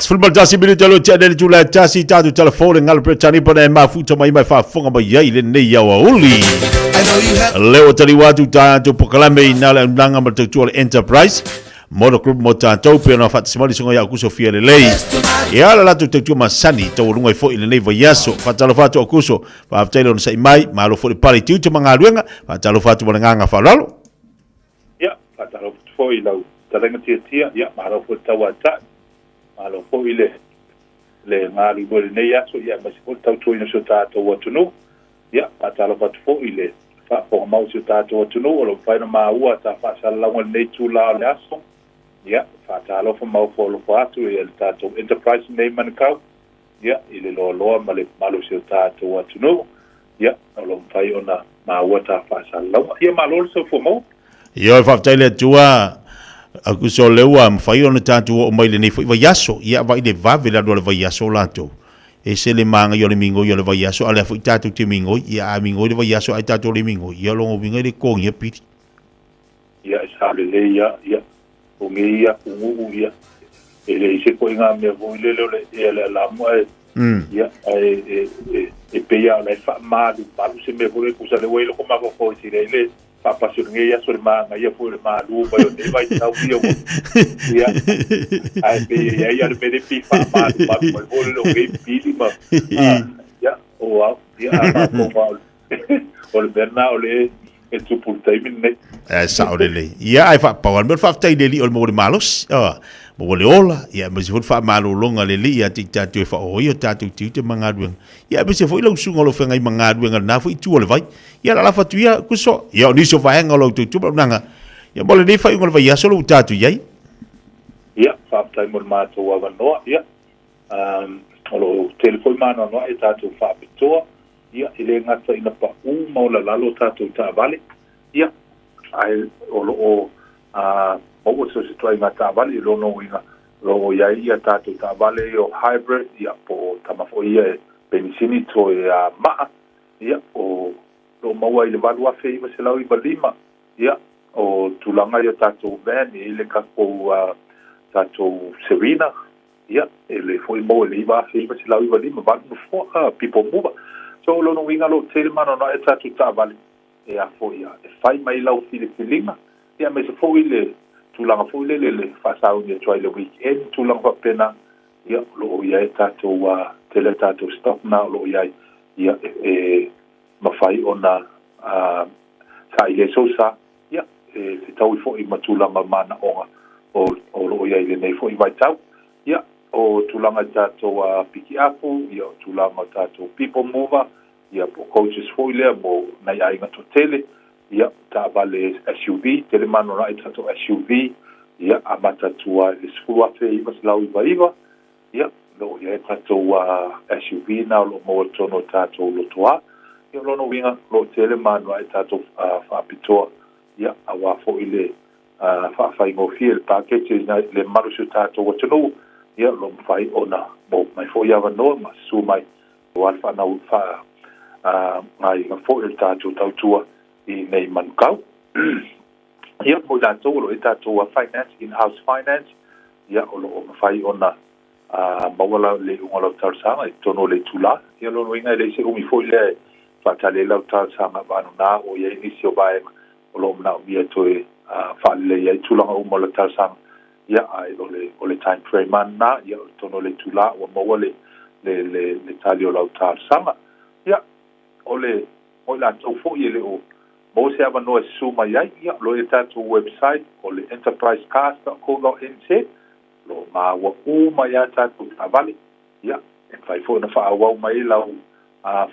11 minute lo tia le tula tasi tātou telefone ngalo Britani pa e mafuta mai mai faafofoga mai ai lenei aoauli. Leo tali watu tātou pokalame i nā le aunaga ma le tautua le Enterprise Motor Group mo tātou pe ona faatasima le susuga ia Aukuso Fia Lelei. Ia la latou tautua masani taualuga ai foi i lenei vaiaso. Faatalofa atu Aukuso, faafetai le onosai mai, malo foi le pale i tiute ma galuega, faatalofa atu ma le agaga faaaloalo. Ia, faatalofa atu foi i lau talaga tiatia, ia, malo foi le tauata'i, malo foi le le galulue i lenei aso, ia, aemaise foi le tautuaina o si o tatou atunuu. Ia, faatalofa atu foi i le faafofoga mau o si o tatou atunuu o lo o mafai ona maua ta faasalalauga i lenei itula o le aso. Ia, faatalofa ma ofo alofa atu i le tatou Enterprise lenei Manukau, ia, i le loaloa ma le mamalu o si o tatou atunuu, ia, o lo o mafai ona maua ta faasalalauga. Ia, malo le soifua maua. Ioe, faafetai le Atua, akuso o lea ua mafai ona tatou oo mai i lenei foi vaiaso. Ia, vaai le vave le alu a le vaiaso latou. Ese le māngai o le migoi o le vaiaso, a o lea foi tatou te migoi, ia a migoi le vaiaso ae tatou le migoi, ia o lona uiga e le totogia pili. Ia, e sao lelei ia, ia, o ngei ia atunuu, ia, e leai se ituaiga mea foi lele o le ea le alamu ae, ia, ae e, e, e pei lava o la e faamalumalu se mea foi lele, tusa lea ua i ai loko mafaufau e sili ai le faapasi o lenei aso le manaia foi o le malu mai o lenei vaitau ia ua, ia, ae pei e i ai lava le mea lea pei faamalumalu mai foi lele o nei pili ma, a, ia, o au, ia, a mafaufau lava o le mea lena o le e tupu i le taimi lenei. E sao lelei. Ia, ae faapau lava le mea o le faafetai i le Alii o le maua le malosi, a, maua le ola, ia aemaise foi le faamalologa a le Alii ia te i tatou e faaoia o tatou tiute ma galuega. Ia aemaise foi lau susuga o lo o feagai ma galuega i lena foi itu o le vai. Ia lalafo atu ia, Kuso, ia o nisi o vaega o lau tautua ma auaunaga, ia mo lenei faaiuga o le vaiaso lo ua tatou i ai. Ia, faafetai mo le matou avanoa. Ia, o lo o tele foi maanoanoa e tatou faapitoa. Ia, e le gata ina paʻū maualalalo tatou taavale, ia, ae o lo o maua so o se ituaiga taavale, i lona uiga, o lo o i ai ia tatou taavale ia o hybrid, ia, po o tama foi ia e penisini toe maa, ia, o lo o maua i le 8,995, ia, o tulaga ia tatou van, e i ai le tatou, tatou Serena, Ia, e le foi maua i le 9,995, valu nofoa, people mover. So, o lona uiga o lo o tele maanoanoa e tatou taavale e a foi a, e fai mai lau filifiliga, ia aemaise foi le tulaga foi lele le faasauni atu ai i le weekend, tulaga faapena, ia, o lo o i ai tatou, tele a tatou stock na o lo o i ai, ia, e mafai ona saili ai sou sa, ia, e fetaui foi ma tulaga manaoga o lo o i ai i lenei foi vaitau. Ia, o tulaga i tatou pikiapu, ia, o tulaga o tatou people mover, ia, po o coaches foi lea mo nai aiga toatele, ia, taavale SUV, tele maanoanoa i tatou SUV, ia, amata atu lava i le 10,999, ia, o lo o i ai tatou SUV na o lo o maua i totonu o tatou lotoa. Ia, o lona uiga, o lo o tele maanoaʻi tatou faapitoa, ia, aua foi le faafaigofie le paketi le mamalu o si o tatou atunuu, ia, o lo o mafai ona maua mai foi avanoa ma susu mai aua le faanau faagaoioiga foi o le tatou tautua i nei manukau. Ia, mo i latou o lo o i ai tatou finance, in-house finance, ia, o lo o mafai ona maua la, le iuga o lau talosaga i totonu o le itula. Ia, o lona uiga e leai se umi foi lea e faatali ai lau talosaga vanu na o i ai nisi o vaega o lo o manaomia e toe faalelei ai tulaga uma o lau talosaga. Ia, ae o le, o le time frame lava lena, ia, o totonu o le itula ua maua le, le, le, le tali o lau talosaga. Ia, o le, mo i latou foi e le o maua se avanoa e susu mai ai, ia, o lo o i ai le tatou website o le enterprisecars.co.nz, o lo o maua uma ai lava tatou taavale. Ia, e mafai foi ona faaauau mai ai lau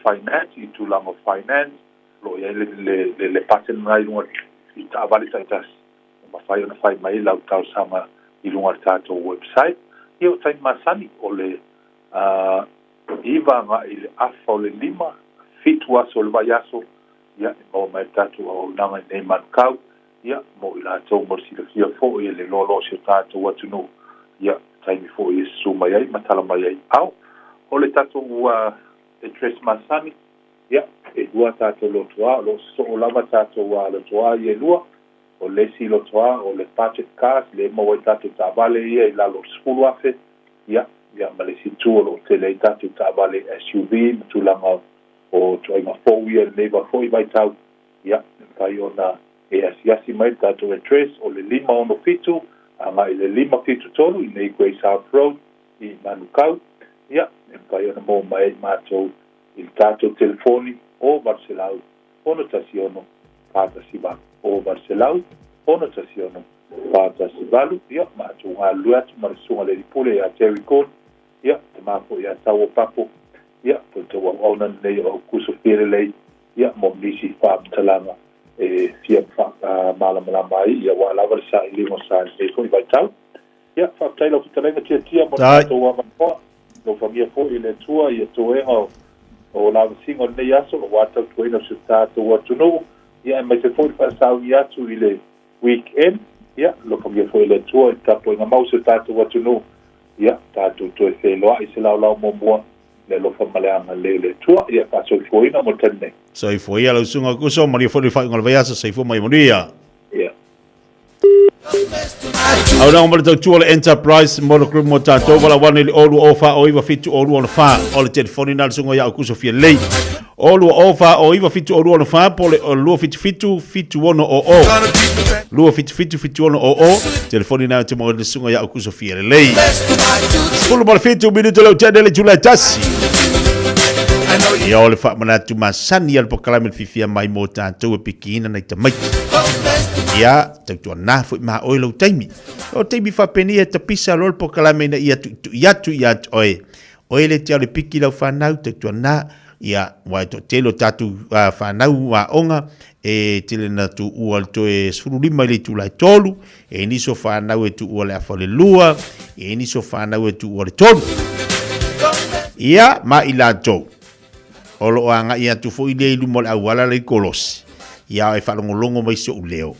finance i tulaga o finance, o lo o i ai le, le, le, le button lena i luga i taavale taitasi, e mafai ona fai mai ai lau talosaga i luga o le tatou website. Ia, o taimi masani, o le 9 agai i le afa o le 5, 7 aso o le vaiaso, ia, e maua mai ai le tatou auaunaga i nei manukau, ia, mo i latou mo le silafia foi e le loaloa o si o tatou atunuu, ia, taimi foi e susu mai ai ma tala mai ai ao. O le tatou address masani, ia, e lua tatou lotoa, o lo o sosoo lava tatou lotoa ia e lua, o le isi lotoa o le Budget Cars, lea e maua ai tatou taavale ia i lalo o le 10,000, ia, Ia, ma le isi itu o lo o tele ai tatou taavale SUV ma tulaga o ituaiga fou ia i lenei foi vaitau. Ia, e mafai ona e asiasi mai i le tatou address o le 567 agai i le 573 i inei i Grey South Road i Manukau. Ia, e mafai ona maua mai ai matou i le tatou telefoni o 800 616 418 o 800 616 418. Ia, matou galulue atu ma le Susuga i le Alii Pule ia Terry Gordon, ia, tama foi ia Taua Papo, ia, po o le tauauauna lenei o Aukuso Fialelei, ia, mo nisi faamatalaga e fia faamalamalama ai, ia, aua lava le sailiga o sa i lenei foi vaitau. Ia, faafetai lau fetalaiga Tiatia mo le tatou avanoa. Alofagia foi e le Atua ia toega o lavasiga o lenei aso aua le tautuaina o si o tatou atunuu, ia aemaise foi le faasauni atu i le week end. Ia, alofagia foi e le Atua i le tapuaiga mau o si o tatou atunuu, ia tatou toe feiloai i se laolao muamua i le alofa ma le agalelei o le Atua. Ia, faasoifuaina mo le taimi nei. Soifua ia lau susuga Kuso, manuia foi le faaiuga o le vaiaso, soifua ma ia manuia. Ia. Au na mo le tautua le Enterprise Motor Group mo tatou wala wane le olu o fa o iwa fitu o lua fa o le telefoni na le sunga ia kuso fia lei o lua o fa o iwa fitu o lua fa po le o lua fitu fitu fitu ono o o lua fitu fitu fitu ono o o telefoni na te mo le sunga ia kuso fia lei Pulu mo le fitu minuto le utene le tulai tasi Ia o le whaamanatu masani al pokalame le fifia mai mo tātou e pikiina nei tamaiti. Ia, tautuanā foi ma oe lou taimi. O taimi faapeni e tapisa loa le pokalame ina ia tuitui atu ia te oe. Oe le te au le piki lau whanau, tautuanā, ia, wa e toatele o tātou whanau aoga, e tele na tuua le toe 15 i le itula e tolu, e nisi o whanau e tuua le afa o le lua, e nisi o whanau e tuua le tolu. Ia, ma i latou. O lo o agai atu foi lea i luma o le auala la i Kolosi. Ia e faalogologo mai si ou leo.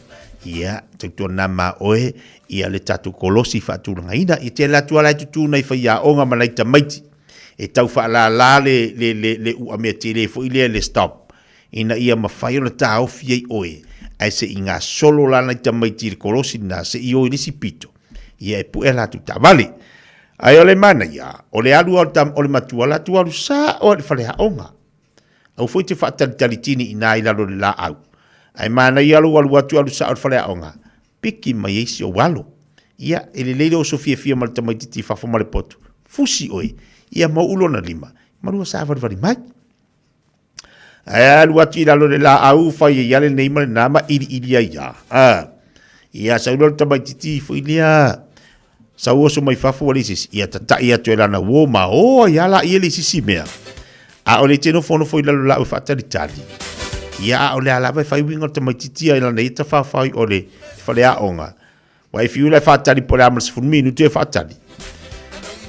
Ia, tautuana ma oe, ia le tatou kolosi faatulagaina. Ia tele atu ala e tutū nai faiaoga ma nai tamaiti. E tau faalala le, le, le, le uamea tele foi lea le stop. Ina ia mafai ona taofi ai oe, ae se i gasolo la nai tamaiti i le kolosi lena, se i o i le isi pito. Ia e pue latou taavale. Ae o le manaia, o le alu o le matua latou alu sao i le faleaoga. Aua foi te faatalitali tini i ina i lalo o le laau. Ae manaia lou alu atu alu sao i le faleaoga, piki mai ai si ou alo. Ia, e lelei le oso fiafia ma le tamaitiiti i fafo ma le potu. Fusi oe, ia mau'u lona lima, malua savalivali mai. Ae alu atu i lalo le laau, fai ai ia lenei ma lena ma iliili ai ia. A. Ia sau lea o le tamaitiiti foi lea, sau oso mai fafo ua leai se isi, ia tatai atu e lana uo ma o ai lava laia le isi mea. A o le te nofonofo i lalo laau e faatalitali, ia a o le a lava e fai uiga o le tamaitiiti ia i lana ia tafaofao o le faleaoga. Ua e fiu la e faatali po o le a ma le 10 minuti e faatali.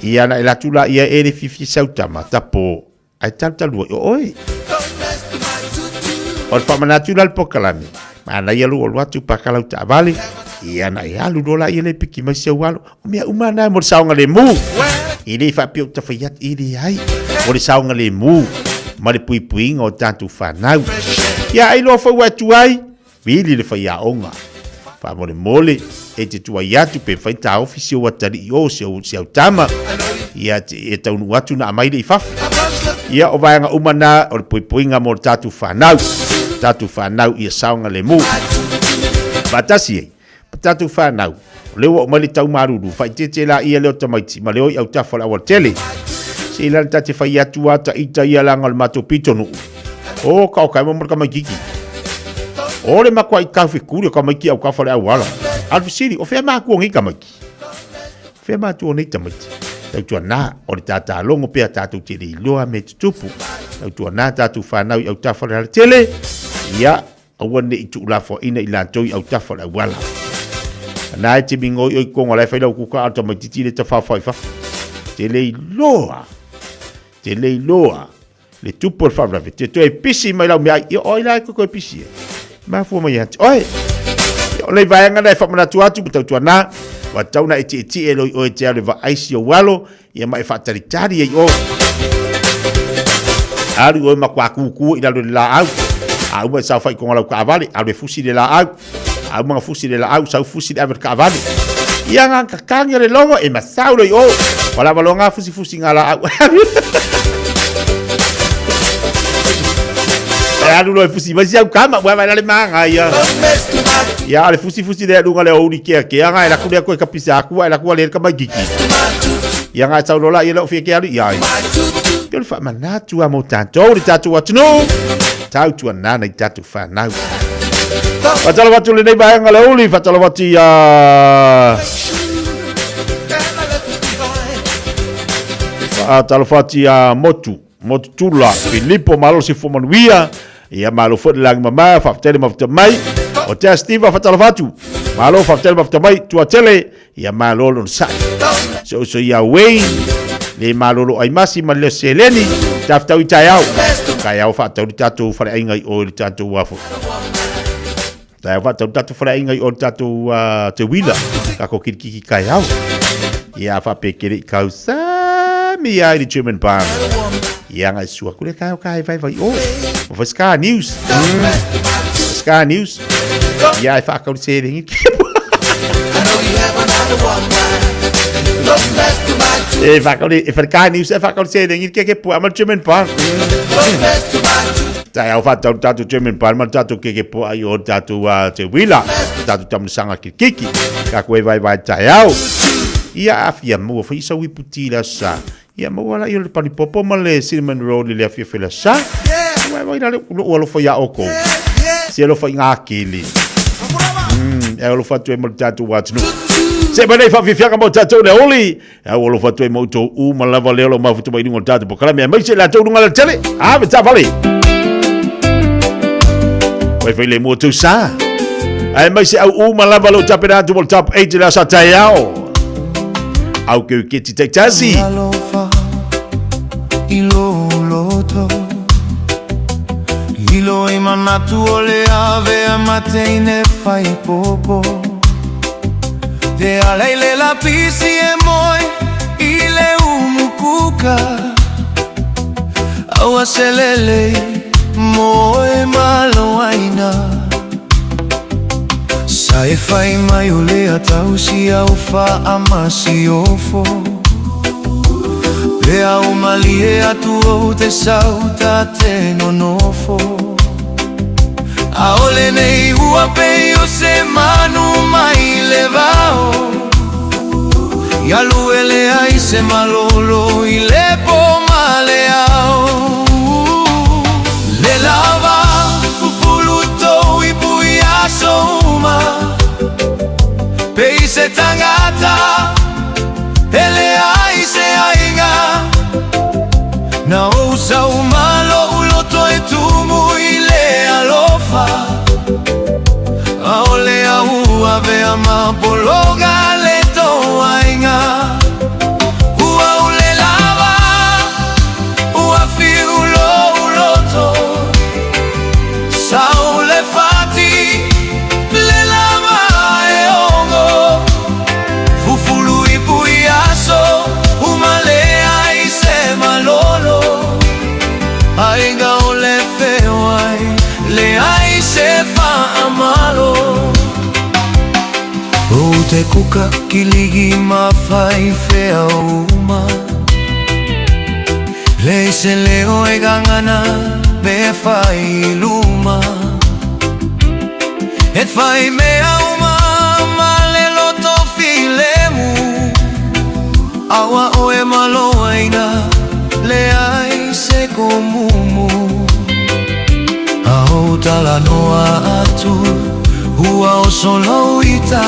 Ia na e latu la ia e le fiafia sau tama, tapo. Ae talutalu ai o oe. O le faamanatu la le pokalame, manaia lou alu atu paka lau taavale, ia na e alu loa laia le piki mai si au alo. O mea uma na mo le saogalemu. E le faapea o tafai atu, e leai. O le saogalemu ma le puipuiga o tatou fanau. Ia ai loa foi ua e tuai, Vili le faiaoga. Faamolemole, e te tuai atu pe mafai taofi si ou atalii o si au, si au tama. Ia te, e taunuu atu na aumai le i fafo. Ia o vaega uma na o le poipoiga mo le tatou fanau. Tatou fanau ia saogalemu. Faatasi ai, ma tatou fanau. O lea ua oo mai le tau malulu, faaeteete laia lea o tamaiti ma le o i autafa o le aualatele. Se i lana ta te fai atu a ta ita ia langa o le matou pitonuu. O ka o kai mo ka maikiki. O le makuai kau fekuli o ka maiki au kafa le auala. A le fesili, o fea matua o nei tamaiti? O fea matua o nei tamaiti? Tautuana, o le tātālogo pea tatou te le iloa me tutupu. Tautuana tatou whanau i autafa o le alatele. Ia, Aua ne i tuulafoaina i latou i autafa o le auala. Ana e te migoi oi konga la e whai lau kuka a tamaititi le tawhawhai i fafo. Te lei loa, te lei loa, le tupu o le faalavelave, te toe pisi mai lau mea ai, ia oi la e koe pisi e. Mafua mai atu, oi, ia o lei vaega na e whamanatu atu, ma tautua nā, wa tau na e tietie e loi oe te alu e vaai si ou alo, ia ma e faatalitali ai oe. Alu oe ma kua kūkū i lalo i le laau. A uma e saofai i konga lau kaavale, alu e fusi le laau. A uma na fusi le laau, sau fusi le ave le kaavale. Ia nga kakangi o le logo e masau lo i o. Wala walo ngā fusi fusi ngā la au. E alu lo e fusi mai si au kama, ua vai le manga ia. Ia le fusi fusi le alu le ouli kea kea nga e la kule koe kapisa aku e la kua le ka mai kiki. Ia nga tau lola ia le ofia ke alu ia. Te le fa manatu a mo tātou le tātou atunu. Tau tua nana i tātou whanau. Whatalo watu le nei vaenga le uli, whatalo watu ia... Whatalo watu ia motu, motu tula, Filipo malo si fumanuia, ia malo foi le langi mama, whaftele mafta mai, o te Steve whatalo watu, malo whaftele mafta mai, tua tele, ia malo lon sai. So so ia Wayne, le malolo ai masi ma le seleni, taftau i tai au. Kai au whatau li tātou whare ainga i o le tātou wafo. Tai au whatau tātou whare ainga i o le tātou te wila. Ka ko kirikiki kai au. Ia whapekere i kau sami ai le German Barn. Ia ngai sua kule kai au kai vai vai o. O whai Sky News. Sky News. Ia e whakau le sērengi. E whakau le, e whai News, e whakau le sērengi ke ke pua ma le German Barn. Tai au whatau tātou German Barn ma le tātou ke ke pua i o tātou te wila. Tātou tamasanga kirikiki. Ka koe vai vai tai au. Ia awhia mua, whai isa wiputi la sa. Ia maua la i o le panipopo ma le cinnamon roll i le awhia whela sa. Wai wai la le ua alofa ia o kou. Si alofa i ngā kili. E alofa atu e mo le tātou atunu. Se mai nei whawhiwhianga mo tātou le oli. E au alofa atu e mo tō u ma lava leo lo mafutu mai runga o tātou pokalame. Mai se la tō runga le tele. A me tā vale. Wai whai le mua tū sa. Ai mai se au u ma lava leo tapera atu mo le top 8 le asa tai ao. Au ke ke ti te tasi. Alofa i lo loto Ilo i manatu o le ave a mateine whai popo Te alei le lapisi e moe i le umukuka Aua selele moe maloaina Sa e whai mai o le atausi au wha amasi ofo Pe au malie atu o te sauta te nonofo Aole nei ua pe o se manu mai le vao Ia luele ai se malolo i le po male ao Le lava fufulu tau i pui aso uma Pe i se tangata ele ai se ainga Na o sau malo uloto e tumu i le alofa Aole au ave a mapologa le tō ainga Ua ule lava, ua fiu lo uloto Sa ule fati, le lava e ongo Fufulu i pui aso, umalea i se malolo Aiga o le whewai, le ai se whaamalo O te kuka kiligi mawhai whea uma Le se leo e gangana me whai luma E whai mea uma ma le loto filemu Awa o e maloaina le ai se komumu Au tala noa atu hua o solo ita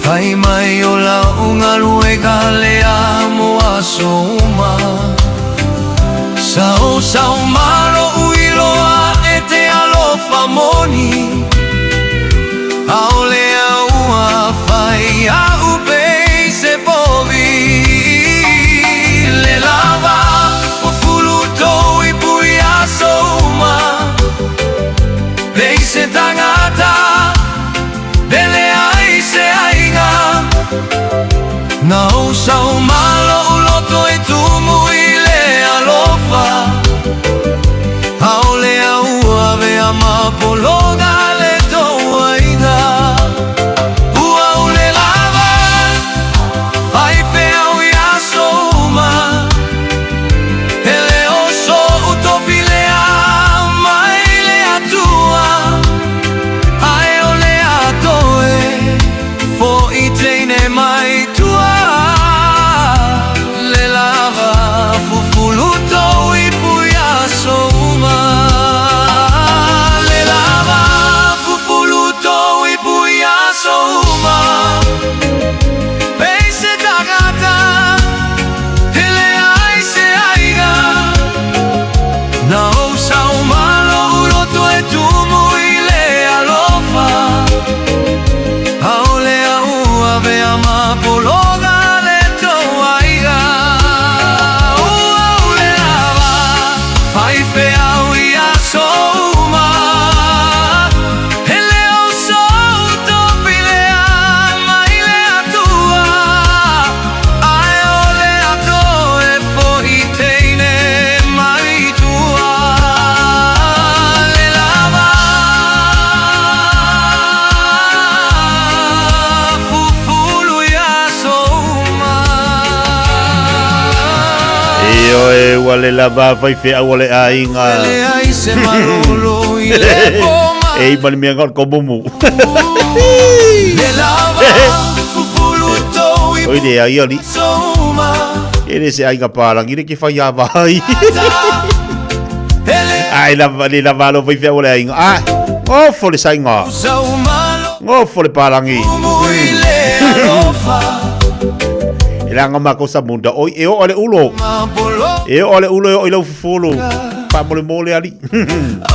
Whai mai o la ungalu e ka le amo aso uma Sa o sau malo uiloa e te alofa moni Aole au ua whai au pe se povi Le lava fufulu tō i pui aso uma Pe i se tangata Pele ai se ainga Na o sau malo uloto e tumu i le alofa Aole au ave a mapologa le tō ainga Ua le lava faifeau a le aiga. Leai se malolo i le poma. E i ma le mea ngā o le komumu. Le lava fufulu tou i Oi le ai ali. soma. E le se aiga pālangi le ke whai a vai. Ai lava le lava alo faifeau a le aiga. Ah, ngofo le sainga. Ngofo le pālangi. I le alofa. E langa mako sa munda. Oi, e o le ulo. E o le ulo e o i lau fufulu. Pa mole mole ali.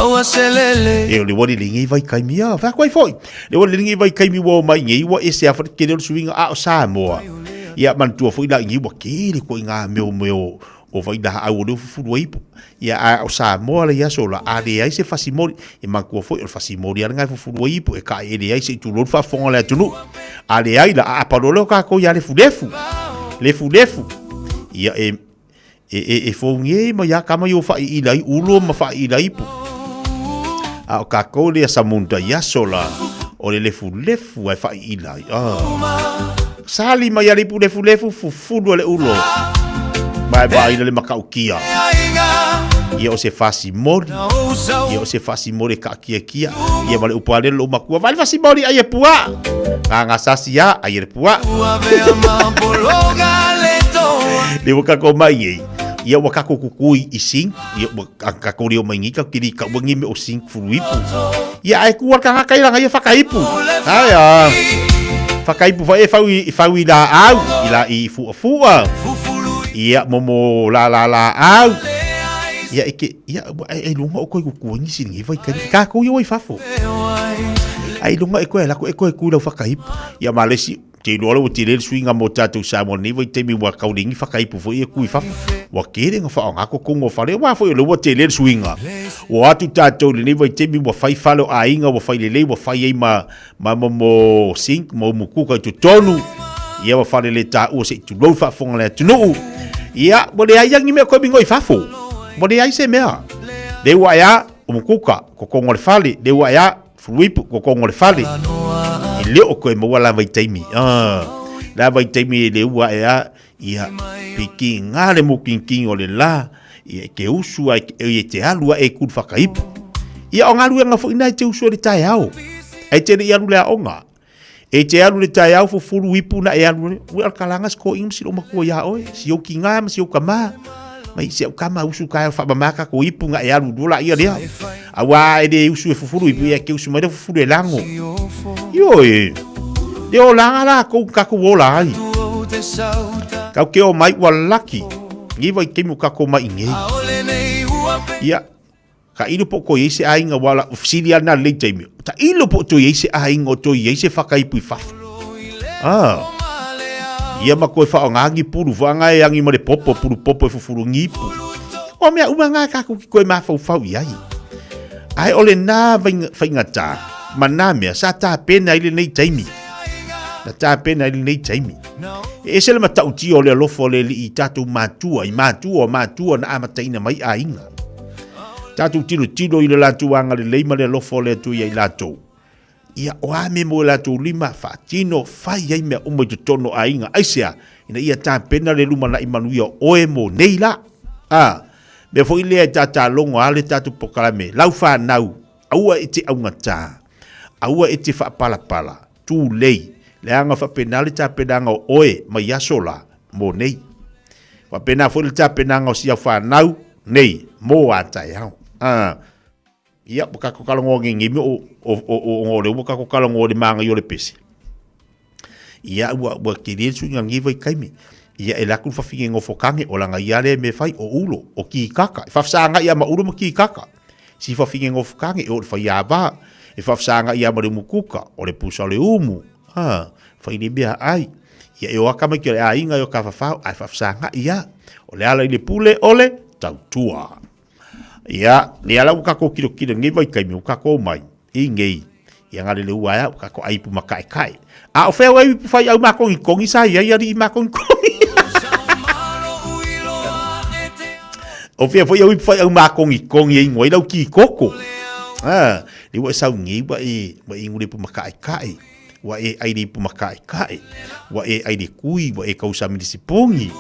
Aua selele. E o le wali lingi vai kaimi a. Wha koe foi. Le wali lingi vai kaimi wa mai ngi wa e se awha ke leo suinga a o Samoa. Ia mantua foi la ngi wa kele ko ngā meo meo o vai la au o leo fufulu ai ipu. Ia a o Samoa le ia sola a le ai se fasimoli. E mantua foi o le fasimoli ala ngai fufulu ai ipu e ka e le ai se itu lolu faafofoga le atunuu. A le ai la a apalo leo kākou ia lefulefu. Lefulefu. Ia e e e e foungi e ma ia kama i o whai i lai ulo ma whai i lai ipu. A o kākou le samunda ia sola o le lefulefu ai whai i lai. Ah. Sali mai a le ipu lefulefu fufulu a le ulo. Mai ba ila le makaukia. Ia o se fasi moli. Ia o se fasi moli ka kia kia. Ia ma le upu ale lo makua. Vai fasi moli ai e pua. Ngā ngā sasi a ai e pua. Le waka ko mai ei. Ia waka ko kukui i sing. Ia waka ka ko reo mai ngi ka kiri ka wangi me o sing furuipu. Ia ai kua ka haka ilanga ia whakaipu. Ai a. Whakaipu wha e whau i, whau i la au. I la i fua fua. Ia momo la la la au. Ia e ke, ia e, e lunga o koe kukua ngi sini ngi vai kani. Ka kou ia wai fafo. Ai lunga e koe lako e koe ku lau whakaipu. Ia malesi, te iloa le ua tele le suiga mo tatou Samoa nei vaitaimi ua kaulegi whakaipu foi e kui fafo. Ua kele nga whaonga ko kongo whale. Ua foi o le ua tele le suiga. Ua atu tatou lenei vaitaimi ua whai whale o aiga, ua whai lelei, ua whai ai ma, ma momo sink, ma umu kuka i totonu. Ia ua whale le tāua se i tulou whaafonga le atunuu. Ia, ua leai angi mea koe mingo i fafo. Ua leai se mea. Le ua ea, umu kuka, ko kongo le fale. Le ua ea, Fuipu, ko kongo le fale. E le o koe maua la vaitaimi. Ah, la vaitaimi e le ua e a, ia, piki ngā le mukinking o le la, ia, ke usu ai, e te alu a e kuru whakaipu. Ia, o ngā ruenga fo ina e te usu o le tae ao. Ai te le i alu le aonga. E te alu le tae ao fufuru ipu na e alu le, ue al kalanga sko inga silo makua ia oe, si au ki ngā ma si au kama. Mai si au kama usu ka e whamamaka ko ipu nga e alu dula ia lea. Aua e le usu e fufuru ipu ia ke usu mai le fufuru e lango. Io e, le o langa la kou kako o la ai. Kau ke o mai ua laki. Ngi vai kemu kako mai ngei. Ia, Ka ilo po ko iai se aiga wa la sili ana lei taimi. Ta ilo po to iai se aiga o to iai se whakaipu i fafo. Ah. Ia ma koe wha ngangi puru wha ngai angi ma le popo puru popo e fufuru ngipu. O mea uma ngā kākou ki koe māwhauwhau i ai. Ai ole nā whainga tā, ma nā mea, sa tā pena i le nei taimi. Na tā pena i le nei taimi. E ese le matautia o le alofa o le alii i tātou mātua, i mātua o mātua na amataina mai aiga. Tātou tilotilo i le latou agalelei ma le alofa o le Atua ia i latou. Ia, o a mea mo e latou lima, faatino, fai ai mea uma i totonu o aiga. Aisea, ina ia tapena le lumanai manuia o oe mo nei la. A, mea foi lea e tātālogo a le tātou pokalame, lau whānau, aua e te augatā, aua e te whaapalapala, tūlei, leaga faapena le tapenaga o oe mai aso la, mo nei. Faapena foi le tapenaga o si au whānau, nei, mō a taeao. Ah, ia, ua kako kalogo ngengemi o, o, o, o, o le ua kako kalogo le māngai o le pese. Ia, ua, ua kele le suiga ngi vai kaimi. Ia, e laku whawhinge ngofo kange, o langa ia le me whai o ulo, o ki kaka. E whawhsanga ia ma ulo ma ki kaka. Si whawhinge ngofo kange, e o le whai a wā. E whawhsanga ia ma le umukuka, o le pusa o le umu. Ah, whai le mea ai. Ia e o aka mai ki o le aiga i o ka whawhao, ai whawhsanga ia. O le ala i le pule o le tautua. Ia, le ala ua kako kilo kilo ngei vai kaimi, ua kako mai, i ngei. Ia ngā lele ua aia, ua kako aipu ma kai kai. A o whea ua ipu whai au makongi kongi sa ia ia ri i makongi kongi. O whea foi au ipu whai au makongi kongi e ingoa i lau ki koko. Ah, le ua e sau ngei ua e, ua e ingure pu ma kai kai. Ua e ai le ipu ma kai kai. Ua e ai le kui, ua e kausa mini sipungi.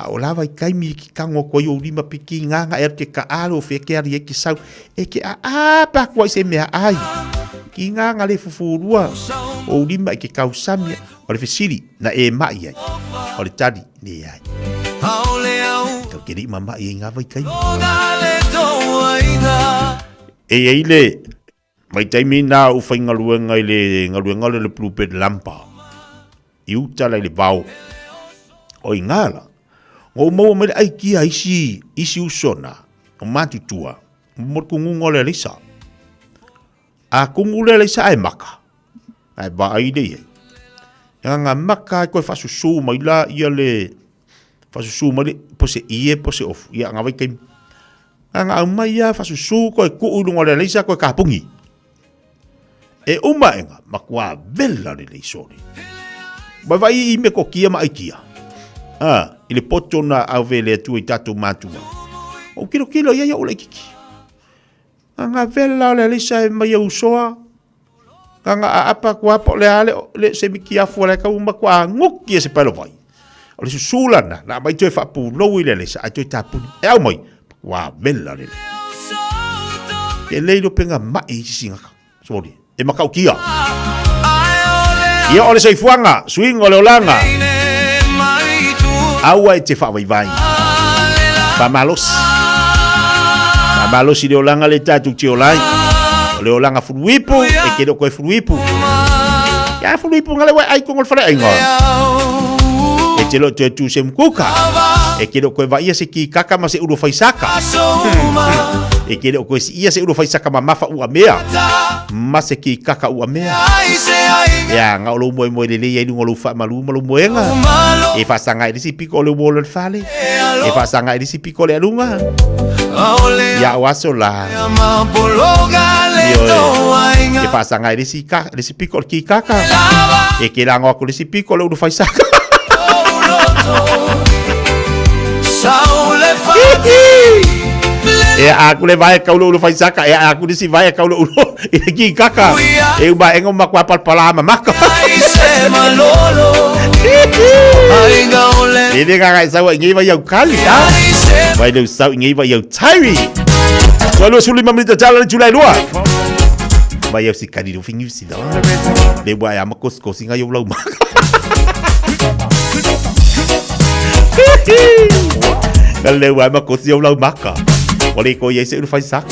A o la vaitaimi e ki tago atu ai ou lima pe kigaga e alu ke taalo o fea ke ali ai ke sau e ke aapa atu ai se meaai. Kigaga le fufulua ou lima i ke tausami o le fesili na e ma'i ai. O le tali, leai. Tatou te le i mama'i ai i ngā vaitaimi. E i ai le vaitaimi na ou faigaluega i le galuega o le Bluebird Lumber i uta la i le vao o i ngā la. Na ou maua mai le aikia isi, isi uso na, o matutua, mo le kuguga o le aleisa. A kugu le aleisa ae maka, ae vaai le i ai. E nganga maka ai koe faasusu mai la ia le, faasusu mai le, po se ie po se ofu, ia ngā vaitaimi. Nganga aumai ia faasusu koe kuu i luga o le aleisa koe kapungi. E uma enga, matua vela le leisole. Mai vai i me kokia ma aikia. A, i le poto na ave le Atua i tatou matua. O kilo kilo ia ia o laititi. Nganga vela o le aleisa e mai au usoa. Nganga aapa kua po le ale le se miki afu le kau matua nguki e se paelo vai. O le susula na, na mai toe faapulou i le aleisa, ai toe tapuni. E au mai, matua vela le le. Ke lei lo penga mai i sisingaka. Sorry. E makautia. Ia o le soifuaga, suiga o le olaga. Aua e te faavaivai. Faamalosi. Faamalosi le olaga le tatou te ola ai. O le olaga fuluipu, e ke le o koe fuluipu. Ia fuluipu ngale wai ai kongo le faleaiga. E te lo toe tu se mukuka. E ke le o koe vaia se ki kaka ma se ulu faisaka. E ke le o koe si ia se ulu faisaka ma mafa ua mea. Ma se ki kaka ua mea. Ia, nga o lou moemoe lelei ai luga o lou faamalu ma lou moega. E faasaga ai le isi piko o le uo o le fale. E faasaga ai le isi piko o le aluga. Ia o aso la. Ioe. E faasaga ai le isi ka, le isi piko o le kikaka. E ke lago aku le isi piko o le ulu faisaka. E a aku le vae kau le ulu faisaka, e a aku le isi vae kau le ulu i le kikaka. E uma engo makua palapala mamaka. E le ngā sau i ngei vai au kali, a? Vai leu sau i ngei vai au tairi. Ua 25 minita tala le Julai lua. Vai au si kali lo fingi si da. Le wa ya makos kosi nga yo lau maka. Ka le wa makosi yo lau maka. O le ko ye se uru fai saka.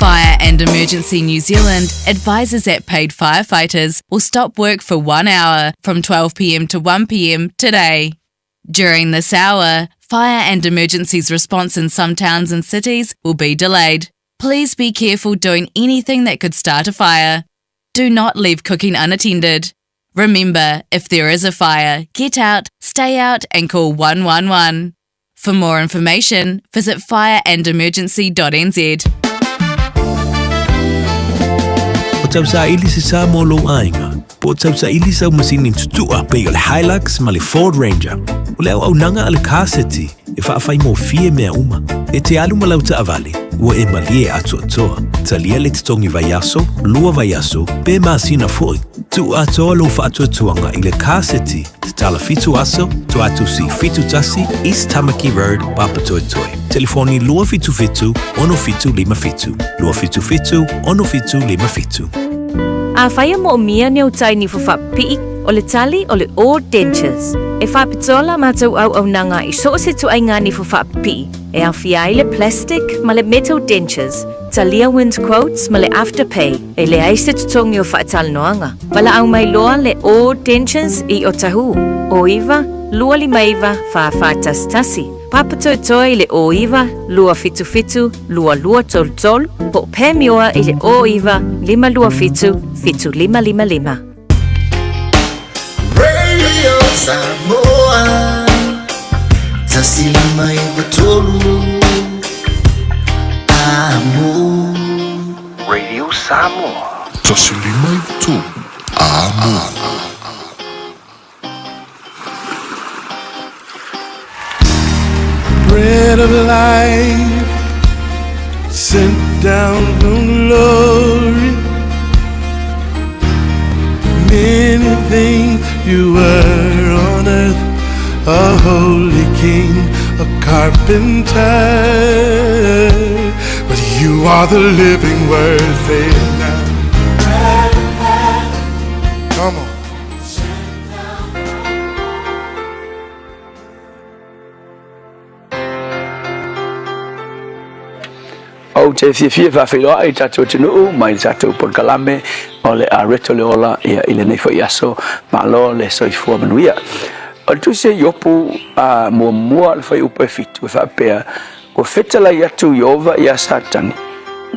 Fire and Emergency New Zealand advises that paid firefighters will stop work for one hour from 12pm to 1pm today. During this hour, fire and emergencies response in some towns and cities will be delayed. Please be careful doing anything that could start a fire. Do not leave cooking unattended. Remember, if there is a fire, get out, stay out, and call 111. For more information, visit fireandemergency.nz. O tausaili se sa mo lou aiga, po o tausaili sau masini tutua pei o le Hilux ma le Ford Ranger. O le auaunaga a le Car City e faafaigofie mea uma. E te alu ma lau taavale, ua e malie atoatoa. Talia le totogi vaiaso, lua vaiaso, pe masina foi. Tuu atoa lou faatuatuaga i le Car City, tatala fitu aso, Toatusi 71, East Tamaki Road, Papatoetoe. Telefoni 277 6757, 277 6757. Afai e moomia ni ou tai nifo faapipii, o le tali o le All Dentures. E faapitoa la matou auaunaga i so o se ituaiga nifo faapipii, e aofia ai le plastic ma le metal dentures, talia wind quotes ma le afterpay, e leai se totogi o faatalanoaga. Valaau mai loa le All Dentures i Otahuhu, 09 259 4411. Papatoetoe i le 09 277 2233 po o Pam Ioa i le 09 527 7555. Radio Samoa 153 Amo. Radio Samoa. 153 Amo. Bread of life sent down from glory. Many things you were on earth, a holy king, a carpenter. But you are the living word, say it now. Come on. Ou te fiafia e faafeiloai i le tatou atunuu mai le tatou polokalame o le Areto le Ola ia i lenei foi aso. Malo le soifua manuia. O le tusi a Iopu a muamua le fuaiupu e fitu e faapea, Ua fetalai atu Ieova iā Satani,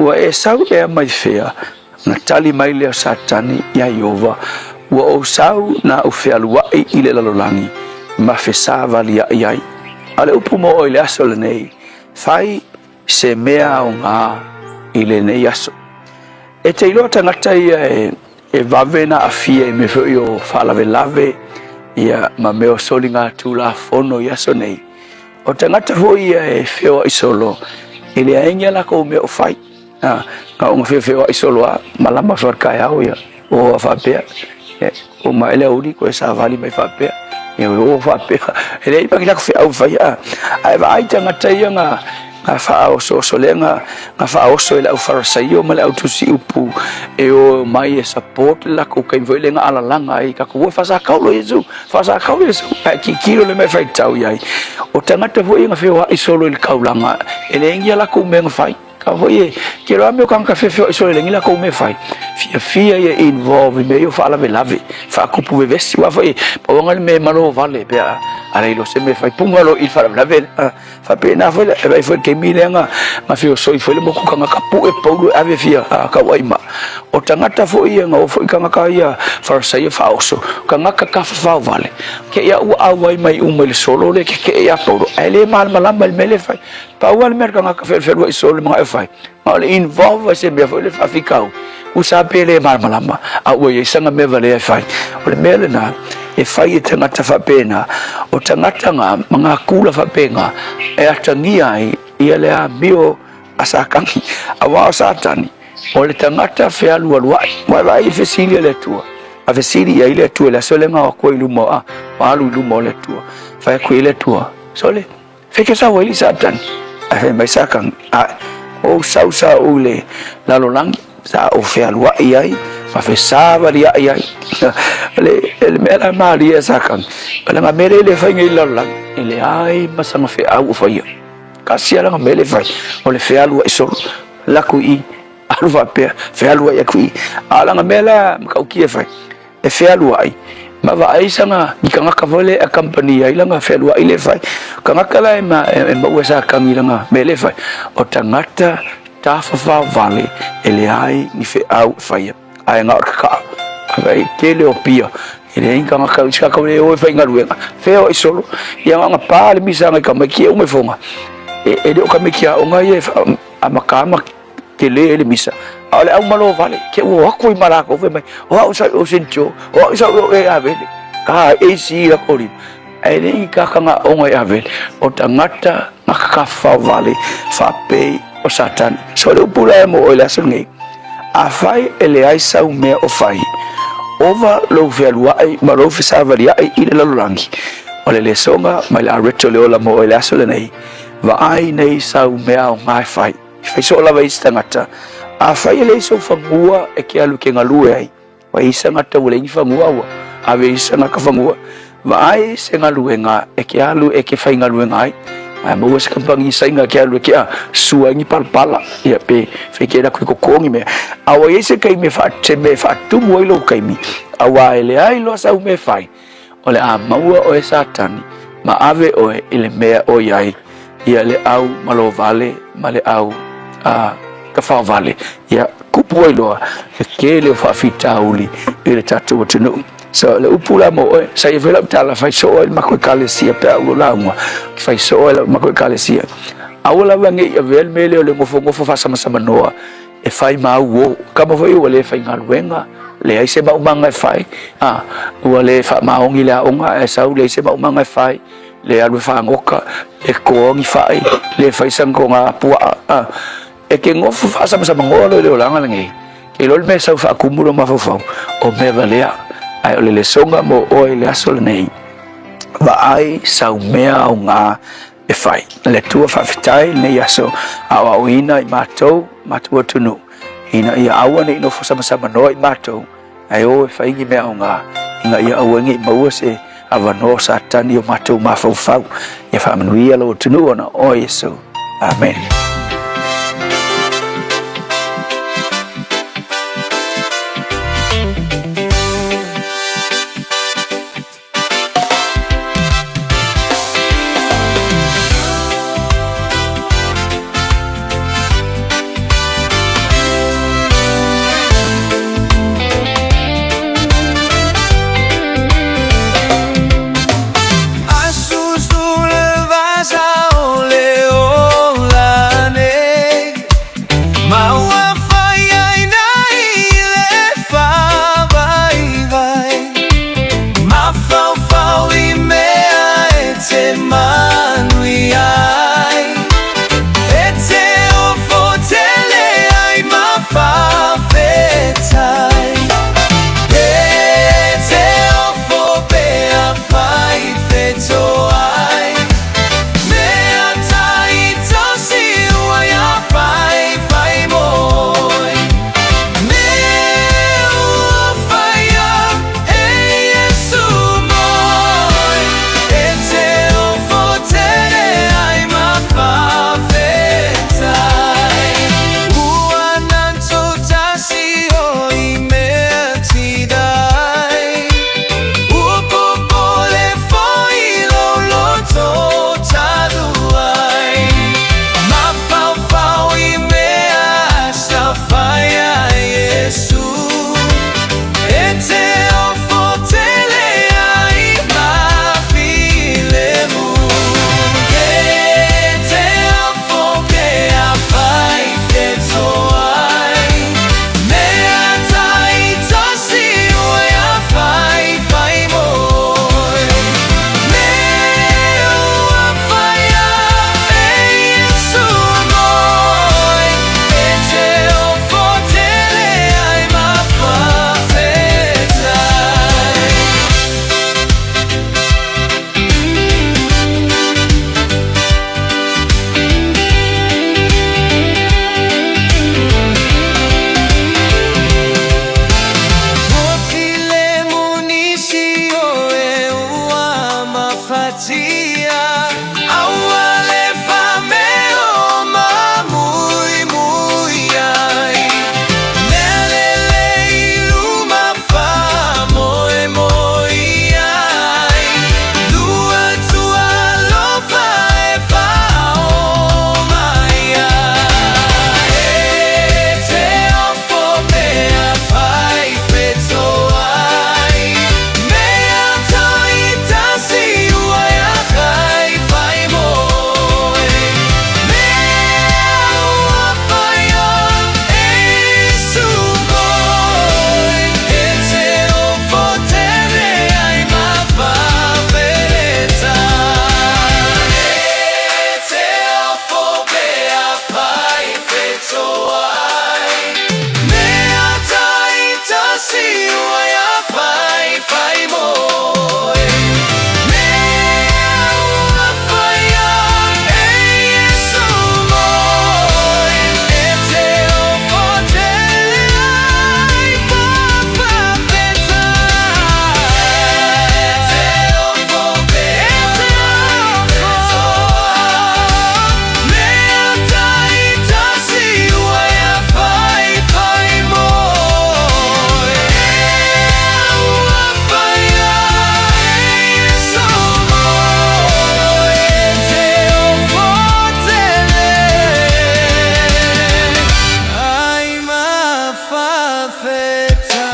Ua e sau ea mai fea? Ona tali mai lea o Satani iā Ieova, Ua ou sau na ou fealuaʻi i le lalolagi ma fesavaliaʻi ai. A o le upu mo oe i le aso lenei, fai se mea aoga i lenei aso. E te iloa tagata ia e vave na aafia i mea foi o faalavelave ia ma mea o soligatulafono i aso nei. O tagata foi ia e feoai solo, e leai ni a lakou mea o fai. Na ona feofeoai solo a malama soa le taeao ia o a faapea e o mai le auli koe savali mai faapea ia o faapea e leai ma ni lakou feau e faia ae vaai tagata ia na na faaosooso lea na na faaoso e le au Farasaio ma le au tusi upu e o mai e support le lakou taimi foi lea na alalaga ai tatou ua faasakaulo Iesu faasakaulo Iesu ae tilotilo le mea e faitau i ai o tagata foi ia na feoai solo i le taulaga e leai ni a lakou mea na fai. Ka foi e, ke loa mea o kānaka feofeoai solo e leai ni lakou mea e fai. Fiafia ia e involve i mea ia o faalavelave, faakupu vevesi. Aua foi, pau lava le mea e malo vale pe a a le iloa se mea e fai, puga loa i le faalavelave lea. Faapena foi le, e vaai foi i le taimi lea na, na feosoi foi le motu tagata pue paulu e ave fia tauai ma. O tagata foi ia na o foi tagata ia Farasaio faaoso, tagata tafafao vale. Ke ia ua auai mai uma i le solo lea keke'e ia Paulo, ae le malamalama i le mea lea e fai. Pau lava le mea a le tagata felufelua'i solo le mana'o e fai, ma o le involve ai se mea foi le faafitauli, tusa pe le malamalama, a ua i ai sana mea valea e fai. O le mea lena e fai e tagata faapena, o tagata na ma ngā kula faapena e atagia ai ia le amio a Satani. Auā o Satani, o le tagata fealualua'i. Ua e vaai i le fesili a le Atua, a fesili i ai le Atua i le aso lea na o atu ai i luma o, a, alu i luma o le Atua. Fai atu i ai le Atua, Sole, Feke sau ai Satani, ae fai mai Satani, Ae, ou sau sa ou i le lalolagi, sa ou fealuai ai, ma fesavaliai ai. Le, le mea la malie a Satani, o lana mea lea e fai nei i le lalolagi, e leai ma sana feau o faia. Kasi a lana mea lea e fai, o le fealuai solo, laku i i, alu faapea, fealuai atu i i. A o lana mea la matautia e fai, e fealuai ma vaai sana ni tagata foi lea e accompany ai lana fealuai lea e fai. O tagata la e maua e Satani i lana mea lea e fai, o tagata tafafao vale e leai ni feau e faia, ae na o le kakaa. Vaai, tele o pia, e leai ni tagata, isi tagata e o e faigaluega, feoai solo, ia na ona pa le misaga i tamaiti e uma ifoga. E le o tamaiti aoga ia e faamata ma tele ai le misa, a o le aumalo vale, ke ua o atu ai ma lakou, fai mai, o au sa o Saint Joe, o au sa o e Avele, ka AC la koli. Ae le i kakanga onga e Avele, o tagata na kakafao vale, faapei o Satani. So le upu la e mo oe le aso lenei, afai e leai sau mea o fai, ova lou fealuai ma lou fesavaliai i le lalolagi, o le lesoga mai le areto le ola mo oe le aso lenei, vaai nei sau mea aoga e fai. E fai soo lava i isi tagata, afai e leai sou fanua e ke alu e ke galue ai, ua i ai se tagata ua leai ni fanua ua ave i isi tagata fanua, vaai se galuega e ke alu e ke faigaluega ai, ae maua se kamupani saina e ke alu e ke a sua ai ni palapala, ia pe fai ke lakou e totogi mea. A ua i ai se taimi e se mea e faatumu ai lou taimi, auā e leai loa sau mea e fai, o le a maua oe e Satani ma ave oe i le mea o i ai. Ia le au malovale ma le au a tafaovale. Ia kupu ai loa le tele o faafitauli i le tatou atunuu. So le upu la mo oe, sa ia foi lau tala fai soo ai le matou ekalesia pe a ou lauga, fai soo ai lau matou ekalesia. Aua lava ne i avea le mea lea o le nofonofo faasamasamanoa e fai ma au uo. Kama foi ua le faigaluega, leai se maumaga e fai, a, ua le faamaoni le aoga ae sau leai se maumaga e fai, le alu e fagota, le toa ni fai, le fai sana toga puaa, a. E te nofo faasamasamanoa loa i le olaga lenei, ke iloa le mea e sau faatumu lou mafaufau, o mea valea, ae o le lesoga mo oe i le aso lenei, vaai sau mea aoga e fai. Le Atua faafetai i lenei aso aoaoina i matou, matou atunuu, ina ia aua ne i nofo samasamanoa i matou, ae o e fai ni mea aoga, ina ia aua ne i maua se avanoa o Satani i o matou mafaufau. Ia faamanuia lou atunuu ona o oe Iesu. Amene.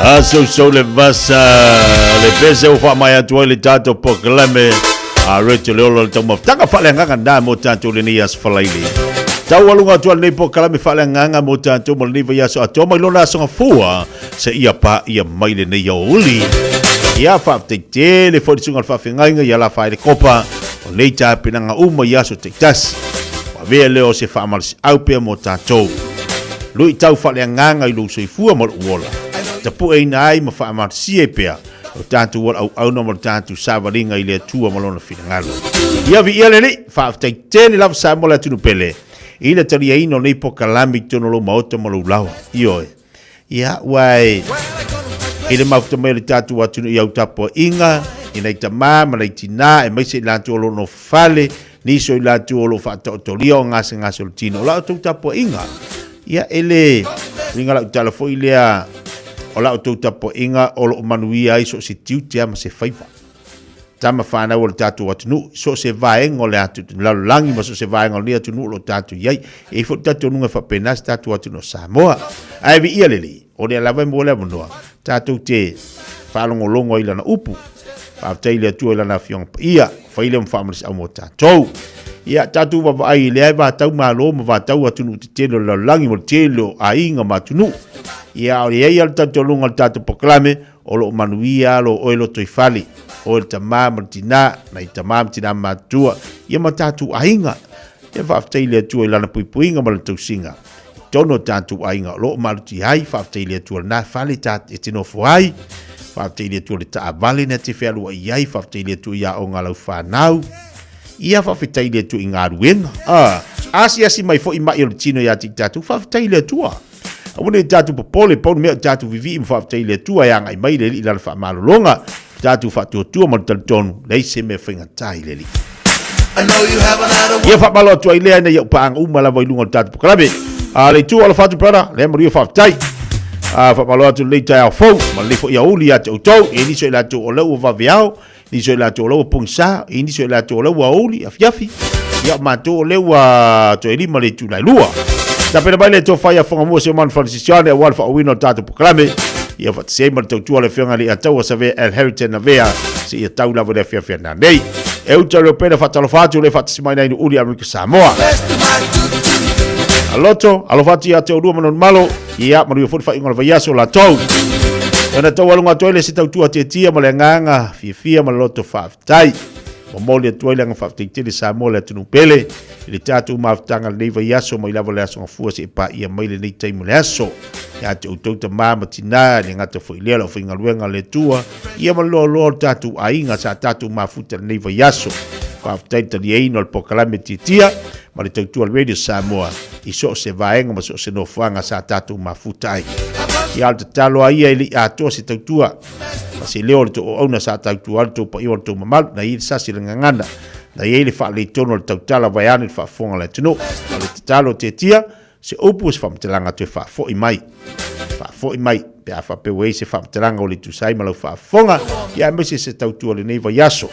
Asousou le vasa, le pese ua faamaea atu ai le tatou polokalame a Rachel Leola le taumafataga faaleagaga na mo tatou lenei aso falaili. Taualuga atu ai lenei polokalame faaleagaga mo tatou mo lenei vaiaso atoa mai lona aso gafua seia paia mai lenei aoauli. Ia faafetai tele foi le susuga i le faafeagaiga ia Lafaele Kopa o nei tapenaga uma i aso taitasi. Ua avea lea o se faamalosiau pea mo tatou. Luitau faaleagaga i lou soifua ma lou ola, tapueina ai ma faamalosia ai pea lo tatou ola auauna ma lo tatou savaliga i le Atua ma Lona finagalo. Ia viia le Alii! Faafetai tele lava Samoa le atunuu pele i le taliaina o nei polokalame i totonu o lou maota ma lou laoa. Ioe. Ia, ua e i le mafuta mai o le tatou atunuu i au tapuaiga, i nai tamā ma nai tinā, aemaise i latou o lo o nofo fale, nisi o i latou o lo o faataotolia o gasegase o le tino. O la outou tapuaiga, ia e le uiga lau tala foi lea, o la outou tapuaiga o lo o manuia ai so o se tiute lava ma se faiva. Tama fanau o le tatou atunuu, so o se vaega o le lalolagi ma so o se vaega o lenei atunuu o lo o tatou i ai. E i ai foi le talitonuga e faapena se tatou atunuu o Samoa. Ae viia le Alii, o lea lava e maua le avanoa, tatou te faalogologo ai i Lana upu. Faafetai i le Atua i Lana Afioga Paia, ua fai lea ma faamalosiau mo tatou. Ia, tatou vaavaai i lea vatau malo ma vatau atunuu tetele o le lalolagi ma le tele o aiga ma atunuu. Ia, o le i ai lava le talitonuga o le tatou polokalame, O lo o manuia alo oe lotoifale, oe le tama ma le tina, nai tama ma tina matutua, ia ma tatou aiga. Ia faafetai i le Atua i lana puipuiga ma lana tausiga. I totonu o tatou aiga o lo o malutia ai, faafetai i le Atua lena fale ta e te nofo ai. Faafetai i le Atua le taavale na te fealuai ai, faafetai i le Atua i aoga a lau fanau. Ia faafetai i le Atua i galuega. A asiasi mai foi mai o le tino ia te i tatou, faafetai i le Atua. Aua ne i tatou popole, pau le mea o tatou vivii ma faafetai i le Atua e agai mai le Alii i lana faamalologa, le tatou faatuatua ma le talitonu, leai se mea faigata i le Alii. Ia faamalo atu ai lea ina ia ou paaga uma lava i luga o le tatou polokalame. A le itu alofa atu brother, lea manuia faafetai. A faamalo atu lenei taeao fou ma lenei foi aoauli ia te outou, e nisi o i latou o lea ua vaveao, nisi o i latou o lea ua pogisa, e nisi o i latou o lea ua aoauli, afiafi, ia o matou o lea ua toe lima le itula e lua. Tapena mai le tofa ia Whangamua se manu Francis-Ioane aua le faaauauina o le tatou polokalame. Ia faatasi ai ma le tautua a le Afioga i le Ataua Savea El Harrington Avea seia tau lava i le afiafi a nanei. E uta leo pena faatalofa atu le faatasi mai nai Nu'uli Amerika Samoa. Aloto, alofa atu ia te oulua ma Nonumalo, ia manuia foi le faaiuga o le vaiaso o latou. E ona taualuga atu ai le se tautua tiatia ma le agaga fiafia ma le loto faafetai. Momoli atu ai le aga faafetai tele Samoa le atunuu pele i le tatou mafutaga lenei vaiaso mai lava le aso Gafua seia paia mai lenei taimi o le aso. Ia te outou tamā ma tinā, e le gata foi i lea le aufaigaluega a le Atua, ia ma le loaloa o le tatou aiga sa tatou mafuta i lenei vaiaso. Faafetai i le taliaina o le polokalame tiatia ma le tautua a le Radio Samoa i so o se vaega ma so o se nofoaga sa tatou mafuta ai. Ia o le tatalo a ia e le i atoa se tautua ma se leo o le toauauna sa tautua ai le tou paia o le tou mamalu, na i ai le sasi o le gagana, na i ai le faaletonu o le tautala vaeane le faafofoga a le atunuu. O le tatalo tiatia, Se upu, se faamatalaga toe faafoi mai. Faafoi mai, pe a faapea ua i ai se faamatalaga ua le tusa ai ma lau faafofoga, ia aemaise se tautua o lenei vaiaso.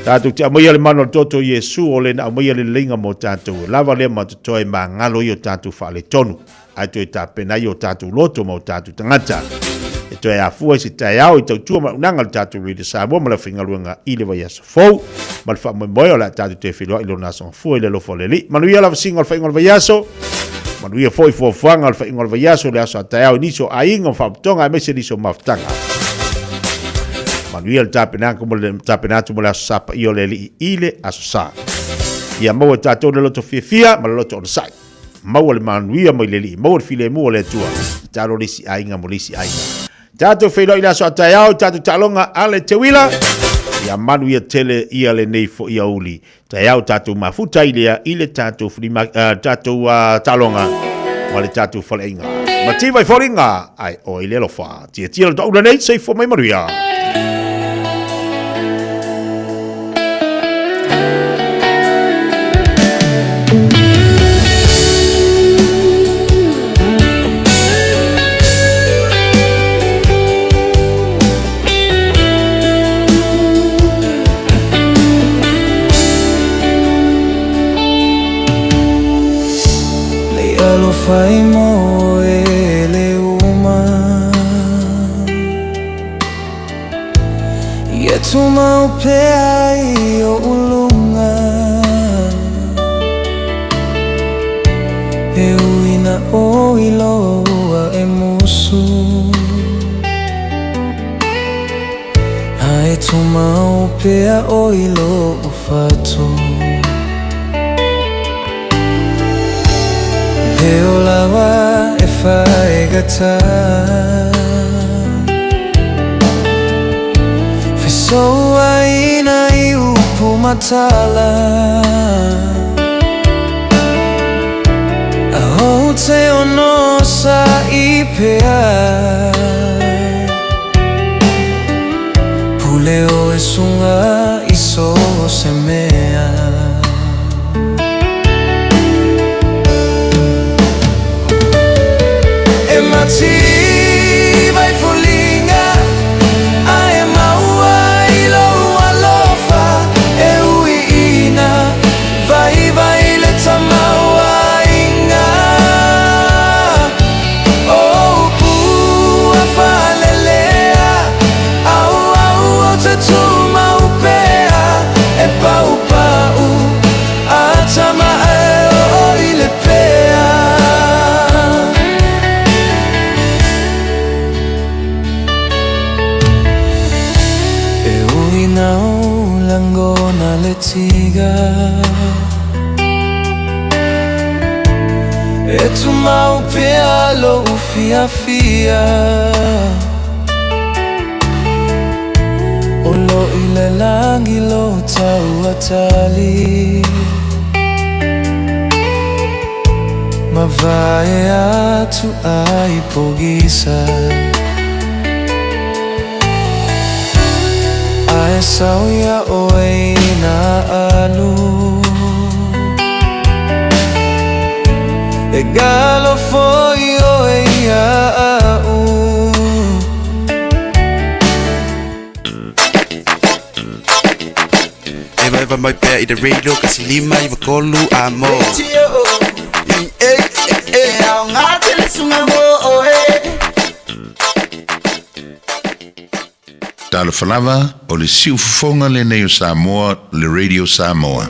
Tatou te aumaia le mana o le toto o Iesu, o le na aumaia le leleiga mo tatou, e lava lea ma totoe magalo ai o tatou faaletonu, ae toe tapena ai o tatou loto ma o tatou tagata. E toe afua i se taeao i tautua ma auaunaga a le tatou Radio Samoa ma le aufaigaluega i le vaiaso fou ma le faamoemoe o le a tatou toe feiloai i lona aso Gafua i le alofa o le Alii. Manuia lavasiga o le faaiuga o le vaiaso. Manuia foi fuafuaga o le faaiuga o le vaiaso i le aso a taeao i nisi o aiga ma faapotopotoga aemaise nisi o mafutaga. Manuia le tapenaga mo le tapena atu mo le aso Sa paia o le Alii i le aso Sa. Ia maua e tatou le loto fiafia ma le loto onosai. Maua le manuia mai le Alii, maua le filemu o le Atua. Tatalo le isi aiga mo le isi aiga. Tatou feiloai i le aso a taeao i tatou taaloga a le Teuila. Ia manuia tele ia lenei foi aoauli. Taeao tatou mafuta ai lea i le tatou flea tatou taaloga ma le tatou faleaiga. Mativa i foliga ae oe i le alofa. Tiatia le toaula nei, soifua mai manuia. Lei alofa i mo e le uma. tumau pea i oʻu luga E ui na ʻoi loa e musu A e tumau pea ʻoe i loʻu fatu Leo lawa e faigata Fesouaina i upu ma tala A ou te onosaʻi pea Pule ʻoe suga i so o se mea. E mativa i foliga A e maua i lou alofa E ui ina Vaivai le tamaoaiga O upu ua faalelea Auau ou te tumau pea E paupau a tama e oo i le pea. E ui na ou lagona le tiga E tumau pea lou fiafia O loo i le lagi lou tauatali Mavae atu ai pogisa A e sau iā ʻoe i nā alu E galo foi ʻoe iā aʻu. Evaeva mai pea i le radio kasi 5 9 3 a mo. Talofa lava, o le siufofoga lenei o Samoa, le Radio Samoa.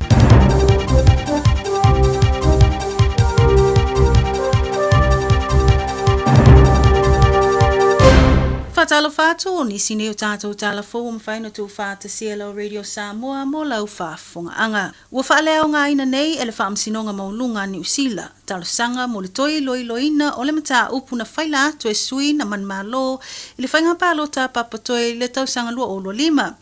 Faatalofa atu o nisi nei o tatou tala fou ua mafai ona tuufaatasia e lau Radio Samoa mo lau faafofogaaga. Ua faaleaogaina nei e le Faamasinoga Maualuga a Niu Sila, talosaga mo le toe iloiloina o le mataupu na faila atu e sui na manumalo i le faiga palota a Papatoe i le tausaga 2025.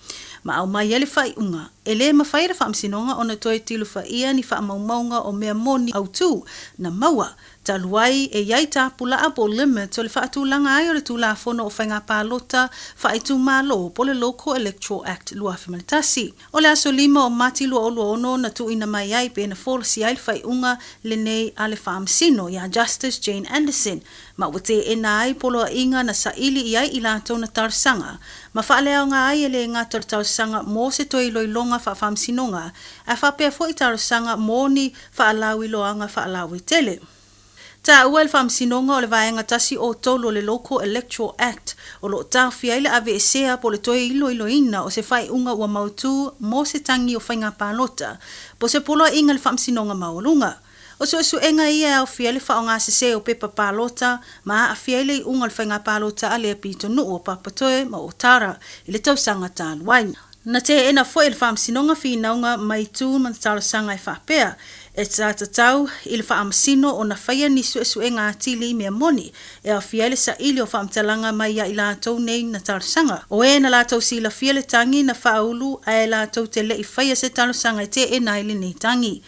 Ma aumai ai le faaiuga, e le mafai e le Faamasinoga ona toe tilufaia ni faamaumauga o mea moni autū na maua Talu ai, e i ai tapulaa po o limits o le faatulaga ai o le Tulafono o Faiga Palota Faaitumalo po o le Local Electoral Act 2001. O le aso 5 o Mati 2026 na tuuina mai ai pe na folasia ai le faaiuga lenei a le Faamasino ia Justice Jane Anderson ma ua teena ai poloaiga na saili i ai i latou na talosaga ma faaleaoga ai e le gata o le talosaga mo se toe iloiloga faafaamasinoga ae faapea foi talosaga mo ni faalauiloaga faalauaitele. Taua e le Faamasinoga o le Vaega 103 o le Local Electoral Act o lo o taofia ai le aveesea po o le toe iloiloina o se faaiuga ua mautu mo se tagi o faiga palota po o se poloaiga i le Faamasinoga Maualuga. O suesuega ia e aofia ai le faaaogasese o pepa palota ma aafia ai le iuga o le faiga palota a lea pitonuu o Papatoe ma Otara i le tausaga talu ai. Na teena foi e le Faamasinoga finauga mai tu ma talosaga e faapea, e sa tatau i le Faamasino ona faia ni suesuega atili i mea moni, e aofia ai le saili o faamatalaga mai ia i latou nei na talosaga. O e na latou silafia le tagi na faaulu ae latou te le'i faia se talosaga e teena ai lenei tagi.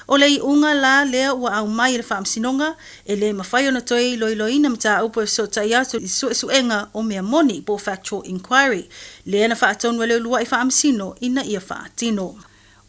O le iuga la lea ua aumai e le Faamasinoga, E le mafai ona toe iloiloina mataupu e fesootai atu i suesuega o mea moni po o factual inquiry, lea na faatonu e le uluai faamasino ina ia faatino.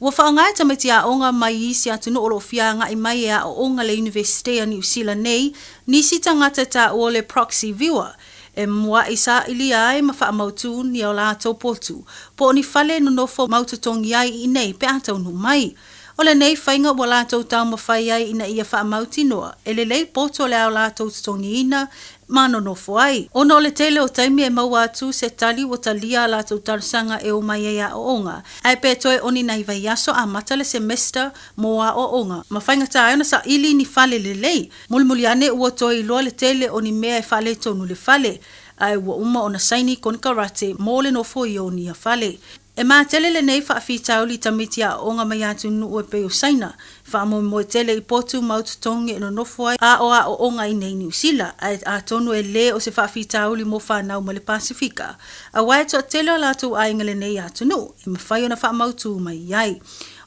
Ua faaaoga e tamaiti aoga mai isi atunuu o lo o fia agai mai e aoaoga le Iunivesite a Niu Sila nei nisi tagata e taua o le proxy viewer e muaʻi sailia ai ma faamautū ni o latou potu po o ni fale e nonofo mautotogi ai i inei pe a taunuu mai. O lenei faiga ua latou taumafai ai ina ia faamautinoa e lelei potu o le a latou totogiina ma nonofo ai. Ona o le tele o taimi e maua atu se tali ua talia a latou talosaga e omai ai aoaoga, ae pe toe o ni nai vaiaso amata le semester mo aoaoga ma faigata ai ona saili ni fale lelei. Mulimuli ane ua toe iloa le tele o ni mea e faaletonu i le fale, ae ua uma ona saini konekarate mo le nofoia o nia fale. E matele lenei faafitauli i tamaiti aoaoga mai atunuu e pei o Saina, e faamoemoe tele i potu ma totogi e nonofo ai a o aoaoga i nei Niu Sila, ae atonu e lē o se faafitauli mo fanau mai le Pasefika, aua e toatele o latou aiga lenei atunuu e mafai ona faamautū mai ai.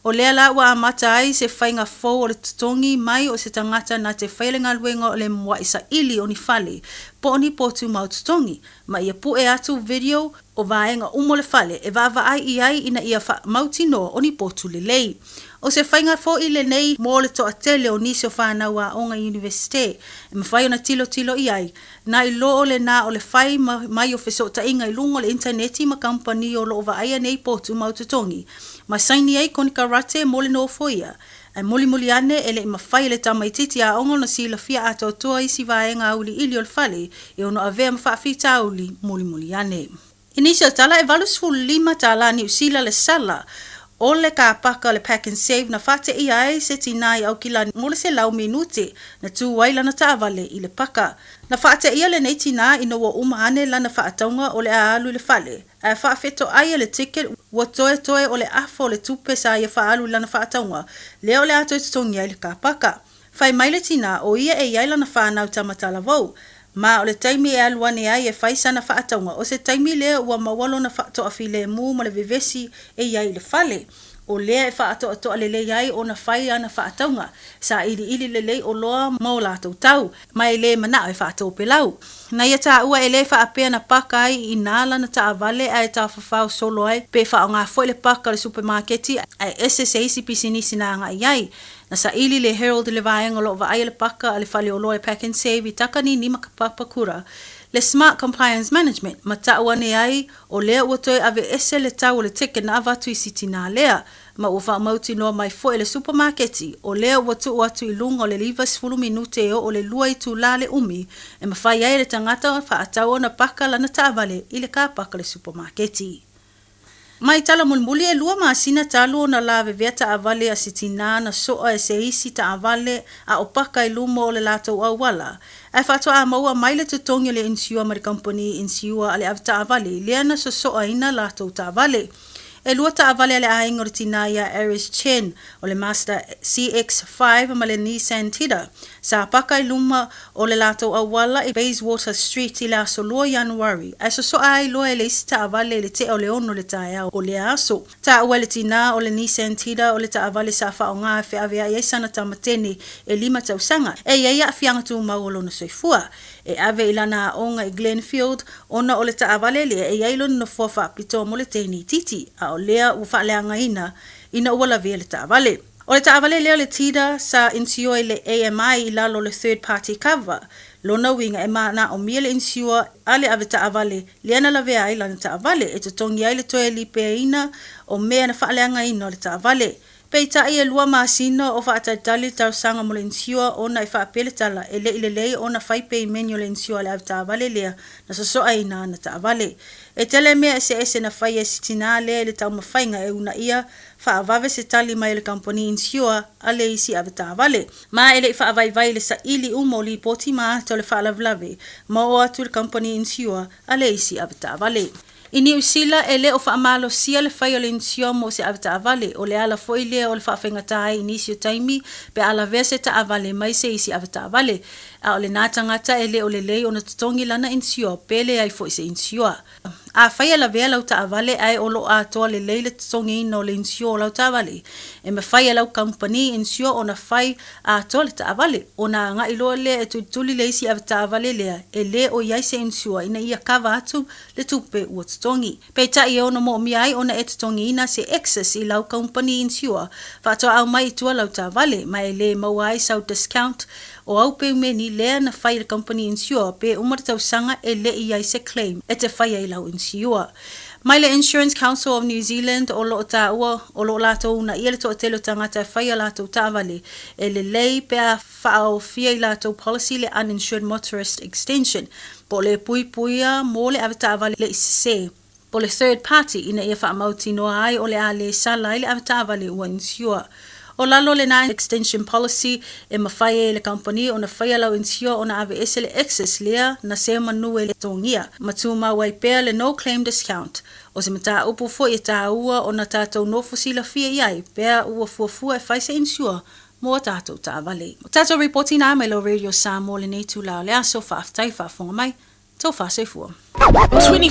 O lea la ua amata ai se faiga fou o le totogi mai o se tagata na te faia le galuega o le mua'i saili o ni fale po o ni potu mau totogi, ma ia pu'e atu video o vaega uma o le fale e vaavaai i ai ina ia faamautinoa o ni potu lelei. O se faiga fo'i lenei mo le toatele o nisi o fanau aoga i Iunivesite e mafai ona tilotilo i ai, nai lo o lenā o le fai mai o fesootaiga i luga o le initaneti ma kamupani o lo o vaaia nei potu mau totogi ma saini ai konekarate mo le nofoia. Ae mulimuli ane e le i mafai e le tamaitiiti aoga ona silafia atoatoa isi vaega auiliili o le fale e ono avea ma faafitauli mulimuli ane. I nisi o tala, e 85 tālā Niu Sila le sala o le kāpaka o le Pak'nSave na faateia ai se tinā i Aukilani mo le 100 minute na tū ai lana taavale i le paka. Na faateia lenei tinā ina ua uma ane lana faatauga o le a alu i le fale, Ae faafetoai e le ticket ua toetoe o le afa o le tupe sa ia faaalu i lana faatauga, lea o le a toe totogi ai le kapaka. Fai mai le tinā, o ia e i ai lana whānau tamatalavou. Ma o le taimi e alu ane ai e fai sana faatauga, o se taimi lea ua maua lona toafilemu ma le vevesi e i ai i le fale. O lea e faatoatoa lelei ai ona fai ana faatauga, sailiili lelei oloa ma o latou tau, ma e lē manao e faatopelau. Na ia taua e lē faapea na paka ai i inā lana taavale ae tafafao solo ai pe faaaoga foi le paka o le supemaketi ae ese se isi pisinisi na agai ai. Na saili le Herald i le vaega o lo o vaaia le paka a le faleoloa e Pak'nSave i Takanini ma Papakura, le Smart Compliance Management, ma tau ane ai O lea ua toe aveese le tau o le ticket na avatu i si tinā lea, ma ua faamautinoa mai foi e le supamaketi, o lea ua tuu atu i luga o le 90 minute e oo le lua itulā le umi e mafai ai e le tagata faatau ona paka lana taavale i le kāpaka o le supamaketi. Mai tala mulimuli e lua masina talu ona lavevea taavale a si tinā na soa e se isi taavale a o paka i luma o le latou auala. Ae faatoa maua mai le totogi o le insure ma le kamupani insure a le avetaavale lea na sosoaina latou taavale. E lua taavale a le aiga o le tinā iā Aries Chen, o le Mazda CX-5 ma le Nissan Tiida, sa paka i luma o le latou auala i Bayswater Street i le aso 2 Ianuari, ae sosoa ai loa e le isi taavale i le tea o le 6 i le taeao o lea aso. Taua e le tinā o le Nissan Tiida o le taavale sa faaaoga e feaveai ai sana tama tene e lima tausaga, e i ai aafiaga tumau o lona soifua. E ave i lana aoga i Glenfield ona o le taavale lea e i ai lona nofoa faapitoa mo le teine itiiti, a o lea ua faaleagaina ina ua lavea le taavale. O le taavale lea o le Tiida sa insure i le AMI i lalo o le third party cover. Lona uiga e manaomia le insure a le avetaavale lea na lavea ai lana taavale e totogi ai le toe lipeaina o mea na faaleagaina o le taavale. Peitai e lua masina o faatalitali le talosaga mo le insure ona e faapea le tala e le i lelei ona fai peimeni o le insure a le avetaavale lea na sosoaina ana taavale. E tele mea eseese na faia e si tinā lea i le taumafaiga e uunaia faavave se tali mai a le kamupani insure a le isi avetaavale. Ma e le i faavaivai le saili uma o lipoti ma ata o le faalavelave ma oo atu i le kamupani insure a le isi avetaavale. I Niu Sila, e le o faamalosia le fai o le insure mo se avetaavale, o le ala foi lea o le faafaigata ai i nisi o taimi pe a lavea se taavale mai se isi avetaavale. A o lenā tagata e le o lelei ona totogi lana insure pe leai foi se insure. Afai e lavea lau taavale ae o lo o atoa lelei le totogiina o le insure o lau taavale, e mafai e lau kamupani insure ona fai atoa le taavale, ona agai loa lea e tulituli le isi avetaavale lea e le o i ai se insure ina ia kava atu le tupe ua totogi. Peitai e ono moomia ai ona e totogiina se excess i lau kamupani insure faatoa aumai i tua lau taavale ma e le maua ai sau discount o au peumeni lea na fai e le kamupani insure pe uma le tausaga e le i ai se claim e te fai ai lau insure. Mai le Insurance Council of New Zealand o lo o taua o lo o latou uunaia le toatele o tagata e fai a latou taavale e lelei pe a faaofia i latou policy le Uninsured Motorist Extension po o le puipuia mo le avetaavale le i sese po o le third party ina ia faamautinoa ai o le a le sala ai le avetaavale ua insure. O lalo o lena extension policy e mafai ai e le kamupani ona faia lau insure ona aveese le excess lea na seumanu e totogia ma tumau ai pea le no claim discount. O se mataupu foi e taua ona tatou nofo silafia i ai pea ua fuafua e fai se insure mo a tatou taavale. O tatou ripoti na mai lau Radio Samoa lenei itula o le aso. Faafetai faafofoga mai. Tau faasoifua.